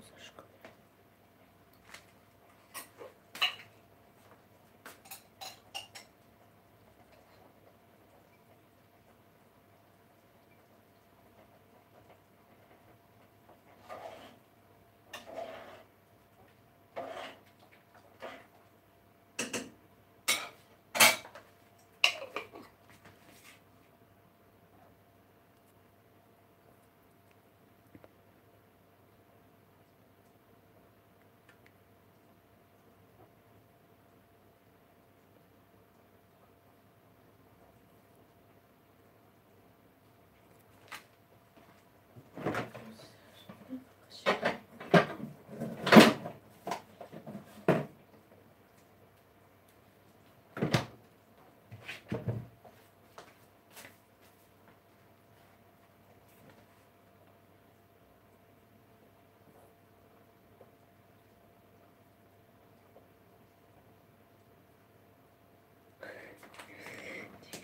Тозаш кунем.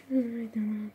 Намедонам.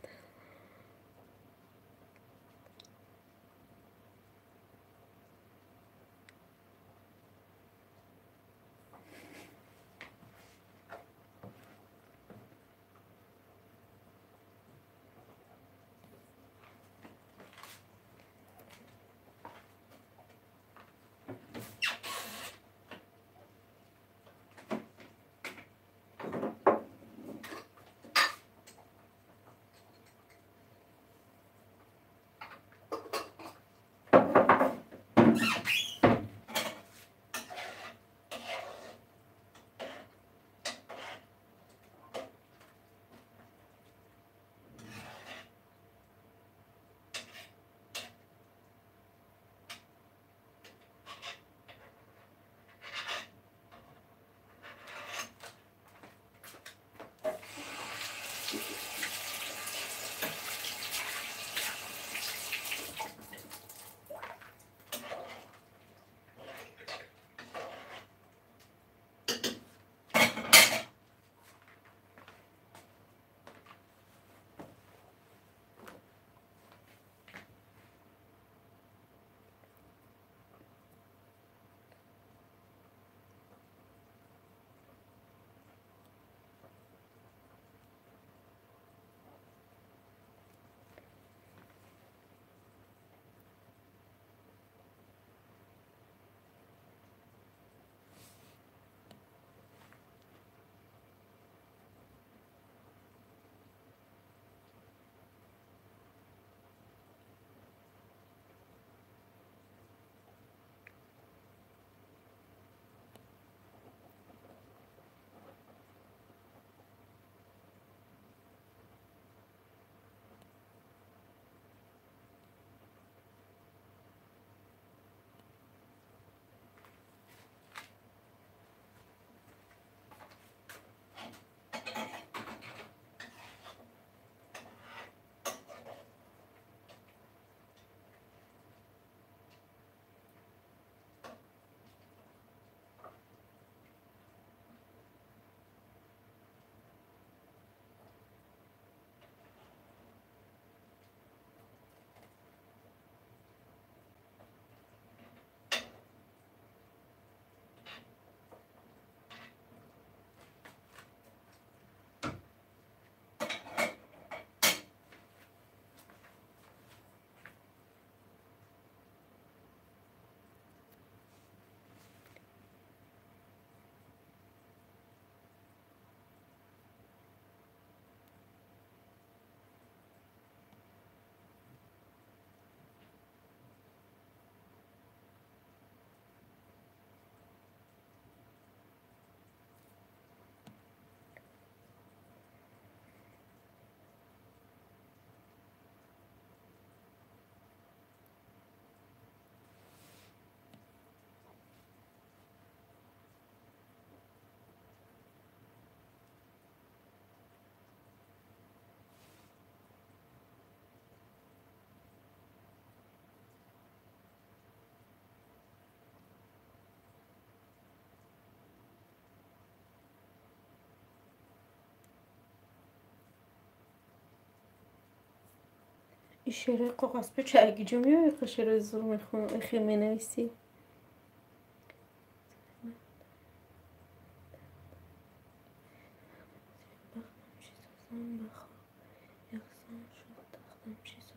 Ин шеърҳои коғазпеча агиҷо меояд, ка шеърҳои зур мехонам, эхе менависӣ.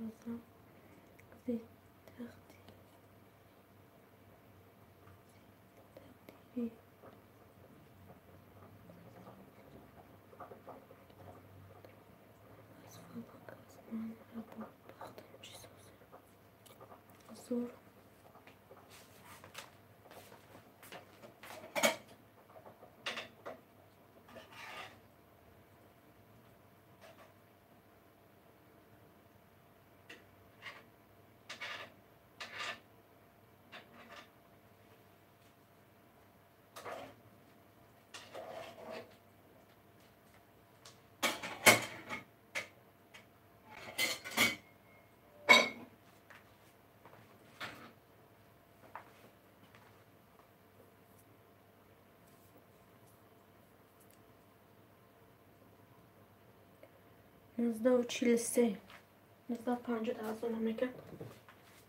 созам зи тақдири аз фалак аз ман рабо бахтам чӣ созем зур. 1943 1950 аз она мекард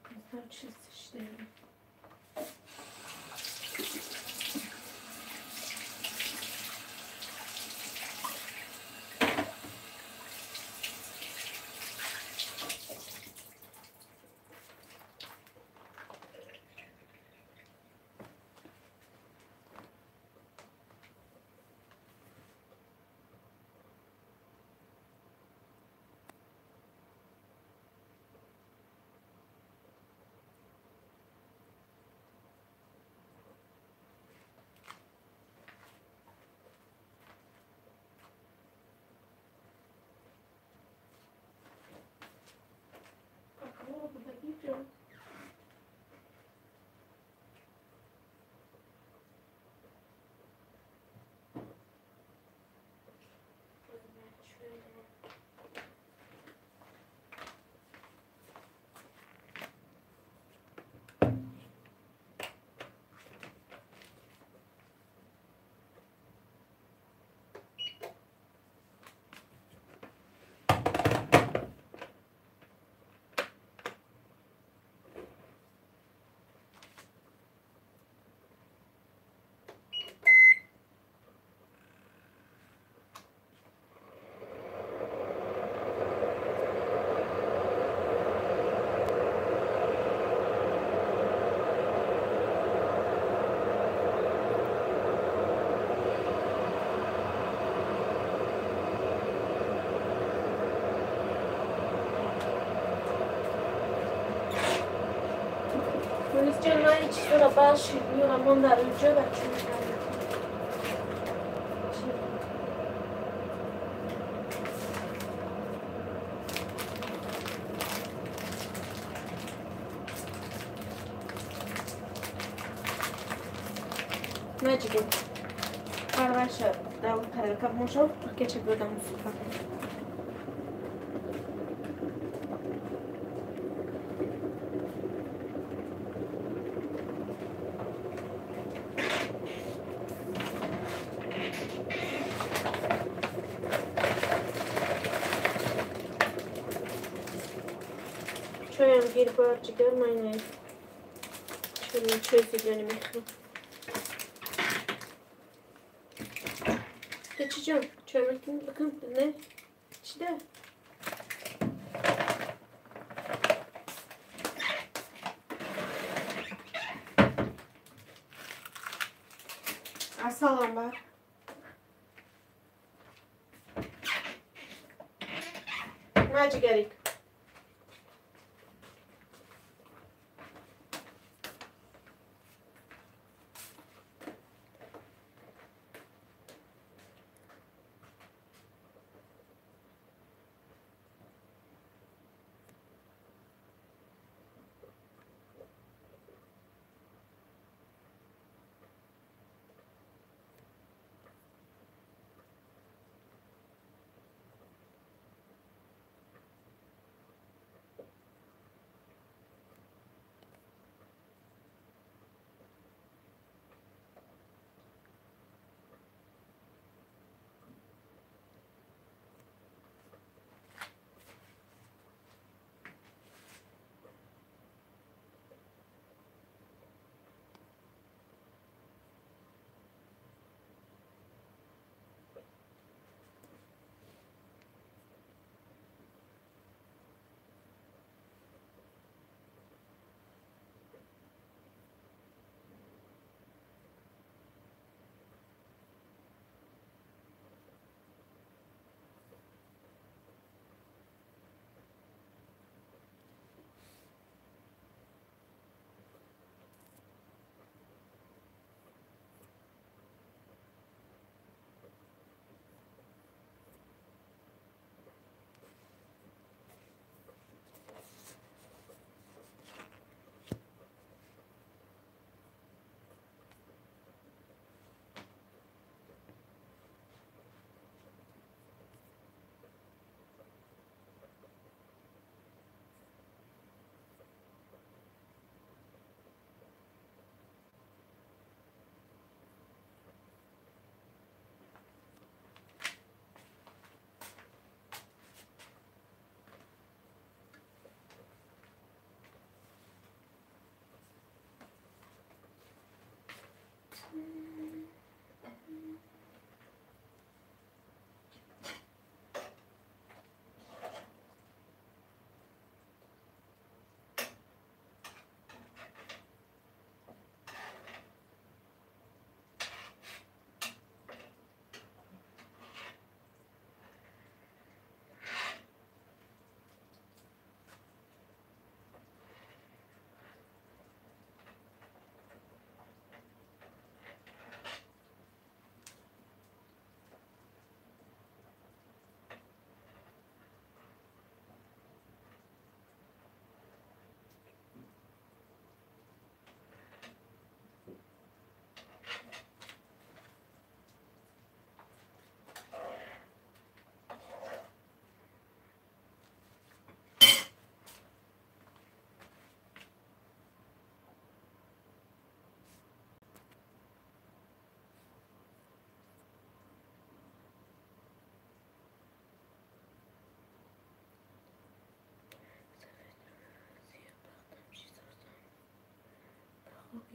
1943 шидаем. من چیزا رو باز شیرینی و من در اونجا بچه میکنم. نه جیگه پرورش در اون ترکب موشو که چه بودم سفر. چایم گیر بار جگر من چه زیبیانی میخوام. چی جان؟ چای میکنی بکن نه؟ چی ده؟ سلام بر ما جگریک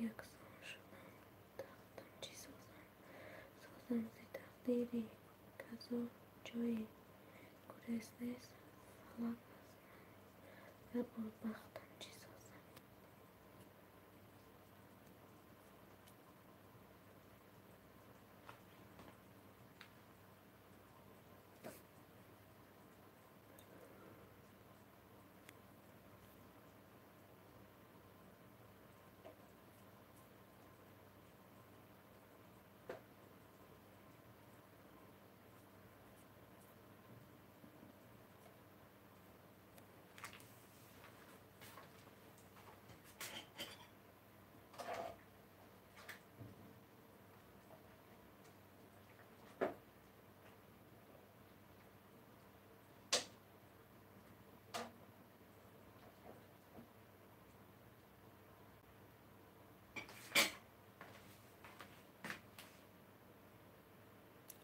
Яксон шудам, тахтам чӣ созам? Созам зи тақдири казо ҷои гурез нест, фалак аз ман набурд бахтам чӣ созам?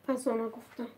Фарзона гуфтам.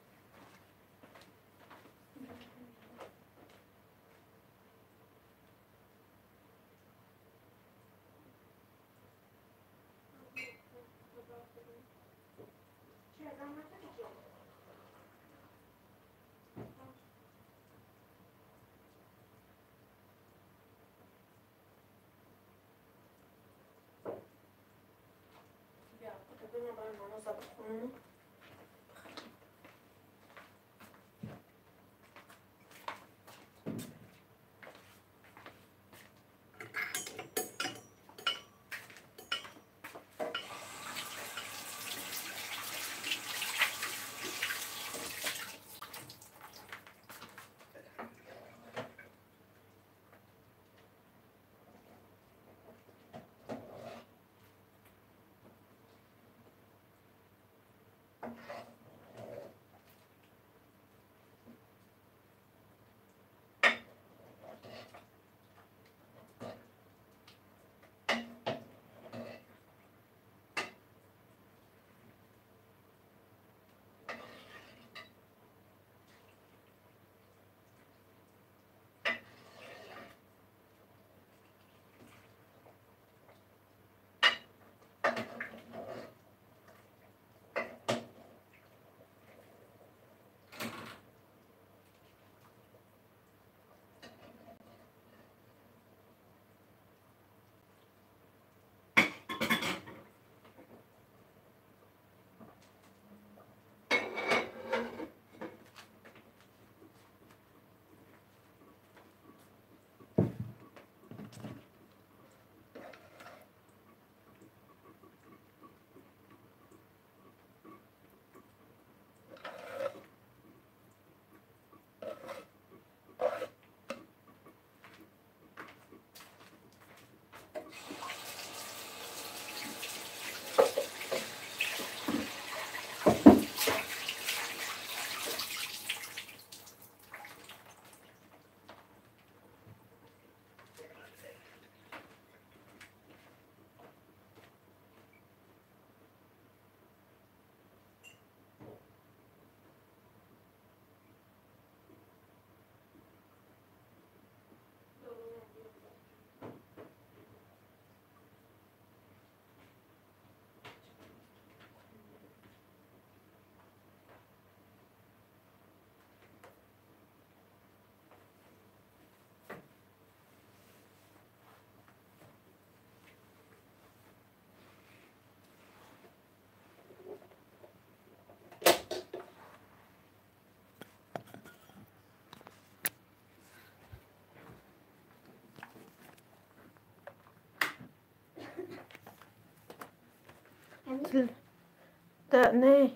Не,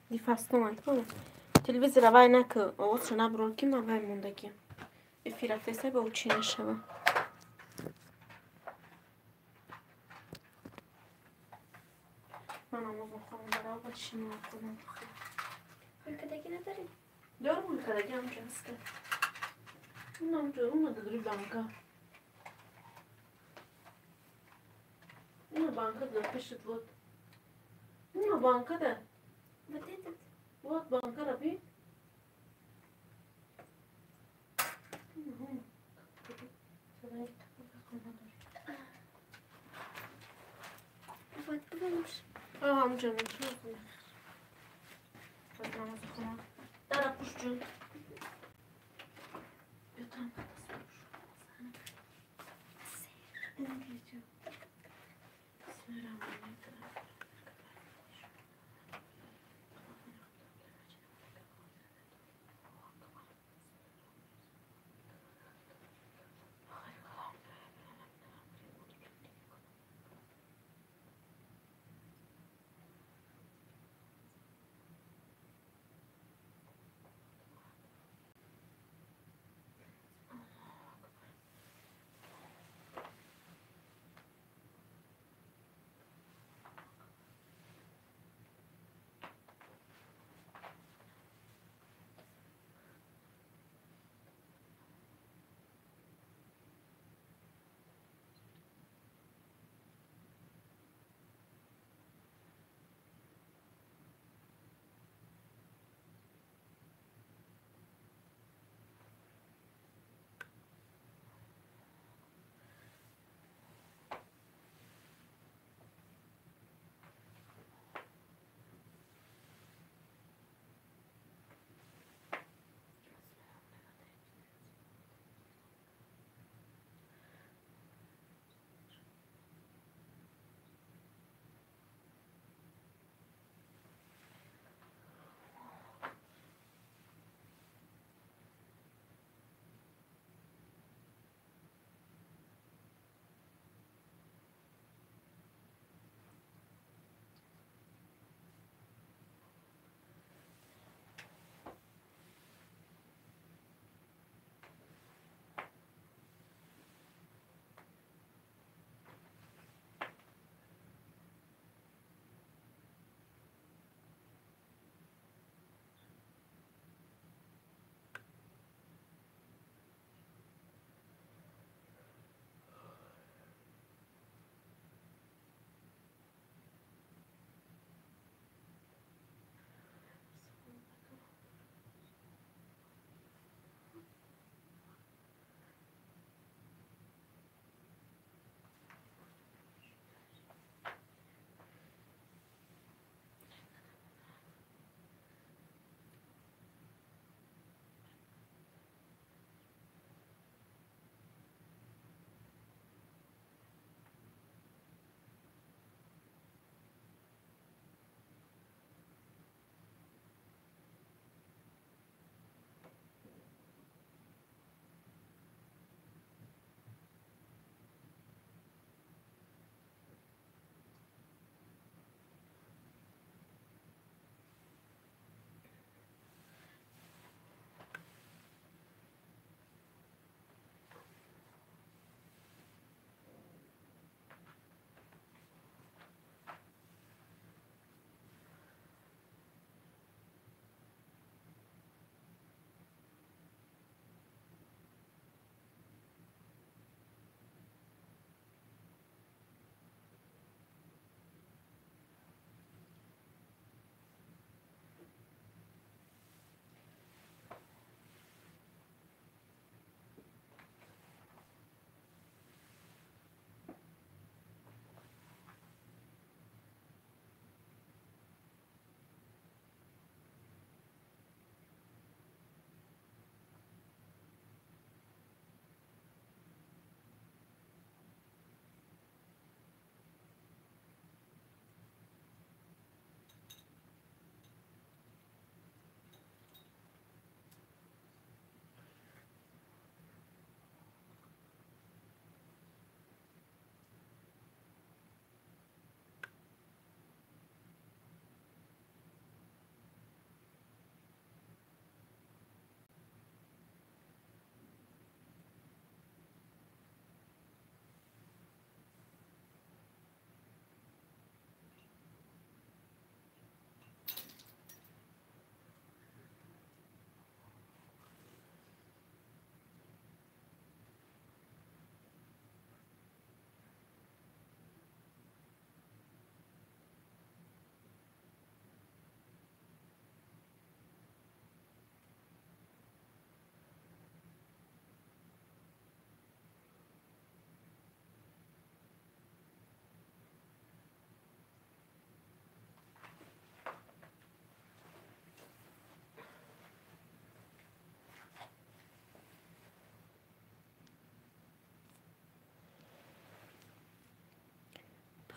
дифастон телевизора вай нака, овозша набурон ки ман вай мондагиам. Эфир рафтеста ба ӯ чӣ нашава. Ман намоз мехонам барав ба шинам худам. Ҳулкадаги надорем? Дорам ҳулкадаги ҳамҷо ҳаста. Унамҷо, уна дадури банка. Уна банка да пишет вот. Уна банка да. Вот этот? Вот банка раби. Ҳамҷо мешавад. Намози хона. Дара пушҷун. Бетам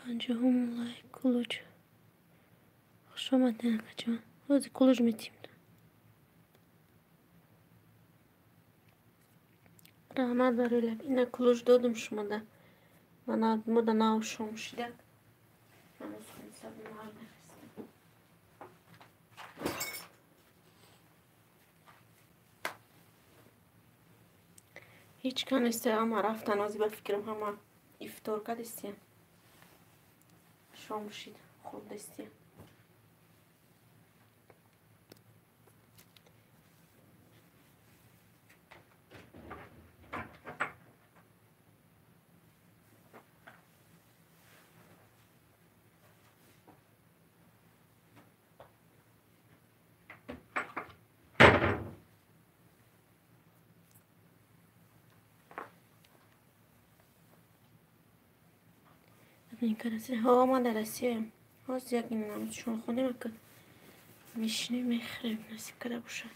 Панҷоҳум лайк, кулуч. Хуш омадед, акаҷон. Ҳозир кулуч метим. Раҳмат барои лайк. Ина кулуч додум шумода. Мода нав шом шидак. Ҳанӯз хонсаб нахестам. Ҳеҷ кас нест, ҳама рафтан. Ҳозир ба фикрам, ҳама ифтор кардистиян. Шом шид, хӯрдастиян. Ҳо, ман дар Россияем. Ҳозир як намозшон хонем, ака мешинем, мехӯрем, насиб карда бошад.